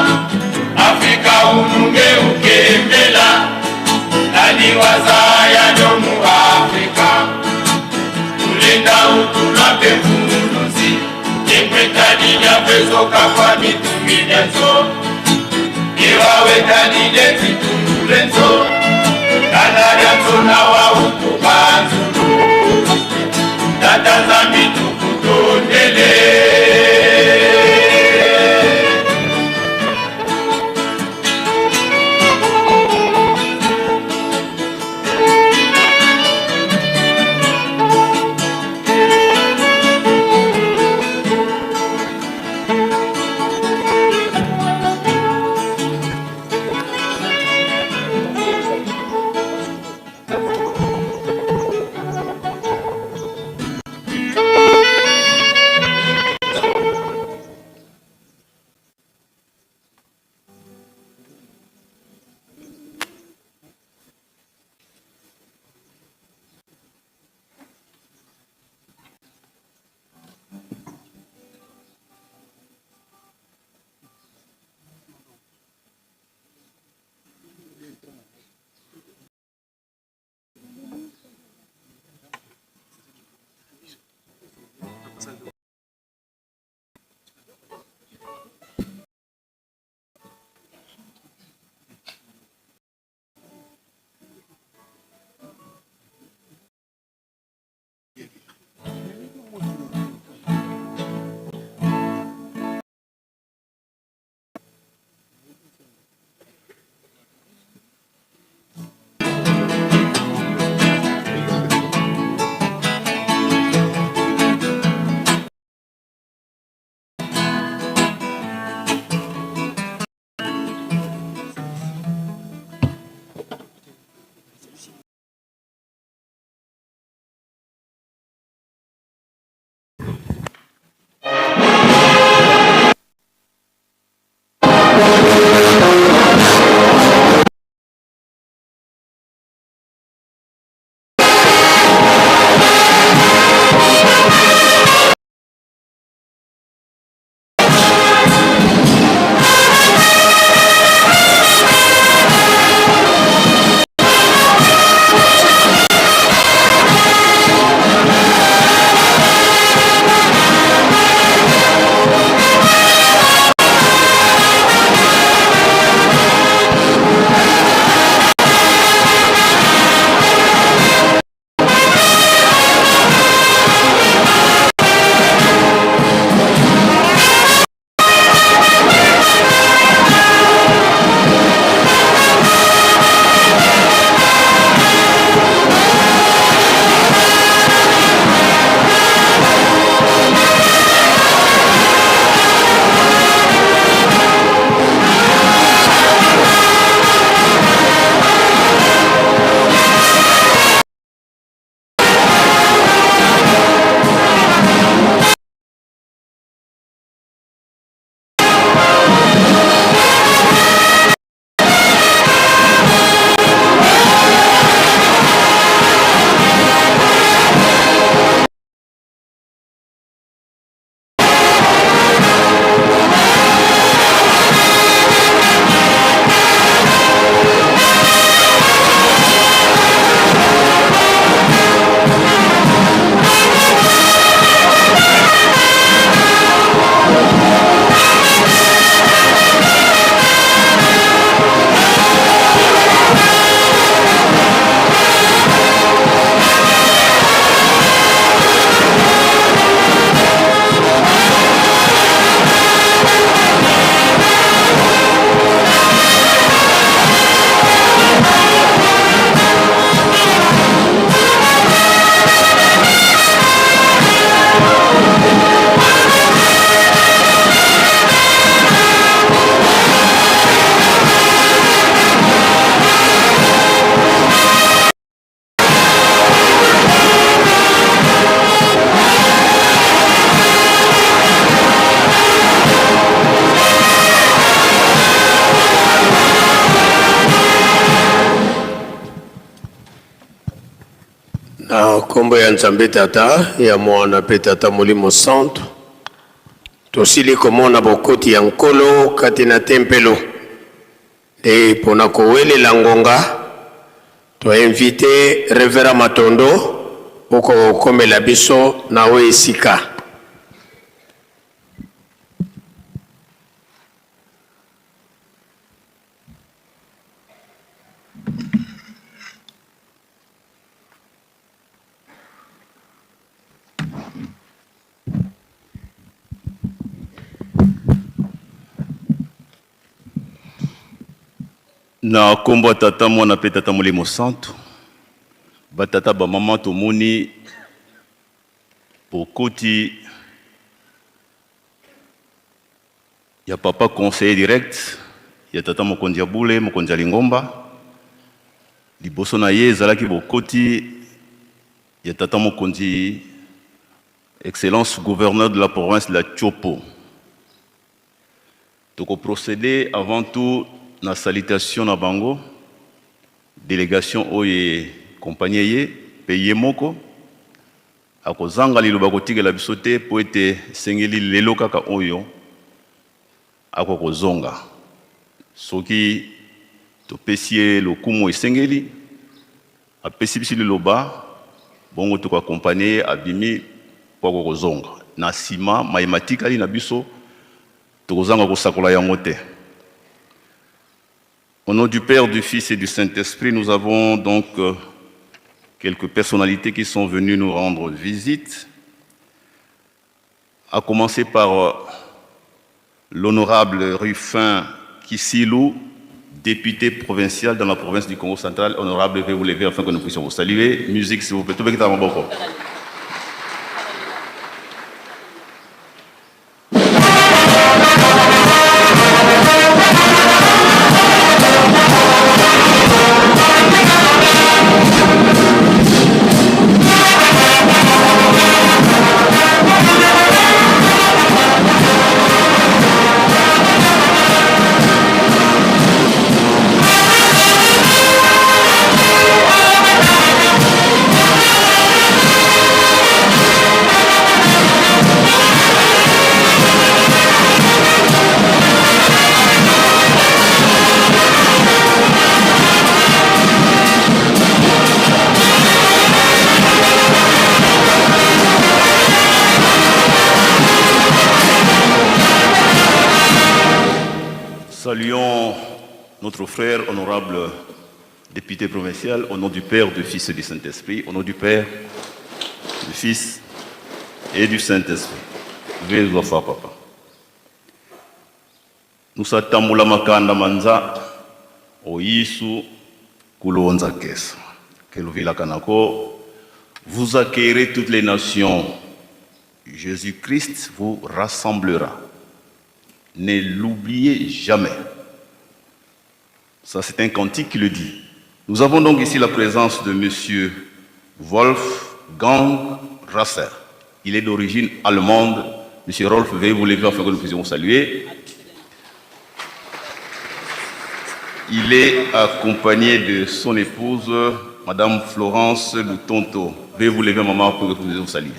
Afrika ununge ukembela, nani wazaya lyomu Afrika, tulinda utulwa mpe mvuluzi, ingwetani lyabwezoka kwa mitungi myanso, iwawetani dyetsitungulwenzo, kanda lyanso na wautuba nzulu. Tata nzambi tukutondele. Na nkombo ya Nzambe Tata, ya Mwana mpe Tata Molimo Santu, tosili komona bokoti ya Nkolo kati na tempelo. Nde pona kowelela ngonga, to invite Reverend Matondo okokomela biso na oyo esika. Na nkombo ya Tata, Mwana mpe Tata Molimo Santu, batata bamama, tomoni bokoti ya papa conseiller direct ya tata mokonzi ya bule, mokonzi ya lingomba. Liboso na ye ezalaki bokoti ya tata mokonzi excellence gouverneur de la province de la Tshopo. Toko proceder avant tout na salutation na bango, delegation oyo e accompagner ye pe ye moko akozanga liloba kotikela biso te po ete esengeli lelo kaka oyo ako kozonga. Soki topesi ye lokumu esengeli, apesi biso liloba, bongo toko accompagner ye abimi po ako kozonga. Na sima maye matikali na biso tokozanga kosakola yango te. Au nom du Père, du Fils et du Saint-Esprit, nous avons donc quelques personnalités qui sont venues nous rendre visite. À commencer par l'honorable Ruffin Kissilou, député provincial dans la province du Congo central. Honorable, veuillez vous lever afin que nous puissions vous saluer. Musique, s'il vous plaît. Tout le monde est Saluons notre frère honorable député provincial au nom du Père, du Fils et du Saint-Esprit. Au nom du Père, du Fils et du Saint-Esprit. Veuillez vous asseoir, papa. Nusatambula makanda manza oyisu kulonza kesa. Keluvila kanako, vous accueillerez toutes les nations. Jésus-Christ vous rassemblera. Ne l'oubliez jamais. Ça, c'est un cantique qui le dit. Nous avons donc ici la présence de Monsieur Wolfgang Rasser. Il est d'origine allemande. Monsieur Rolf, veuillez vous lever afin que nous puissions vous saluer. Il est accompagné de son épouse, Madame Florence Lutonto. Veuillez vous lever, maman, pour que nous puissions vous saluer.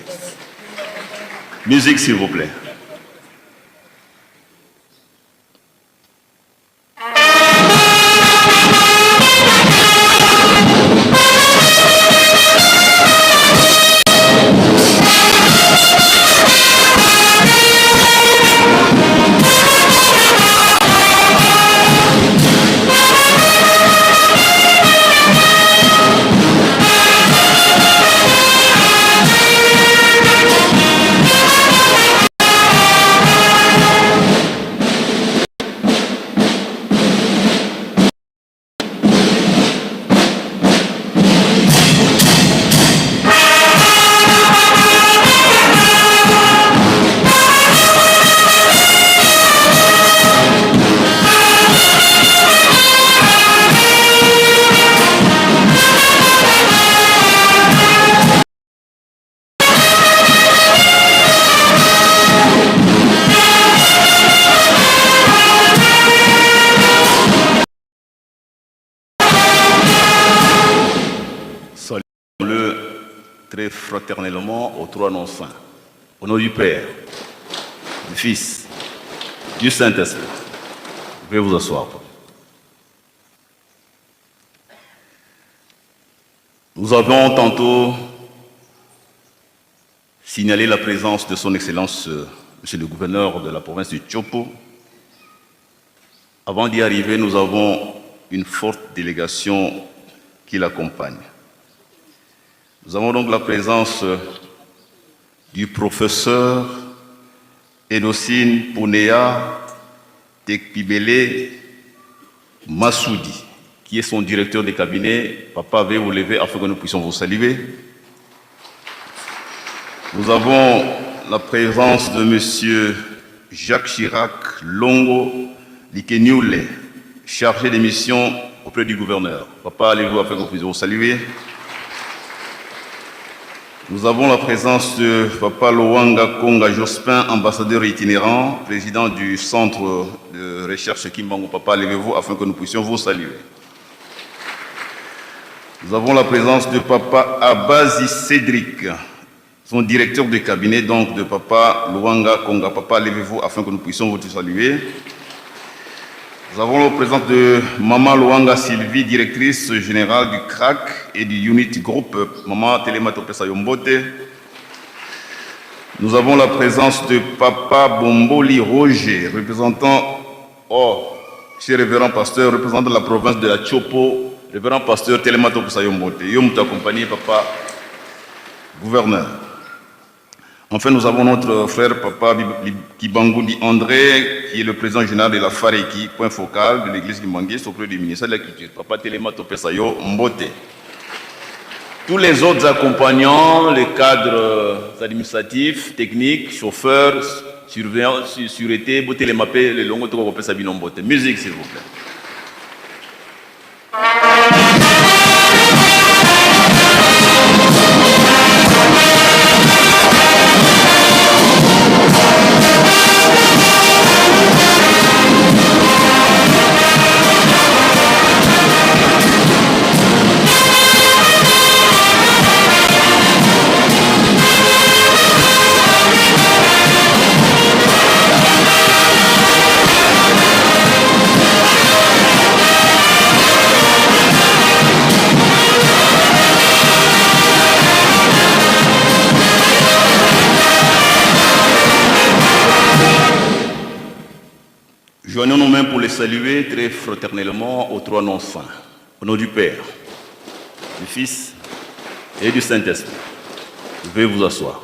Musique, s'il vous plaît. très fraternellement aux trois noms saints. Au nom du Père, du Fils, du Saint-Esprit. Vous pouvez vous asseoir. Nous avons tantôt signalé la présence de son Excellence, Monsieur le gouverneur de la province du Tshopo. Avant d'y arriver, nous avons une forte délégation qui l'accompagne. Nous avons donc la présence du professeur Enosine Ponea Tekpibele Massoudi, qui est son directeur de cabinet. Papa, veuillez vous lever afin que nous puissions vous saluer. Nous avons la présence de Monsieur Jacques Chirac Longo Likenioule, chargé des missions auprès du gouverneur. Papa, allez-vous afin qu'on puisse vous saluer. Nous avons la présence de Papa Lowanga Konga Jospin, ambassadeur itinérant, président du centre de recherche Kimbangu. Papa, levez-vous afin que nous puissions vous saluer. Nous avons la présence de Papa Abazi Cédric, son directeur de cabinet, donc de Papa Lowanga Konga. Papa, levez-vous afin que nous puissions vous saluer. Nous avons la présence de Maman Lowanga Sylvie, directrice générale du CRAC et du Unit Group. Maman Telema Topesa Yombote. Nous avons la présence de Papa Bomboli Roger, représentant, oh, cher révérend pasteur, représentant de la province de la Tshopo, révérend pasteur Telema Topesa Yombote. Yom accompagné, Papa gouverneur. Enfin, nous avons notre frère Papa Kibangudi André, qui est le président général de la Fareki, point focal de l'église kimbanguiste auprès du ministère de la Culture. Papa Telema Topesayo Mbote. Tous les autres accompagnants, les cadres administratifs, techniques, chauffeurs, surveillants, sûreté, Bote les mapé, les longo, tout le monde, Mbote. Musique, s'il vous plaît. Joignons nos mains pour les saluer très fraternellement aux trois noms saints. Au nom du Père, du Fils et du Saint-Esprit. Veuillez vous asseoir.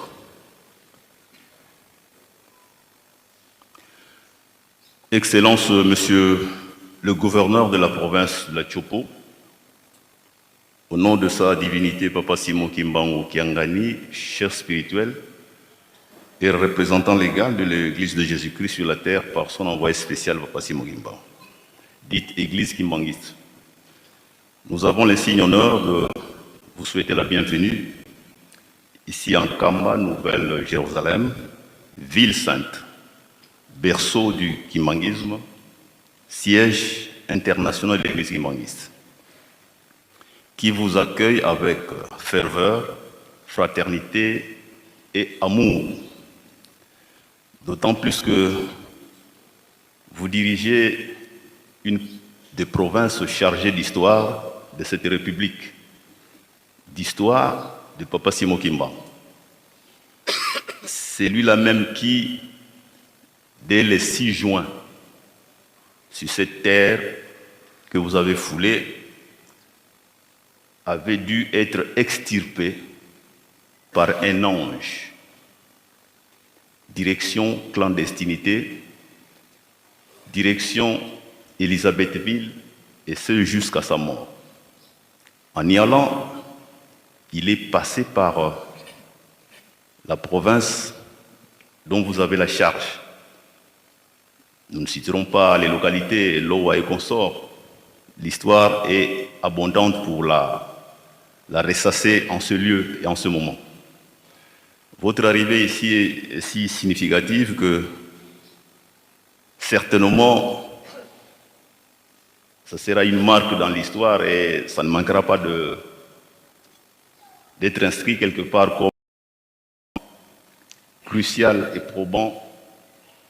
Excellence, Monsieur le gouverneur de la province de la Tshopo, au nom de sa divinité, Papa Simon Kimbangu Kiangani, chef spirituel et représentant légal de l'Église de Jésus-Christ sur la terre par son envoyé spécial, Papa Simon Kimbangu, dite Église kimbanguiste. Nous avons l'insigne honneur de vous souhaiter la bienvenue ici en Nkamba, Nouvelle-Jérusalem, ville sainte, berceau du kimbanguisme, siège international de l'Église kimbanguiste, qui vous accueille avec ferveur, fraternité et amour. D'autant plus que vous dirigez une des provinces chargées d'histoire de cette République, d'histoire de Papa Simon Kimbangu. C'est lui-là même qui, dès le 6 juin, sur cette terre que vous avez foulée, avait dû être extirpé par un ange. Direction clandestinité, direction Élisabethville, et ce jusqu'à sa mort. En y allant, il est passé par la province dont vous avez la charge. Nous ne citerons pas les localités, Loa et consorts. L'histoire est abondante pour la ressasser en ce lieu et en ce moment. Votre arrivée ici est si significative que certainement, ça sera une marque dans l'histoire et ça ne manquera pas d'être inscrit quelque part comme crucial et probant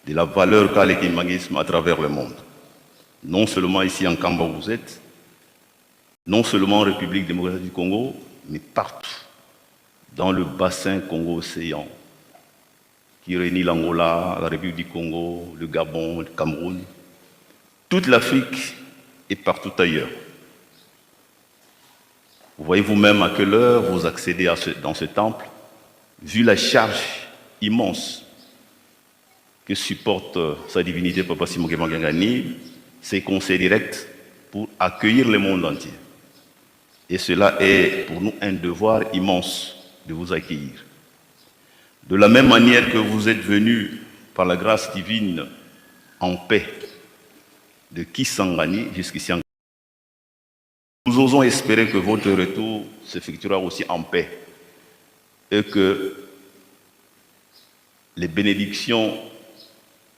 de la valeur qu'a le kimbanguisme à travers le monde. Non seulement ici en Kamba où vous êtes, non seulement en République démocratique du Congo, mais partout dans le bassin Congo-Océan, qui réunit l'Angola, la République du Congo, le Gabon, le Cameroun, toute l'Afrique et partout ailleurs. Vous voyez vous-même à quelle heure vous accédez à ce, dans ce temple, vu la charge immense que supporte sa divinité Papa Simon Kimbangu, ses conseils directs pour accueillir le monde entier. Et cela est pour nous un devoir immense de vous accueillir. De la même manière que vous êtes venus par la grâce divine en paix de Kisangani jusqu'ici en nous osons espérer que votre retour s'effectuera aussi en paix et que les bénédictions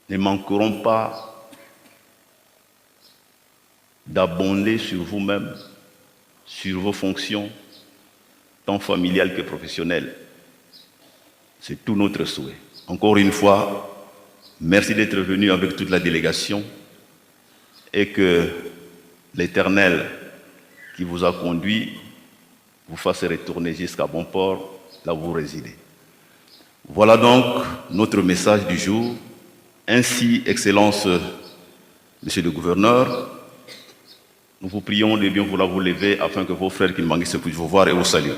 ne manqueront pas d'abonder sur vous-même, sur vos fonctions, tant familiales que professionnelles. C'est tout notre souhait. Encore une fois, merci d'être venu avec toute la délégation et que l'Éternel qui vous a conduit vous fasse retourner jusqu'à bon port, là où vous résidez. Voilà donc notre message du jour. Ainsi, Excellence, Monsieur le Gouverneur, nous vous prions de bien vouloir vous lever afin que vos frères qui se puissent vous voir et vous saluer.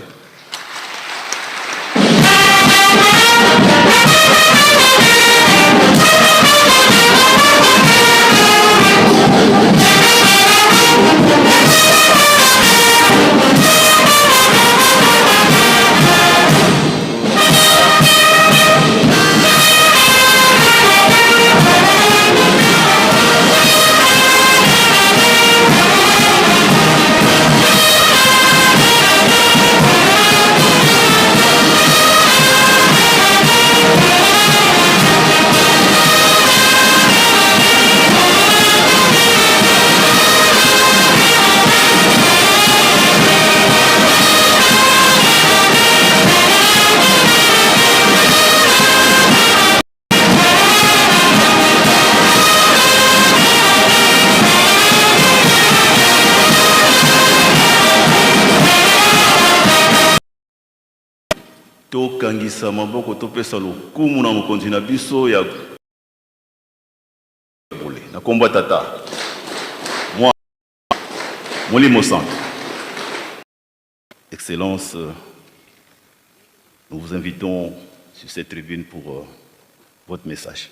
Tokangisa maboko topesa lokumu na mokonzi na biso ya bole na kombo ya tata mwa molimo santo. Excellence, nous vous invitons sur cette tribune pour votre message.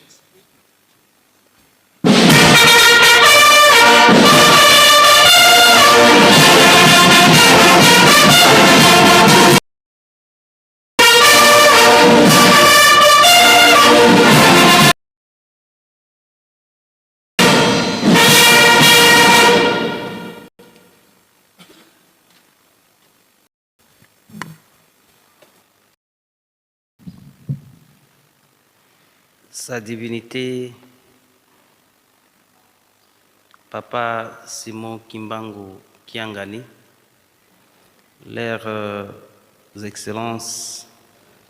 Sa divinité, Papa Simon Kimbangu Kiangani, leurs excellences,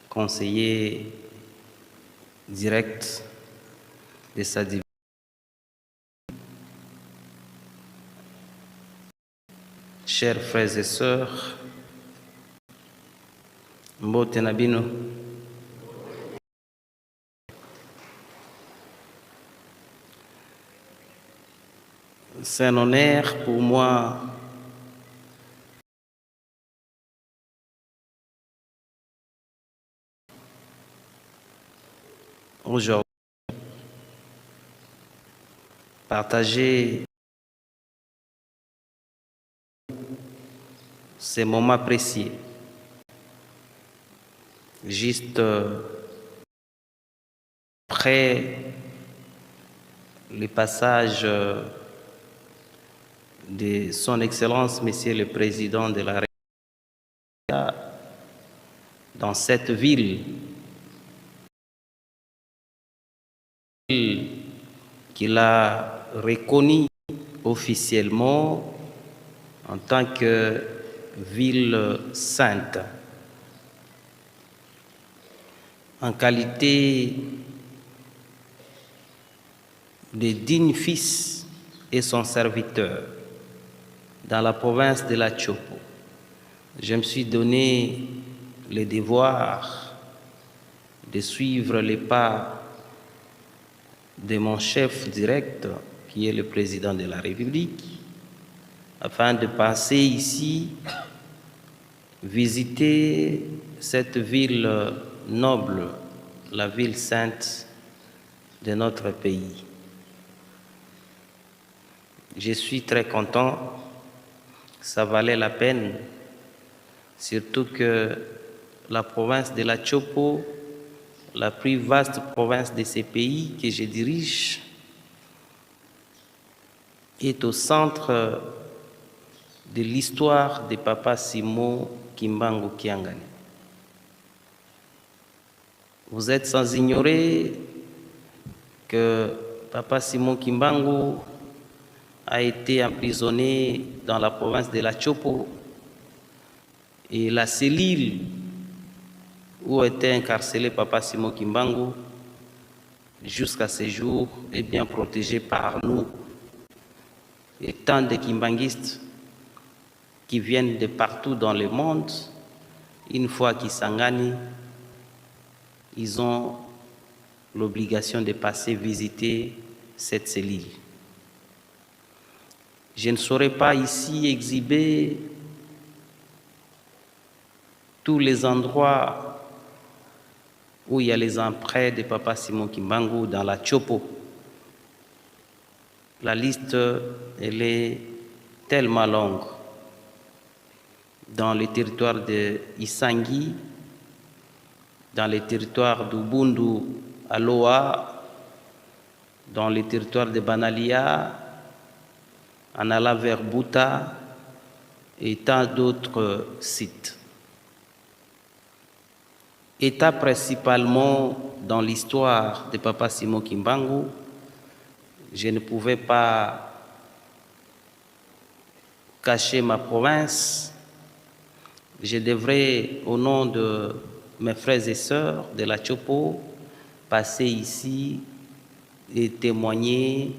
conseillers directs de sa divinité, chers frères et sœurs, Mbote na bino. C'est un honneur pour moi aujourd'hui partager ces moments précieux. Juste après le passage de Son Excellence, Monsieur le Président de la République, dans cette ville qu'il a reconnue officiellement en tant que ville sainte. En qualité de digne fils et son serviteur dans la province de la Tshopo, je me suis donné le devoir de suivre les pas de mon chef direct, qui est le président de la République, afin de passer ici, visiter cette ville noble, la ville sainte de notre pays. Je suis très content, ça valait la peine, surtout que la province de la Tshopo, la plus vaste province de ces pays que je dirige, est au centre de l'histoire de Papa Simon Kimbangu Kiangani. Vous êtes sans ignorer que Papa Simon Kimbangu a été emprisonné dans la province de la Tshopo et la cellule où était incarcéré Papa Simon Kimbangu jusqu'à ce jour est bien protégée par nous. Et tant de Kimbanguistes qui viennent de partout dans le monde, une fois qu'ils Kisangani, ils ont l'obligation de passer visiter cette cellule. Je ne saurais pas ici exhiber tous les endroits où il y a les empreintes de Papa Simon Kimbangu dans la Tshopo. La liste, elle est tellement longue. Dans le territoire de Isangi, dans le territoire d'Ubundu, Aloa, dans le territoire de Banalia, en allant vers Buta et tant d'autres sites. État principalement dans l'histoire de Papa Simon Kimbangu, je ne pouvais pas cacher ma province. Je devrais, au nom de mes frères et sœurs de la Tshopo, passer ici et témoigner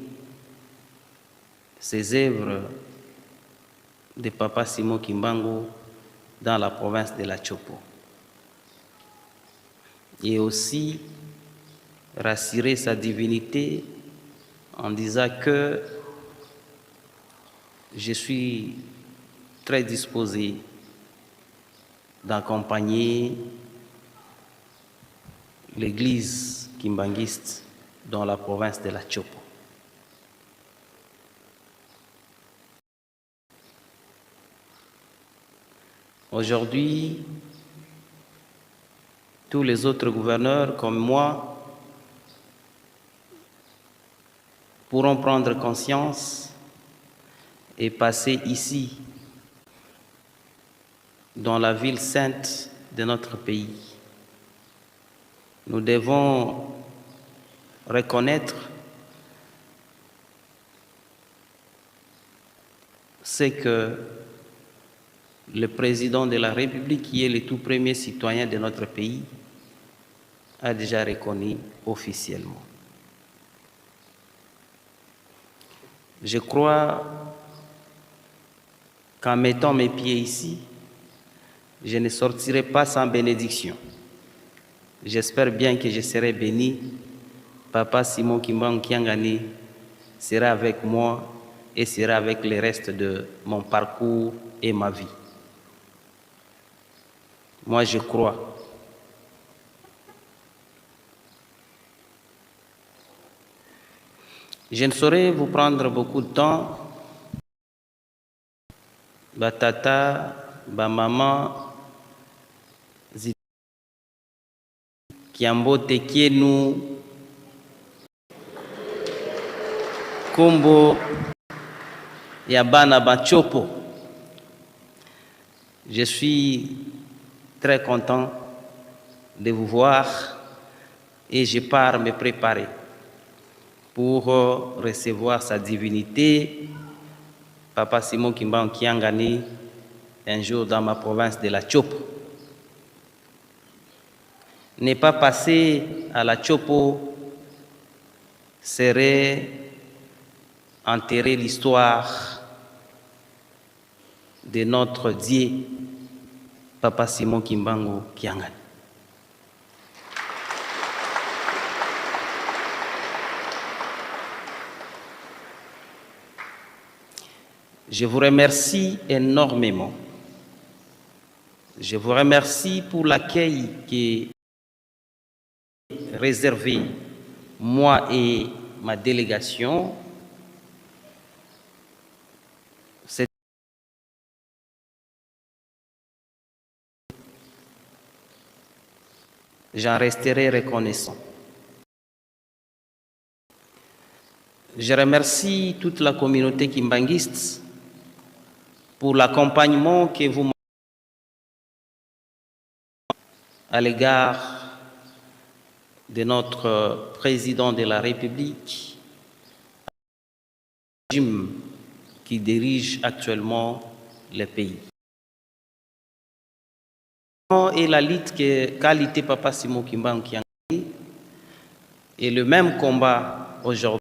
ces œuvres de Papa Simon Kimbangu dans la province de la Tshopo. Et aussi rassurer sa divinité en disant que je suis très disposé d'accompagner l'église kimbanguiste dans la province de la Tshopo. Aujourd'hui, tous les autres gouverneurs comme moi pourront prendre conscience et passer ici, dans la ville sainte de notre pays. Nous devons reconnaître ce que le président de la République, qui est le tout premier citoyen de notre pays, a déjà reconnu officiellement. Je crois qu'en mettant mes pieds ici, je ne sortirai pas sans bénédiction. J'espère bien que je serai béni. Papa Simon Kimbangu Kiangani sera avec moi et sera avec le reste de mon parcours et ma vie. Moi, je crois. Je ne saurais vous prendre beaucoup de temps. Ba tata, ba mama, Kiambote Kienu, Kombo ya bana ba Tshopo. Je suis très content de vous voir et je pars me préparer pour recevoir sa divinité, Papa Simon Kimbangu Kiangani, un jour dans ma province de la Tshopo. Ne pas passer à la Tshopo serait enterrer l'histoire de notre Dieu, Papa Simon Kimbangu Kiangani. Je vous remercie énormément. Je vous remercie pour l'accueil qui est réservé, moi et ma délégation. J'en resterai reconnaissant. Je remercie toute la communauté kimbanguiste pour l'accompagnement que vous à l'égard de notre président de la République, régime qui dirige actuellement le pays. Et la lutte que qualité Papa Simon Kimbangu Kiangani et le même combat aujourd'hui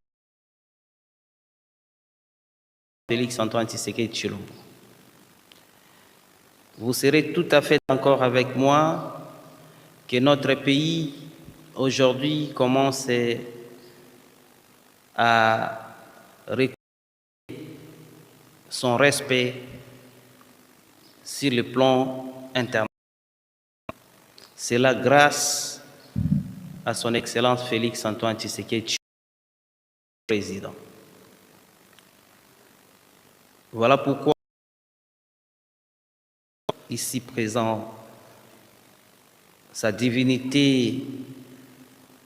Félix Antoine Tshisekedi Tshilombo. Vous serez tout à fait d'accord avec moi que notre pays aujourd'hui commence à récupérer son respect sur le plan international. C'est la grâce à son Excellence Félix Antoine Tshisekedi, président. Voilà pourquoi ici présent, sa divinité,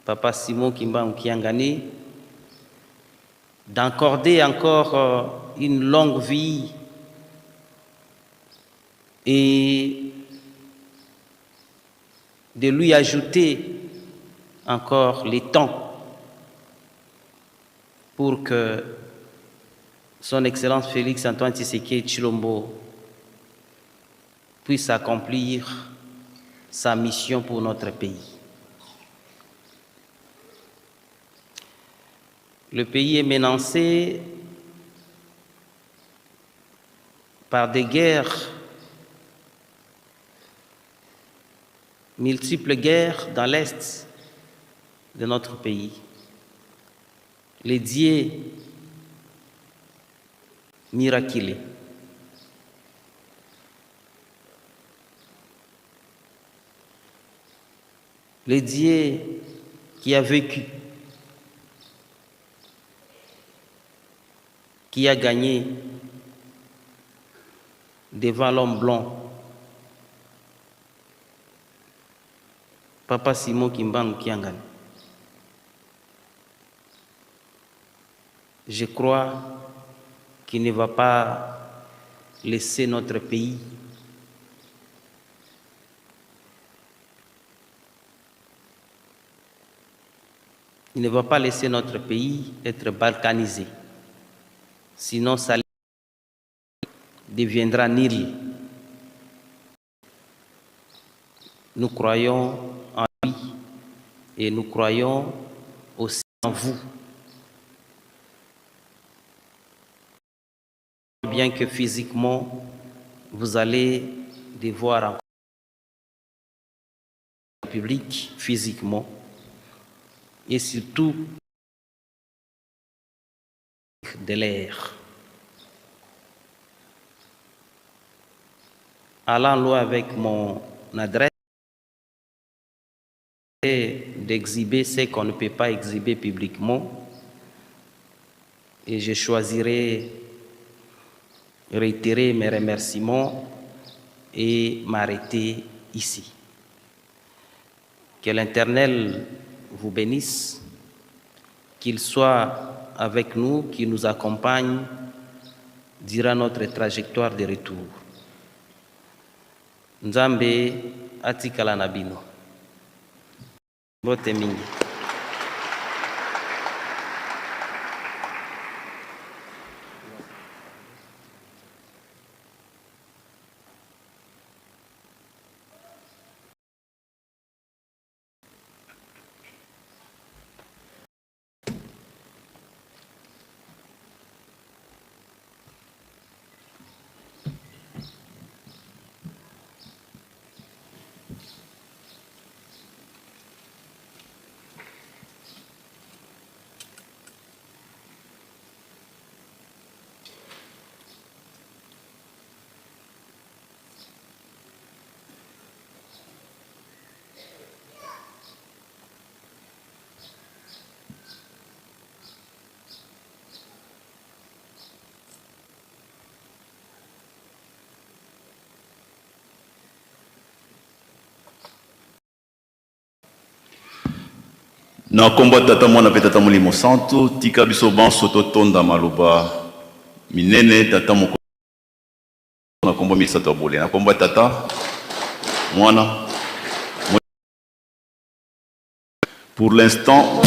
Papa Simon Kimbangu Kiangani, d'accorder encore une longue vie et de lui ajouter encore les temps pour que son Excellence Félix Antoine Tshisekedi Tshilombo puisse accomplir sa mission pour notre pays. Le pays est menacé par des guerres, multiples guerres dans l'est de notre pays. Les dieux miraculés. Le Dieu qui a vécu, qui a gagné devant l'homme blanc, Papa Simon Kimbangu Kiangani. Je crois qu'il ne va pas laisser notre pays Il ne va pas laisser notre pays être balkanisé. Sinon, ça deviendra nil. Nous croyons en lui et nous croyons aussi en vous. Bien que physiquement, vous allez devoir en public physiquement et surtout de l'air. Allant loin avec mon adresse d'exhiber ce qu'on ne peut pas exhiber publiquement, et je choisirai réitérer mes remerciements et m'arrêter ici. Que l'Éternel vous bénisse, qu'il soit avec nous, qu'il nous accompagne durant notre trajectoire de retour. Nzambe atikala na bino. Mbote mingi. Na nkombo ya Tata, Mwana mpe Tata Molimo Santu, tika biso banso totonda maloba minene Tata Mokonzi na nkombo misato ya bule. Na nkombo ya Tata, Mwana, Pour l'instant,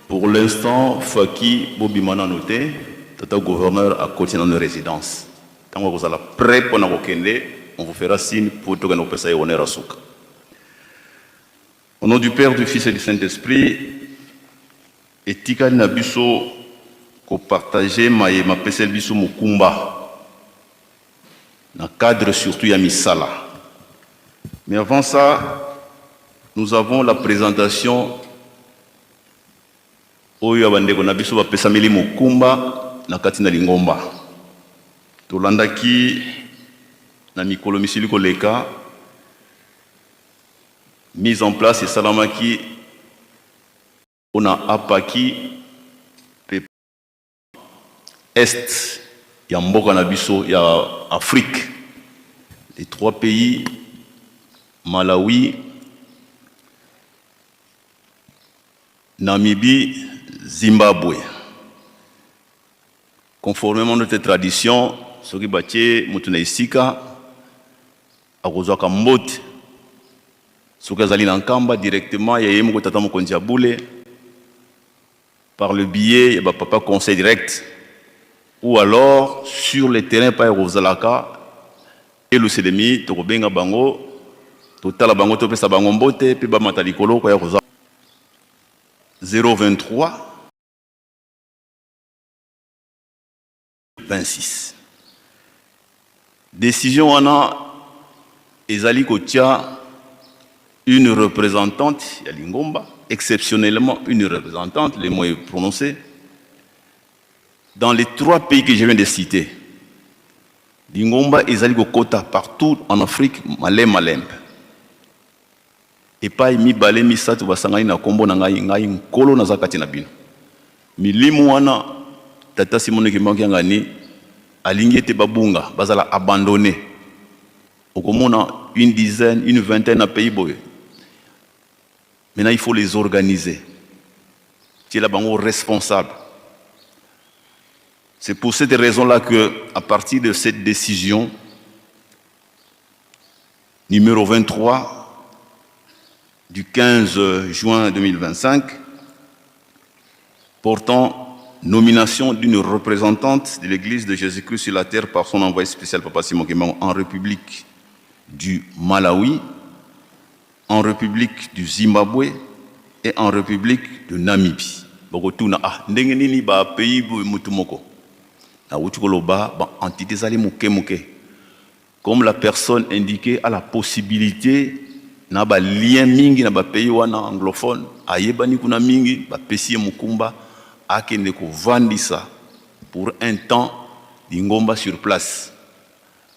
Pour l'instant, Faki bobima nanu te, tata gouverneur akoti nanu residence. Tango akozala prêt pona kokende, on vous fera signe pour tokende kopesa ye honneur ya suka. Au nom du Père, du Fils et du Saint-Esprit, etikali na biso ko partager maye mapeseli biso mokumba na cadre surtout ya misala. Mais avant ça, nous avons la présentation oyo ya bandeko na biso bapesameli mokumba na kati na lingomba. Tolandaki na mikolo misili koleka mise en place esalamaki pona apaki pe Est ya mboka na biso ya Afrique, les trois pays Malawi, Namibie, Zimbabwe. Conformément à notre tradition, soki batie moto na esika akozwaka mbote soki azali na Nkamba directement ya ye moko tata mokonzi ya bule par le biais ya ba papa conseil direct ou alors sur le terrain epai kozalaka eluselemi tokobenga bango totala bango topesa bango mbote mpe bamata likolo koya kozwa 023 26 Decision wana ezali kotia une représentante ya lingomba, exceptionnellement une représentante, le mot est prononcé, dans les trois pays que je viens de citer. Lingomba ezali kokota partout en Afrique malem malembe. Epai mibale misato basangani na kombo na ngai, ngai Nkolo naza kati na bino. Milimu wana Tata Simon Kimbangu Kiangani alingi ete babunga, bazala abandonne. Okomona une dizaine, une vingtaine na pays boye. Maintenant il faut les organiser. Tiela bango responsable. C'est pour cette raison-là que, à partir de cette décision numéro 23 du 15 juin 2025, portant nomination d'une représentante de l'Église de Jésus-Christ sur la terre par son envoyé spécial Papa Simon Kimbangu en République du Malawi, en République du Zimbabwe et en République de Namibie. Bokotuna ah ndenge nini ba pays mutu moko nawuti koloba ba entité ezali moke moke. Comme la personne indiquee a la possibilite na ba liens mingi na ba pays wana anglophone, ayebani kuna mingi, bapesi ye mokumba akende kovandisa pour un temps lingomba sur place,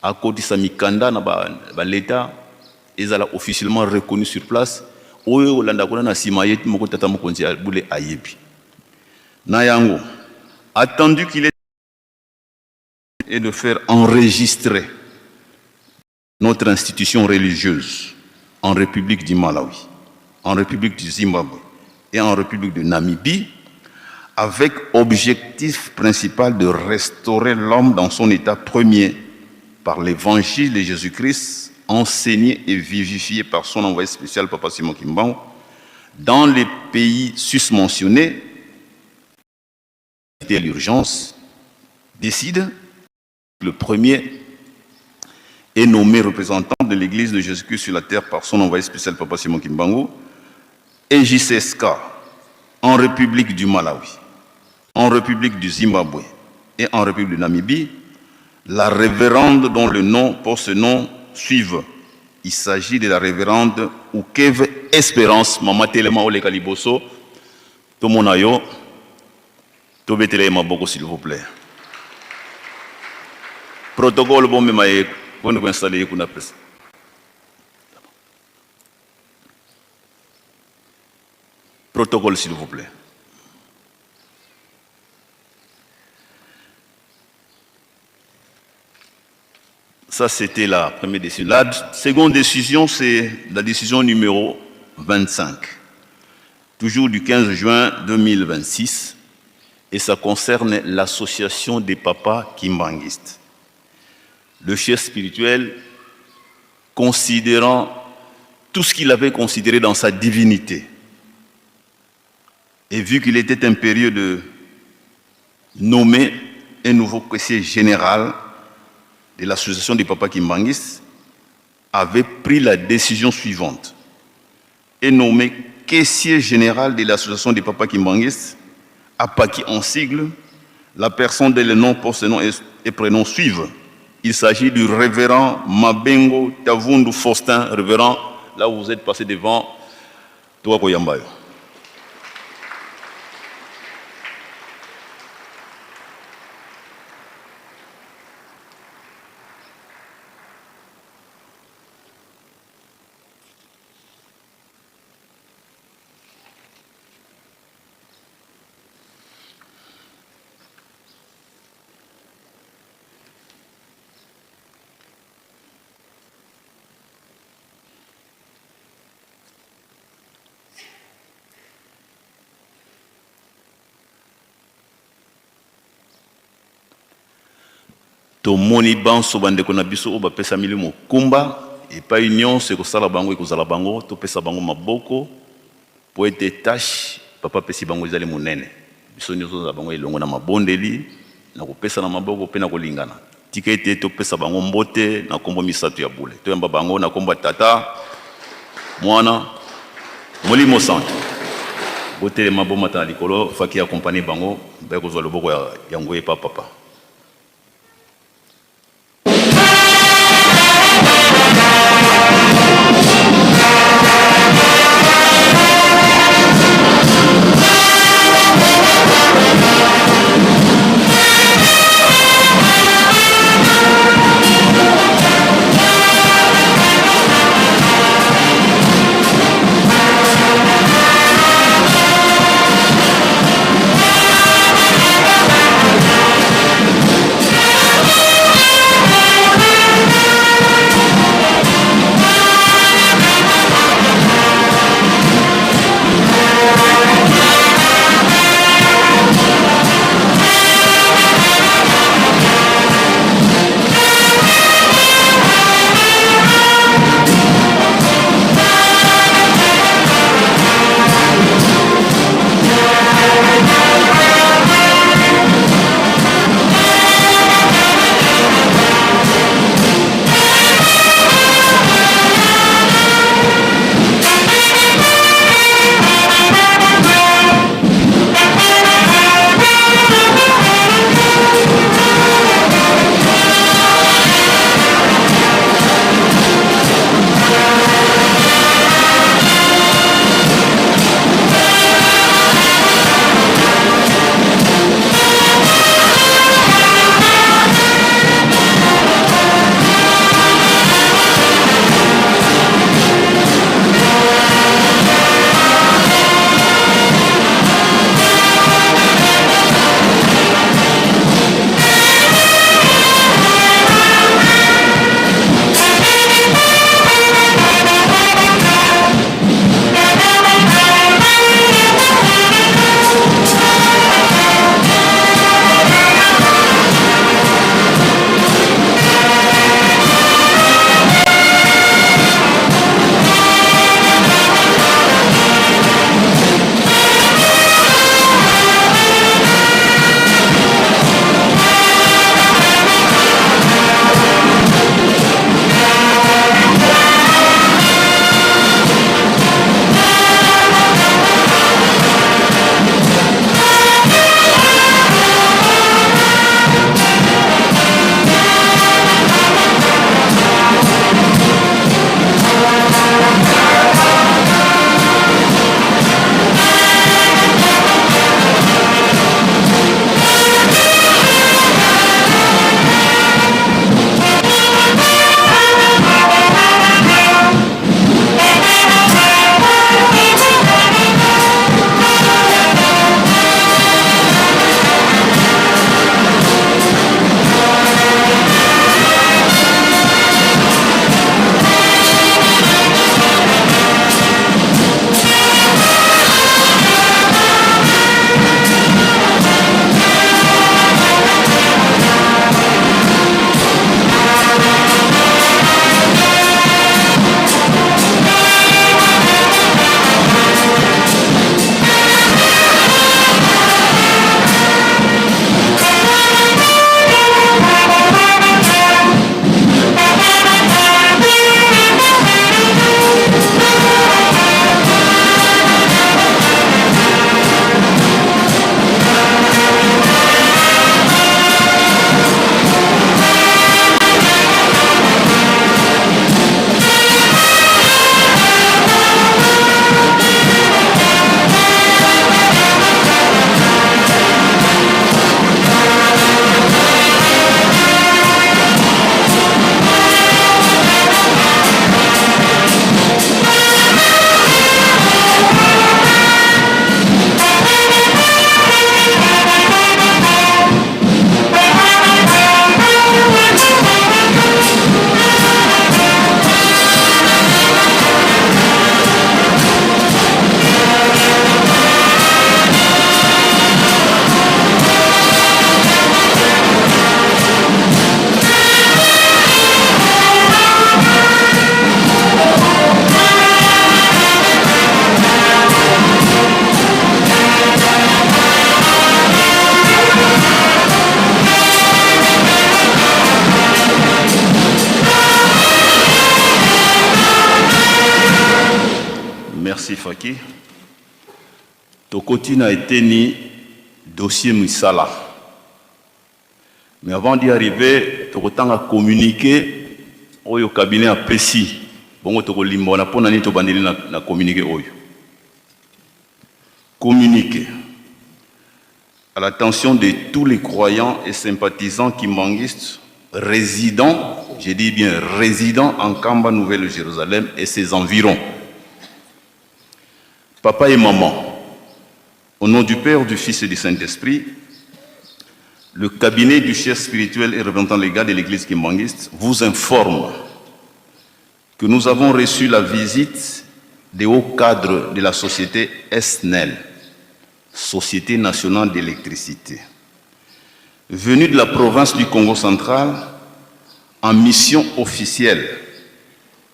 akotisa mikanda na ba l'etat. Ezala officiellement reconnu sur place. Oyo olanda kuna na nsima ye moko tata mokonzi ya bule ayebi. Na yango, attendu qu'il est et de faire enregistrer notre institution religieuse en République du Malawi, en République du Zimbabwe et en République de Namibie, avec objectif principal de restaurer l'homme dans son état premier par l'évangile de Jésus-Christ, enseigné et vivifié par son envoyé spécial, Papa Simon Kimbangu, dans les pays susmentionnés, à l'urgence, décide, le premier est nommé représentant de l'Église de Jésus-Christ sur la terre par son envoyé spécial, Papa Simon Kimbangu, et JCSK en République du Malawi, en République du Zimbabwe et en République de Namibie, la révérende dont le nom porte ce nom suive. Il s'agit de la révérende Ukeve Espérance, Mama Telema Oleka Liboso, Tomona yo, tobetela ye maboko s'il vous plaît. Protocole bomema ye mpona koinstalle ye kuna pesa. Protocole s'il vous plaît. Ça, c'était la première décision. La seconde décision, c'est la décision numéro 25, toujours du 15 juin 2026, et ça concerne l'association des papas kimbanguistes. Le chef spirituel, considérant tout ce qu'il avait considéré dans sa divinité, et vu qu'il était impérieux de nommer un nouveau caissier général de l'association des papas kimbanguistes, avait pris la décision suivante et nommé caissier général de l'association des papas kimbanguistes, APAKI en sigle, la personne dont le nom, poste nom et prénom suivent. Il s'agit du révérend Mabengo Tavundu Faustin, révérend, là où vous êtes passé devant, toi Koyambayo. Tomoni banso bandeko na biso oyo bapesameli mokumba epai nyonso ekosala bango ekozala bango topesa bango maboko po ete tâche papa apesi bango ezali monene. Biso nyonso tozala bango elongo na mabondeli, na kopesana maboko mpe na kolingana. Tika ete topesa bango mbote na nkombo misato ya bule. Toyamba bango na nkombo ya Tata, Mwana, Molimo Santu. Botelema, bomata na likolo, faki accompagner bango baye kozwa loboko ya nguya epa papa. Merci Faki. Tokoti na eteni dossier misala. Mais avant d'y arriver, tokotanga communiqué oyo cabinet apesi. Bongo tokolimbola mpona nini tobandeli na communiqué oyo. Communiqué à l'attention de tous les croyants et sympathisants kimbanguistes résidant, je dis bien résidant en Nkamba, Nouvelle-Jérusalem et ses environs. Papa et maman, au nom du Père, du Fils et du Saint-Esprit, le cabinet du chef spirituel et représentant légal de l'église kimbanguiste vous informe que nous avons reçu la visite des hauts cadres de la société SNEL, Société nationale d'électricité, venue de la province du Congo central en mission officielle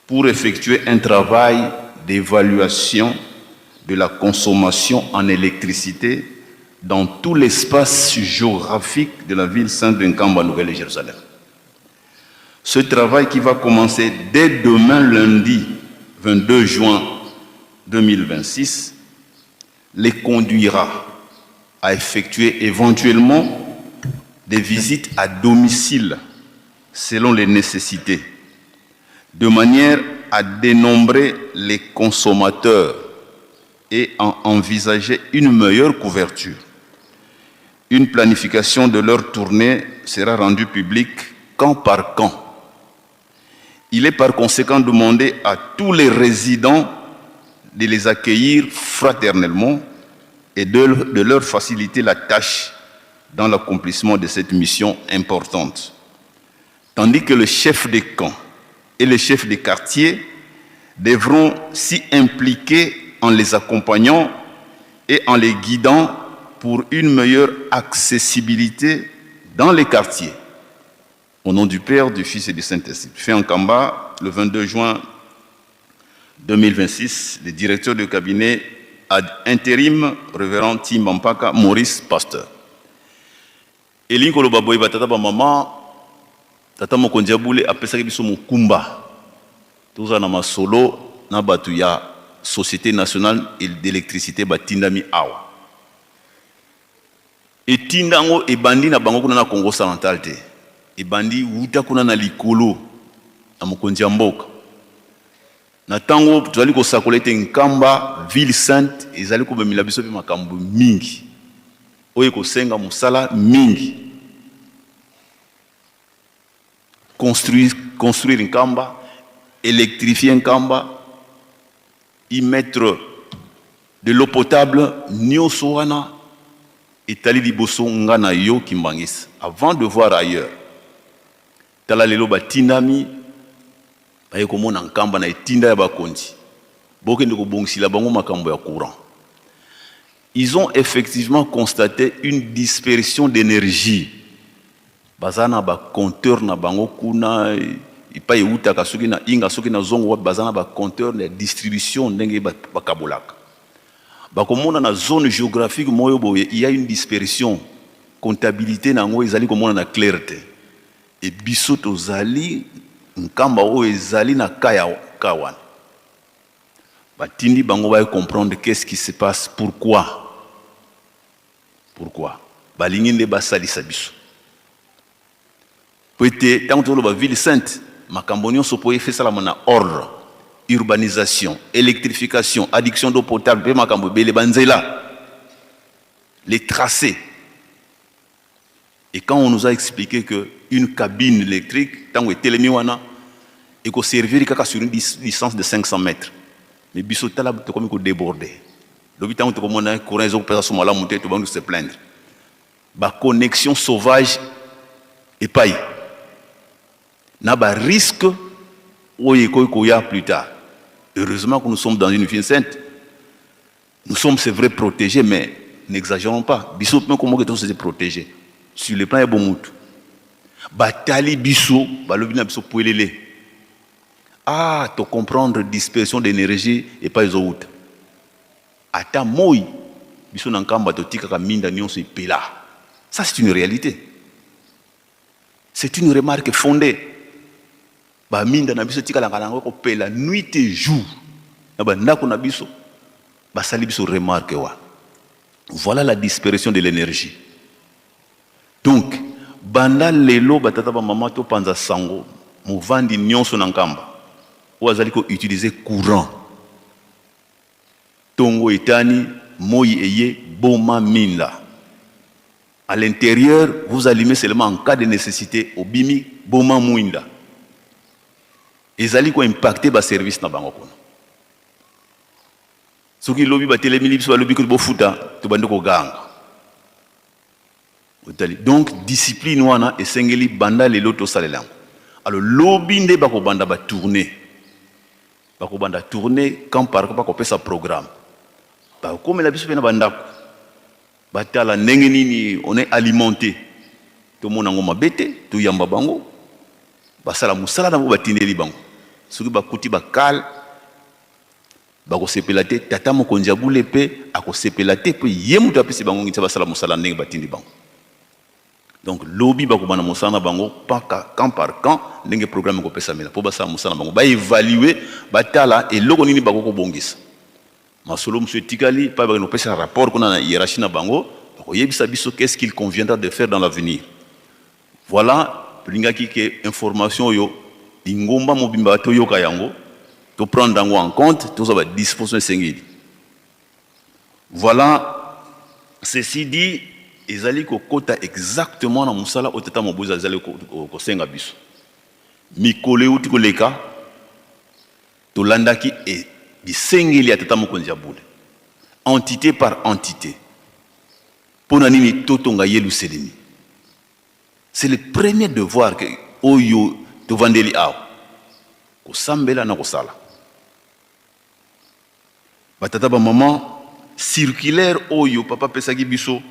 pour effectuer un travail d'évaluation de la consommation en électricité dans tout l'espace géographique de la ville sainte de Nkamba, Nouvelle-Jérusalem. Ce travail qui va commencer dès demain lundi 22 juin 2026 les conduira à effectuer éventuellement des visites à domicile selon les nécessités, de manière à dénombrer les consommateurs et à envisager une meilleure couverture. Une planification de leur tournée sera rendue publique camp par camp. Il est par conséquent demandé à tous les résidents de les accueillir fraternellement et de leur faciliter la tâche dans l'accomplissement de cette mission importante. Tandis que le chef de camp et le chef de quartier devront s'y impliquer en les accompagnant et en les guidant pour une meilleure accessibilité dans les quartiers. Au nom du Père, du Fils et du Saint-Esprit. Fait en Nkamba, le 22 juin 2026, le directeur de cabinet ad intérim, révérend Tim Mampaka, Maurice Pasteur. Elingi koloba boye, batata, bamama, tata mokonzi ya bule apesaki biso mokumba tozala na masolo na bato ya Société nationale d'électricité. Batindami awa. Etinda yango ebandi na bango kuna na Congo central te, ebandi wuta kuna na likolo na mokonzi ya mboka. Na ntango tozali kosakola ete Nkamba ville sainte ezali komemela biso mpe makambo mingi oyo ekosenga mosala mingi, construire Nkamba, électrifier Nkamba, y mettre de l'eau potable, nyonso wana etali liboso nga na yo kimbangisa avant de voir ailleurs. Tala lelo batindami, baye komona Nkamba na etinda ya bakonzi, bokende kobongisila bango makambo ya courant. Ils ont effectivement constaté une dispersion d'énergie. Baza na bacompteur na bango kuna epai eutaka, soki na Inga, soki na Zongo wapi, baza na bacompteur ya distribution. Ndenge bakabolaka, bakomona na zone géographique moko boye il y a une dispersion, comptabilité na yango ezali komona na clair te. E biso tozali Nkamba oyo ezali na ka ya ka wana, batindi bango baye comprendre qu'est-ce qui se passe, pourquoi balingi nde basalisa biso. Po ete ntango toloba ville sainte, makambo nyonso po esalama na ordre: urbanisation, électrification, adduction d'eau potable mpe makambo ebele, banzela, les tracés. Et quand on nous a expliqué que une cabine électrique, ntango etelemi wana, ekoservir kaka sur une distance de 500 mètres, mais biso tala tokomi kodéborder. Lobi ntango tokomona courant ezokopesa so malamu te, tobandi se plaindre, baconnexion sauvage epai na barisque oyo ekoki koya plus tard. Heureusement que nous sommes dans une ville sainte, nous sommes, c'est vrai, protégés, mais n'exagérons pas. Biso mpe komoke tozali protégé sur le plan ya bomutu. Batali biso, balobi na biso polele: ah, tocomprendre dispersion d'énergie epai ezowuta. Ata moi biso na Nkamba totikaka minda nyonso epela. Ça, c'est une réalité, c'est une remarque fondée. Baminda na biso etikalaka nango kopela nuit et jour na bandako na biso. Basali biso remarque wana. Voilà la dispersion de l'énergie. Donc, banda lelo batata ba mama topanza sango movandi nyonso na Nkamba oyo azali ko utiliser courant tongo etani moi eye boma minda. À l'intérieur, vous allumez seulement en cas de nécessité obimi boma mwinda. Ezali ko impacter ba service na bango kuna. Soki lobi batelemeli biso balobi kuti bofuta tobandi koganga. Otali. Donc discipline wana esengeli banda lelo tosalela yango. Alors lobi nde bakobanda ba tourner. Bakobanda tourner camp par camp bakopesa programme. Bakomela biso pe na bandako. Batala ndenge nini on est alimenté. Tomona yango mabe te, toyamba bango. Basala mosala na bango batindeli bango. Soki bakuti bakale bakosepela te, tata mokonzi ya bule pe akosepela te po ye moto apesi bango ngisa basala mosala ndenge batindi bango. Donc lobi bakobanda mosala na bango camp par camp ndenge programme ekopesamela po basala mosala na bango, ba evaluer, batala eloko nini bakoki kobongisa. Masolo mosusu etikali pa bakende kopesa rapport kuna na hiérarchie na bango, bakoyebisa biso qu'est-ce qu'il conviendra de faire dans l'avenir. Voilà, tolingaki ke information oyo lingomba mobimba toyoka yango, to prendre yango en compte, tozwa ba disposition esengeli. Voilà, ceci dit, ezali kokota exactement na mosala oyo tata mobuzi azali kosenga biso. Mikolo euti koleka, tolandaki e bisengeli ya tata mokonzi ya bule, entité par entité. Pona nini totonga Yeluselemi? C'est le premier devoir que oyo tovandeli awa, kosambela na kosala. Batata ba maman, circulaire oyo papa apesaki biso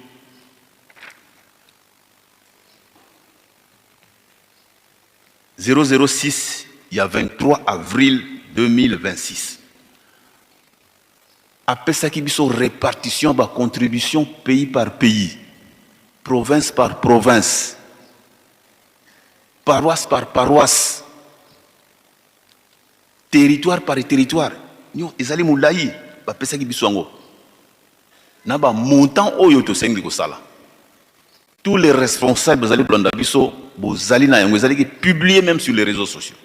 006 ya 23 avril 2026 apesaki biso repartition ba contribution pays par pays, province par province, paroisse par paroisse, territoire par territoire. Nyo ezali molayi, bapesaki biso yango na ba montant oyo tosengi kosala. Tous les responsables bazali kolanda biso, bozali na yango, ezalaki publié même sur les réseaux sociaux,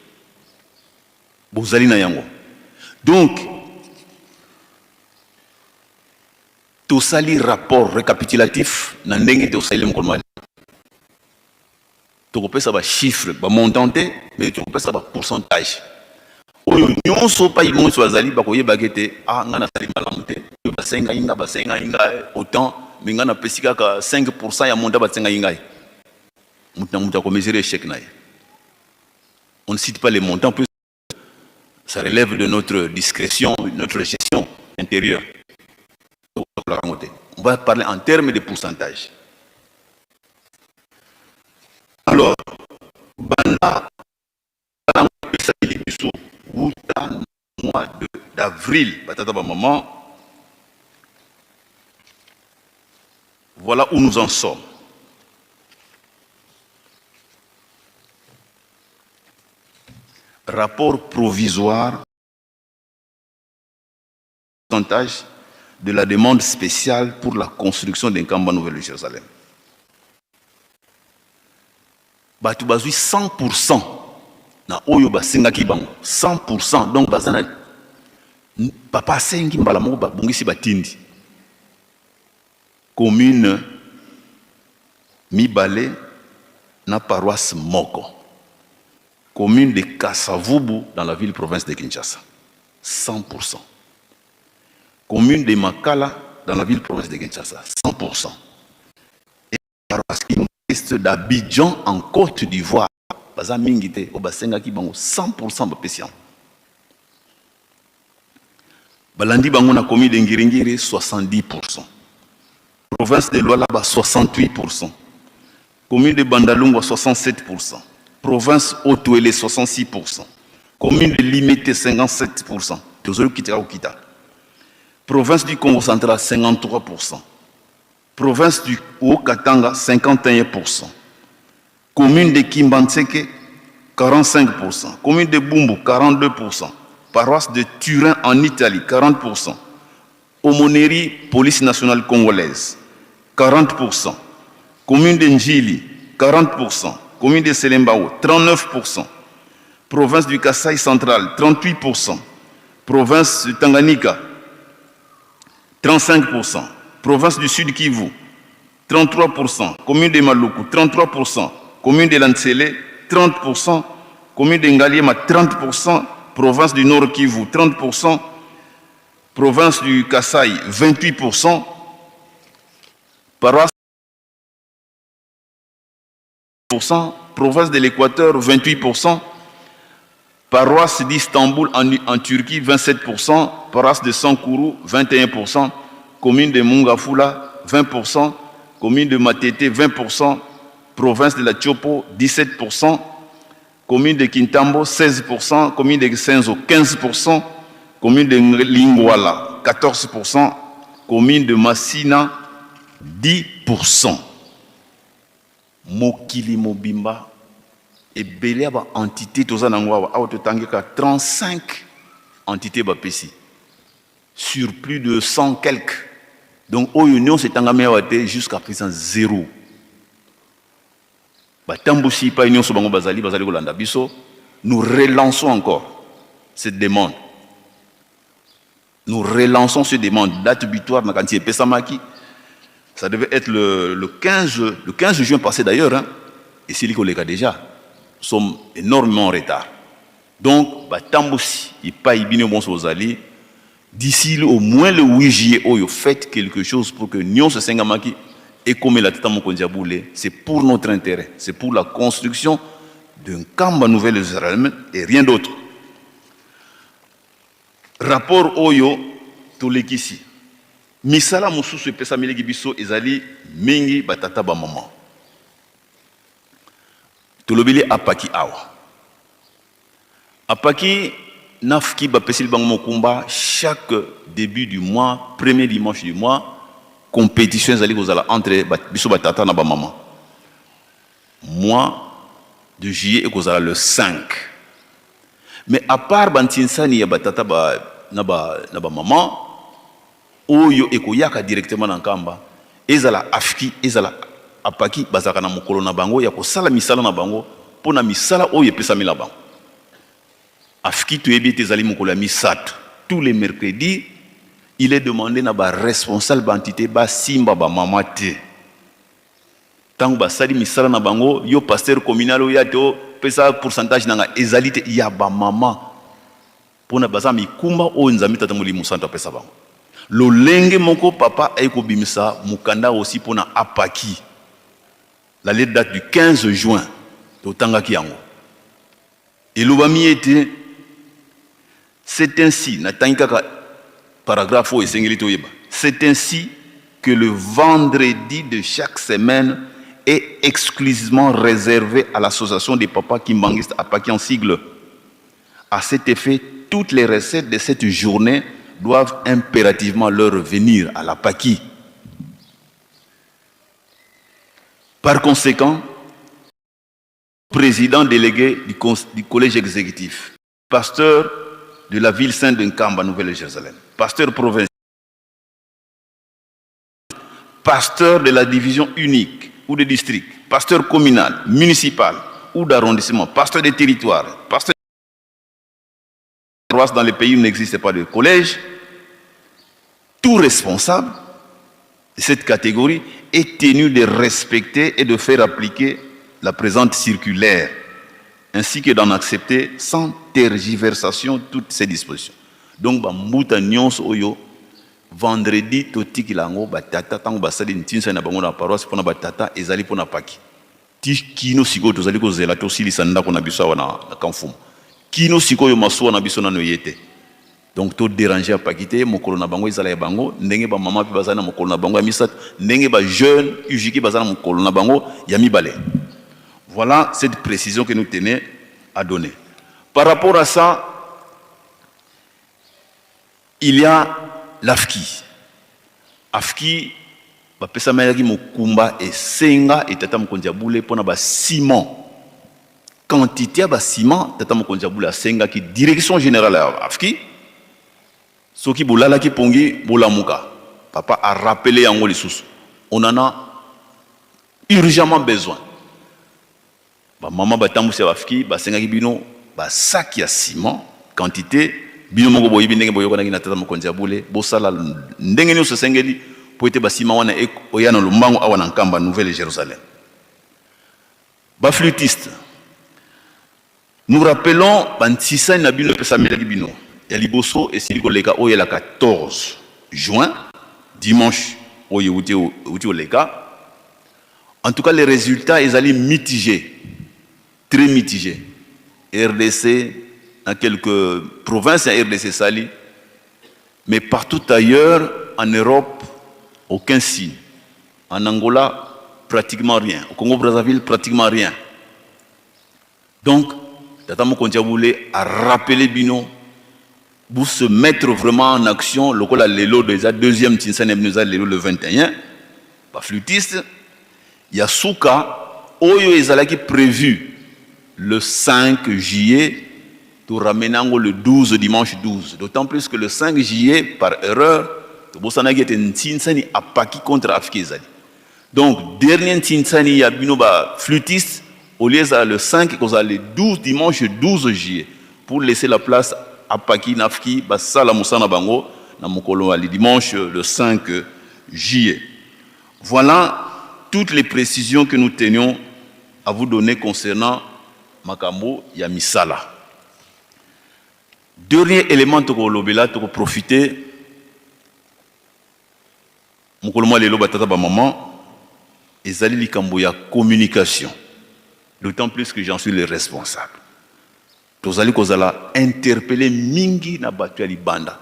bozali na yango. Donc tosali rapport récapitulatif na ndenge tosaleli mokolo mwa tokopesa ba chiffre ba montant te, mais tokopesa ba pourcentage oyo nyonso pai nyonso bazali bakoyebaka ete ah, nga nasali malamu te, oyo basengai nga, basengai ngai autant, mais nga napesi kaka 5% ya montant basengai ngai. Moto na moto akomesure échec na ye. On ne cite pas les montants, puis ça relève de notre discrétion, notre gestion intérieure. On va parler en termes de pourcentage. Alors, banda biso wuta mois d'avril, batata ba maman, voilà où nous en sommes. Rapport provisoire pourcentage de la demande spéciale pour la construction d'un Nkamba Nouvelle de Jérusalem. Bato bazwi 100% na oyo basengaki bango 100%, donc baza na papa asengi mbala moko babongisi batindi commune mibale na paroisse moko, commune de Kasavubu dans la ville province de Kinshasa 100%, commune de Makala dans la ville province de Kinshasa 100%, et paroisse Christ d'Abidjan en Côte d'Ivoire baza mingi te oyo basengaki bango 100% bapesi yango. Balandi bango na commune de Ngiringiri 70%, province de Lualaba 68%, commune de Bandalungwa 67%, province Haut-Uele 66%, commune de Limete 57%, tozoli kokita kokita, province du Congo central 53%, province du Haut-Katanga 51%, commune de Kimbanseke 45%, commune de Bumbu 42%, paroisse de Turin en Italie 40%, Aumônerie Police nationale congolaise, 40%. Commune de Njili, 40%. Commune de Selembao, 39%. Province du Kasaï central, 38%. Province de Tanganyika, 35%. Province du Sud Kivu, 33%. Commune de Maluku, 33%. Commune de Lansele, 30%. Commune de Ngaliema, 30%. Province du Nord Kivu, 30%. Province du Kasaï, 28%. Paroisse, province de l'Équateur, 28%. Paroisse d'Istanbul en Turquie, 27%. Paroisse de Sankuru, 21%. Commune de Mongafula, 20%. Commune de Matete, 20%. Province de la Tshopo, 17%. Commune de Kintambo, 16%. Commune de Senzo, 15%. Commune de Lingwala, 14%. Commune de Masina, 10%. Mokili mobimba ebele ya baentité toza nango awa, awa totangeka 35 entité bapesi sur plus de 100 quelques. Donc oyo nyonso etangami awa te, jusqu'à présent zéro. Batambusi epai nyonso bango bazali, bazali kolanda biso. Nous relançons encore cette demande, nous relançons cette demande. Date butoir na kanti epesamaki, ça devait être le 15 juin passé d'ailleurs, hein. Et c'est koleka déjà, nous sommes énormément en retard. Donc batambusi epai bino bonso bozali, d'ici au moins le 8 juillet oyo, faites quelque chose pour que nyonso esengamaki ekomela tata mokonzi ya bule. C'est pour notre intérêt, c'est pour la construction d'un Nkamba Nouvelle-Jérusalem et rien d'autre. Rapport oyo tolekisi, misala mosusu epesameleki biso ezali mingi. Batata, bamama, tolobeli apaki awa. Apaki na AFKI bapeseli bango mokumba chaque début du mois, premier dimanche du mois, compétition ezali kozala entre biso batata na bamama. Mois de juillet ekozala le 5. Mais à part bantinsani ya batata na bamama oyo ekoyaka directement na Nkamba, ezala AFKI, ezala apaki, bazalaka na mokolo na bango ya kosala misala na bango mpo na misala oyo epesami na bango. AFKI toyebi ete ezali mokolo ya misato, tous les mercredis. Il est demandé na baresponsable baentité basimba bamama te ntango basali misala na bango. Yo pasteur communal oyo ya te, opesa pourcentage na nga ezali te ya bamama, mpona baza mikumba oyo Nzambe Tata Molimo Santo apesa bango. Lolenge moko papa aye kobimisa mokanda aussi mpona apaki. La lettre date du 15 juin, totangaki yango, elobami ete c'est ainsi, natangi kaka paragraphe oyo esengeli toyeba: c'est ainsi que le vendredi de chaque semaine est exclusivement réservé à l'association des papas kimbanguistes, APAKI en sigle. À cet effet, toutes les recettes de cette journée doivent impérativement leur revenir à l'APAKI. Par conséquent, président délégué du collège exécutif, pasteur de la ville sainte de Nkamba, Nouvelle-Jérusalem, pasteur provincial, pasteur de la division unique ou de district, pasteur communal, municipal ou d'arrondissement, pasteur des territoires, pasteur dans les pays où n'existe pas de collège, tout responsable de cette catégorie est tenu de respecter et de faire appliquer la présente circulaire, ainsi que d'en accepter sans tergiversation toutes ces dispositions. Donc, bambuta nyonso oyo, vendredi totikila yango batata ntango basali ntinsa na bango na paroisse mpona batata, ezali mpona paki. Ti kino sikoyo tozali kozela tosilisa ndako na biso awa na Kamfumu. Kino sikoyo masuwa na biso nano ye te. Donc todéranger apaki te, mokolo na bango ezala ya bango, ndenge bamama mpe bazali na mokolo na bango ya misato, ndenge bajeune UJK baza na mokolo na bango ya mibale. Voilà cette précision que nous tenons à donner. Par rapport à ça, il y a l'AFKI. AFKI bapesamelaki mokumba esenga etata mokonzi ya bule mpona baciment, quantité ya baciment. Tata mokonzi ya bule asengaki direction générale ya AFKI. Soki bolalaki pongi bolamuka. Papa a rappeler yango lisusu. On en a urgemment besoin. Ba maman batambusi ya bafki basengaki bino ba sac ya ciment quantité bino moko boyebi ndenge boyokanaki na tata mokonzi ya bule bosala ndenge nyonso esengeli mpo ete basima wana oya na lombango awa na Nkamba Nouvelle Jérusalem. Ba flûtiste, nous rappelons ba ntisani na bino epesamelaki bino ya liboso esili koleka oyo ya la 14 juin dimanche oyo euti euti koleka. En tout cas les résultats ezali mitigé, très mitigé. RDC na quelques provinces ya RDC esali, mais partout ailleurs en Europe aucun signe. En Angola pratiquement rien, au Congo Brazzaville pratiquement rien. Donc tata mokonzi ya bule a rappelé bino pour se mettre vraiment en action lokola lelo déjà deuxième tinsani ya bino eza lelo le 21 ba flûtiste ya suka oyo ezalaki prévu le 5 juillet to ramener yango le 12 dimanche 12, d'autant plus que le 5 juillet par erreur tobosanaki ete ntinsani apaki contre Afrique ezali. Donc dernier ntinsani ya bino ba flûtiste au lieu ezala le 5 ekozala le 12 dimanche 12 juillet pour laisser la place à Paki Nafki basala mosala na bango na mokolo ya le dimanche le 5 juillet. Voilà toutes les précisions que nous tenions à vous donner concernant makambo ya misala. Dernier élément tokolobela, tokoprofiter mokolo mwa lelo batata bamama, ezali likambo ya communication, d'autant plus que j'en suis le responsable. Tozali kozala interpellé mingi na bato ya libanda.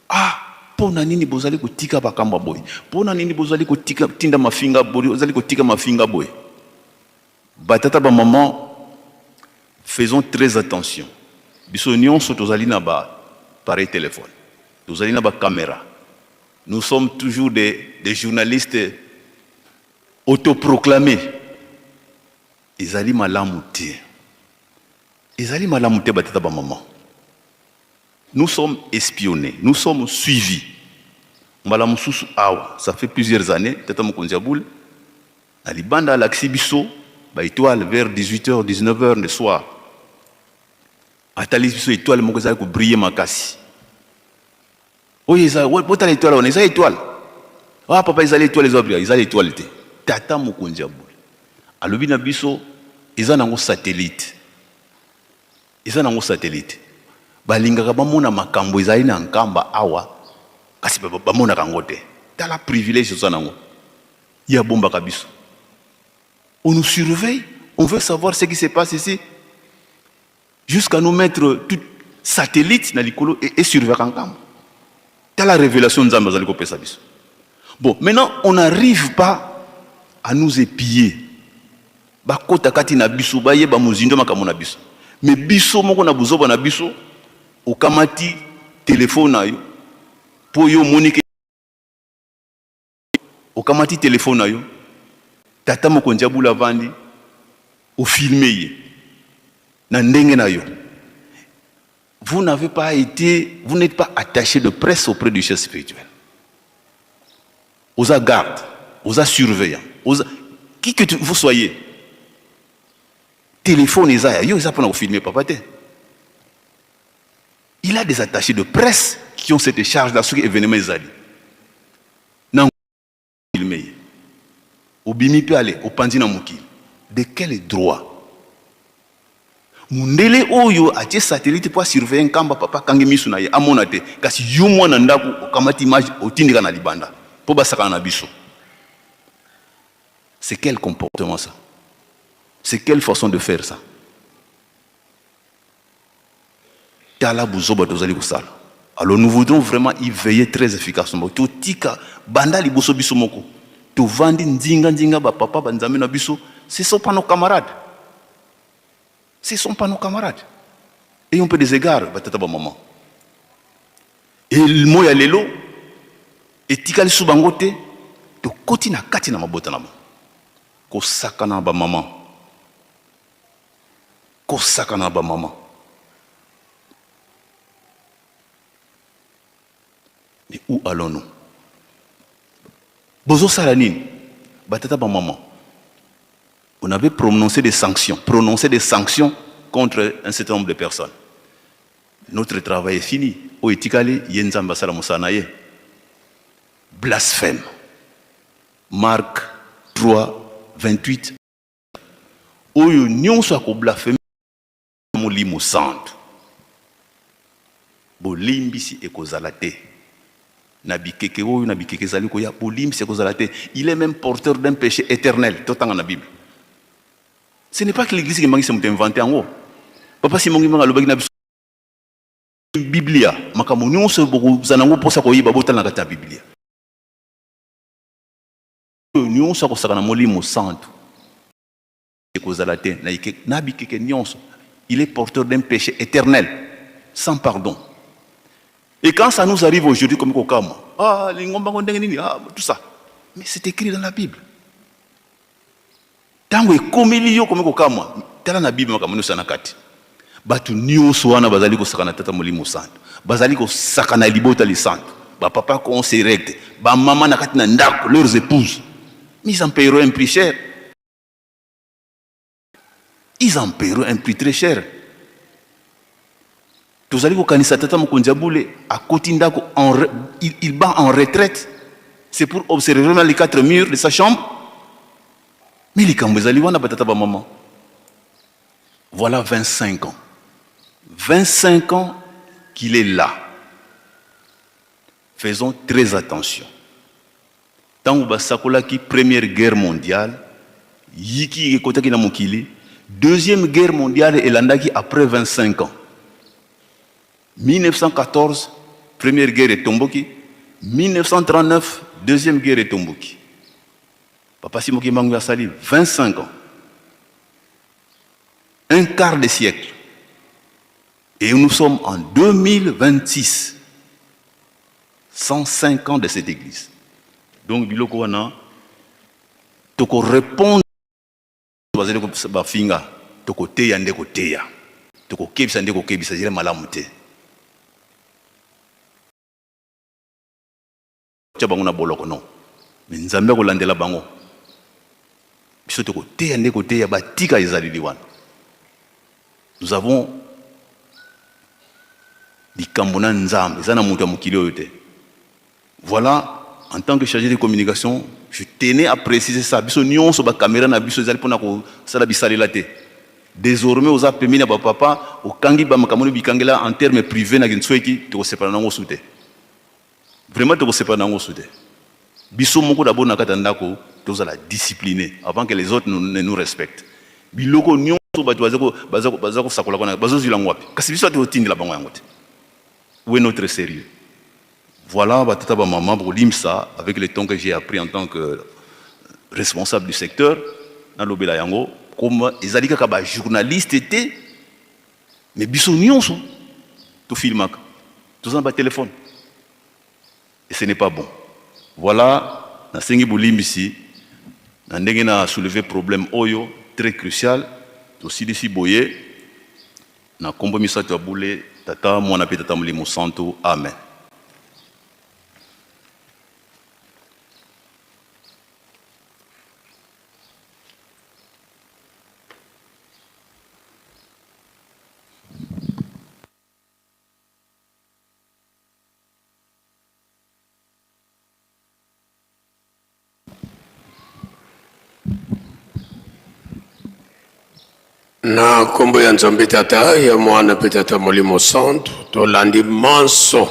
Ah, mpo na nini bozali kotika bakambo boye? Mpo na nini bozali kotika tinda mafinga boye? Ozali kotika mafinga boye? Batata bamama, faisons très attention. Biso nyonso tozali na ba appareil téléphone, tozali na bacaméra. Nous sommes toujours des journalistes autoproclamés. Ezali malamu te, ezali malamu te, batata bamama. Nous sommes espionnés, nous sommes suivis. Mbala mosusu awa, ça fait plusieurs années, tata mokonzi ya bule na libanda alakisi biso baétoile vers 18h 19h le soir. Atalisi biso étoile moko ezali kobriller makasi. Oyo eza, botala étoile wana, eza étoile. Ah papa, ezali étoile, eza briller. Ezali étoile te. Tata mokonzi ya bule alobi na biso eza nango satellite, eza nango satellite. Balingaka bamona makambo ezali na Nkamba awa, kasi bamonaka yango te. Tala privilège oza nango, ye abombaka biso. On nous surveille, on veut savoir ce qui se passe ici, jusqu'à nous mettre tout satellite na likolo et surveiller Nkamba. Tala révélation Nzambe azali kopesa biso. Bon, maintenant on n'arrive pas à nous épier, bakota kati na biso, bayeba mozindo makambo na biso. Mais biso moko na buzoba na biso, okamati telefone na yo mpo yo omoni ke okamati telefone na yo, tata mokonzi abula avandi, ofilmer ye na ndenge na yo. Vous n'avez pas été, vous n'êtes pas attaché de presse auprès du chef spirituel, oza garde, oza surveillant, oza qui que vous soyez, téléphone eza ya yo, eza mpona kofilmer papa te. Il a des attachés de presse qui ont cette charge là. Soki événement ezali na filmer ye, obimi mpe ale opandi na mokili. De quel droit? Mundele oyo atie satellite mpo asurveiller Nkamba, papa akangi miso na ye amona te, kasi yo mwana ndako okamati image, otindika na libanda mpo basakana na biso. C'est quel comportement, ça? C'est quelle façon de faire, ça? Tala buzoba tozali kosala. Alors nous voudrons vraiment y veiller très efficacement. Totika banda liboso biso moko tovandi nzinga nzinga bapapa banzambe na biso. Ce sont pas nos camarades, ce sont pas nos camarades. Ayons un peu des égards, batata bamama. Elmo ya lelo etikali su bango te. Tokoti na kati na mabota na bango, kosakana na bamama, kosakana na bamama. Où allons-nous? Bozosala nini? Batata ba maman. On avait prononcé des sanctions, prononcé des sanctions contre un certain nombre de personnes. Notre travail est fini. Oyo etikali ye Nzambe asala mosala na ye. Blasphème. Marc 3, 28. Oyo nyonso akoblaspheme Molimo Santu, bolimbisi ekozala te. Na bikeke oyo na bikeke ezali koya, bolimbisi ekozala te. Il est même porteur d'un péché éternel. Totanga na Bible. Ce n'est pas que l'église kimbanguiste moto invente yango. Papa Simon Kimbangu alobaki na biso Biblia, makambo nyonso bokozala nango mposa koyeba, botala na kati ya Biblia. Oyo nyonso akosaka na Molimo Santu ekozala te na ike na bikeke nyonso. Il est porteur d'un péché éternel sans pardon. Et quand ça nous arrive aujourd'hui comme kokamwa, ah lingomba ngo ndenge nini, ah tout ça, mais c'est écrit dans la Bible. Tango ekomeli yo komi kokamwa, tala na Bible makambo nyonso na kati. Bato nyonso wana bazali kosakana Tata Molimo Santu, bazali kosakana libota lisantu, ba papa conseil rect, ba mama na kati na ndako, leurs épouses, mais ils en paieront un prix cher. Ils en paieront un prix très cher. Tozali kokanisa tata mokonzi ya bule akoti ndako en il, il bat en retraite, c'est pour observer vraiment les quatre murs de sa chambre. Mais likambo ezali wana batata ba maman. Voilà 25 ans. 25 ans qu'il est là. Faisons très attention. Tango basakolaki première guerre mondiale, yiki ekotaki na mokili, deuxième guerre mondiale elandaki après 25 ans. 1914, première guerre etomboki, 1939, deuxième guerre etomboki. Papa Simon Kimbangu asali 25 ans. Un quart de siècle. Et nous sommes en 2026. 105 ans de cette église. Donc biloko wana toko répondre bazali bafinga, tokoteya nde koteya, tokokebisa nde kokebisa, ezali malamu te. Tia bango na boloko non, mais Nzambe akolandela bango. Biso tokoteya nde koteya, batika ezaleli wana. Nous avons likambo na Nzambe, eza na moto ya mokili oyo te. Voilà, en tant que chargé de communication, je tenais à préciser ça. Biso nyonso ba caméra na biso ezali pona kosala bisalela te. Désormais oza pembeni ya ba papa, okangi ba makambo bikangela en termes privé na kinsueki, tokosepela nango su te. Vraiment tokosepela nango su te. Biso moko d'abord na kati ya ndako tozala discipliné avant que les autres ne nous respectent. Biloko nyonso bato baza kosakola kuna bazozwila yango wapi? Kasi biso totindela bango yango te. Où est notre sérieux? Voilà, batata ba maman bolimbisa avec le temps que j'ai appris en tant que responsable du secteur nalobela yango comme ezali kaka ba journaliste te, mais biso nyonso tofilmaka, toza na ba téléphone et ce n'est pas bon. Voilà, nasengi bolimbisi na ndenge na soulever problème oyo très crucial. Tosilisi boye na kombo misato ya bule, Tata, Mwana mpe Tata Molimo Santu. Amen. Na nkombo ya Nzambe Tata, ya Mwana mpe Tata Molimo Santu, tolandi manso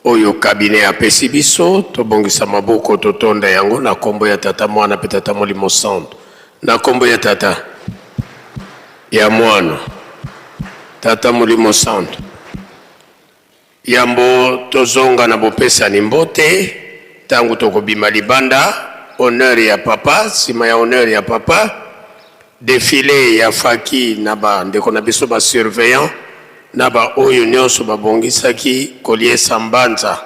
oyo kabine apesi biso. Tobongisa maboko, totonda yango na nkombo ya Tata, Mwana mpe Tata Molimo Santu. Na nkombo ya Tata, ya Mwana, Tata Molimo Santu. Yambo tozonga na bopesani mbote, tango tokobima libanda, honneur ya papa, sima ya honneur ya papa, defile ya faki na ba ndeko na biso ba surveillants na ba oyo nionso babongisaki koliesa mbanza,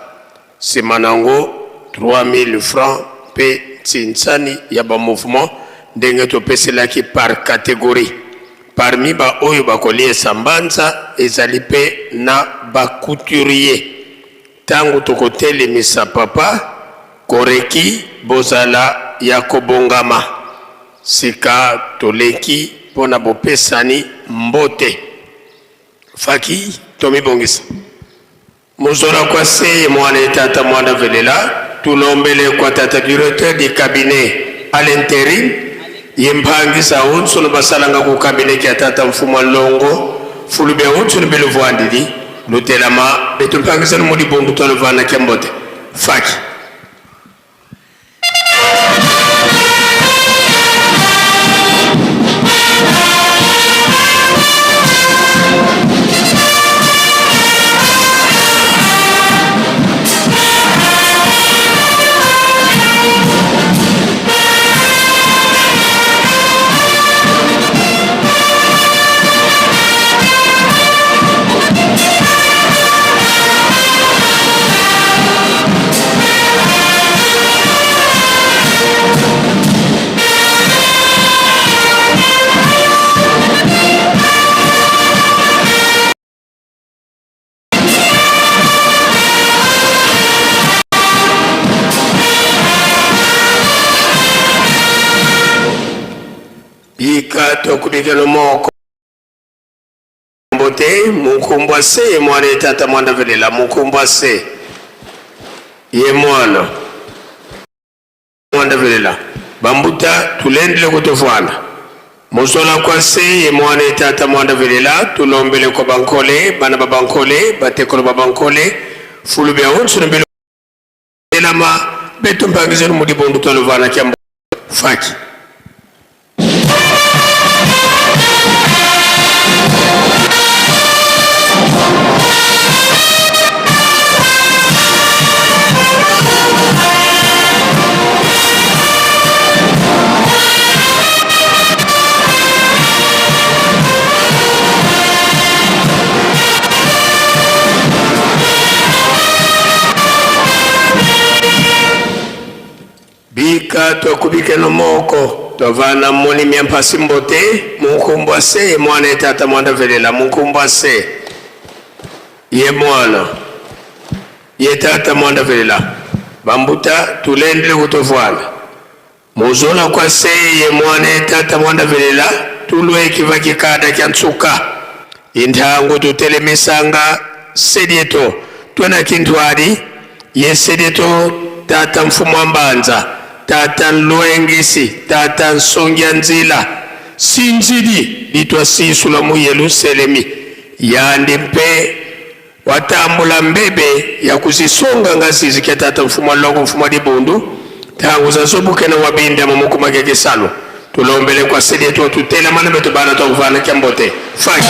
sima nango 3000 francs mpe ntsinsani ya ba mouvements ndenge topeselaki par categorie. Parmi ba oyo bakoliesa mbanza ezali mpe na ba couturiers. Ntango tokotelemisa papa Koreki, bozala ya kobongama. Sika toleki mpo na bopesani mbote. Faki, tomibongisa. Muzola kwa se mwana ye tata mwana velela tulombele kwa tata directeur du cabinet à l'interim ye mphangisa onso basalanga ku cabinet kia tata mfumu longo fulu bia onso beluvuandidi lutelama betu mphangisa mu libundu twaluvana kia mbote faki. Bika tokubikelo moko Mbote munkumbwa se ye mwana ye tata mwanda velela munkumbwa se ye mwana mwanda velela bambuta tulendele kutofwana muzola kwa se ye mwana ye tata mwanda velela tulombele kwa bankole bana ba bankole batekolo ba bankole fulu bya onso na elama betu mpangizenu mudibundu twaluvana kya faki. Bika twakubikeno moko twavana moni mya mpasi mbote munkumbwa se ye mwana ye tata mwanda velela munkumbwa se ye mwana ye tata mwanda velela bambuta tulendele kutovwana Muzola kwa se ye mwana ye tata mwanda velela tulue kiva kikada kya nsuka inthangu tutelemisanga sedieto twena kinthwadi ye sedieto tata mfumu wa mbanza tata nluengisi tata nsongi ya nzila sinzidi litwa sisu la mu Yeluselemi yandi mpe Watambula mbebe ya kuzisonga nga zizi kia tata mfumu wa longo mfumu wa dibundu tangu za zobukena wa binda mu mukuma kia kisalu tulombele kwa sedi yetu tutela mana betu bana twa kuvana kia mbote faki.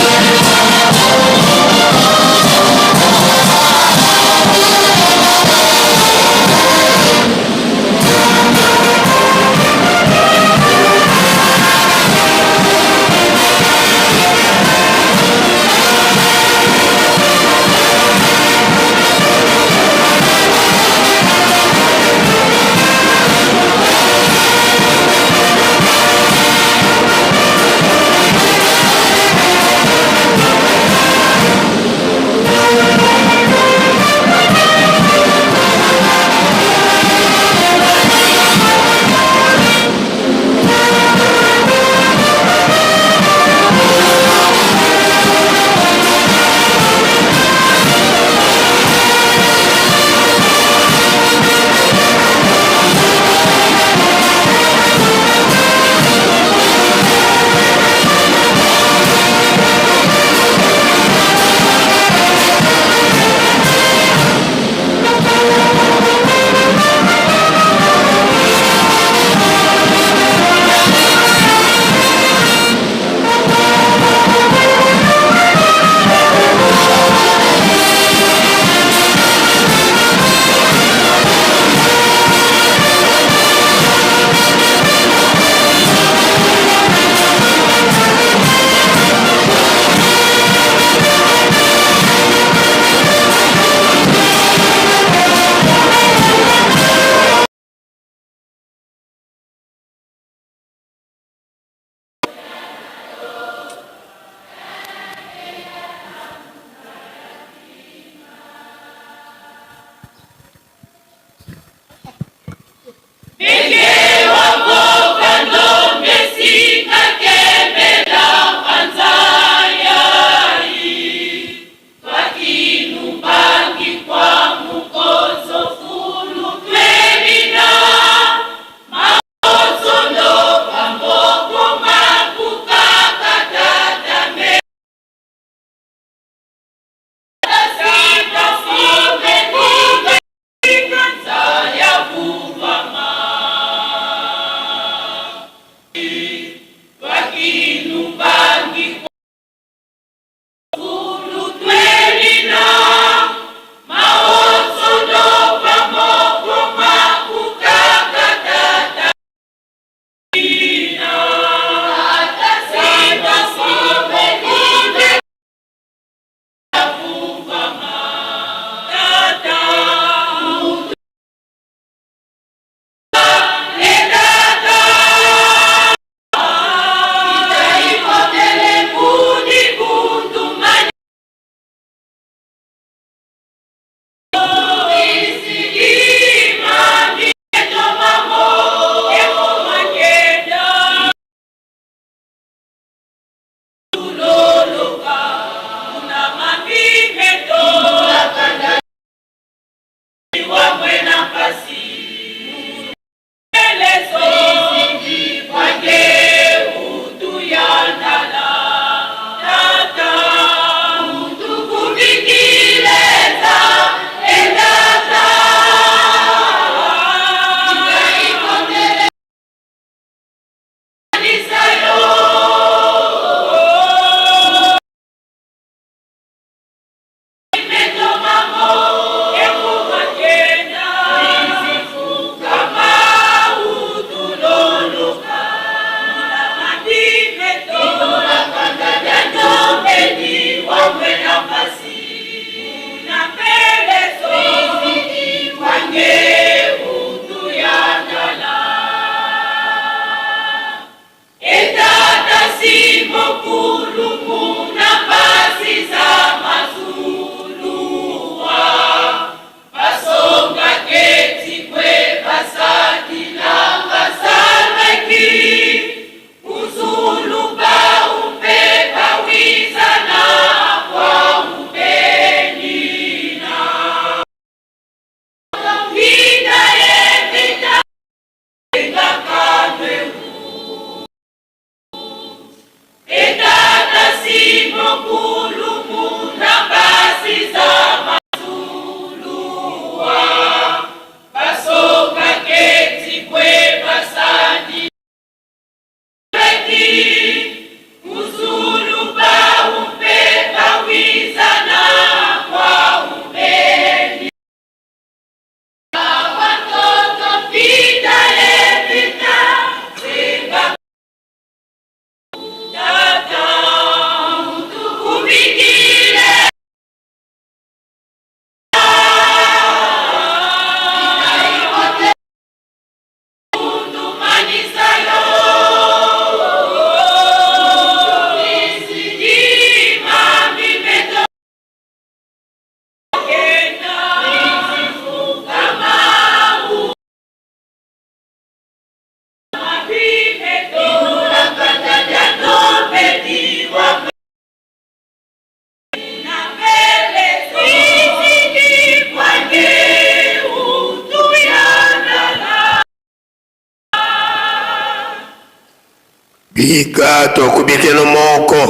Bika twakubikeno moko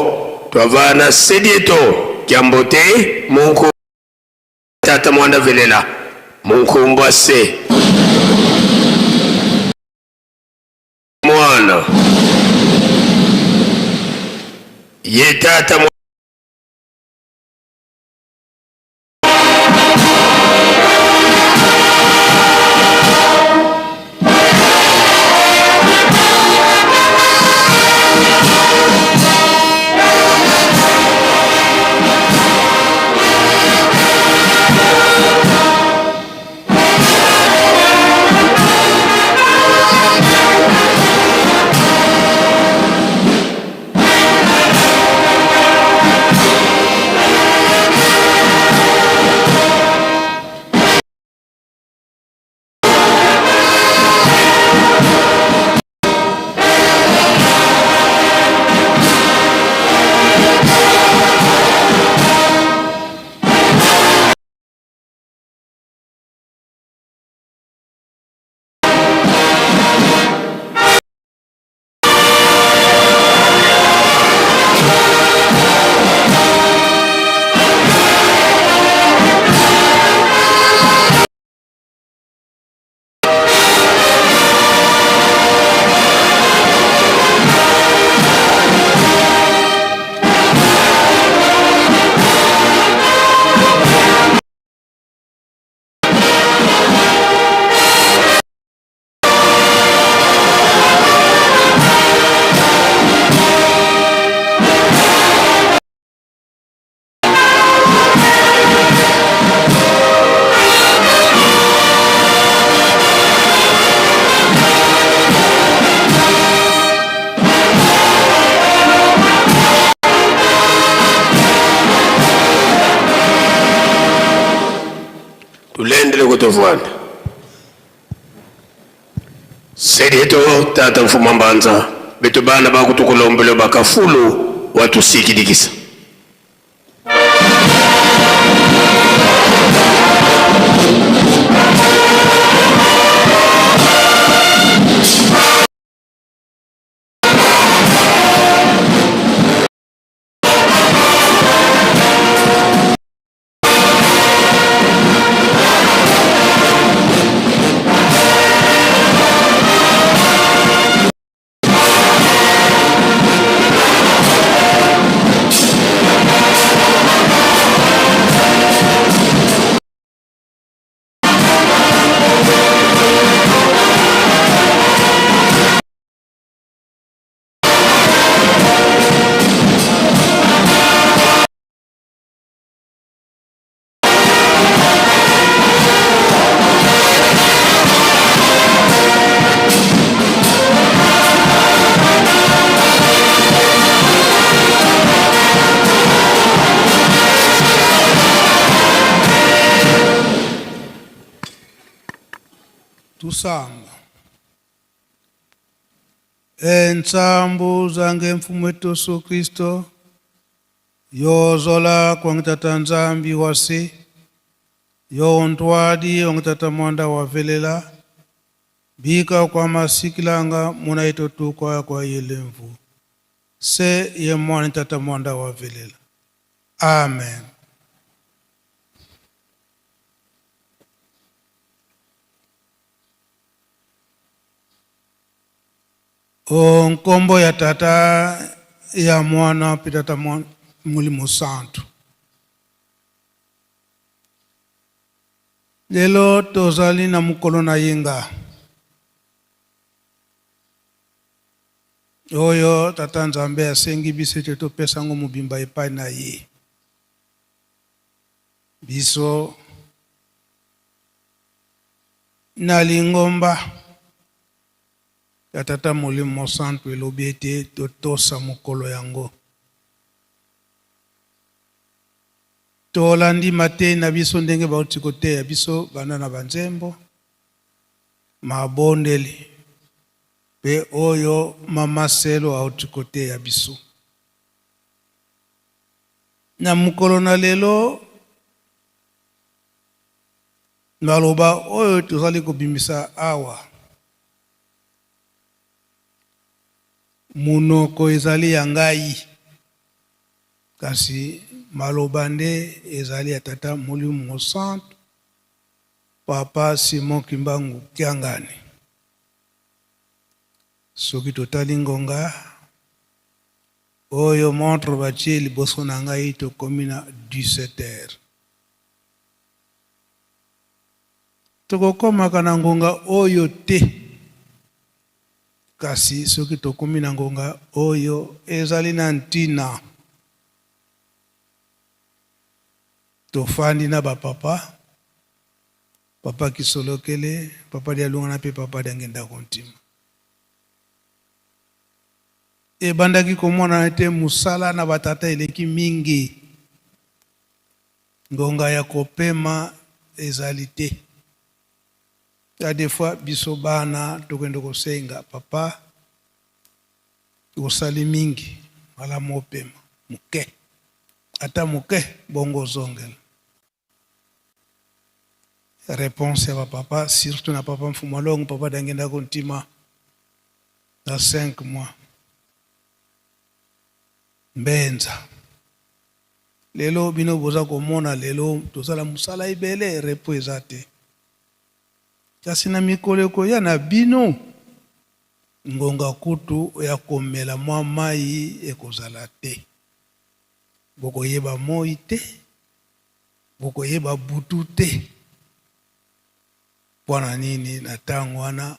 twavana sedieto kyambo te munku tata mwanda velela munkumbwa se mwana ye tata Tulendele kutovwanda sedieto tata mfuma mbanza beto bana bakutukulombelo bakafulu watusikidikisa. Tusamba. Entsambu zange mfumu wetu Yesu Kristo yozola kwange tata Nzambi wase yontwadi wange tata mwanda wavelela bika kwa masikilanga muna itotukwa kwa yelemvu se ye mwana tata mwanda wavelela. Amen. O nkombo ya tata ya mwana mpe tata molimo santu. Lelo tozali na mokolo na yenga oyo tata Nzambe asengi biso ete topesa yango mobimba epai na ye. Biso na lingomba ya tata molimo mosantu elobi ete totosa mokolo yango. Tolandi mateyi na biso ndenge bauti koteya biso banda na banzembo, mabondeli mpe oyo mama Selo auti koteya biso. Na mokolo na lelo, maloba oyo tozali kobimisa awa. Monoko ezali ya ngai, kasi maloba nde ezali ya Tata Molimo Mosantu, Papa Simon Kimbangu Kiangani. Soki totali ngonga oyo montre batie liboso na ngai, tokomi na 17 heures. Tokokomaka na ngonga oyo te, kasi soki tokomi na ngonga oyo ezali na ntina. Tofandi na ba papa, papa Kisolokele, papa Dialungana mpe papa Diangienda Kuntima. Ebandaki komonana ete mosala na ba tata eleki mingi. Ngonga ya kopema ezali te. Ya des fois biso bana tokende kosenga papa osali mingi malamu opema moke ata moke bongo ozongela. Reponse ya ba papa surtout na papa Mfumua Longo, papa Diangienda Kuntima na 5 mois Mbenza. Lelo bino boza komona lelo tozala musala ebele repos eza te kasi na mikolo ekoya na bino ngonga kutu ya komela mwa mayi ekozala te bokoyeba moyi te bokoyeba butu te pona nini na tango wana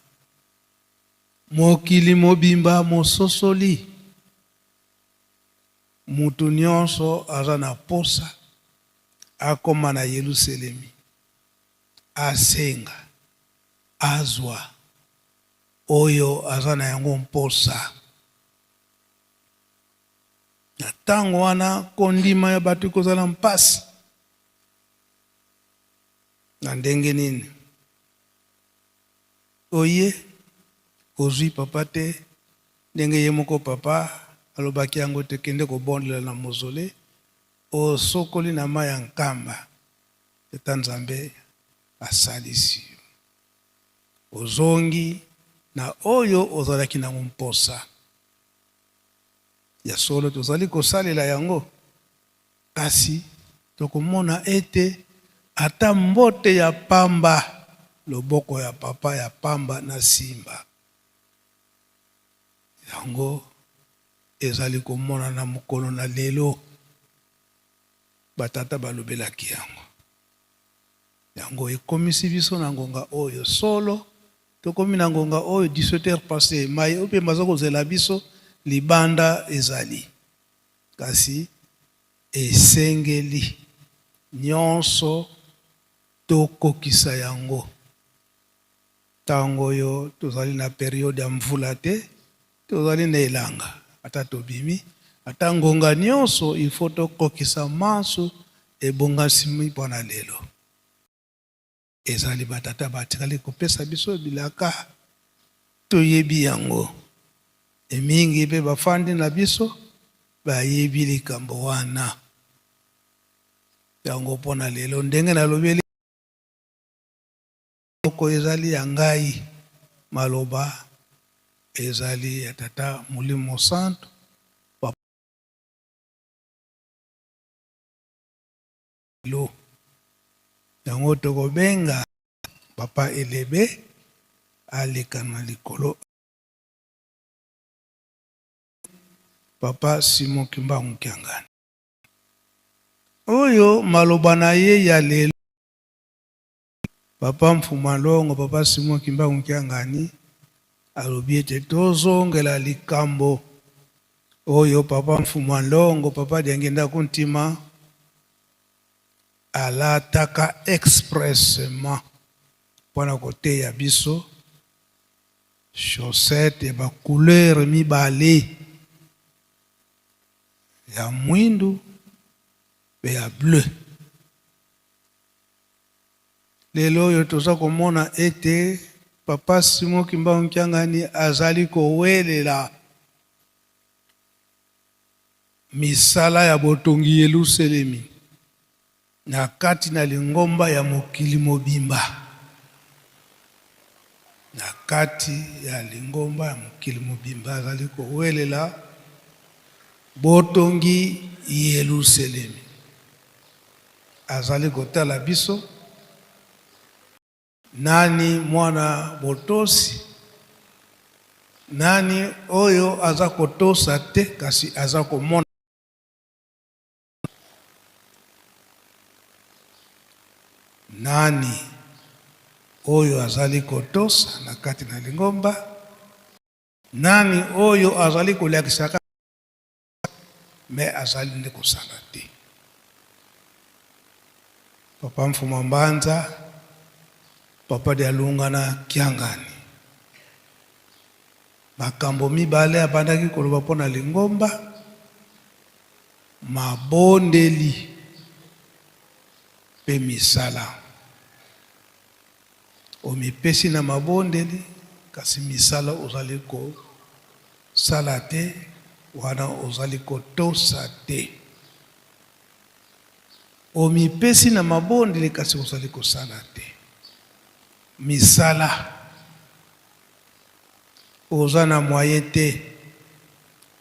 mokili mobimba mososoli Mutu nionso aza na posa akoma na Yeluselemi, asenga, azua oyo aza na yango mposa. Na tango wana kondima ya bato ekozala mpasi. Na ndenge nini? Oye ozui papa te ndenge ye moko papa alobaki yango te kende kobondela na mausolee osokoli na mayi ya nkamba tata nzambe asalisi yo ozongi na oyo ozalaki nango mposa ya solo tozali kosalela yango Kasi tokomona ete ata mbote ya pamba, loboko ya papa ya pamba nasimba yango ezali komonana mokolo na lelo. Ba tata balobelaki yango. Yango ekomisi biso na ngonga oyo. Solo, tokomi na ngonga oyo 17 heures passees, maye oyo mpe baza kozela biso libanda ezali. Kasi esengeli nyonso tokokisa yango. Tango oyo tozali na periode ya mvula te, tozali na elanga. Ata tobimi, ata ngonga nyonso il faut tokokisa manso ebongasimi mpo na lelo. Ezali ba tata batikali kopesa biso bilaka, toyebi yango. E mingi pe bafandi na biso bayebi likambo wana. Yango mpo na lelo, ndenge nalobeli moko ezali ya ngai, maloba ezali ya Tata Molimo Mosantu. Lelo yango tokobenga papa Elebe aleka na likolo papa Simon Kimbangu Kiangani oyo maloba na ye ya lelo papa Mfuma Longo papa Simon Kimbangu Kiangani alobi ete tozongela likambo oyo papa Mfuma Longo papa Diangienda Kuntima alataka expressement mpo na koteya biso chaussette ya ba couleur mibale ya mwindu mpe ya bleu. Lelo oyo toza komona ete Papa Simon Kimbangu Kiangani azali kowelela Misala ya botongi Yeluselemi na kati na lingomba ya mokili mobimba. Na kati ya lingomba ya mokili mobimba azali kowelela botongi Yelusalemi. Azali kotala biso nani mwana botosi, nani oyo aza kotosa te kasi aza komona. Nani oyo azali kotosa na kati na lingomba? Nani oyo azali kolakisaka me azali nde kosala te? Papa Mfuma Mbanza, Papa Dialungana Kiangani, makambo mibale abandaki koloba mpo na lingomba, mabondeli mpe misala. Omipesi na mabondeli, kasi misala ozali kosala te, wana ozali kotosa te. Omipesi na mabondeli, kasi ozali kosala te misala. Oza na moyen te,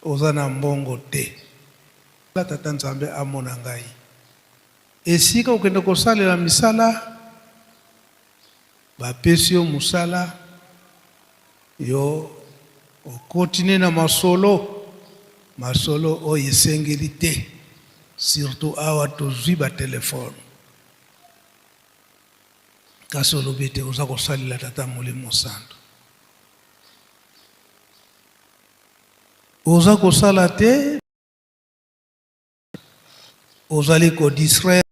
oza na mbongo te. Tata Nzambe amona ngai. Esika okende kosalela misala, bapesi yo mosala, yo okotine na masolo, masolo oyo esengeli te, surtout awa tozwi ba telephone. Kasi olobi ete oza kosalela Tata Molimo Santu. Oza kosala te, ozali ko distraire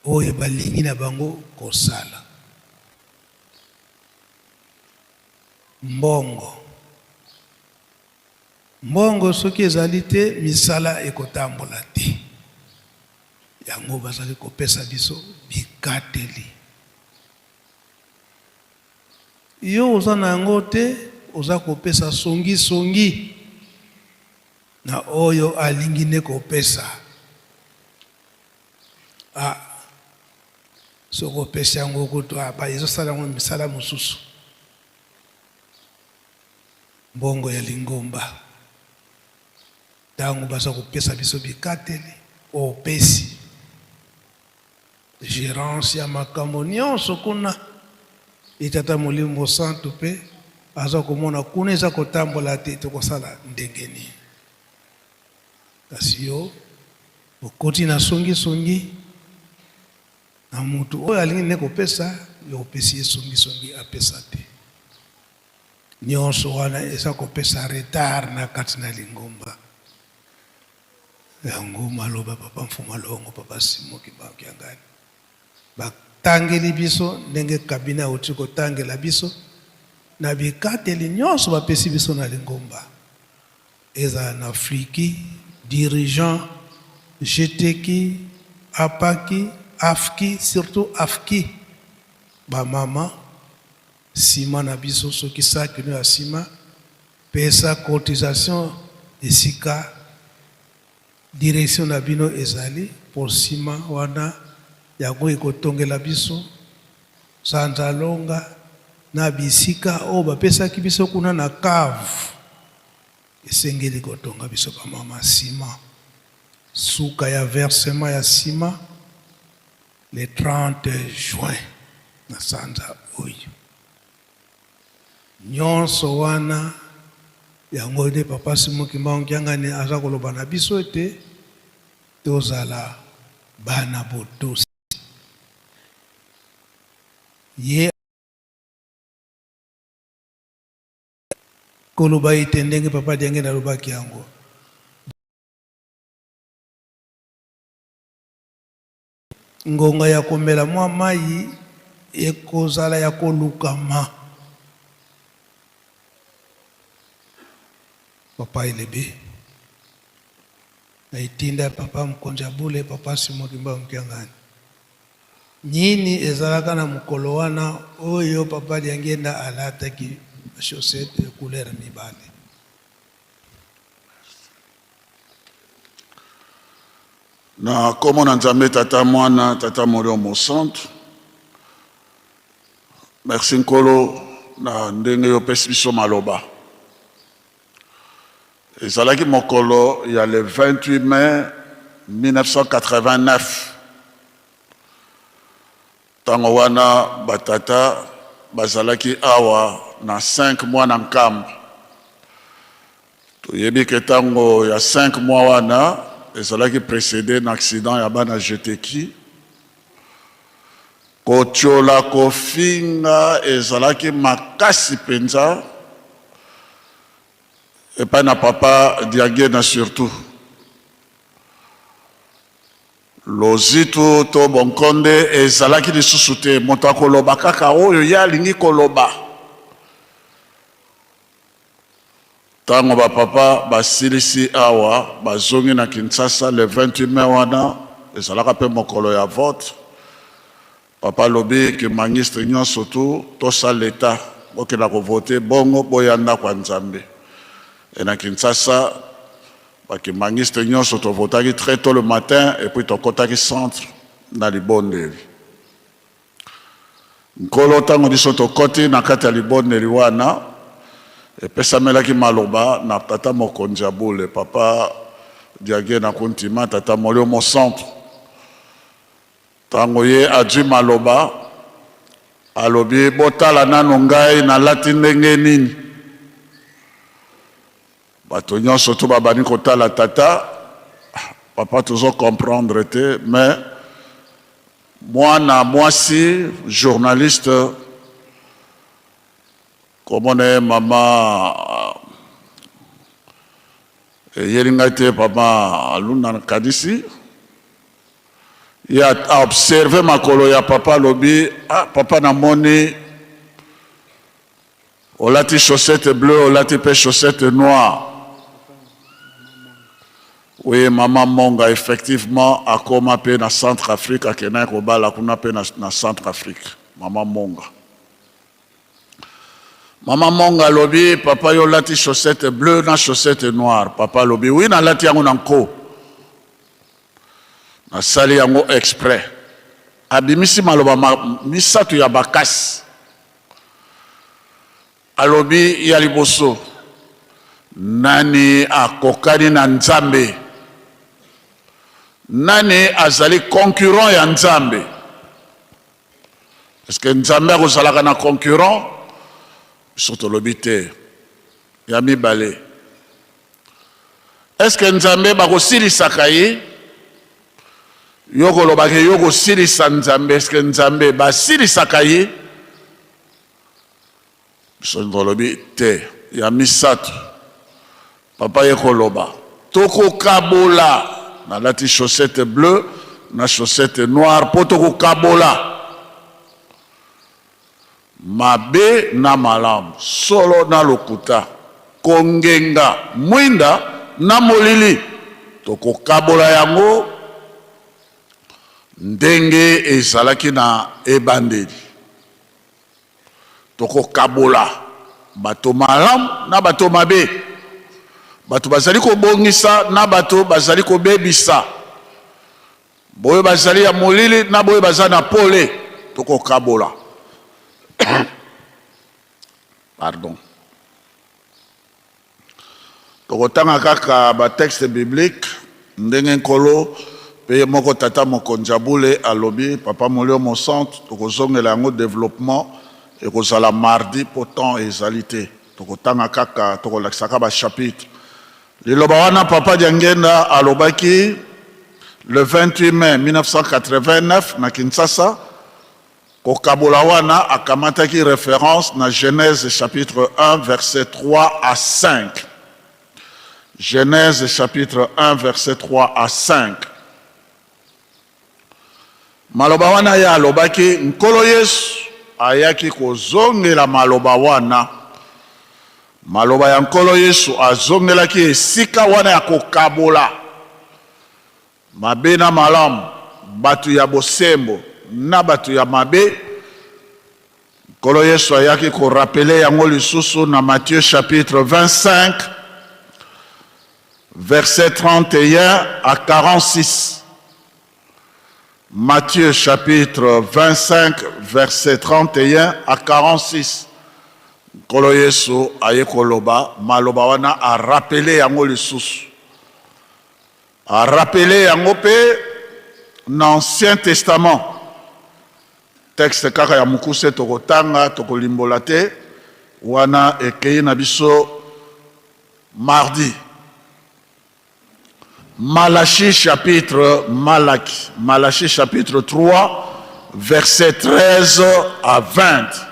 oyo balingi na bango kosala. Mbongo, mbongo soki ezali te, misala ekotambola te. Yango bazali kopesa biso bikateli. Yo oza na yango te, oza kopesa songi songi na oyo alingi nde kopesa. Ah, soki opesi yango kutu ah, ba ezosala yango misala mosusu. Mbongo ya lingomba. Tango baza kopesa biso bikateli, opesi gerance ya makambo nyonso kuna. Ye Tata Molimo Mosantu mpe aza komona kuna eza kotambola te, tokosala ndenge nini? Kasi yo okoti na songi songi na mutu oyo alingi nde kopesa, yo opesi ye songi songi apesa te. Nyonso wana eza kopesa retard na kati na lingomba. Yango maloba Papa Mfuma Longo, Papa Simon Kimbangu Kiangani batangeli biso ndenge cabinet awuti kotangela biso na bikateli nyonso bapesi biso na lingomba, ezala na Fliki, dirigeant, GTki, APAKI, AFKI, surtout AFKI, ba mama Sima na biso soki sac no ya sima pesa cotisation esika direction na bino ezali po sima wana yango ekotongela biso sanza longa na bisika oyo bapesaki biso kuna na cave esengeli kotonga biso ba mama sima suka ya versement ya sima Le 30 juin na sanza oyo. Nyonso wana yango nde Papa Simon Kimbangu Kiangani aza koloba na biso ete tozala bana botosi. Ye koloba ete ndenge Papa Diangenda alobaki yango. Ngonga ya komela mwa mai ekozala ya kolukama. Papa Elebe, na etinda ya Papa Mokonzi ya Bule, Papa Simon Kimbangu Kiangani. Nini ezalaka na mokolo wana oyo Papa Diangienda alataki chaussette ya couleur mibale? Na nkombo na Nzambe Tata, Mwana, Tata Molimo Mosantu. Merci Nkolo na ndenge yo opesi biso maloba. Ezalaki mokolo ya le 28 mai 1989. Tango wana ba tata bazalaki awa na 5 mois na Nkamba. Toyebi ke tango ya 5 mois wana ezalaki precede na accident ya bana Jeteki. Kotiola, kofinga ezalaki makasi penza epai na papa Diangienda surtout. Lozitu to bonkonde ezalaki lisusu te, moto akoloba kaka oyo ye alingi koloba. Tango ba papa basilisi awa bazongi na Kinshasa le 28 mai wana ezalaka pe mokolo ya vote, papa alobi kimbanguiste nionso tout tosa l'etat bokenda ko voter bongo boya ndako ya Nzambe. Et na Kinshasa ba kimbanguiste nionso to votaki très tot le matin et puis tokotaki centre na libondeli. Nkolo, ntango biso tokoti na kati ya libondeli wana, epesamelaki maloba na Tata Mokonzi ya Bule, Papa Diangienda Kuntima, Tata Molio Mosantu. Ntango ye azwi maloba, alobi, Botala nanu ngai nalati ndenge nini. Bato nyonso to babandi kotala tata, papa tozo comprendre te, mais mwana mwasi journaliste komona ye mama eyeli ngai te papa Aluna nakanisi ye a observe makolo ya papa alobi ah papa namoni Olati chaussette bleu olati pe chaussette noire. Oui maman Monga effectivement akoma pe na centre Afrique akendaki kobala kuna pe na, na centre Afrique maman Monga. Maman Monga alobi papa yo olati chaussette bleu na chaussette noire. Papa alobi oui nalati yango na nko. Nasali yango exprès. Abimisi maloba ma, misato ya bakasi. Alobi ya liboso, nani akokani na Nzambe? Nani azali concurrent ya Nzambe? Est-ce que Nzambe akozalaka na concurrent? Biso tolobi te. Ya mibale, est-ce que Nzambe bakosilisaka ye? Yo koloba ke yo kosilisa Nzambe, est-ce que Nzambe basilisaka ye? Biso tolobi te. Ya misato, papa ye koloba tokokabola, nalati chaussette bleu na chaussette noire mpo tokokabola mabe na malamu, solo na lokuta, kongenga mwinda na molili, tokokabola yango ndenge ezalaki na ebandeli. Tokokabola bato malamu na bato mabe, bato bazali kobongisa na bato bazali kobebisa, boyo bazali ya molili na boyo baza na pole, tokokabola. Pardon. Tokotanga kaka ba textes bibliques ndenge Nkolo pe ye moko Tata Mokonzi ya Bule alobi, Papa Molio Mosantu, tokozongela yango developpement ekozala mardi po temps ezali te. Tokotanga kaka, tokolakisa kaka ba chapitres. Liloba wana Papa Diangienda alobaki le 28 mai 1989 na Kinshasa, Kokabola wana akamataki reference na Genèse chapitre 1 verset 3 à 5. Genèse chapitre 1 verset 3 à 5. Maloba wana ye alobaki, Nkolo Yesu ayaki kozongela maloba wana. Maloba ya Nkolo Yesu azongelaki esika wana ya kokabola. Mabe na malamu, bato ya bosembo na bato ya mabe, Nkolo Yesu ayaki ko rappeler yango lisusu na Matthieu chapitre 25 verset 31 à 46. Matthieu chapitre 25 verset 31 à 46. Nkolo Yesu aye koloba maloba wana a rappeler yango lisusu. A rappeler yango pe na Ancien Testament. Texte kaka ya mokuse tokotanga, tokolimbola te, wana ekeyi na biso mardi. Malachie chapitre Malaki, Malachie chapitre 3 verset 13 à 20.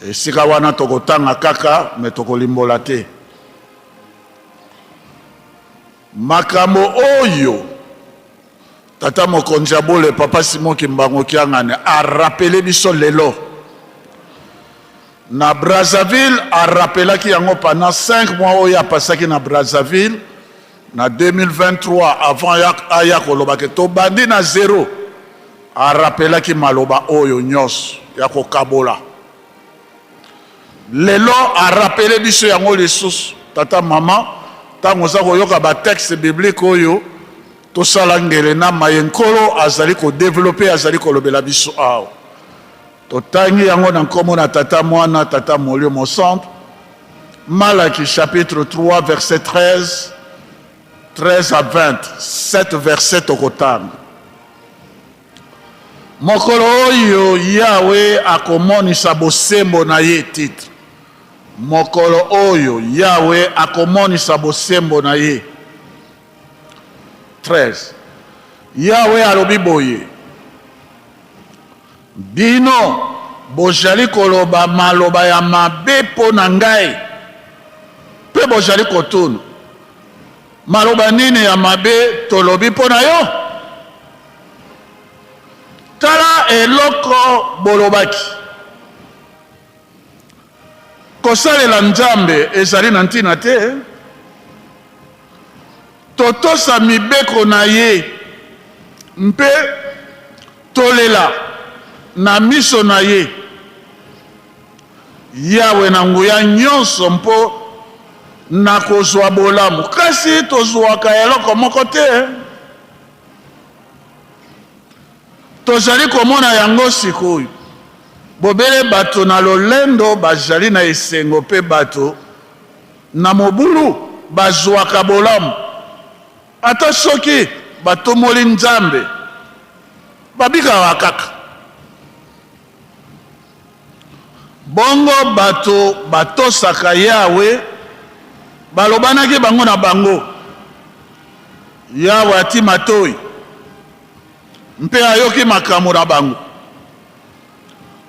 Esika wana tokotanga kaka me tokolimbola te. Makambo oyo Tata mokonzi ya bule Papa Simon Kimbangu Kiangani a rappeler biso lelo na Brazzaville, a rappelaki yango pendant 5 mois oyo apasaki na Brazzaville na 2023 avant ya aya koloba ke tobandi na zero, a rappelaki maloba oyo nyonso ya kokabola. Lelo a rappeler biso yango lisusu. Tata mama, ntango oza koyoka ba texte biblique oyo, tosala ngele na maye Nkolo azali ko developper, azali kolobela biso awa. Totangi yango na nkombo na Tata, Mwana, Tata Molimo Mosantu. Malaki chapitre 3 verset 13, 13 à 20, 7 verset tokotanga. Mokolo oyo Yawe akomonisa bosembo na ye Titre, Mokolo oyo Yawe akomonisa bosembo na ye 13 Yawe alobi boye, Bino bozali koloba maloba ya mabe mpo na ngai, mpe bozali kotuna, Maloba nini ya mabe tolobi mpo na yo? Tala eloko bolobaki, Kosalela Nzambe ezali na ntina te, totosa mibeko na ye mpe tolela na miso na ye. Yawe na nguya nyonso mpo na kozwa bolamu, kasi tozwaka eloko moko te. Tozali komona yango sikoyo. Bobele bato na lolendo bazali na esengo mpe bato na mobulu bazwaka bolamu. Ata soki batumoli Nzambe, babikaka kaka. Bongo bato batosaka Yawe balobanaki bango na bango, Yawe ati matoyi mpe ayoki makambo na bango.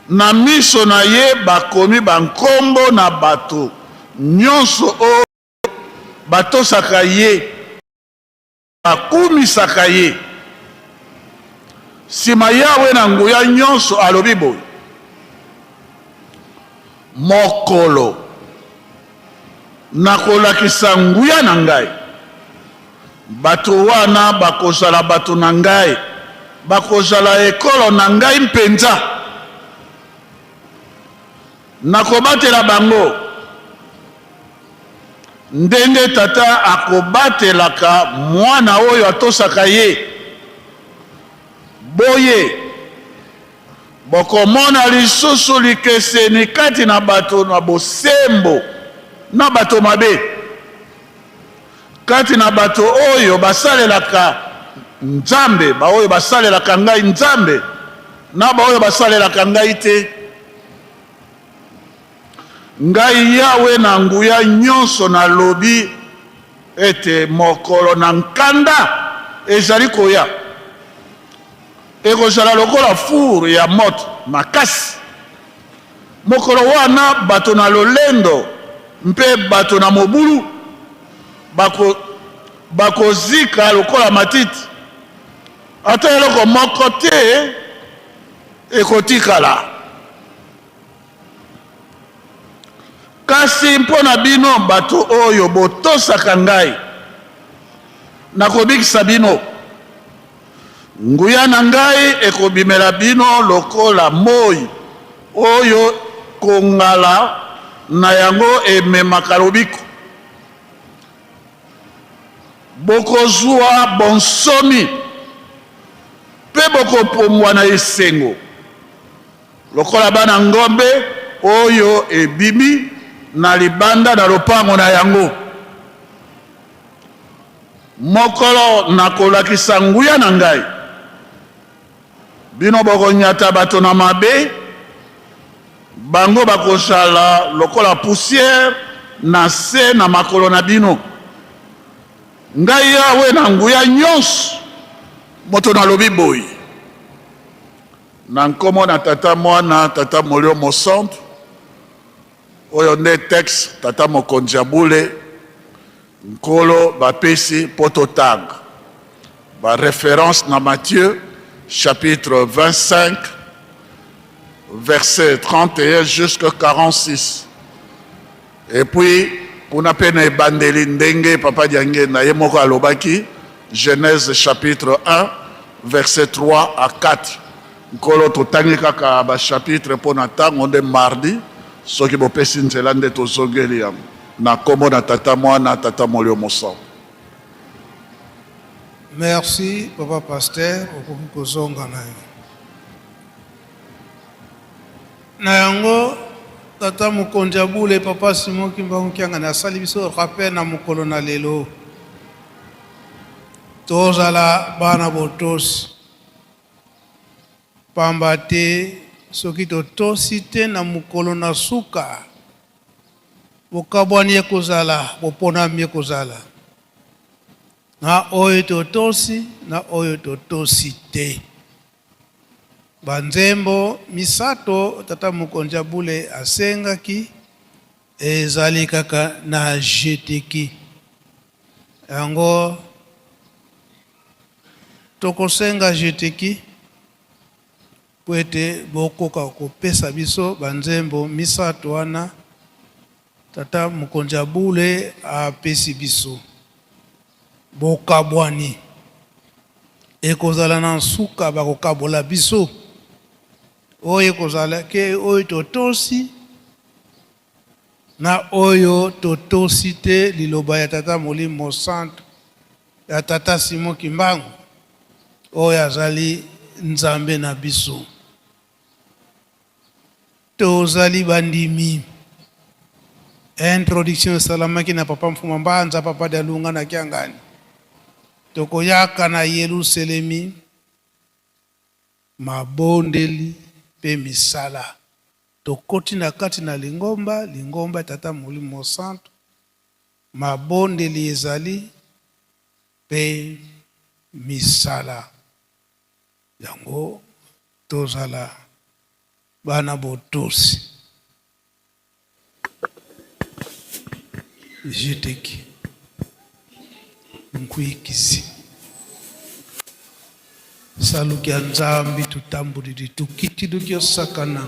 Na miso na ye bakomi bankombo na bato nyonso oyo batosaka ye. Bakumisaka ye. Sima Yawe na nguya nyonso alobi boye, Mokolo nakolakisa nguya na ngai, bato wana bakozala bato na ngai, bakozala ekolo na ngai mpenza. Nakobatela bango ndenge tata akobatelaka mwana oyo atosaka ye. Boye, bokomona lisusu likeseni kati na bato na bosembo na bato mabe, kati na bato oyo basalelaka Nzambe, baoyo basalelaka ngai Nzambe, na baoyo basalelaka ngai te. Ngai Yawe na nguya nyonso nalobi ete mokolo na nkanda ezali koya, ekozala lokola fur ya moto makasi. Mokolo wana bato na lolendo mpe bato na mobulu bako bakozika lokola matiti, ata eloko moko te ekotikala. Kasi mpo na bino bato oyo botosaka ngai, nakobikisa bino. Nguya na ngai ekobimela bino lokola moi oyo kongala na yango ememaka lobiko. Bokozwa bonsomi mpe. bokopumbwa na esengo lokola bana ngombe oyo ebimi na libanda na lopango na yango. Mokolo nakolakisa nguya na ngai, bino bokonyata bato na mabe, bango bakozala lokola poussière na se na makolo na bino. Ngai Yawe na nguya nyonso moto nalobi boye. Na nkombo na Tata, Mwana, Tata Molimo Mosantu. Oyo nde texte Tata Mokonzi ya Bule Nkolo bapesi mpo totanga. Ba references na Matthieu chapitre 25 verset 31 jusque 46. Et puis kuna mpe na ebandeli ndenge Papa Diangienda ye moko alobaki Genèse chapitre 1 verset 3 à 4. Nkolo totangi kaka ba chapitre mpo na ntango nde mardi soki bopesi nzela nde tozongeli yango na nkombo na Tata Mwana Tata Molimo Mosantu. Merci papa pasteur, okoki kozonga na yo. Na yango tata mokonzi ya bule papa Simon Kimbangu Kiangani asali biso rappel na mokolo na lelo, tozala bana botosi, pamba te soki totosi te na mokolo na suka bokabwani ekozala, boponami ekozala na oyo totosi na oyo totosi te. Banzembo misato tata mokonzi ya bule asengaki ezali kaka na jeteki yango tokosenga jeteki mpo ete bokoka kopesa biso banzembo misato wana tata mokonzi ya bule apesi biso. Bokabwani ekozala na nsuka, bakokabola biso. Oyo ekozala ke oyo totosi na oyo totosi te liloba ya Tata Molimo Mosantu, ya Tata Simon Kimbangu, oyo azali Nzambe na biso. Tozali bandimi. Introduction esalamaki na Papa Mfuma Mbanza, Papa Dialunga na Kiangani. Tokoyaka na Yeluselemi, mabondeli mpe misala. Tokoti na kati na lingomba, lingomba ya Tata Molimo Mosantu, mabondeli ezali mpe misala. Yango tozala bana botosi. Jeteki nkuikizi saluki ya Nzambi tutambulili tukiti dukiosakana.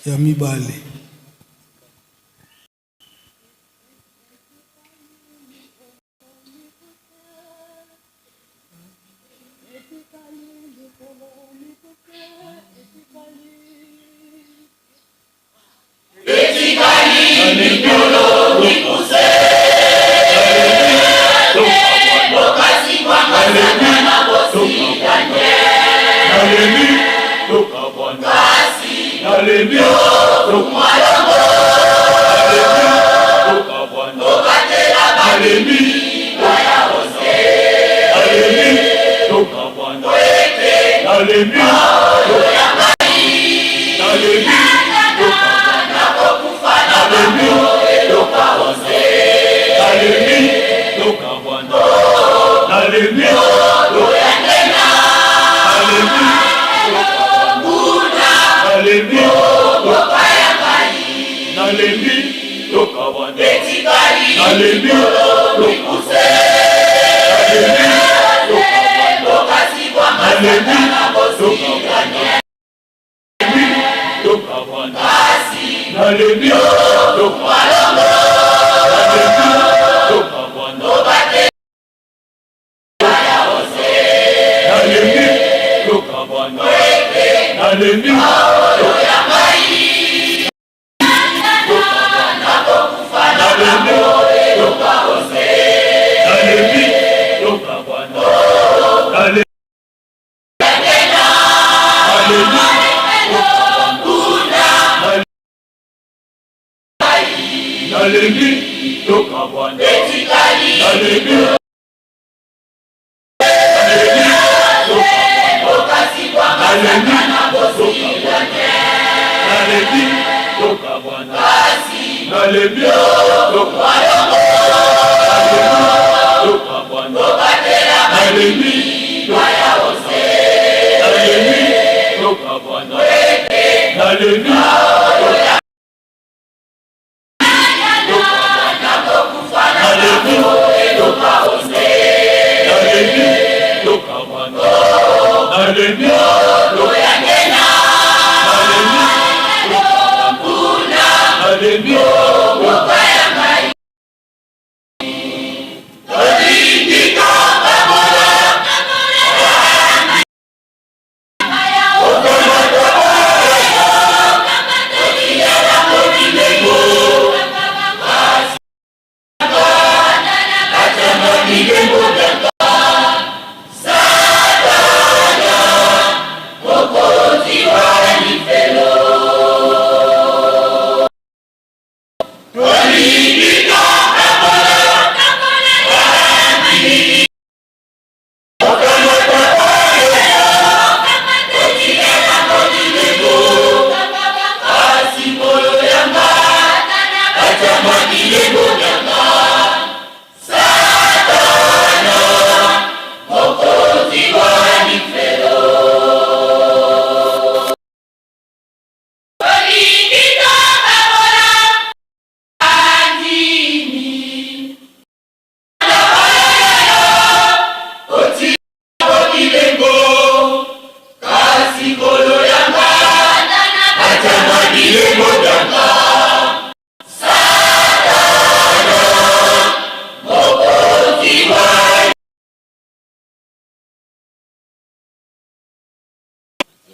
Ya mibale.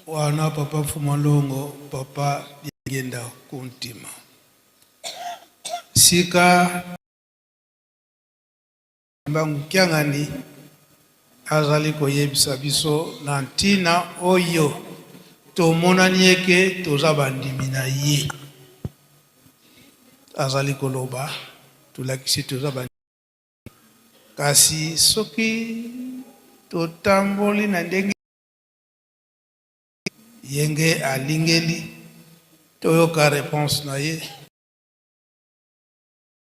Wana papa Mfumu Longo, papa Diangienda Kuntima. Sika Mbangu Kiangani Azali koyebisa biso na ntina oyo tomonani eke toza bandimi na ye. Azali koloba tolakisi toza bandimi, kasi soki totamboli na ndenge yenge alingeli, toyoka reponse na ye.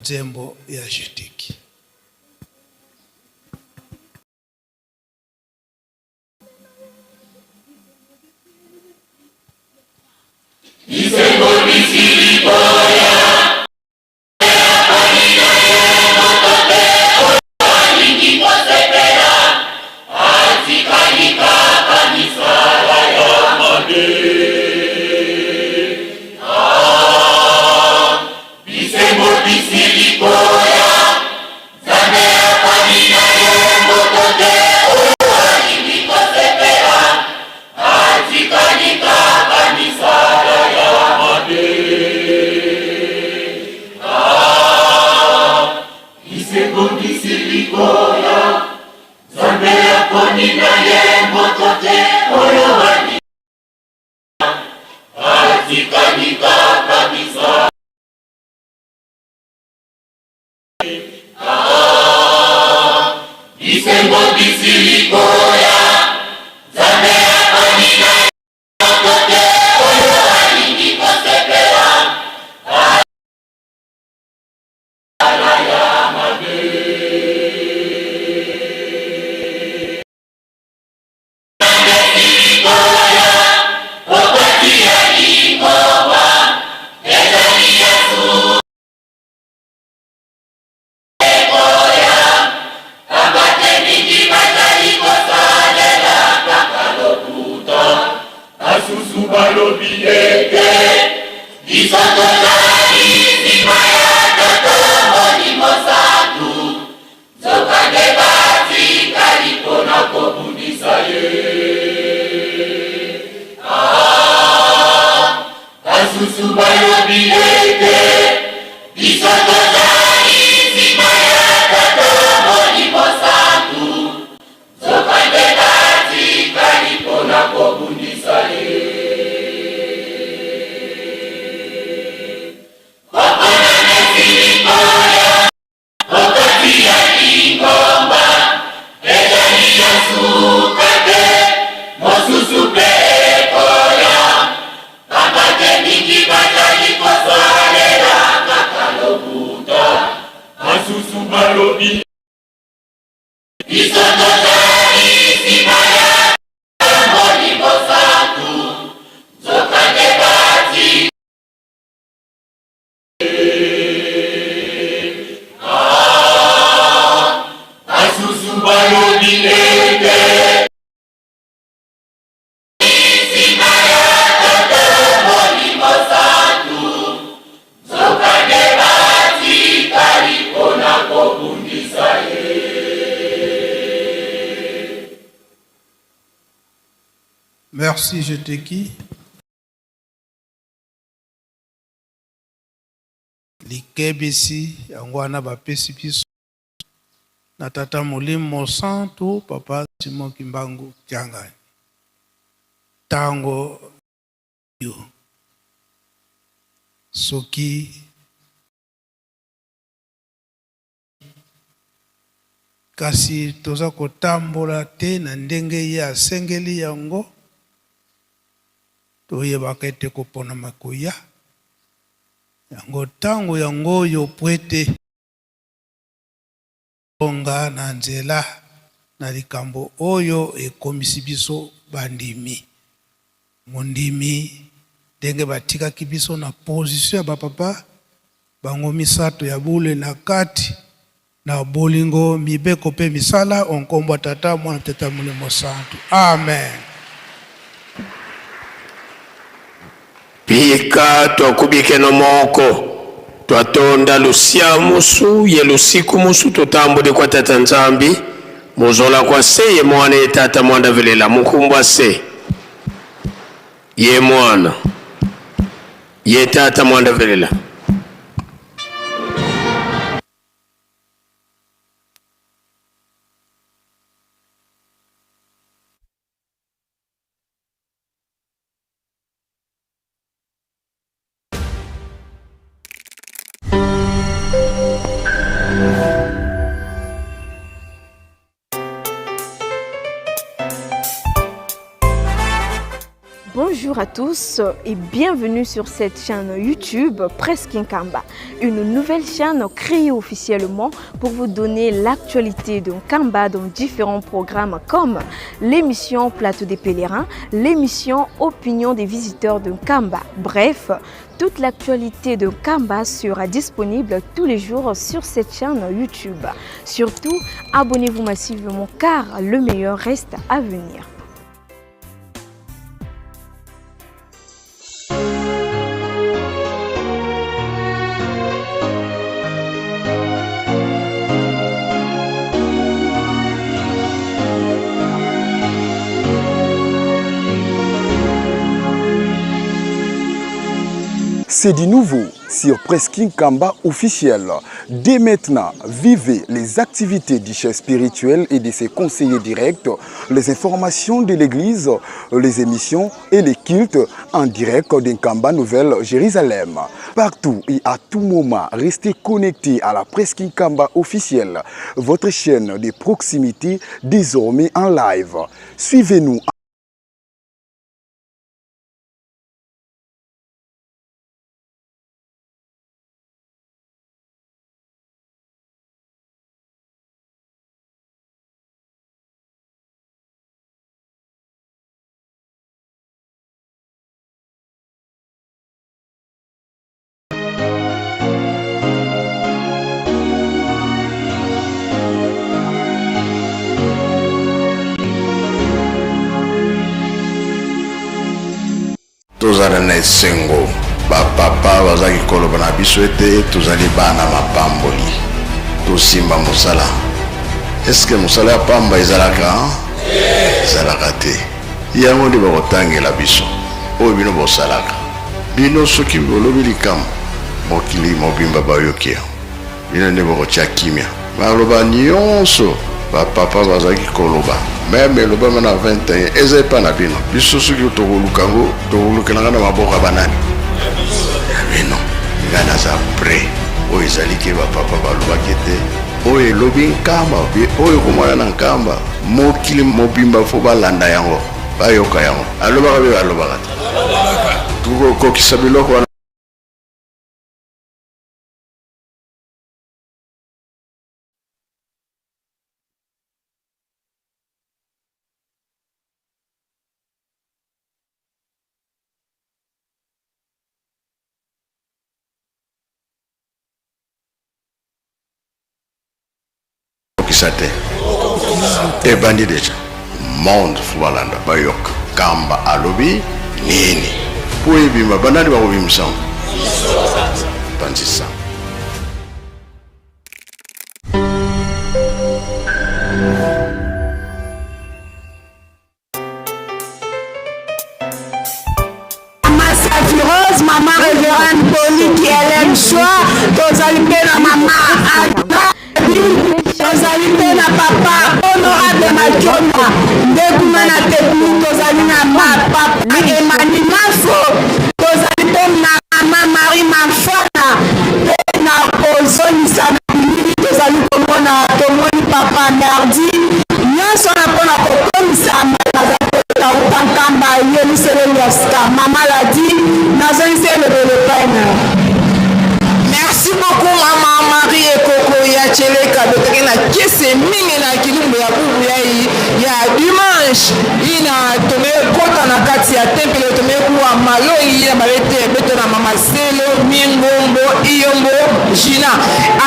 Nzembo ya Jeteki. Bisengo bisili koya. Alingi kosepela, atikali kaka misala ya mabe. Ah, bisengo bisili koya, Nzambe aponi na ye moto te oyo alingi kosepela, atikali kaka misala ya mabe. Ah, bisengo bisili koya, Nzambe aponi na ye moto te oyo alingi atikali kaka misala. Ah, bisengo bisili koya, Nzambe aponi na ye moto te oyo alingi kosepela. Misala ya mabe. Okati ya lingomba ezali ya ekoya, pamba te mingi bazali kosalela kaka lokuta. Basusu balobi ete biso tozali nsima ya Tata Molimo Santu, nzokande batikali mpo na kobundisa ye. Ah, basusu balobi ete biso tozali nsima ya Tata Molimo Santu, nzokande batikali mpo na kobundisa ye. Koponana esili koya okati ya lingomba, ezali ya suka te, mosusu mpe ekoya, pamba te mingi bazali kosalela kaka lokuta. Basusu balobi biso tozali nsima ya Molimo Santu, nzokande bati Ah, basusu balobi ete nsima ya Tata Molimo Santu, nzokande batikali mpo na kobundisa ye. Merci, je te qui. Likebisi yango wana bapesi biso na Tata Molimo Mosantu Papa Simon Kimbangu Kiangani. Tango yo soki kasi toza kotambola te na ndenge ye asengeli yango, toyebaka ete koponama koya yango ntango yango oyo po ete onga na nzela na likambo oyo ekomisi biso bandimi. Mondimi ndenge batikaki biso na position ya bapapa bango misato ya bule na kati na bolingo, mibeko mpe misala, o nkombo ya Tata, Mwana, Tata Molimo Santu. Amen. Bika twakubikeno moko twatonda lusia musu ye lusiku musu tutambudi kwa Tata Nzambi muzola kwa se ye Mwana ye Tata mwanda velela mukumbwa se ye Mwana ye Tata mwanda velela. Bonjour à tous et bienvenue sur cette chaîne YouTube Presque Nkamba, une nouvelle chaîne créée officiellement pour vous donner l'actualité de Nkamba dans différents programmes comme l'émission Plateau des pèlerins, l'émission Opinion des visiteurs de Nkamba. Bref, toute l'actualité de Nkamba sera disponible tous les jours sur cette chaîne YouTube. Surtout, abonnez-vous massivement car le meilleur reste à venir. C'est du nouveau sur Presking Kamba officiel. Dès maintenant, vivez les activités du chef spirituel et de ses conseillers directs, les informations de l'église, les émissions et les cultes en direct d'Nkamba Nouvelle Jérusalem. Partout et à tout moment, restez connectés à la Presking Kamba officielle, votre chaîne de proximité désormais en live. Suivez-nous Tozala na esengo, ba papa bazalaki koloba na biso ete tozali bana mapamboli. Tosimba mosala. Est-ce que mosala ya pamba ezalaka? Ezalaka te. Yango nde bakotangela biso oyo bino bosalaka. Bino soki bolobi likambo, mokili mobimba bayoki yango. Bino nde bokotia kimia. Maloba nionso ba papa bazalaki koloba meme elobama na 21 eza epa na bino. Biso soki tokoluka yango tokolukela nga na maboko ya banani? Ya bino. Nga naza près. Oyo ezali ke ba papa balobaki ete oyo elobi Nkamba oyo ekomona na Nkamba mokili mobimba fo balanda yango bayoka yango. Alobaka be alobaka te. Tokokokisa biloko wana. Kokisa te ebandi deja monde fo balanda bayoka kamba alobi nini po ebima banani bakobimisa yango panzisa Mama Safiros, Mama Révérende Pauline qui LM Choix, tozali mpe na Mama Ada, tozali mpe na Papa Honorable Makiona, nde kuna na technique tozali na ma Papa Emani Mafo, tozali mpe na Mama Marie Mafana, mpe na kozongisa na bilili tozali komona tomoni Papa Merdi, nyonso wana mpo na kokomisa Kauta Nkamba Yelusalemi ya sika Mama Ladi nazongisi elobelo epai na yo. Merci beaucoup mama Marie Ekoko ya Cheleka betake na kese mingi na kilumbu ya bubu ya ya dimanche ina tome kota na kati ya tempelo tome kuwa maloi ya babete beto na mama Selo Mingombo Iyombo Gina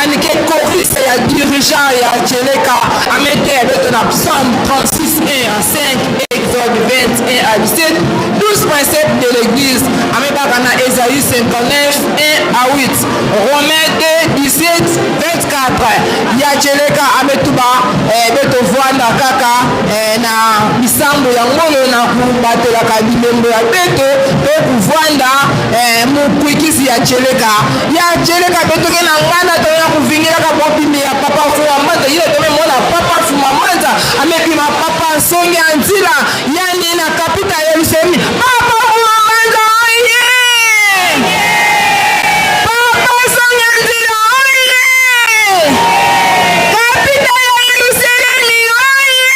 anike choriste ya dirigeant ya Cheleka amete beto na psaume 36 1 à 5 Exode 21 à 17 12.7 de l'église amebaka na Esaïe 59 1 à 8 Romains 2 17 24 ya Cheleka ametuba eh, beto vwanda kaka eh, na bisambo ya ngolo na kubatelaka bilembo ya beto pe kuvwanda eh, mukwikisi ya Cheleka ya Cheleka betoke na ngana toya kuvingelaka bopimi ya papa fuma manza yile tome mona papa fuma manza amebima papa nsongi ya nzila yani na kapita Yerusalemi papa fuma manza oye papa nsongi ya nzila oye kapita ya Yerusalemi oye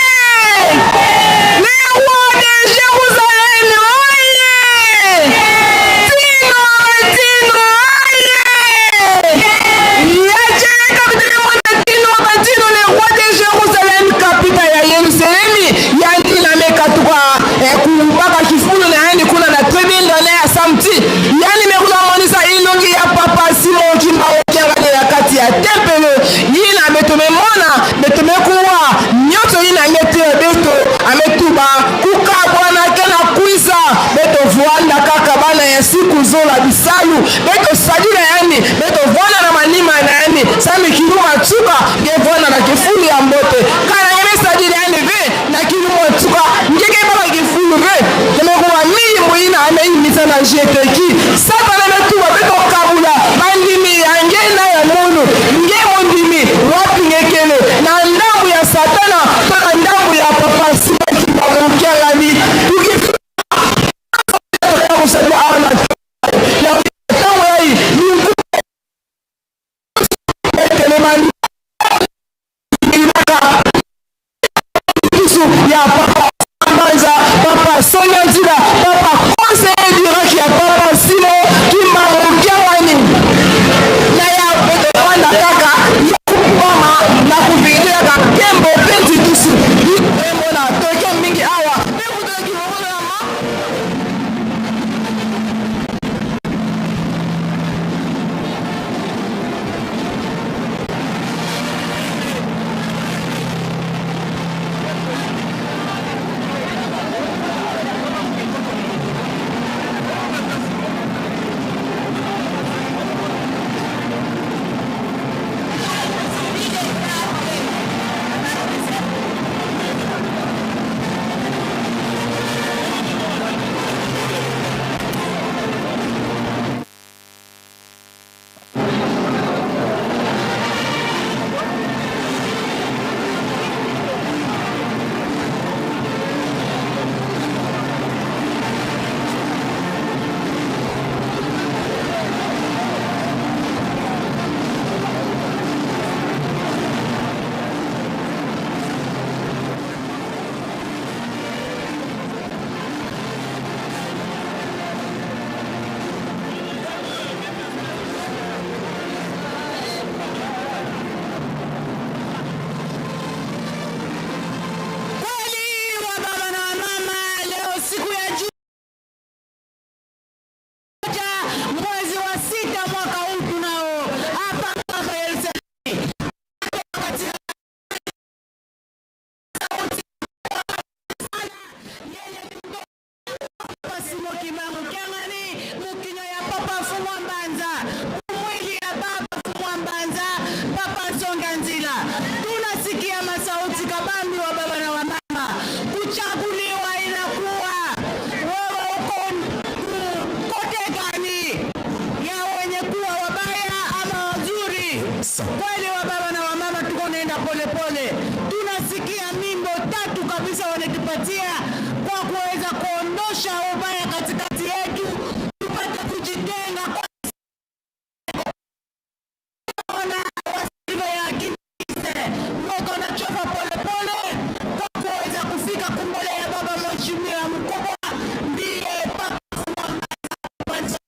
le roi de Jérusalem oye. perturbe tomekuwa miyimbo ina ameimisa na jeteki satana metuba mpe tokabula bandimi ya nge na ya munu nge mondimi wapi ngekele na ndambu ya satana to na ndambu ya papa Simon Kimbangu Kiangani tuki kosala awa na ya ntango yayi mingu etelemani lisusu ya papa Mbanza, papa Sonia Nzila, papa conseiller direct ya papa Simo Kimbangu Kiangani na ya petofanda kaka ya kubama na kuvikelaka kembo mpe nzitusu emona toke mingi awa mpe kutoki mokolama. Kweli wa baba na wa mama, leo siku ya juja mwezi wa sita mwaka huu tunao hapa hapa Yerusalemu katika Papa Simon Kimbangu Kiangani mukino ya Papa Fumwa Mbanza kumwili ya Baba Fumwa Mbanza Papa Songa Nzila. Tunasikia masauti kabambi wa baba na wa mama, kuchaguliwa inakuwa wewe uko kote gani ya wenye kuwa wabaya ama wazuri? Kweli wa baba na wa mama, tuko naenda polepole. Tunasikia mimbo tatu kabisa wanatupatia kwa kuweza kuondosha ubaya katikati yetu, tupate kujitenga kwa ona wasiva ya kinise mweko na chofa polepole kwa kuweza kufika kumbele ya baba mheshimiwa mkubwa ndiye Papa Mwanza.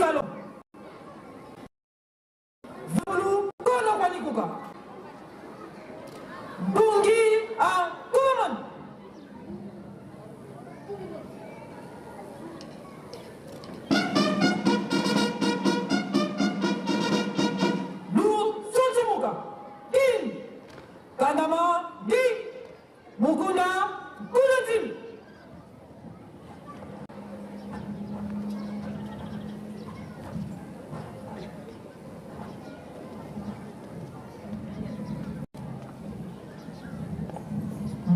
Kikalo. Vulu kono kwanikuka. Bungi a Kuman. Lu Sunzumuka. Kin. Kandama Di. Mukunda Kulantim.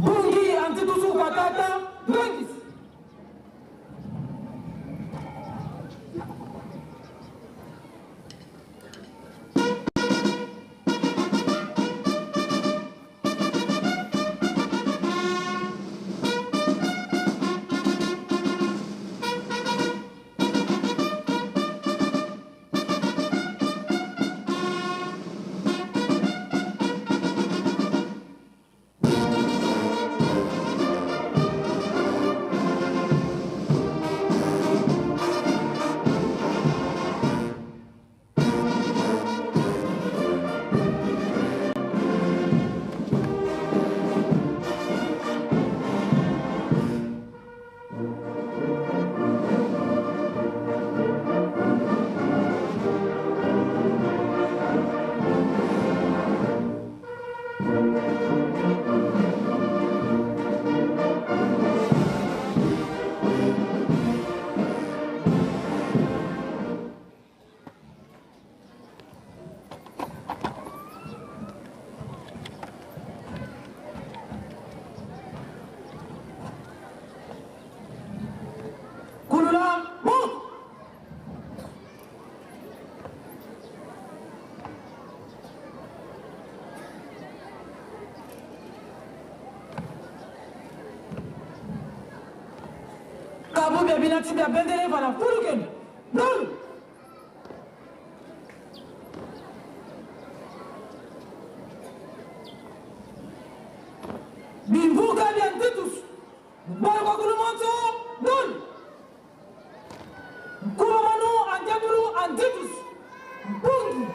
Bungi antitusu katata Ndongis. Kulula Muk. Kabu bia binati bia bendele bana fuluken. Dul. Bimbuka bia ntitus. Balwa kulumonto. Dul. Nkulumanu anjadulu antitus. Bungi.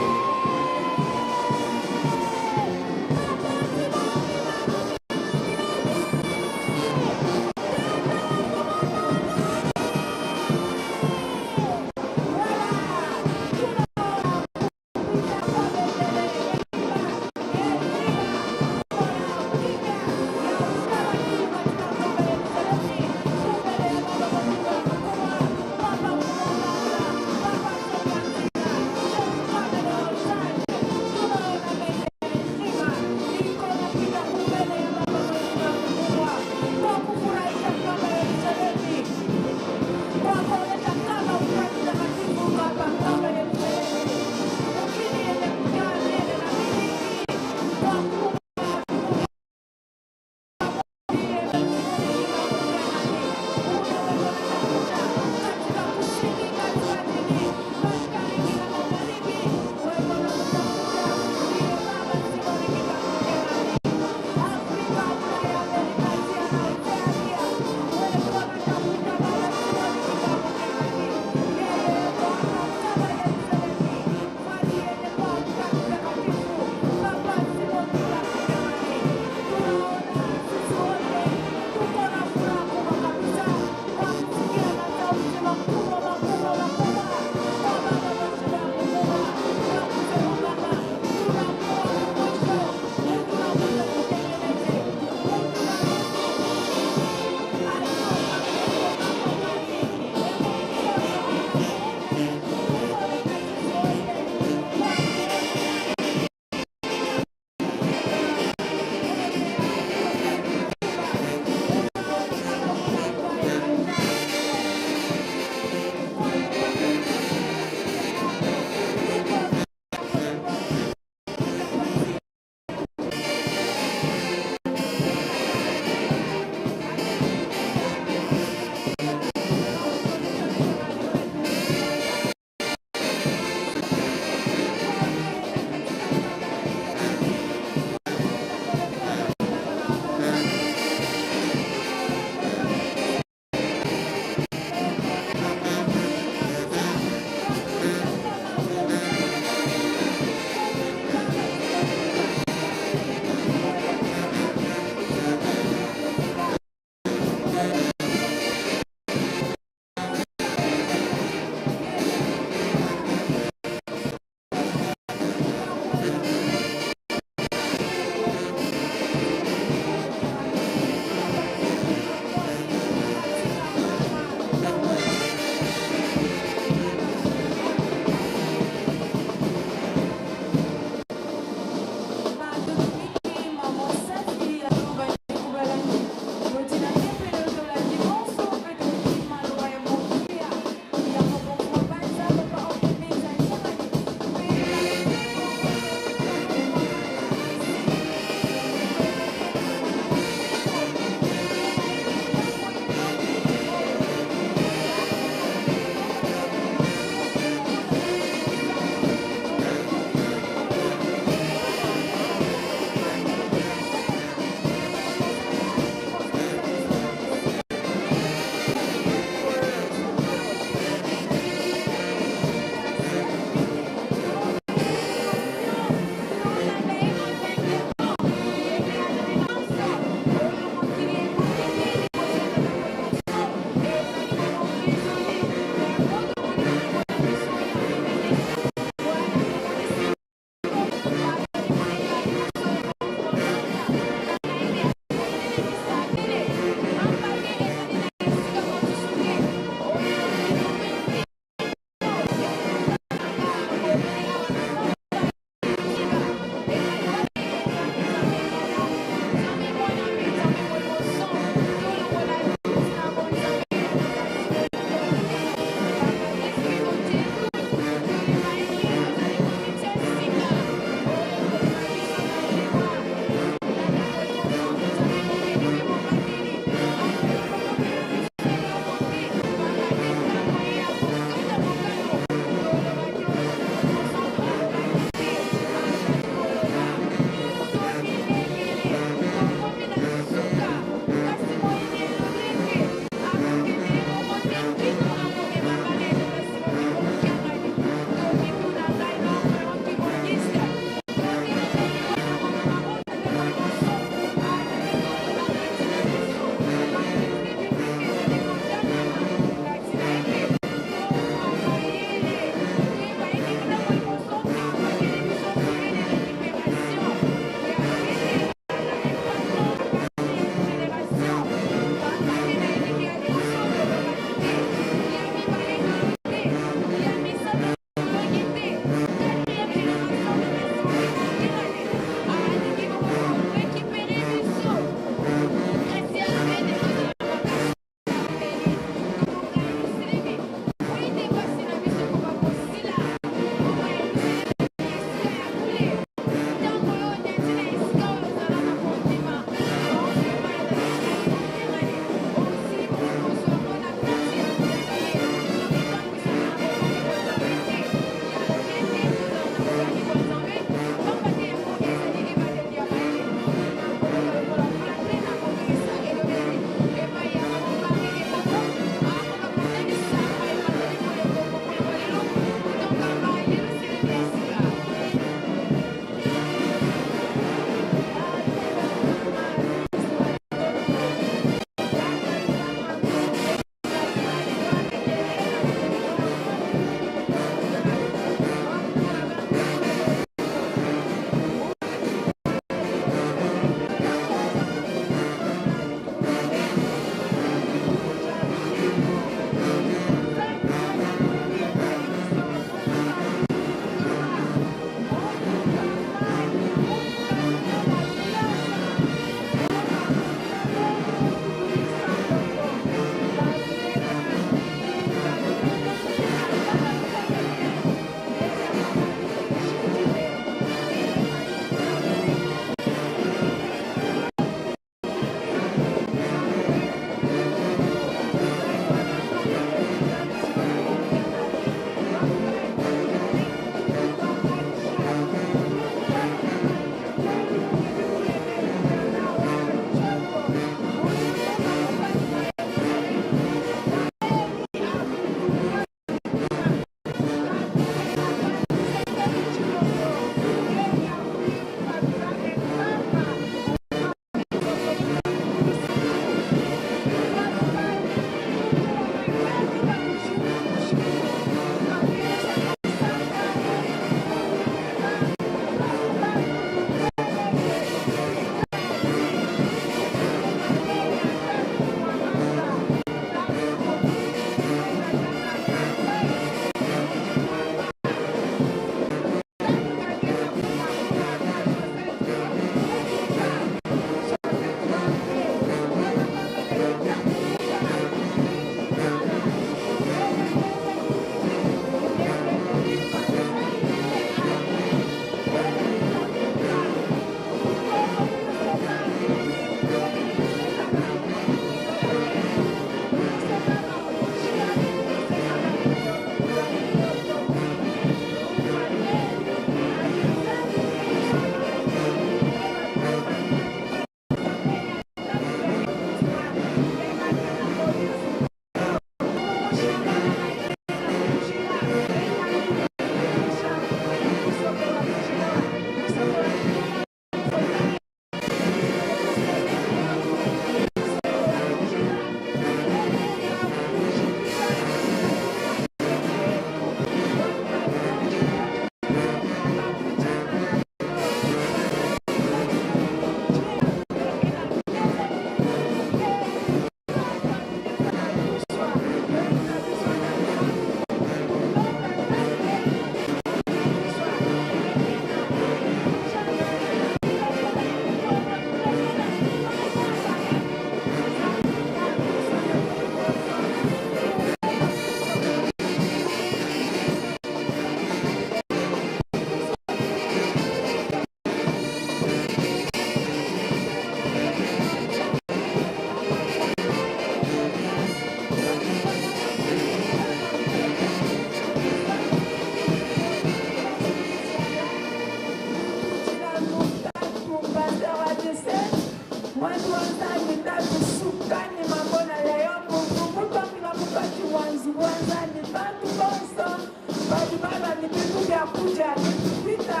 Badi balua ne bintu bia kudia ne tupita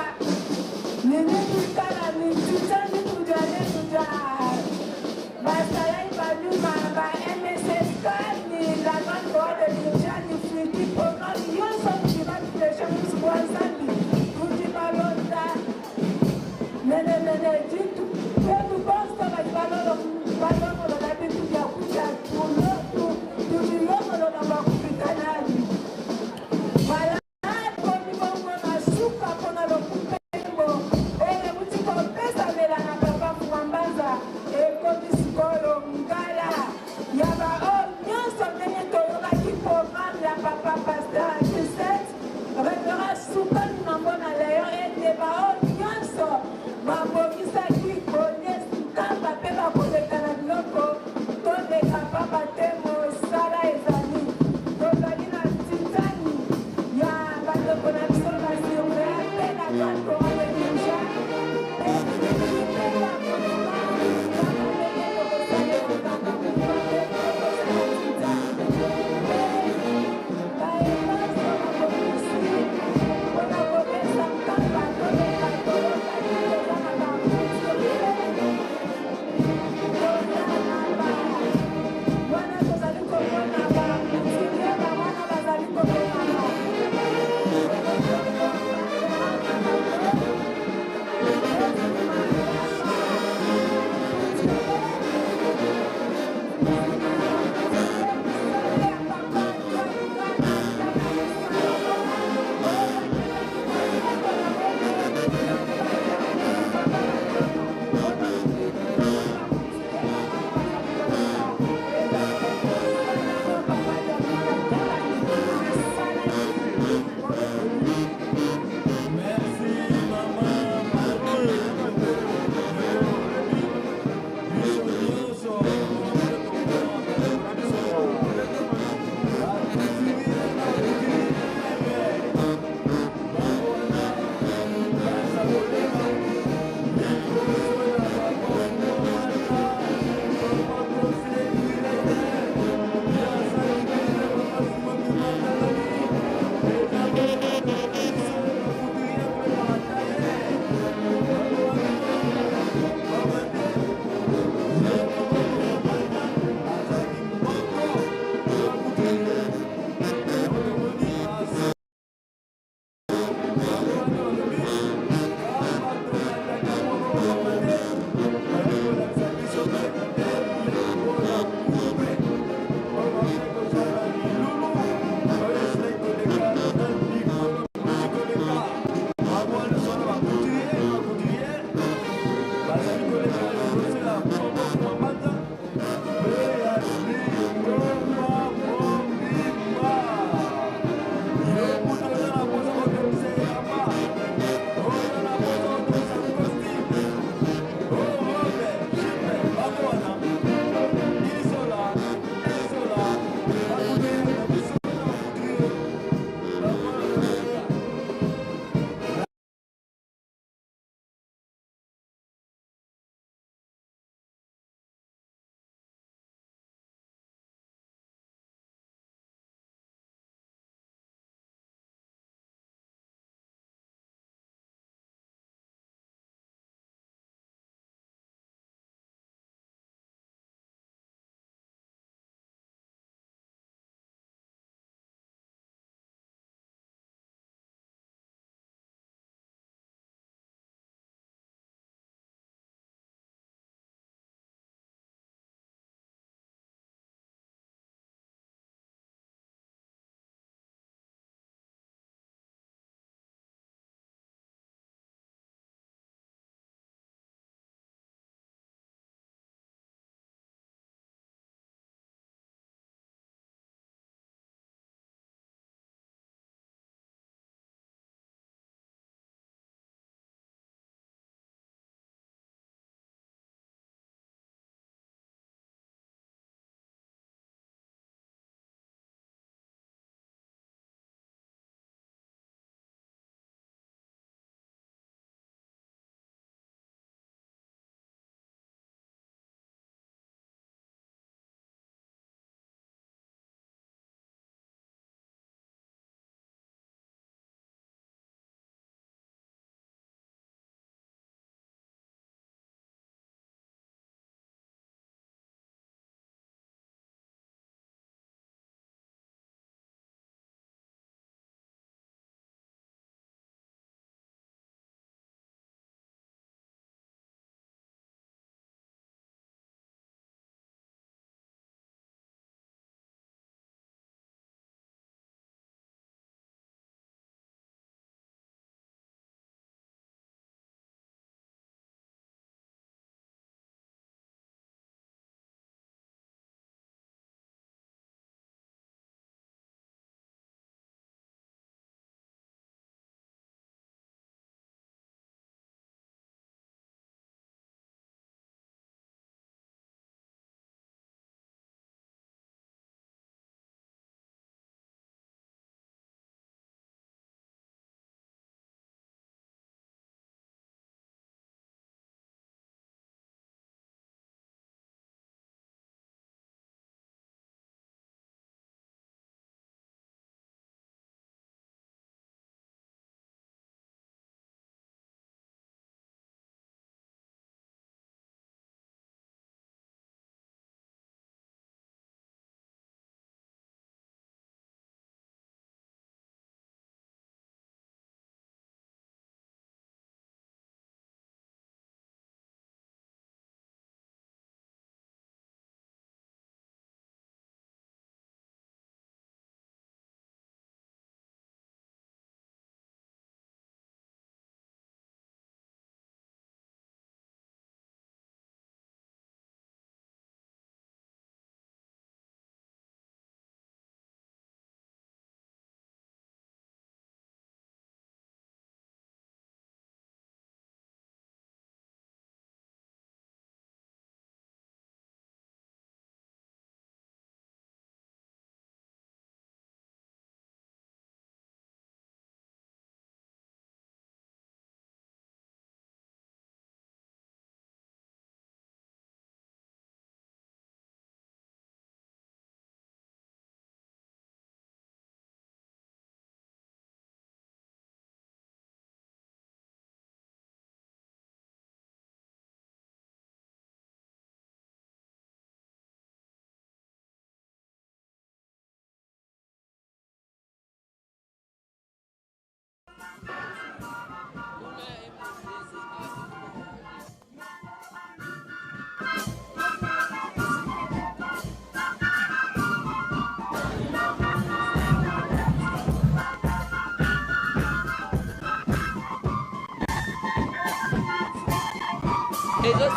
ne netuikala ne tudia ditudia ne tudia basalayi ba nyuma ba MSSK ne la grande chorale de Lindiani Fliki programme yonso mudi batupesha mu nzubu wa Nzambi tudi balonda menemene ditu tuetu bonso badi balongolola bintu bia kudia Tudilongolola bua kupita nabi. Malade bongo na suka pona lokuta yembo oyo euti kopesamela na papa Mfumambanza ekomi sikoyo ngala ya ba oyo nionso ndenge toyokaki programme ya papa pasteur Anicet Reverend Sukali Mambona Leon ete ba oyo nionso babongisaki kolie Nkamba pe bakoleka na biloko toleka pamba te mosala ezali. Tozali na titani ya.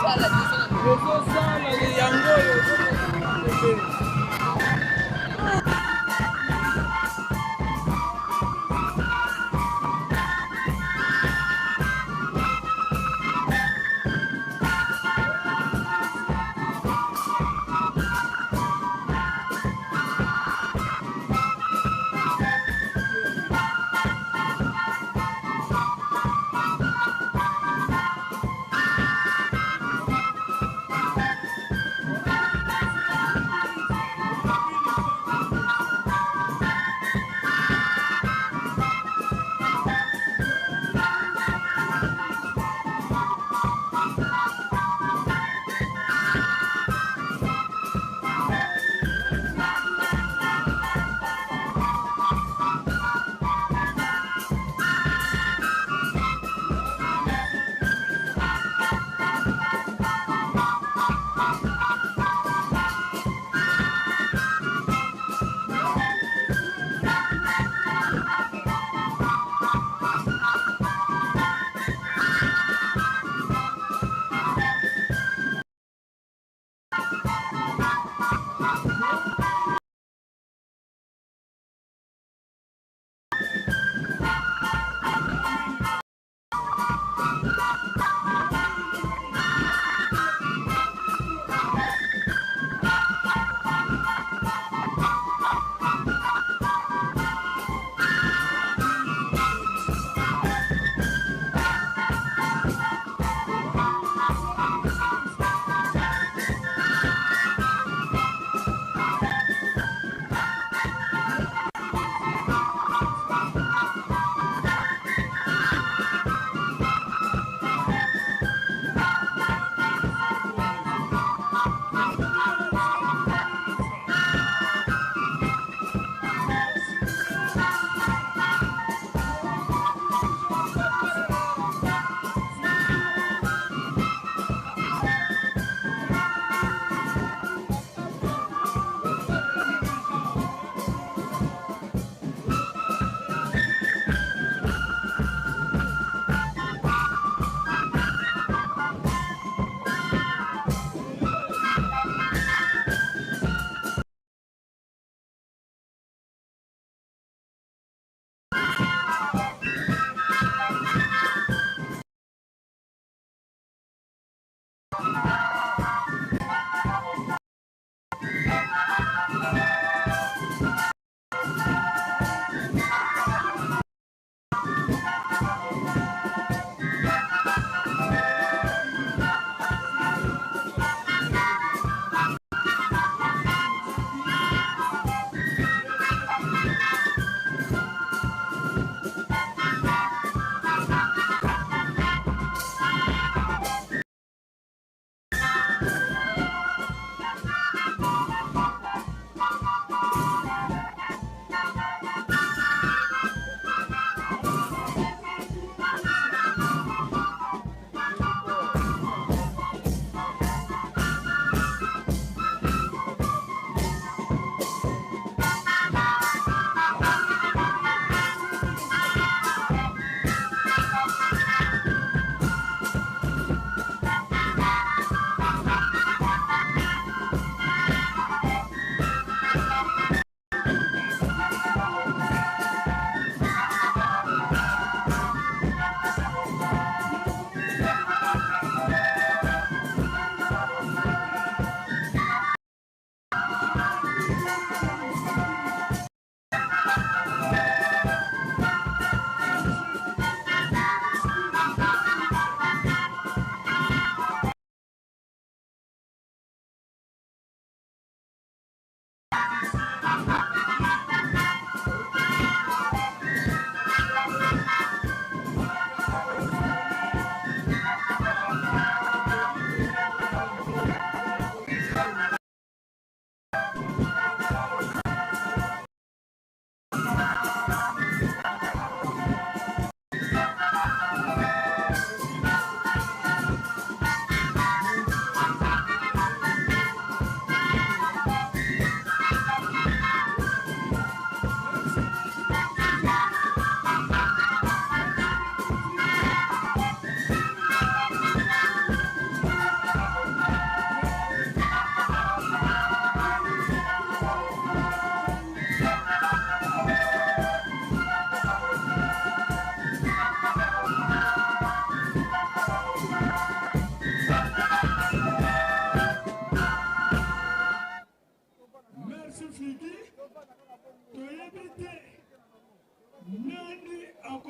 Ezosala yango oyo pembeni.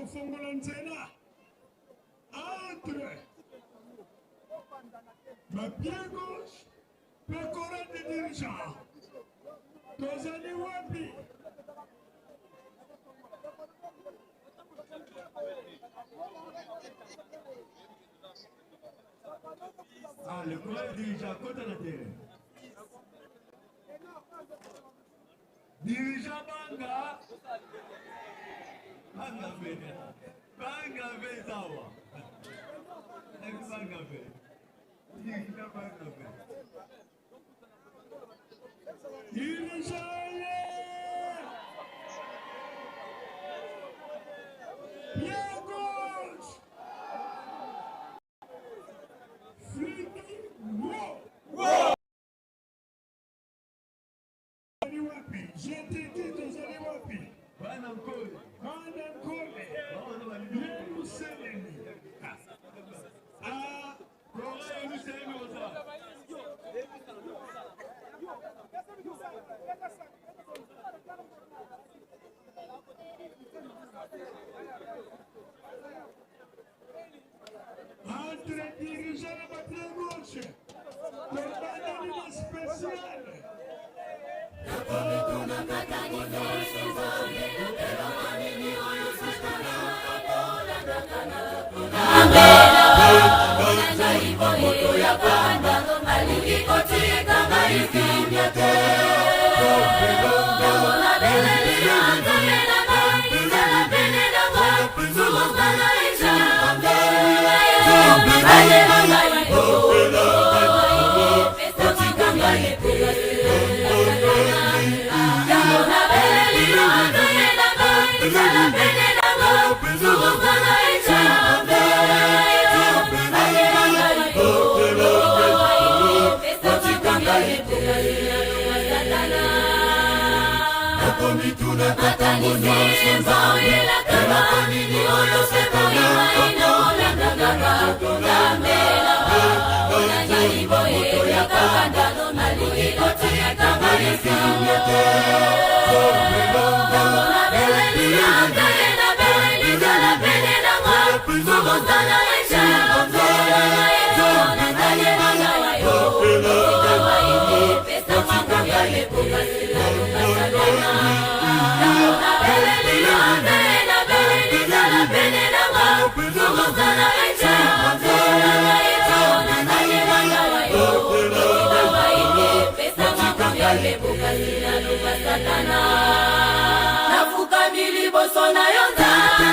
Kofongola nzela entre ba pied gauche mpe chorale de dirigeant. Tozali wapi? Ah, le chorale dirigeant, kota na terrain. Dirigeant Banga. Banga ve. Banga ve zawa. Banga ve. Dirigeant Banga ve. Dirigeant Pied gauche. Fliki wo. Tozali wapi? GTT tozali wapi? Bana Nkole. Bana Nkole. Yelusalemi. Ah, Kora Yelusalemi oza. Entre dirigeant na ba pied gauche. Tobandeli na spécial. Nafukami liboso na yo nzambe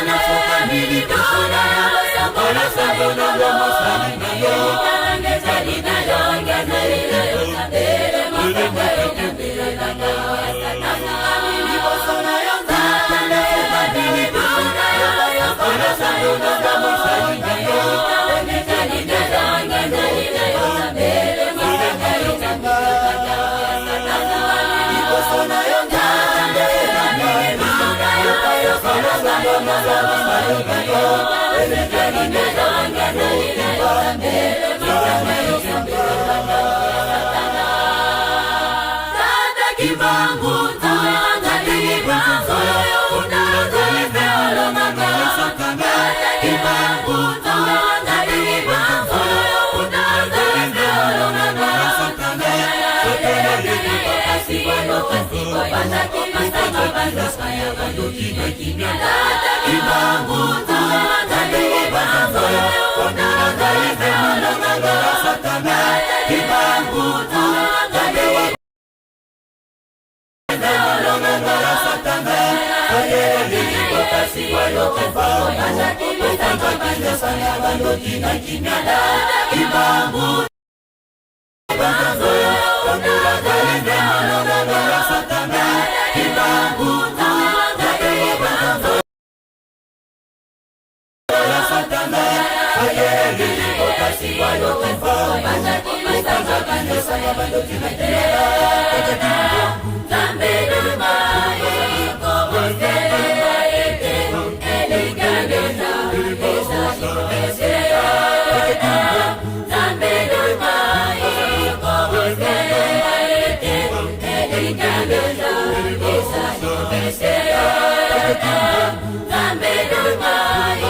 Nzambe na ngai,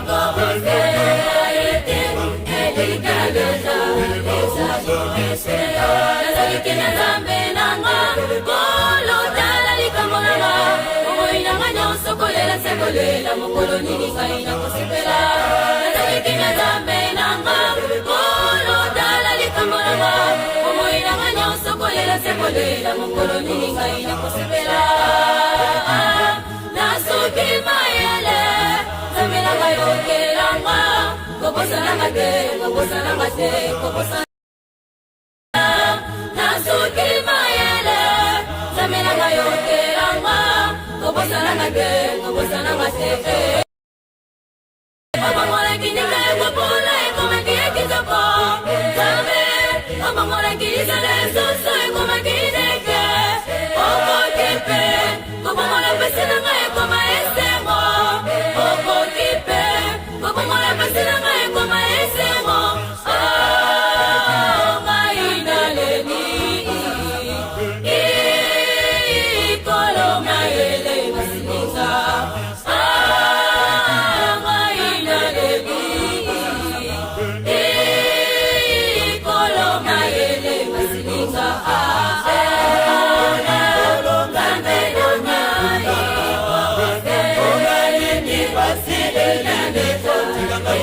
kobosana ete elikya nazaliki na Nzambe na nga. Kolo, tala likambo na nga, bomoi na nga nyonso kolela se kolela. Mokolo nini ngai nakosepela? Nazaliki na Nzambe na nga. Kolo, tala likambo na nga, bomoi na nga nyonso kolela se kolela. Mokolo nini ngai nakosepela? Nasuki mayele, Nzambe na ngai, okelanga, kobosananga te, kobosananga te, kobosana. Nasuki mayele, Nzambe na ngai, okelanga, kobosananga te, kobosananga te. Obongolaki ndika ekopola, ekomaki ya kitoko. Nzambe, obongolaki lisala ya soso, ekomaki ndeke. Okoki mpe kobongola mpasi na ngai ekoma esengo. Okoki mpe kobongola mpasi na ngai ekoma esengo. Oh, ngai naleli ikolo mayele masilinga. Ah, ngai naleli ikolo mayele masilinga. Ah, Nzambe na ngai,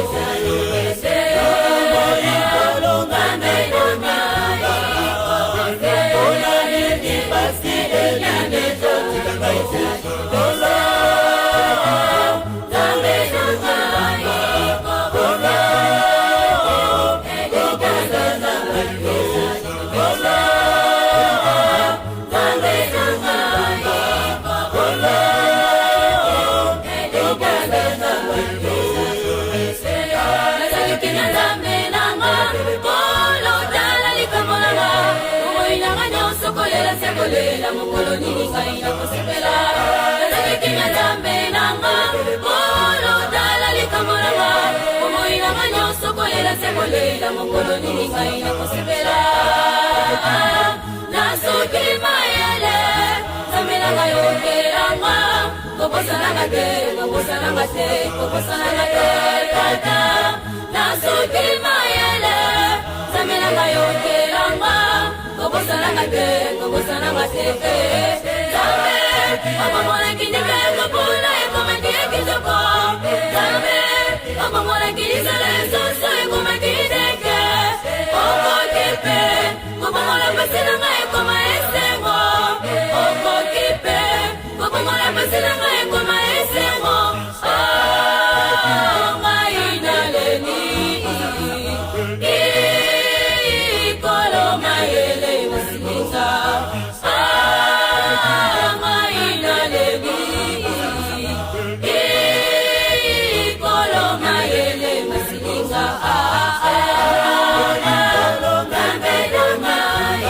nazaliki na Nzambe na nga. Kolo, tala likambo na nga, bomoi na nga nyonso kolela se kolela. Mokolo nini ngai nakosepela? Nazaliki na Nzambe na nga. Kolo, tala likambo na nga, bomoi na nga nyonso kolela se kolela. Mokolo nini ngai nakosepela? Nasuki mayele, Nzambe na ngai, okelanga, kobosananga te, kobosananga te, kobosananga te, Tata. Nasuki mayele, Nzambe na ngai, okelanga, kobosananga te, kobosananga te. Nzambe, obongolaki ndika ekopola, ekomaki ya kitoko. Nzambe, obongolaki lisala ya soso, ekomaki ndeke. Okoki mpe kobongola mpasi na ngai ekoma esengo. Okoki mpe kobongola mpasi na ngai ekoma esengo. Oh, ngai naleli ikolo mayele masilinga. Ah, ngai naleli ikolo mayele masilinga. Ah, ah, Nzambe na ngai.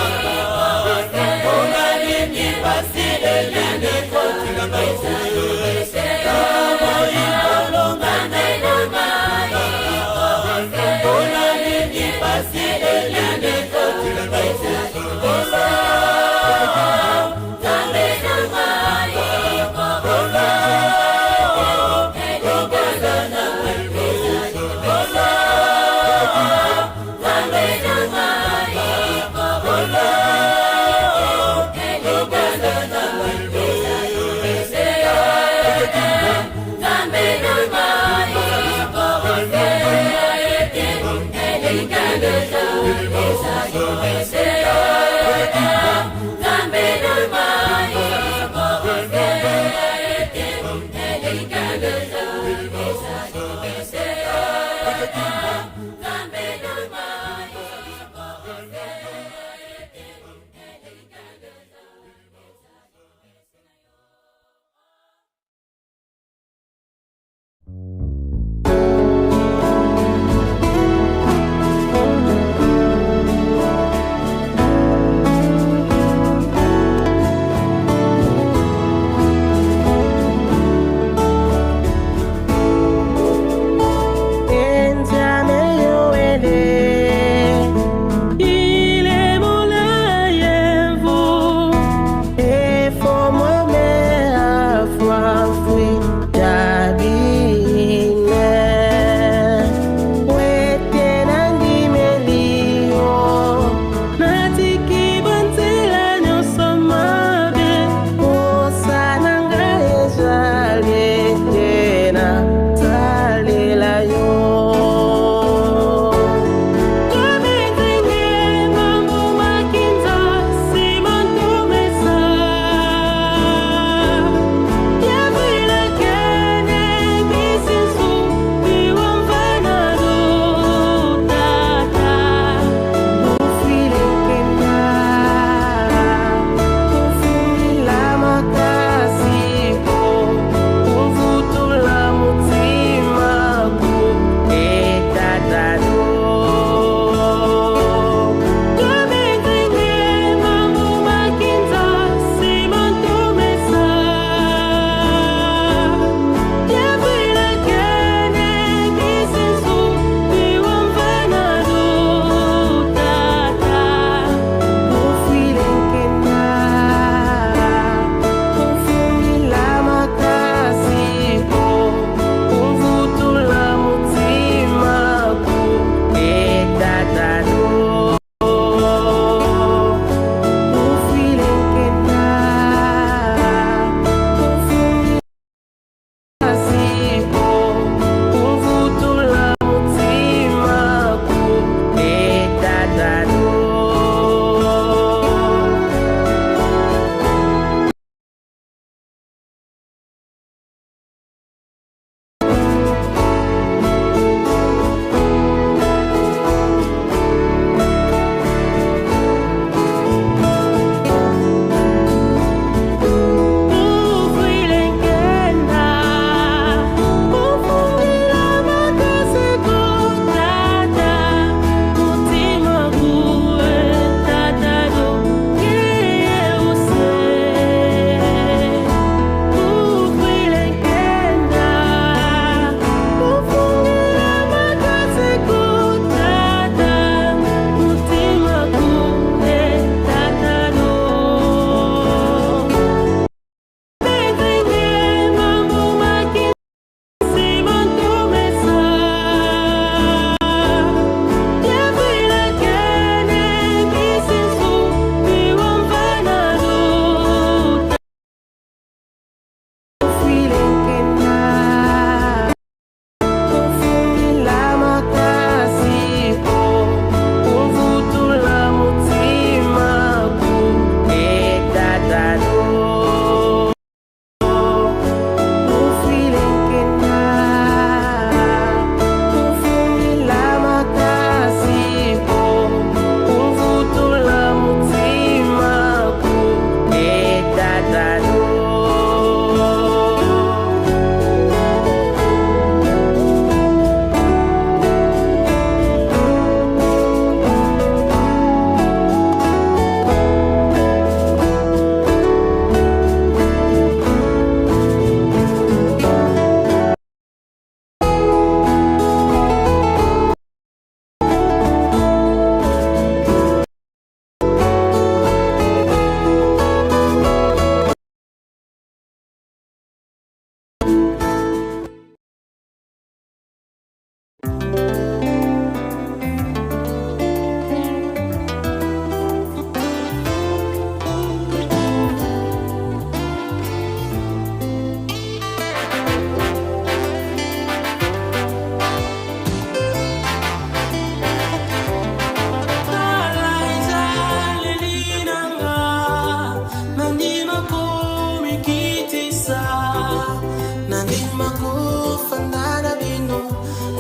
Nandima kofanda na bino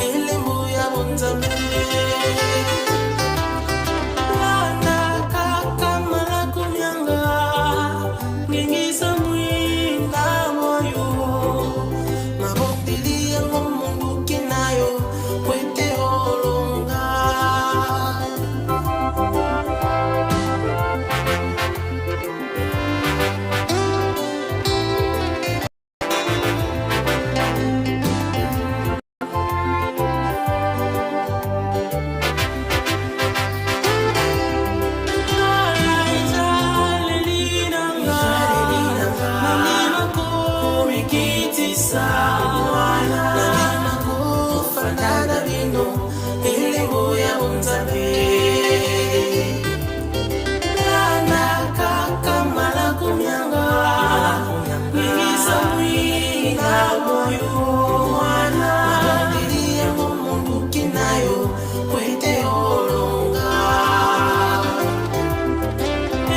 elembo ya bonzambe. Landa kaka malako mianga, ngengisa mwinda moyo. Mabondeli yango monduki na yo po ete olonga.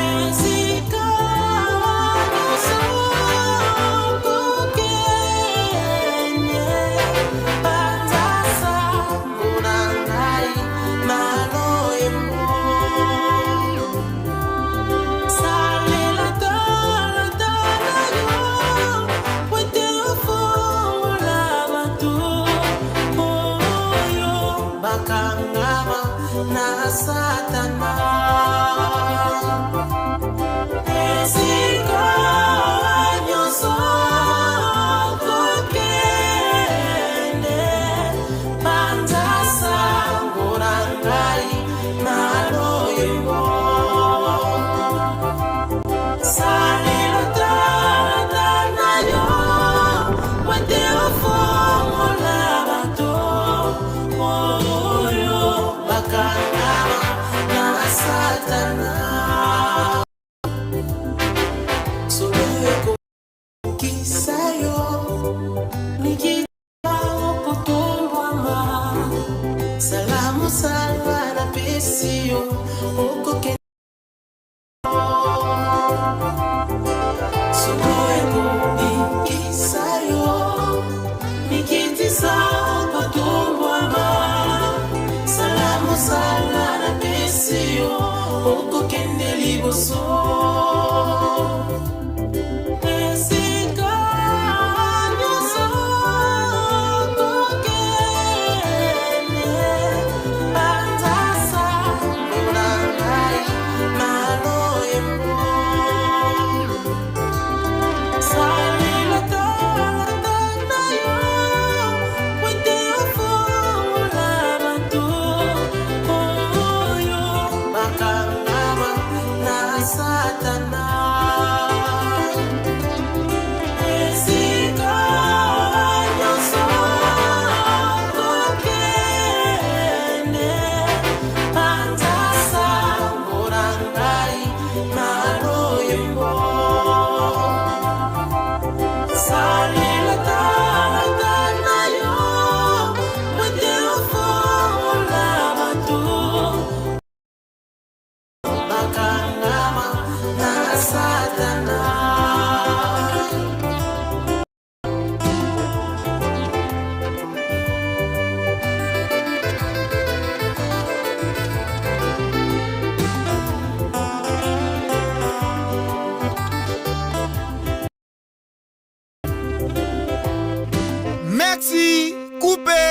Esika nyonso kokende, panza sango na ngai na loyembo. Salela talata na yo po ete ofongola bato oyo bakangama na Satana. Esika nyonso kokende, panza sango na ngai na loyembo. Salela tata na yo po ete ofongola bato oyo bakangama na Satana. Solo ekokisa yo mikita okotombwama. Sala mosala napesi yo okokende. Solo ekobikisa yo mikitisa okotombwama. Sala mosala napesi yo okokende liboso. Esika nyonso kokende, panza sango na ngai na loyembo. Salela tata na yo po ete ofongola bato oyo bakangama na Satana. Esika nyonso kokende, panza sango na ngai na loyembo. Salela tata na yo po ete ofongola bato bakangama na Satana. Merci, coupé.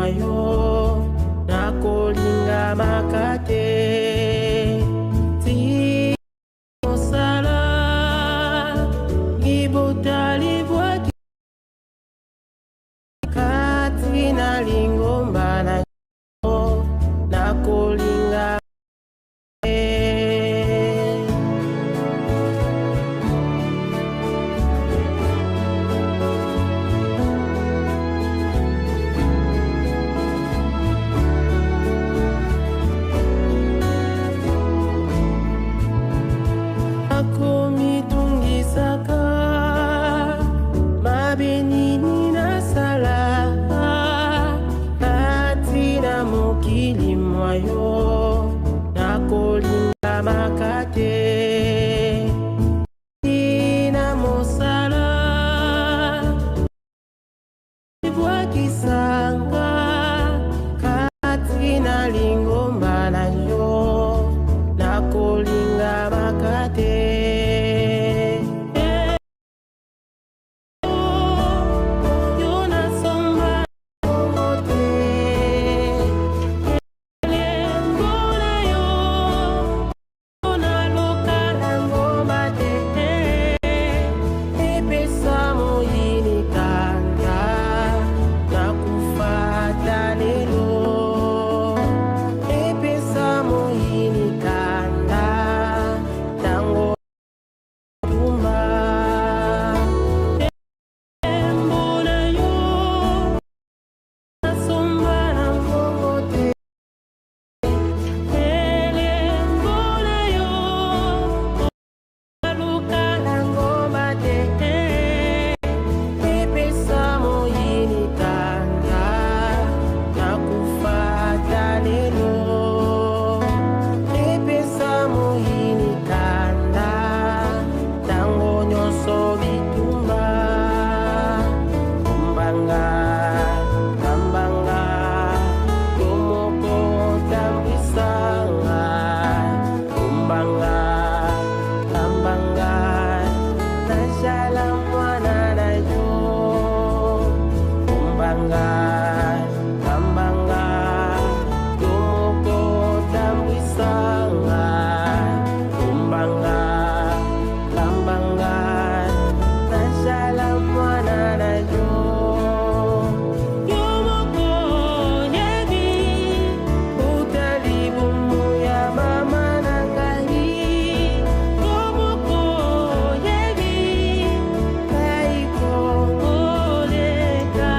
mwa yo nakolingamaka te ti mosala libota libwaki kati na lingomba na yo nakolinga akomitungisaka mabe nini nasala kati na mokili mwa yo nakolingamaka te na mosala ebwakisanga kati na lingomba na yo nakolingamaka te. Yo nasomba bongo te elembo na yo naloka na ngomba te epesa moyini kanda nakufa ata lelo epesa moyini kanda ntango tumba elembo na yo nasomba na mbongo te elembo na yo naluka na ngomba te epesa moyini kanda nakufa ata lelo epesa moyini kanda ntango nyonso bitumba mbanga kambanga yo moko otambwisanga mbanga kambanga nazala mwana na yo mbanga kambanga yo moko otambwisanga mbanga kambanga nazala mwana na yo yo moko oyebi uta libumu ya mama na ngai yo moko oyebi ngai koleka.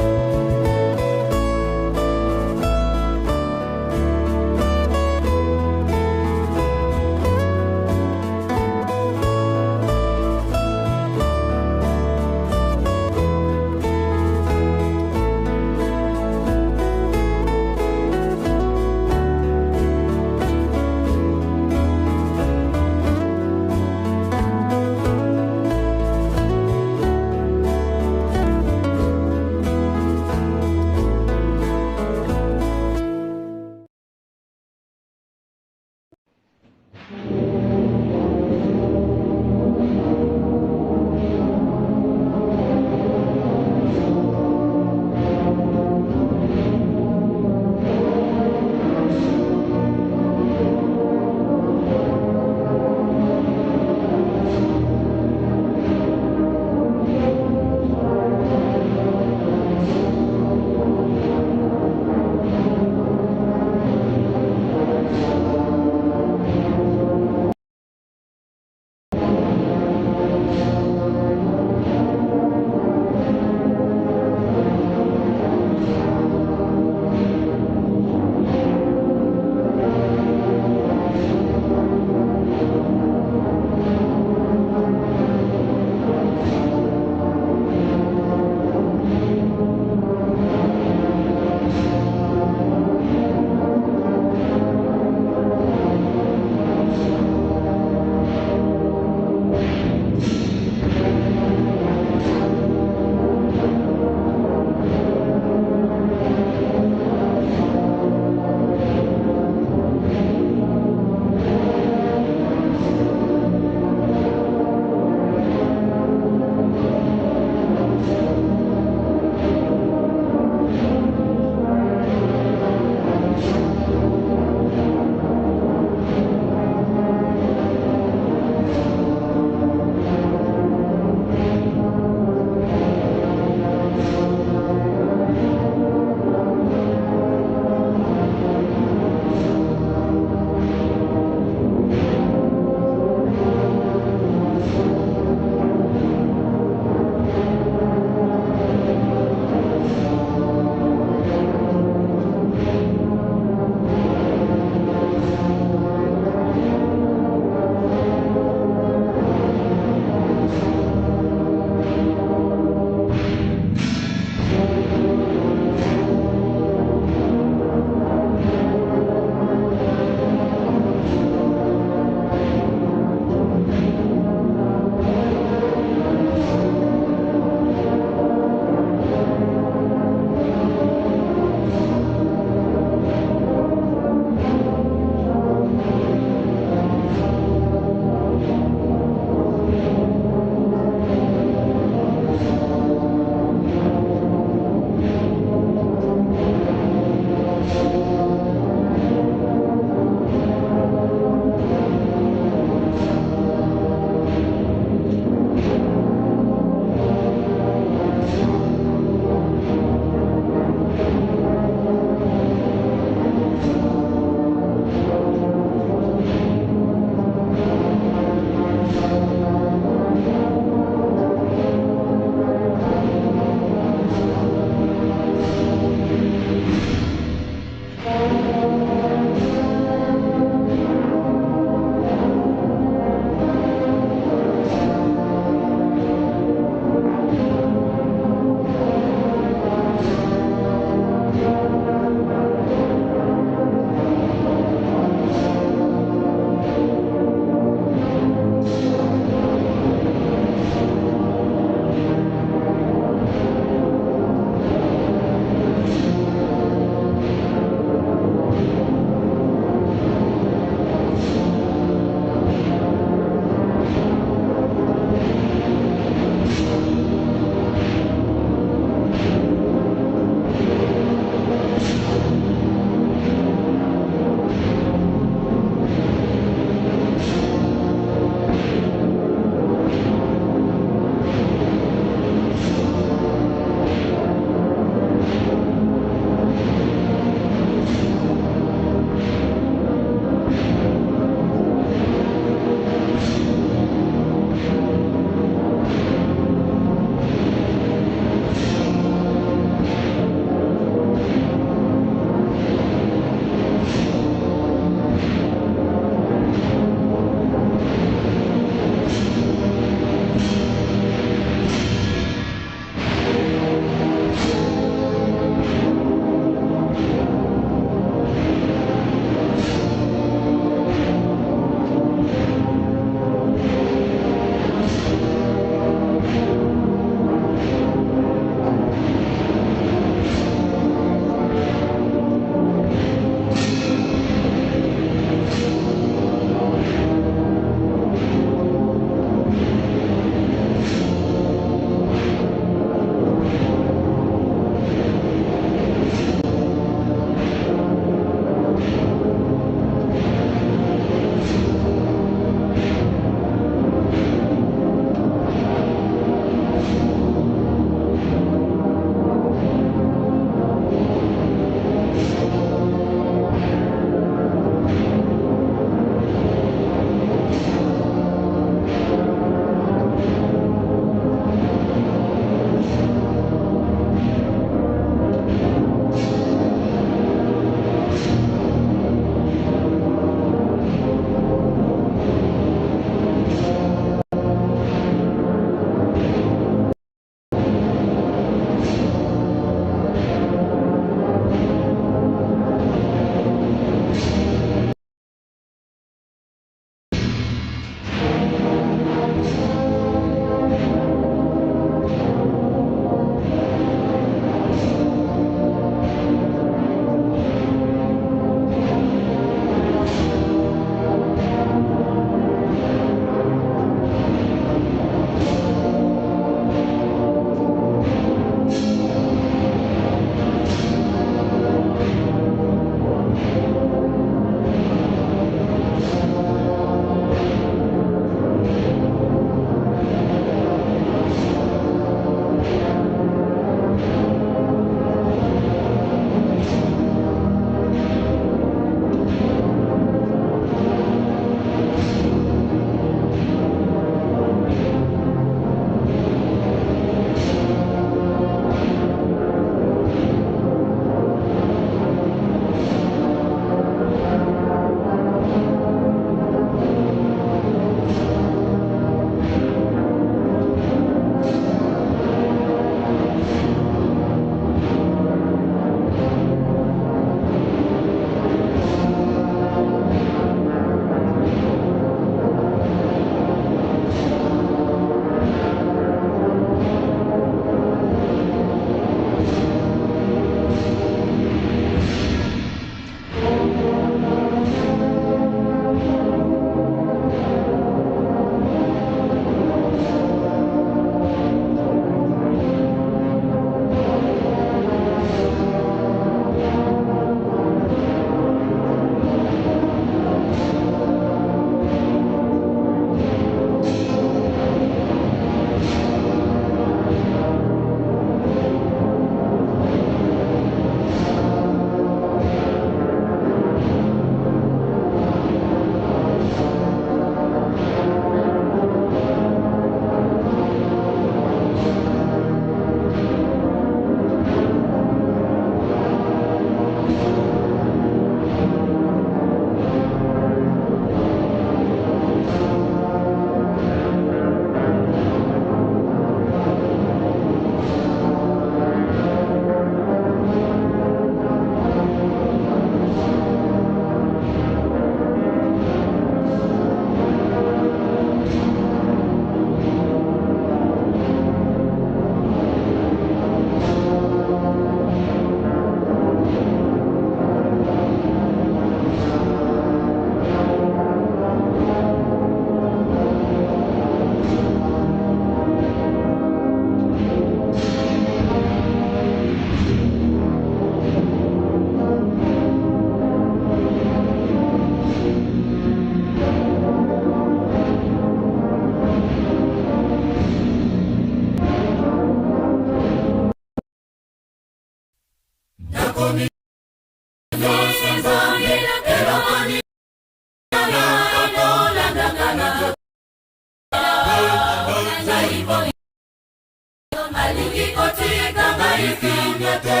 ngai kimia te.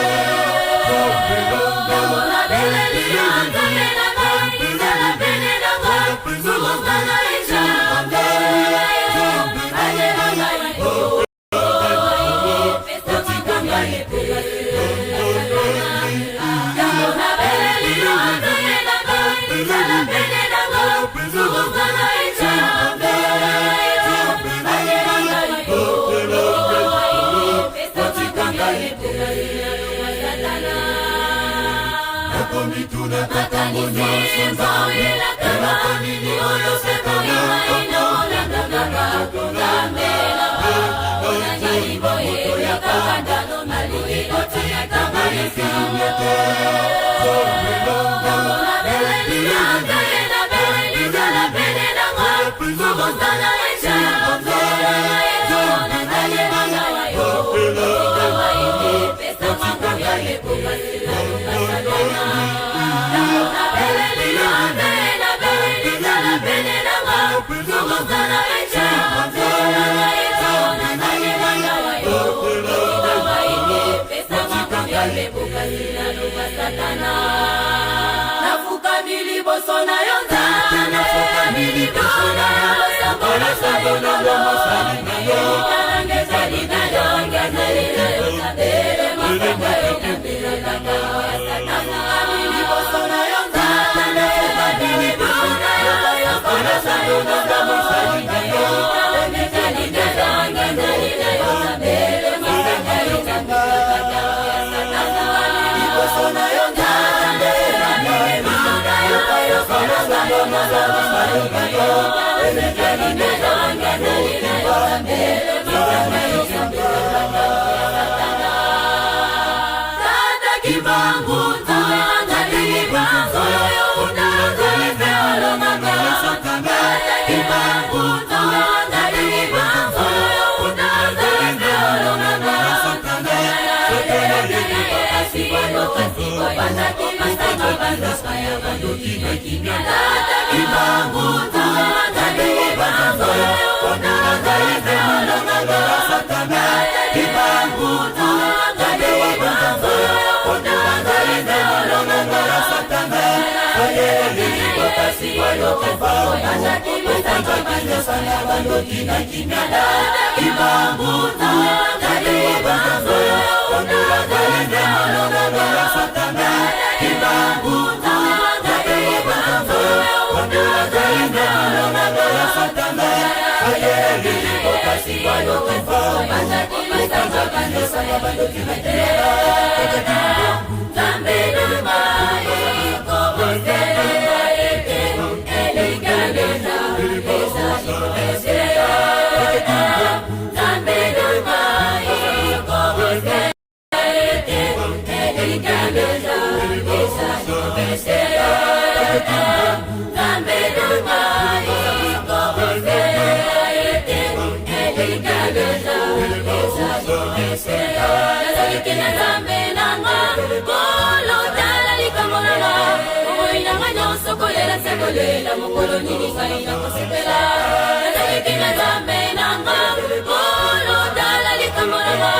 Ntango nabeleli yo Nzambe na ngai, zala pene na ngai, zulusa ngai Nzambe, batela ngai, pesa ngai Ntango nabeleli yo Nzambe na ngai, zala pene na ngai, zulusa ngai Nzambe, batela ngai, pesa ngai makanisi nzoyelaka oyo sekoingai nakolandaka Nzambe nanga onangai boye yakakandano nalingi kotika ngai kimia te. Ntango nabeleli yo Nzambe nabeleli zala pene na ngai zulusa ngai Nzambe nazali nanga yo tika ngai te pesa ngai ekokasi nalonga Satana. Ntango nabeleli yo Nzambe nabeleli zala pene na ngai zulusa ngai Nzambe nazali nanga yo tika ngai te pesa ngai ekokasi nalonga Satana. Nafukami liboso na yo Nzambe, nafukami liboso na yo, losambo na mosali na yo, nanga ezali na yo, ezali na yo, Nzambe, masanga yo, nabelelaka ya Satana. Nafukami liboso na yo Nzambe, nafukami liboso na yo, losambo na mosali na yo, nanga ezali na yo, ezali na yo, Nzambe, masanga yo, nabelelaka ya Satana. Nafukami liboso na yo Nzambe, Tata Kimbangu, Tata Kimbangu, Tata Kimbangu, Tata Kimbangu, Tata Kimbangu, Tata Kimbangu, Tata Kimbangu, Tata Kimbangu, Kimbangu, Tata Kimbangu, Kimbangu, Tata Kimbangu, Nzambe na ngai kobosela ete elikabeza ezali kobesela. Nzambe na ngai kobosela ete elikabeza ezali kobesela. Nzambe na ngai kobosela ete elikabeza ezali kobesela. Nazalaki na Nzambe na nga, Nkolo tala likambo na nga, bomoi na nga nyonso kolela se kolela, mokolo nini ngai nakosepela. Nazalaki na Nzambe na nga, Nkolo tala likambo na nga,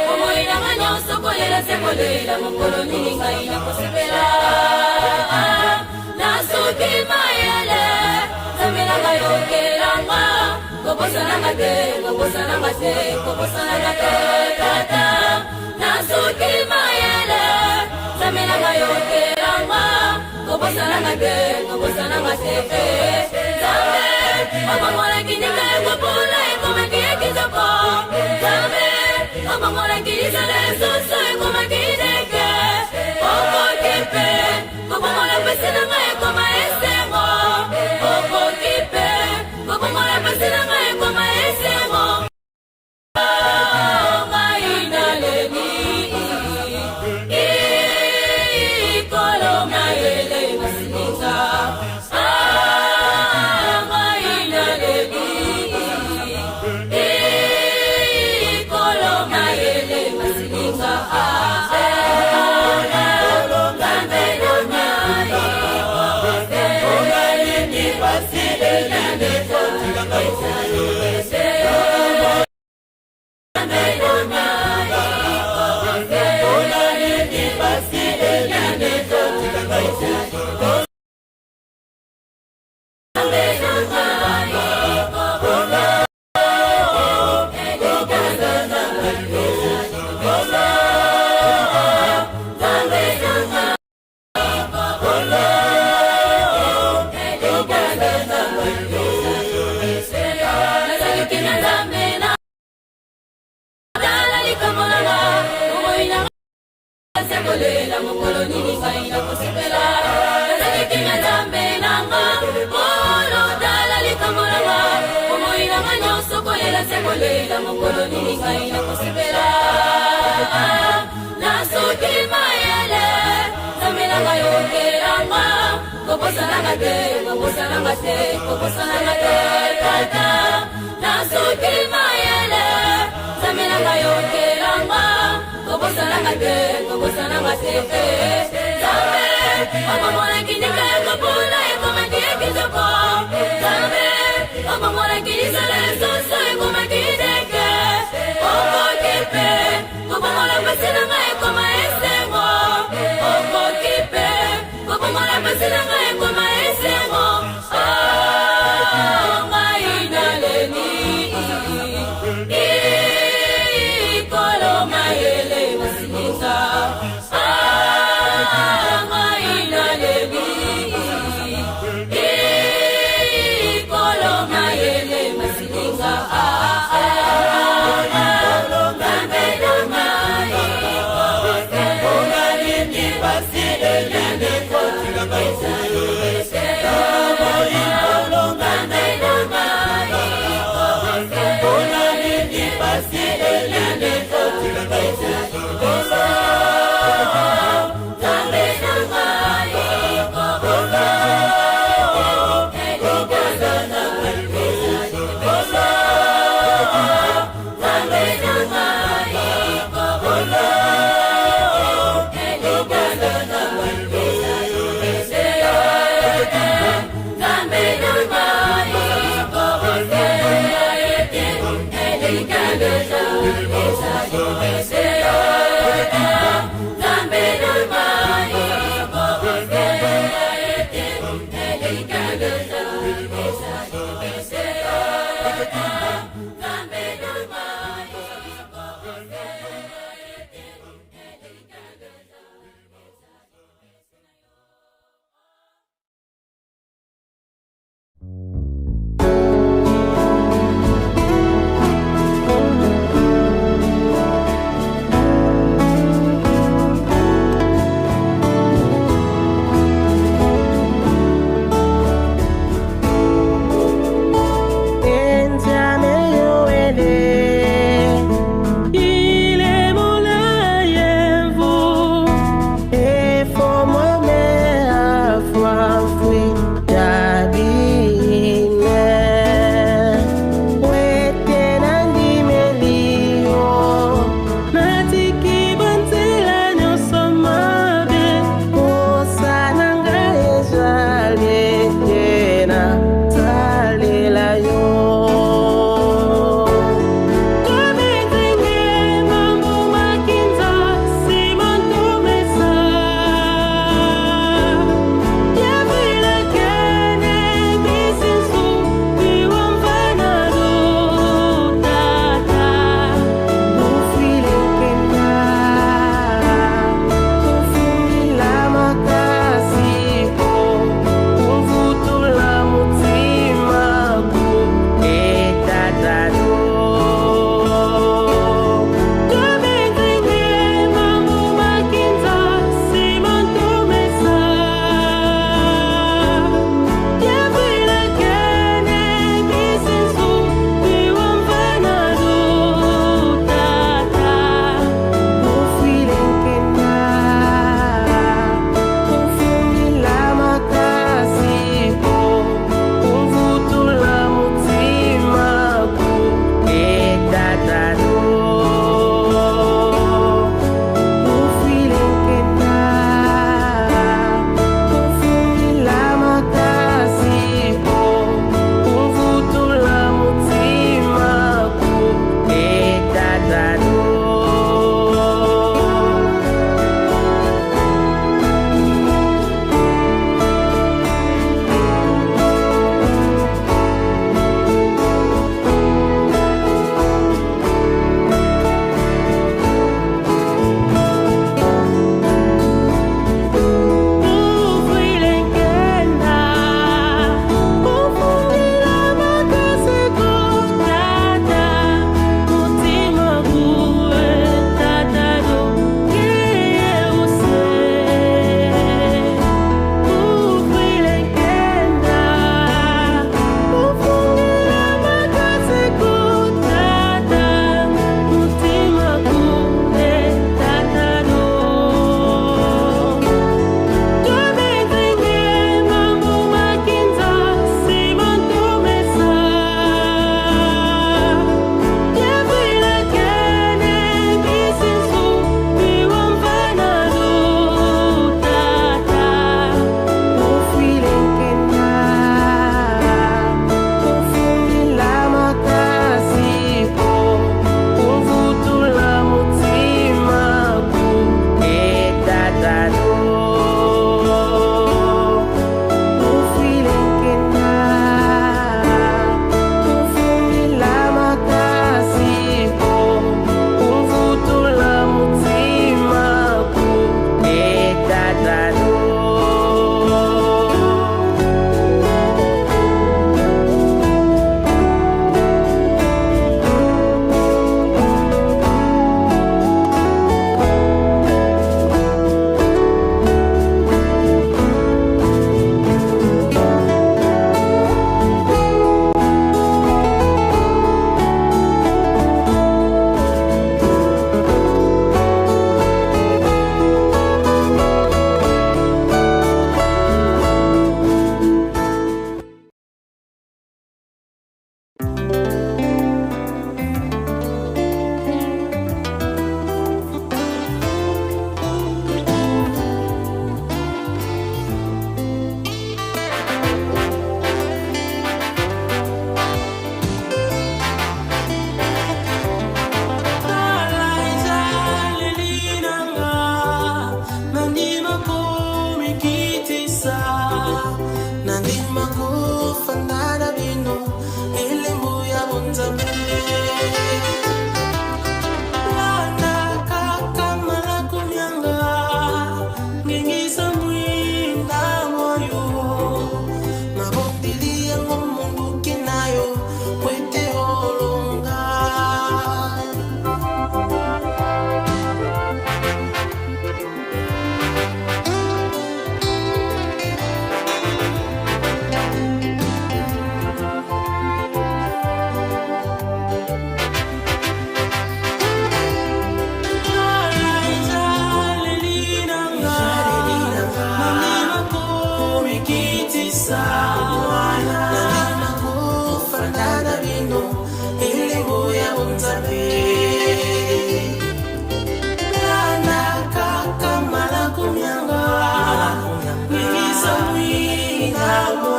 bomoi na nga nyonso kolela se kolela, mokolo nini ngai nakosepela. Nasuki mayele, Nzambe na ngai okelanga, kobosananga te, kobosananga te, kobosananga te, Tata. Nasuki mayele, Nzambe na ngai okelanga, kobosananga te, kobosananga te, Nzambe obongolaki nyika ekopola ekomaki ya kitoko. Nzambe obongolaki lisala ya soso ekomaki ndeke. Okoki mpe kobongola pasi na ngai ekoma esengo. Okoki mpe kobongola pasi na ngai ekoma esengo. Ngai naleli ikolo mayele masilinga. Ngai naleli ikolo mayele masilinga. ngai nakosepela. Nasuki mayele, Nzambe na ngai okelanga, kobosananga te, kobosananga te, kobosananga te, tata. Nasuki mayele, Nzambe na ngai okelanga, kobosananga te, kobosananga te, Nzambe obomonaki ndika ya kopola ekomaki ya kitoko. Nzambe obomonaki lisala ya soso ekomaki ndeke. Okoki mpe kobongola mpasi na ngai ekoma esengo. Okoki mpe kobongola mpasi na ngai ekoma esengo. Oh, ngai naleli ikolo mayele masilinga. Ah, ngai naleli ikolo mayele masilinga. Ah, ah, ah, Nzambe na ngai. Mpona nini pasi elenge kotika ngai te? Nzambe na ngai. Mpona nini pasi elenge kotika ngai te? Nzambe na ngai. Nzambe na ngai. Nzambe na ngai. Nzambe na ngai. Nzambe na ngai.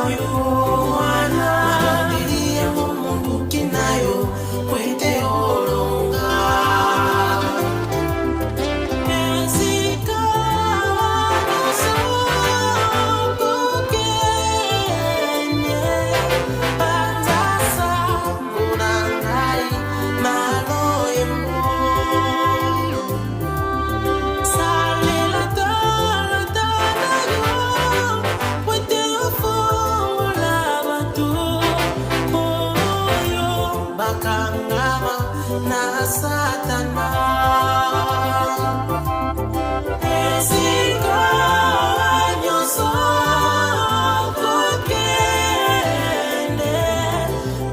yo mwana. Mabondeli yango monduki na yo po ete olonga. Esika nyonso kokende, panza sango na ngai na loyembo. Salela talata na yo po ete ofongola bato oyo bakangama na Satana. Esika nyonso kokende,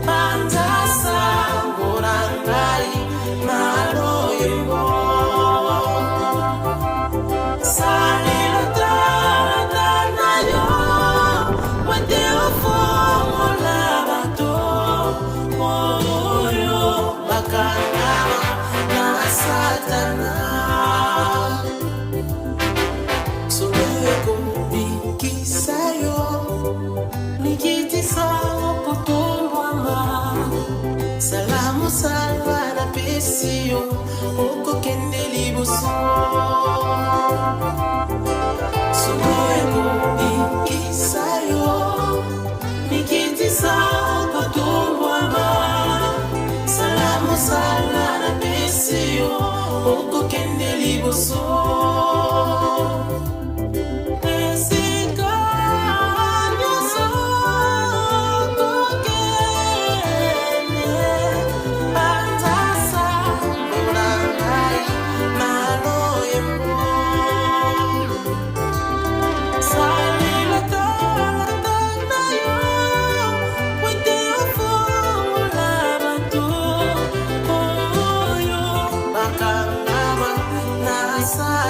panza sango na ngai na loyembo. Salela talata na yo po ete ofongola bato oyo bakangama na Satana. Solo ekobikisa yo, mikitisa okotombwama. Sala mosala napesi yo, okokende liboso. Solo ekobikisa yo, mikitisa okotombwama. Sala mosala napesi yo, okokende liboso. Esika nyonso kokende, panza sango na ngai na loyembo. Salela talata na yo po ete ofongola bato oyo bakangama na Satana.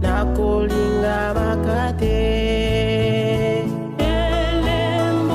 Nakolingamaka te. Elembo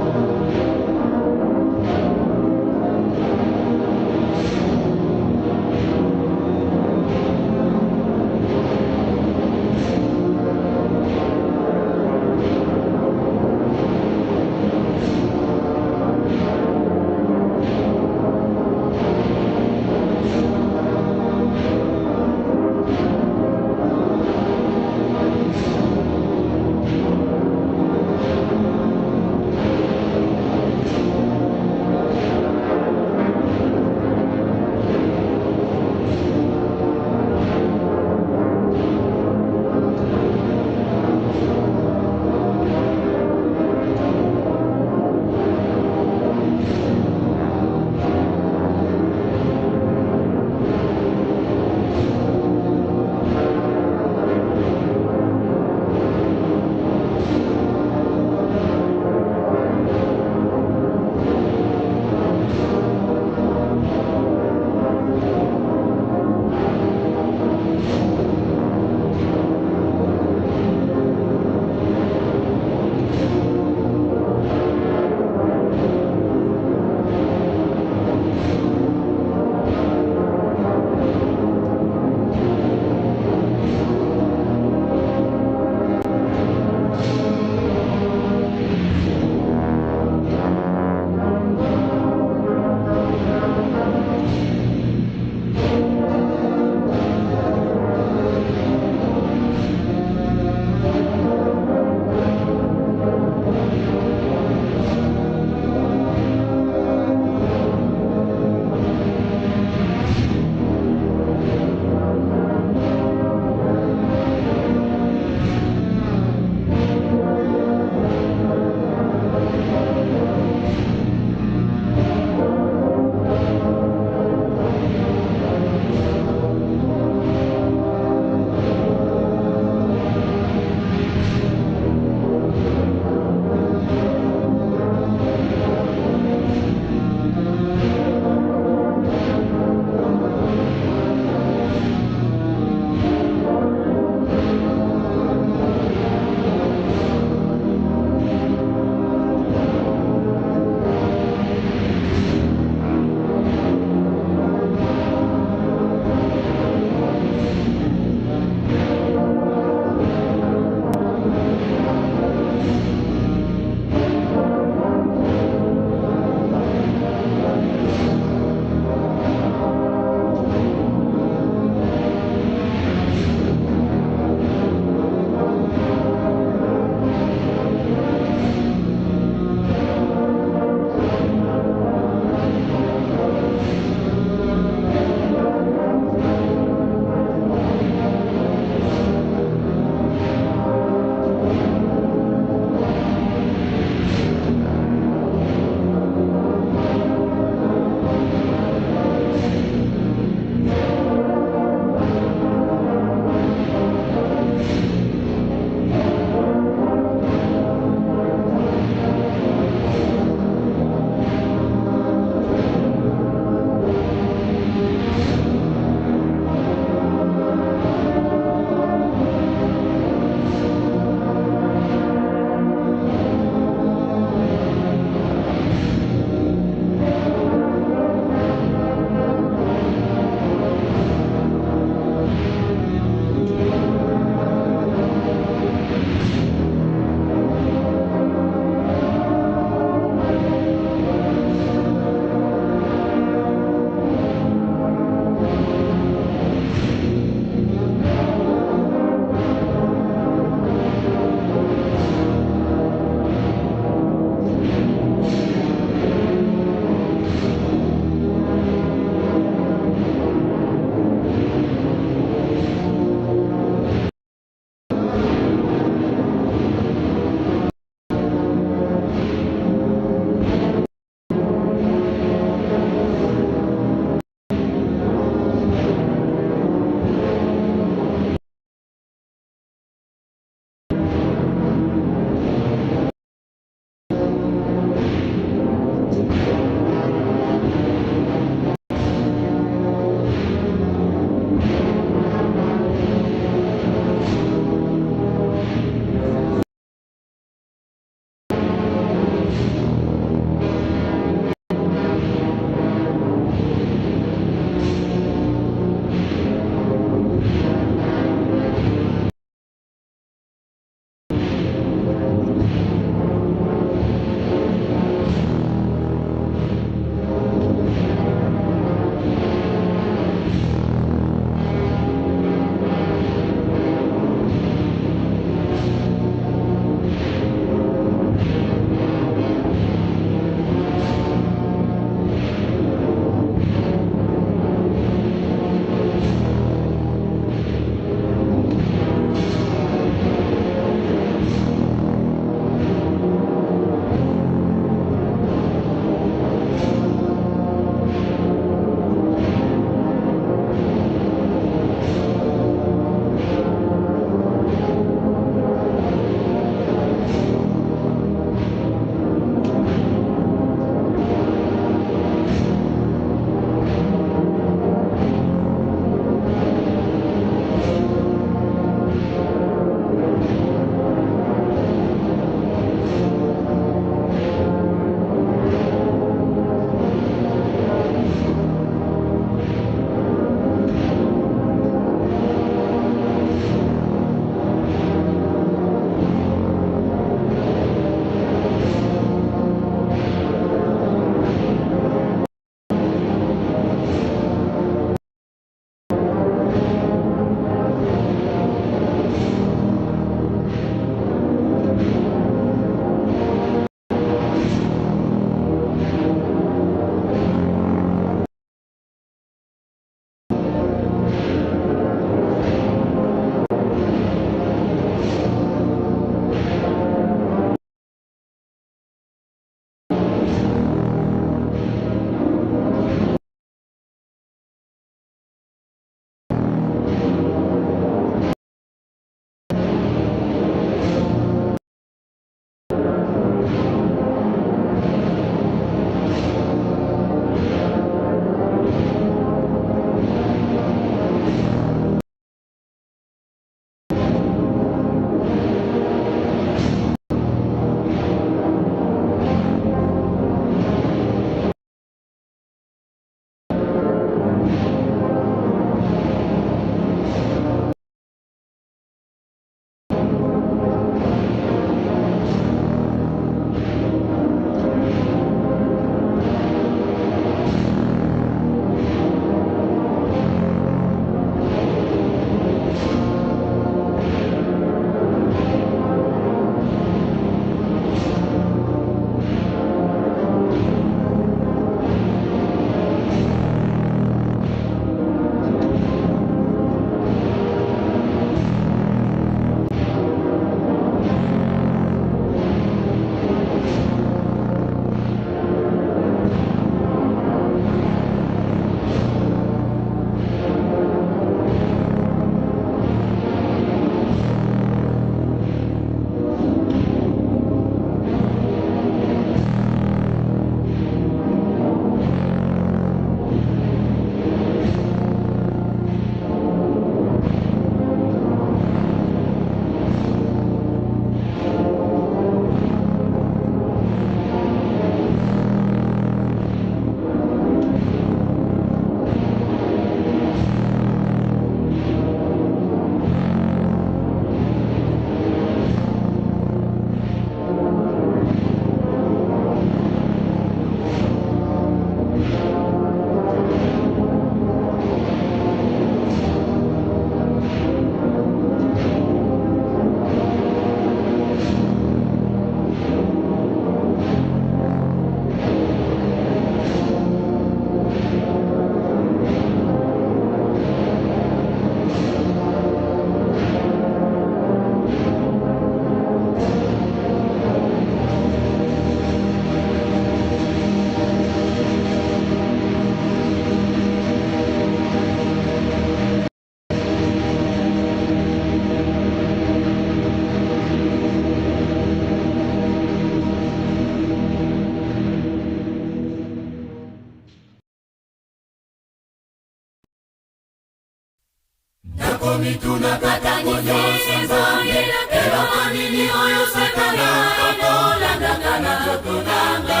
Nakomitunaka ntango nyonso, Nzambe, eloko nini oyo Satana akolandaka na nzoto na nga?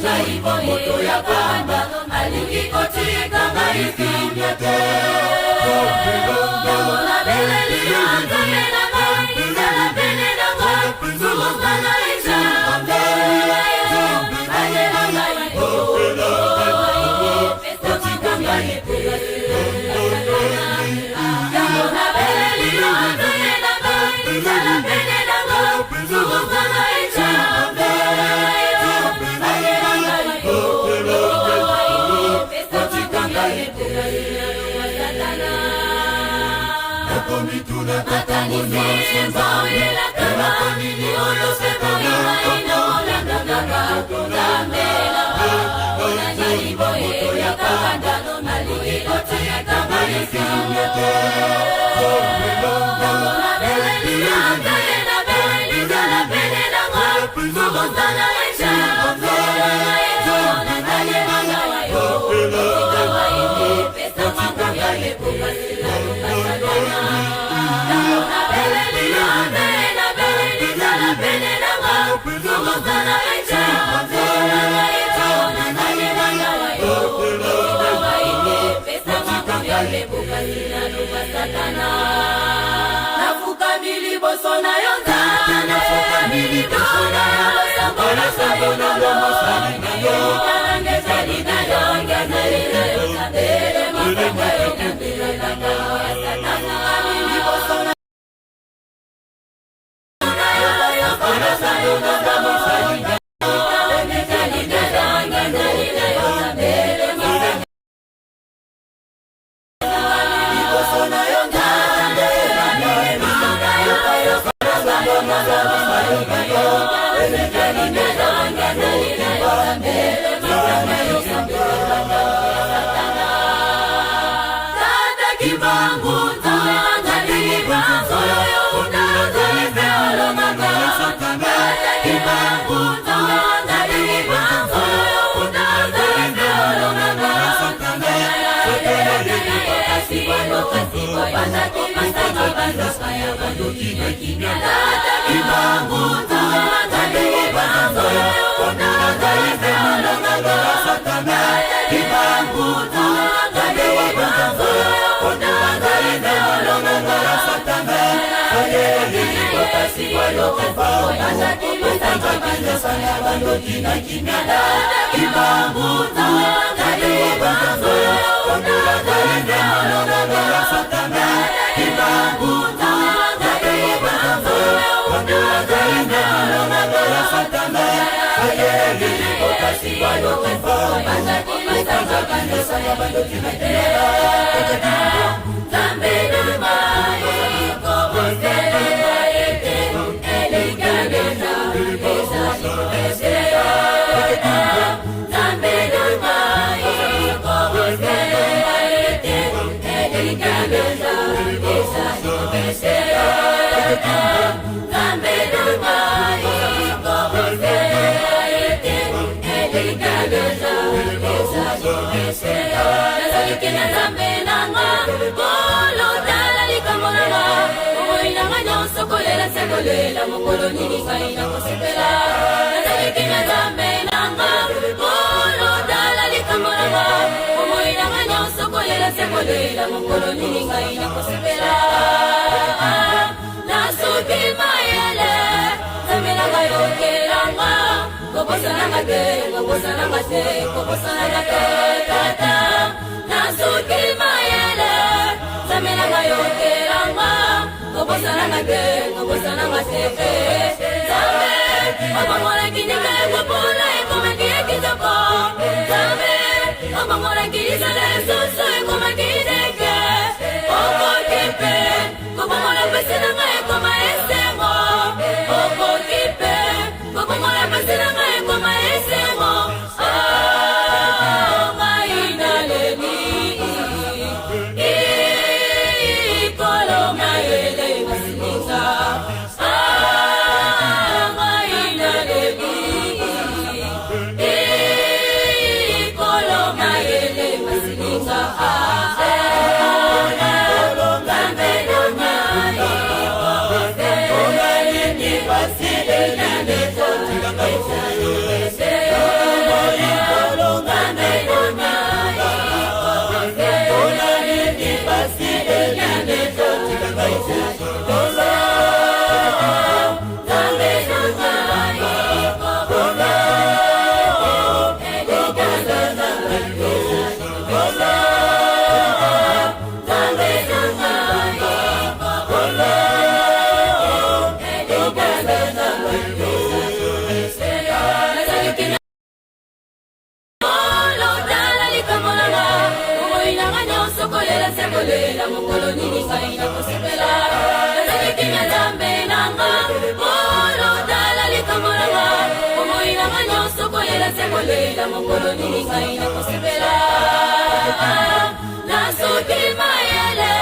Ngai moto ya pamba, alingi kotika ngai kimia te. Yango nabeleli yo, Nzambe na ngai, zala pene na ngai, zunguka ngai, Nzambe, batela ngai, kotika ngai te. Yango nabeleli yo, Nzambe na ngai, zala pene na ngai, zunguka ngai, Nzambe, batela ngai, kotika ngai te. Nakomitunaka ntango nyonso, Nzambe, eloko nini oyo Satana akolandaka na nzoto na nga? Moto ya pamba, alingi kotika ngai kimia te. Yango nabeleli yo, Nzambe na ngai, zala pene na ngai, zunguka ngai, Nzambe, batela ngai, kotika ngai te. Yango nabeleli yo, Nzambe na ngai, zala pene na ngai, zunguka ngai, Nzambe, batela ngai, kotika ngai te. Nafukami liboso na yo, Nzambe, nafukami liboso na yo, losambo na yo, mosali na yo, ezali na yo, ezali na yo, telema yo, nafukami liboso na losambo na mosali na yo, ezali na yo, ezali na yo, telema liboso na yo, Nzambe, losambo na mosali na yo, ezali na yo, ezali na yo, telema yo. Tata Kimbangu, Nzambe na ngai, Tata Kimbangu, Nzambe na Nazaliki na Nzambe nanga, kolo tala likambo nanga, bomoi nanga nyonso kolela se kolela, mokolo nini ngai nakosepela? Nazaliki na Nzambe nanga, kolo tala likambo nanga, bomoi nanga nyonso kolela se kolela, mokolo nini ngai nakosepela? Nasuki mayele, Nzambe nanga yokelanga, kobosananga te, kobosananga te, kobosananga te, tata. Nasuki mayele, Nzambe nanga yokelanga, kobosananga te, kobosananga te. Nzambe obongolaki ndenge ekopola, ekomaki ya kitoko. Nzambe obongolaki lisala ya soso, ekomaki ndeke. Okoki mpe kobongola pasi na ngai ekoma esengo. Okoki mpe kobongola pasi na ngai ekoma esengo. Oh, ngai naleli ikolo mayele masilinga. pasi elende kotika ngai Mpona nini pasi elende kotika ngai? Tala likambo na nga, bomoi na nga nyonso kolela se kolela. Mokolo nini ngai nakosepela? Nazali kimia, Nzambe na nga. Kolo, tala likambo na nga, bomoi na nga nyonso kolela se kolela. Mokolo nini ngai nakosepela? Nasuki mayele,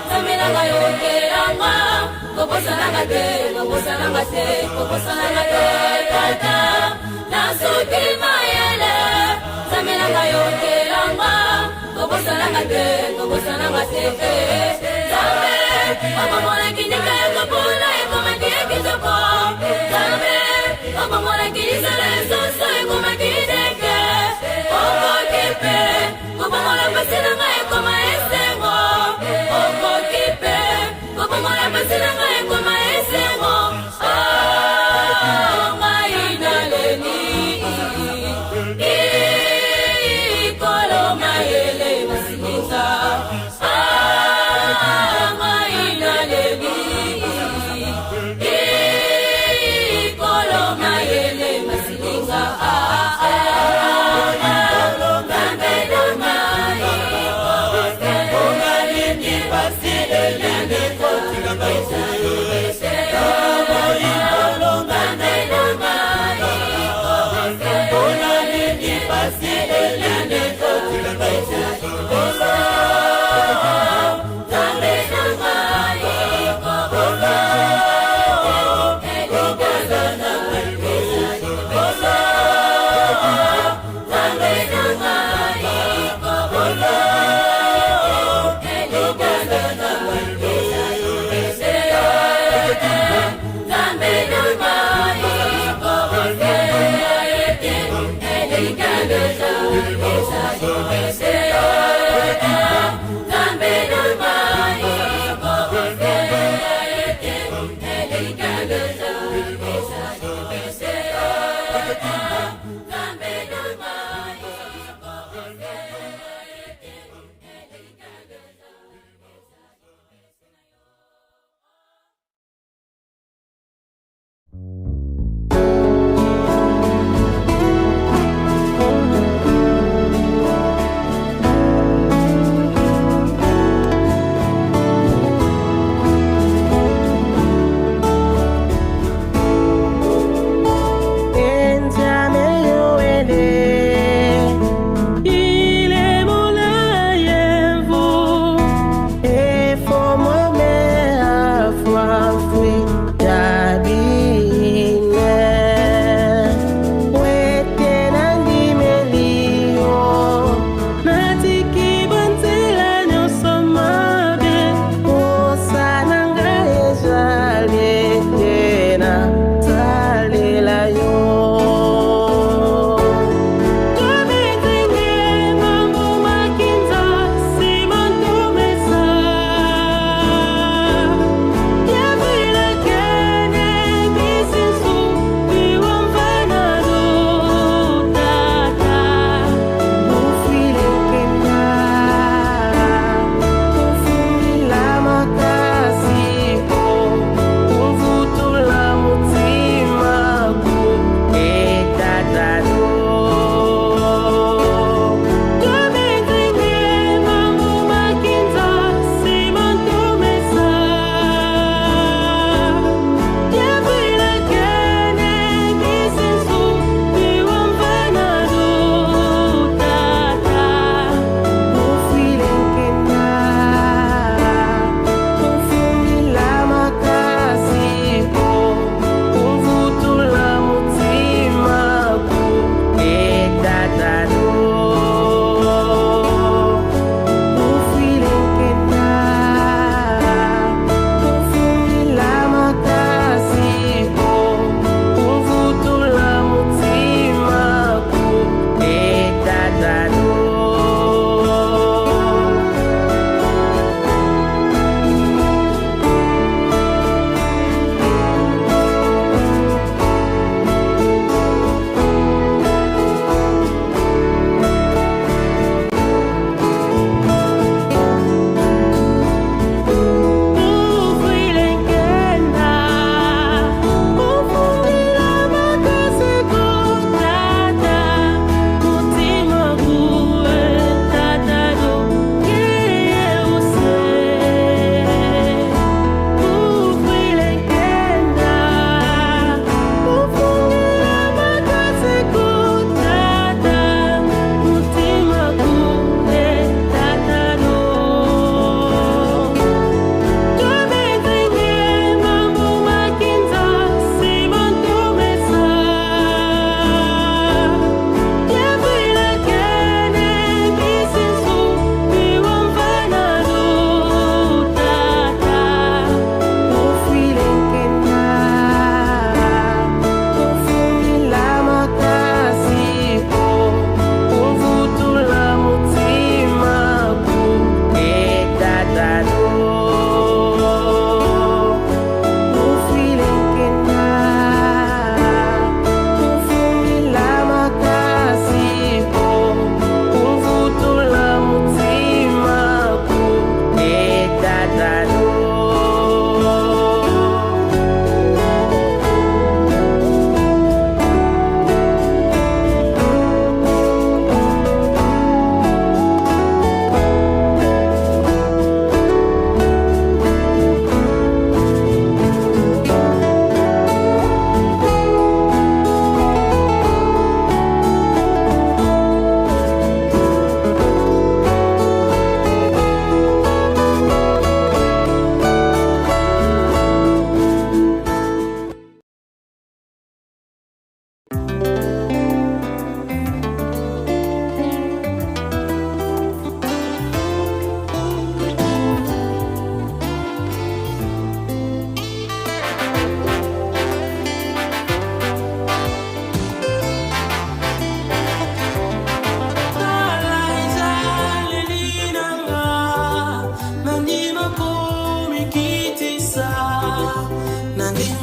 Nzambe na ngai, okelanga, kobosananga te, kobosananga te, kobosananga te, Tata. Nasuki mayele, Nzambe na ngai, okelanga, kobosananga te, kobosananga te. Nzambe obomonaki ndika ya kopola ekomaki ya kitoko. Nzambe obomonaki lisala ya soso ekomaki ndeke. Okoki mpe kobongola pasi na ngai ekoma esengo. Okoki mpe kobongola pasi na ngai ekoma esengo. Oh, ngai naleli ikolo mayele masilinga. Ah, ngai naleli ikolo mayele masilinga. Ah, ah, ah, Nzambe na ngai. Mpona nini pasi elende kotika ngai? Nzambe na ngai. Mpona nini pasi elende kotika ngai? Nzambe na ngai. Nzambe na ngai.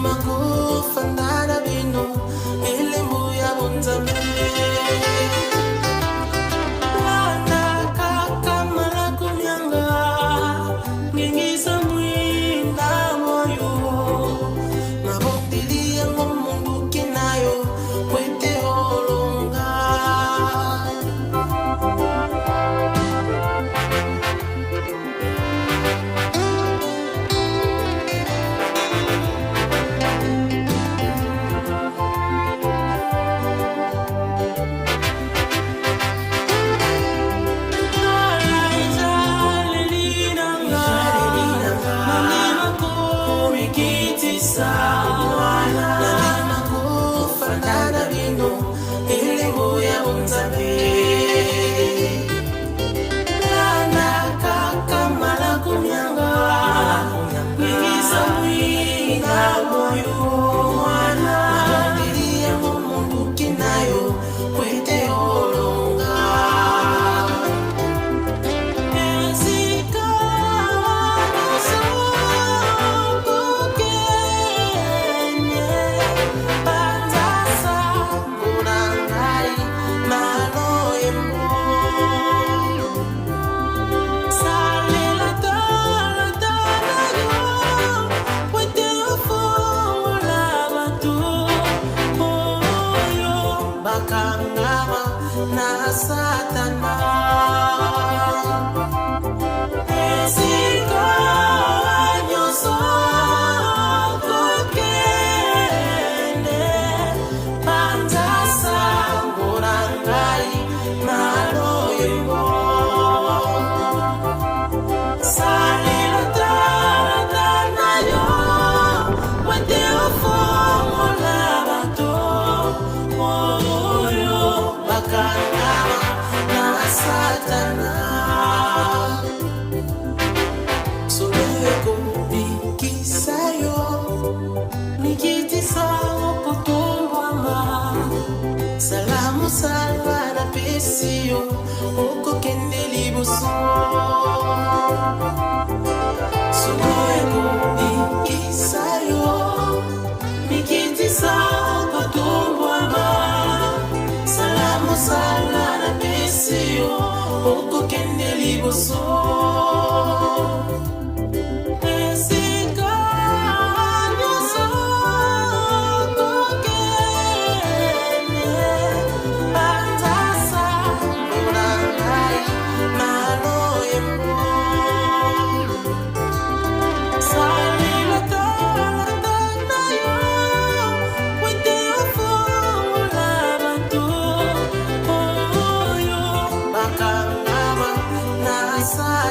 Nandima kofanda na bino elembo ya bonzambe. Landa kaka malako mianga, ngengisa mwinda moyo. Mabondeli yango monduki na yo po ete olonga. Nandima kofanda na bino elembo ya bonzambe. Landa kaka malako mianga, ngengisa mwinda moyo. Mabondeli yango monduki na yo po ete olonga. Esika nyonso kokende, panza sango na ngai na loyembo. Salela talata na yo po ete ofongola bato oyo bakangama na Satana. Esika nyonso kokende, panza sango na ngai na loyembo. Salela talata na yo po ete ofongola bato oyo bakangama na Satana. Solo ekobikisa yo, mikitisa okotombwama. Sala mosala napesi yo, okokende liboso. Solo ekobikisa yo, mikitisa okotombwama. Sala mosala napesi yo, okokende liboso. Esika nyonso kokende, panza sango na ngai na loyembo. Salela talata na yo po ete ofongola bato oyo bakangama na Satana.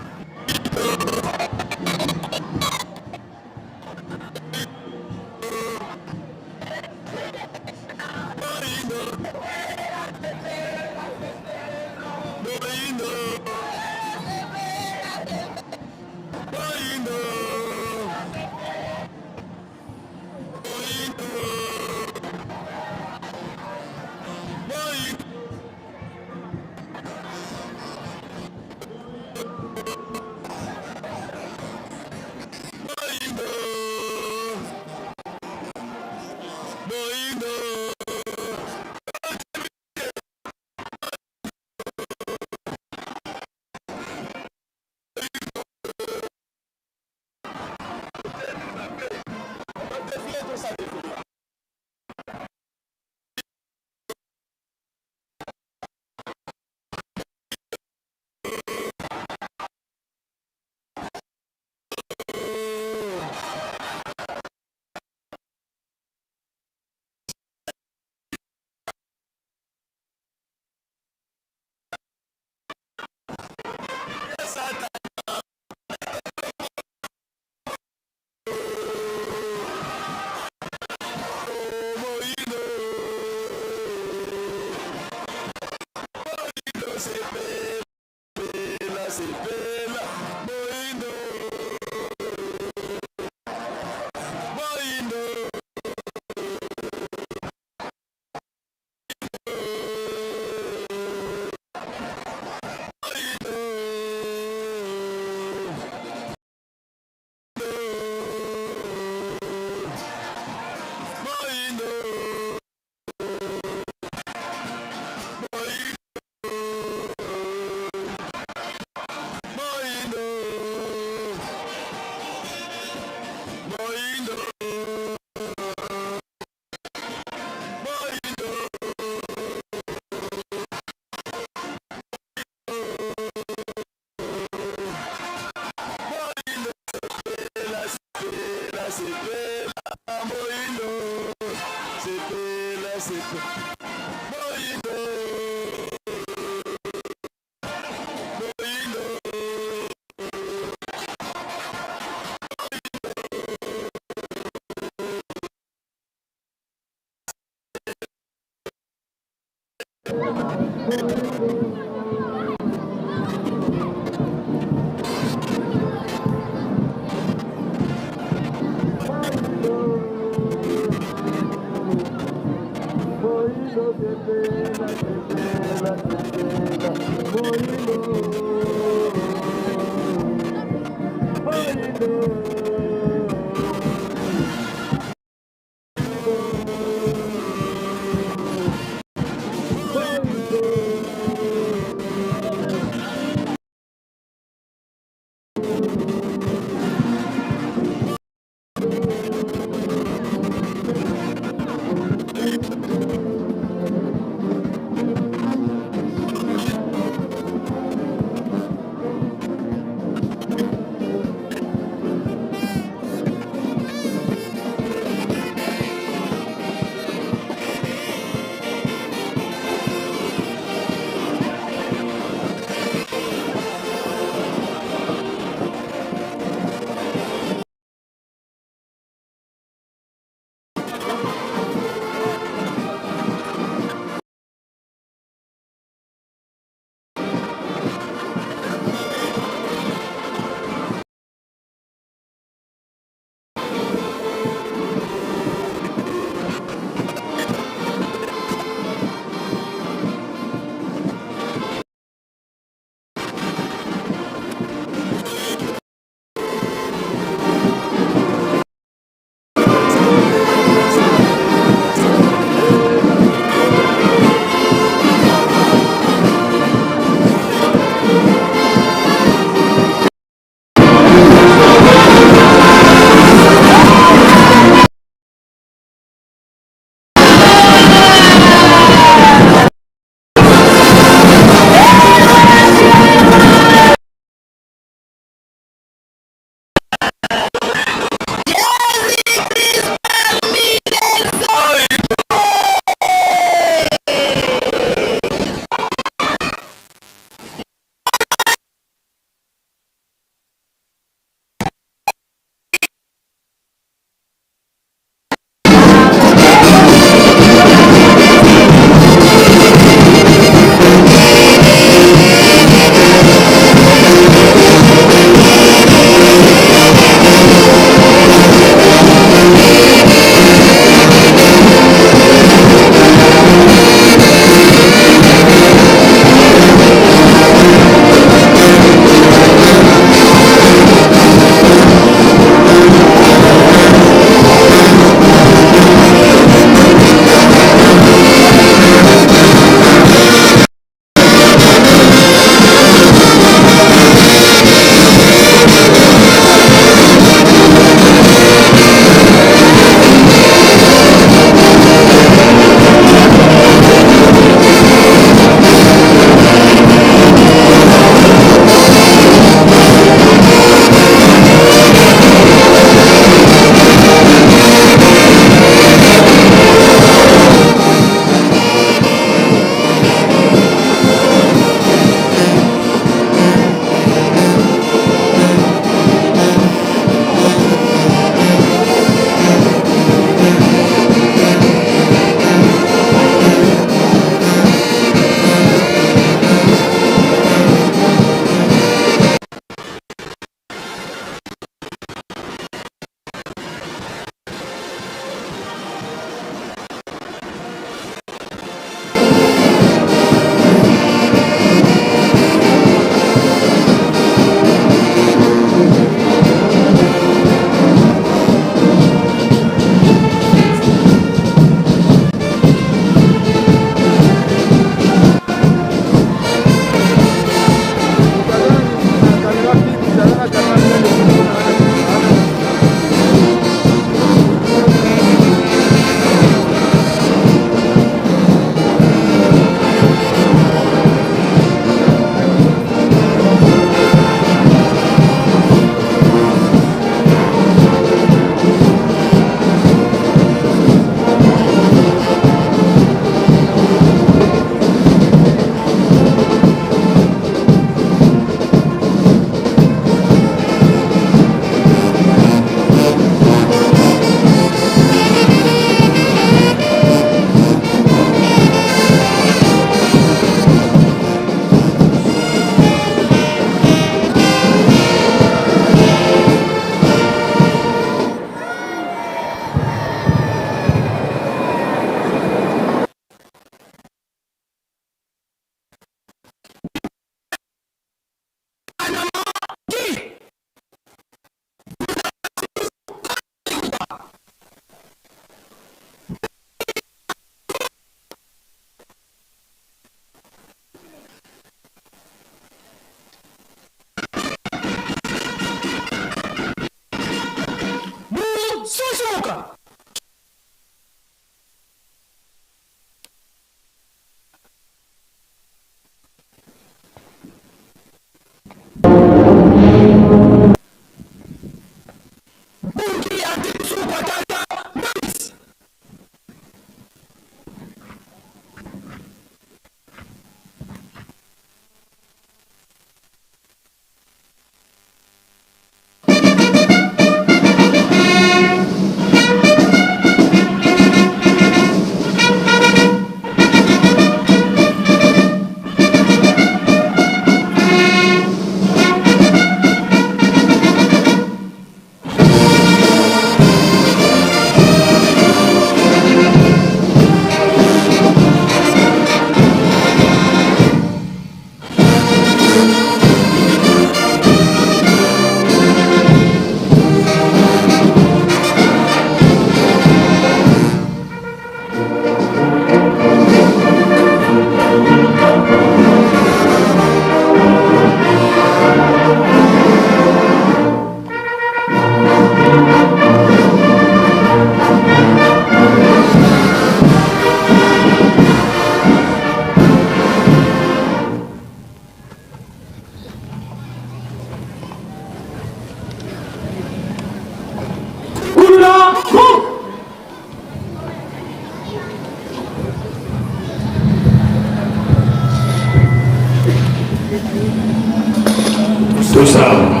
Tosamba.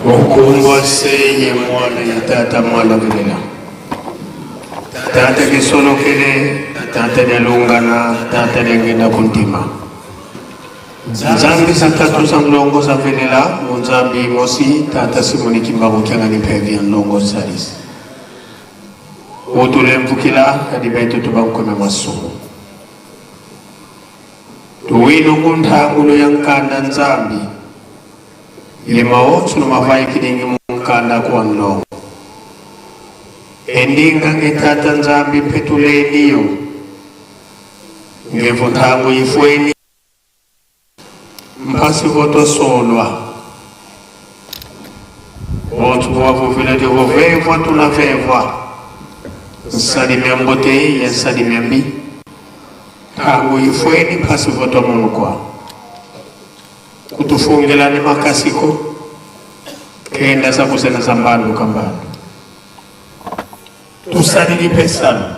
Okongwa se ye mwana ya tata mwana velela. Tata kisolokele, tata dialungana, tata diangenda kuntima. Nzambi satatu za mlongo za velela, munzambi mosi, tata Simoni Kimbangu Kiangani mpevi ya nlongo salisi. Utulemvukila kadi betu tubankome masumu. Tuwino kunthangulo ya nkanda nzambi ye maotso no mavayi kilingi mu nkanda kuwa nlongo. Endinga nge tata nzambi mpe tulendiyo ngevo nthangu yifweni mpasi votosolwa bonso vovavuvila divovevwa tunavevwa nsalimya mbote ya nsalimya mbi ntangu ifweni mpasi votomunukwa kutufungelani makasiko kenda zakusena za mbandu kambandu tusalili pesano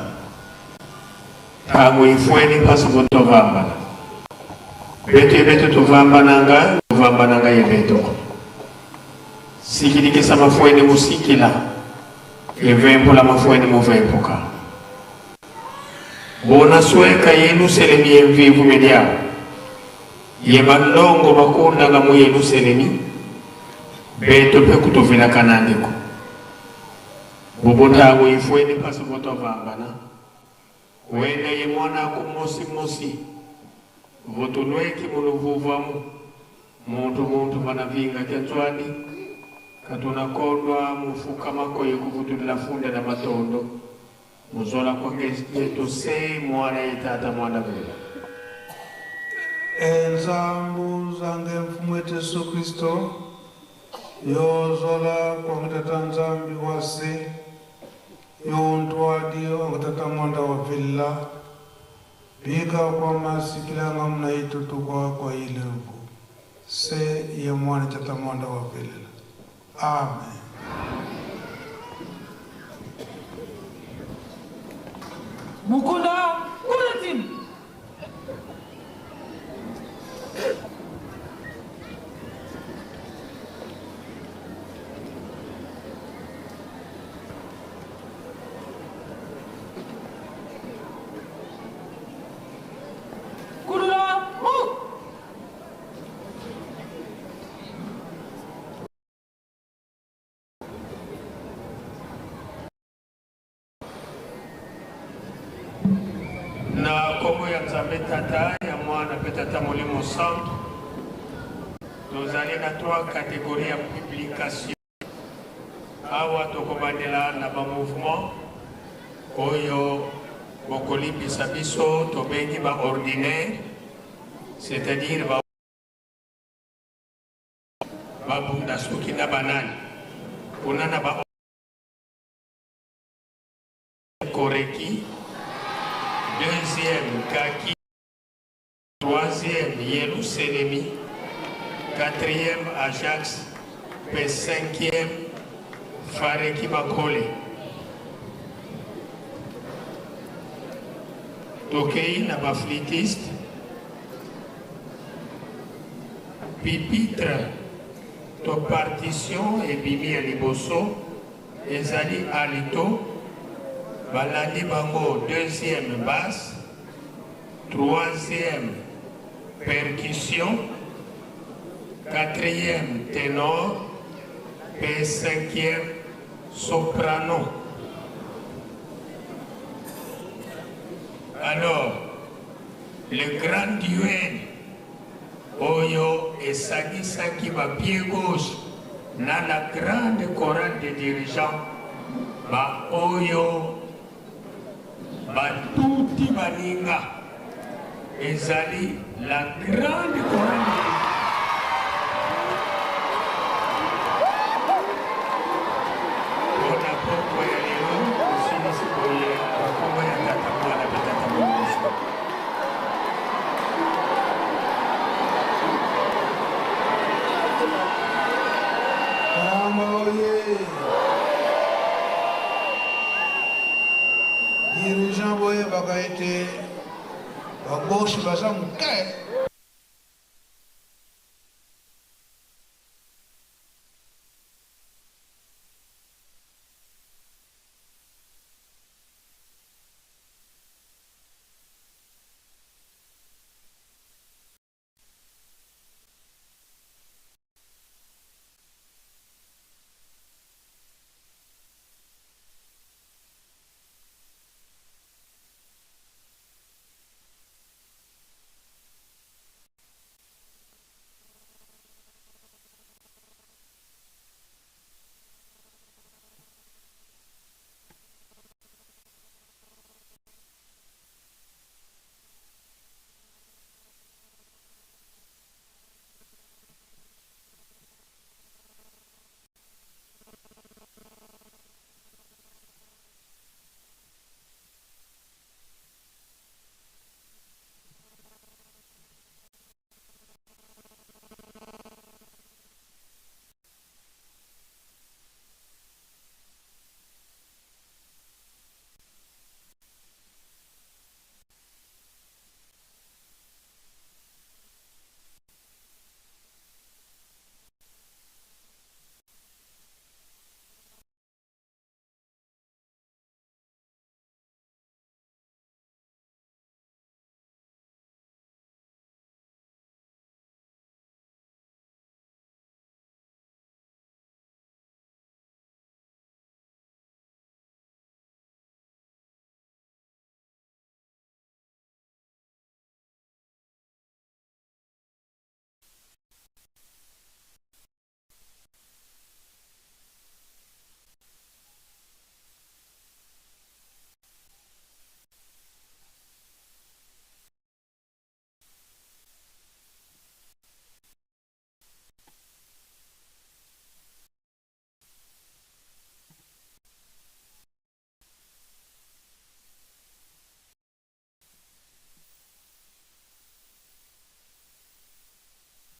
ntangu ifweni mpasi votovambana betu yebetu tuvambananga tuvambananga yebetoko sikilikisa mafueni musikila yevempula mafueni muvempuka bona sweka yeluselemi yemvivu midyao ye balongo bakundanga mu yeluselemi beto pe kutuvilaka nandiko bubutangu ifweni mpasi votovambana wenda ye mwana ku mosi votulweki muluvuvamu muntu muntu vanavinga kya ntswani katunakondwa mufuka makoye kuvutulila funda na matondo muzola kwake yetu se mwana ye tata mwana vela Enzambu zange mfumu wetu Yesu Kristo yozola kwangitata nzambi wase yontwadi wangitata mwanda wa villa bika kwa masikilanga mna itutukwa kwa ilevu se ye mwana tata mwanda wa villa. Amen. Mukunda Kulatim. Kurula Mu. Na nkombo ya nzambe tata ya mwana mpe tata molimo santo tozali na trois catégorie ya publication awa tokobandela na bamouvement oyo bokolimbisa biso tobengi baordinaire, c'est-à-dire ba babunda soki na banani kuna na ba Koreki, deuxième Kaki, troisième Yerusalemi, quatrième Ajax, pe cinquième Fareki Bakole. Tokei na baflûtiste pupitre to partition ebimi ya liboso ezali alto, balandi bango deuxième basse, troisième percussion, quatrième ténor pe cinquième soprano. Alors le grand duel oyo esangisaki bapied gauche na la grande chorale de dirigeants ba oyo batuti baninga ezali la grande chorale mpona pokwa ya lelo osilisi boye bakombo ya tata mwana mpe tata molimo. Kamba oye! Dirigeant boyebaka ete bagauche baza moke.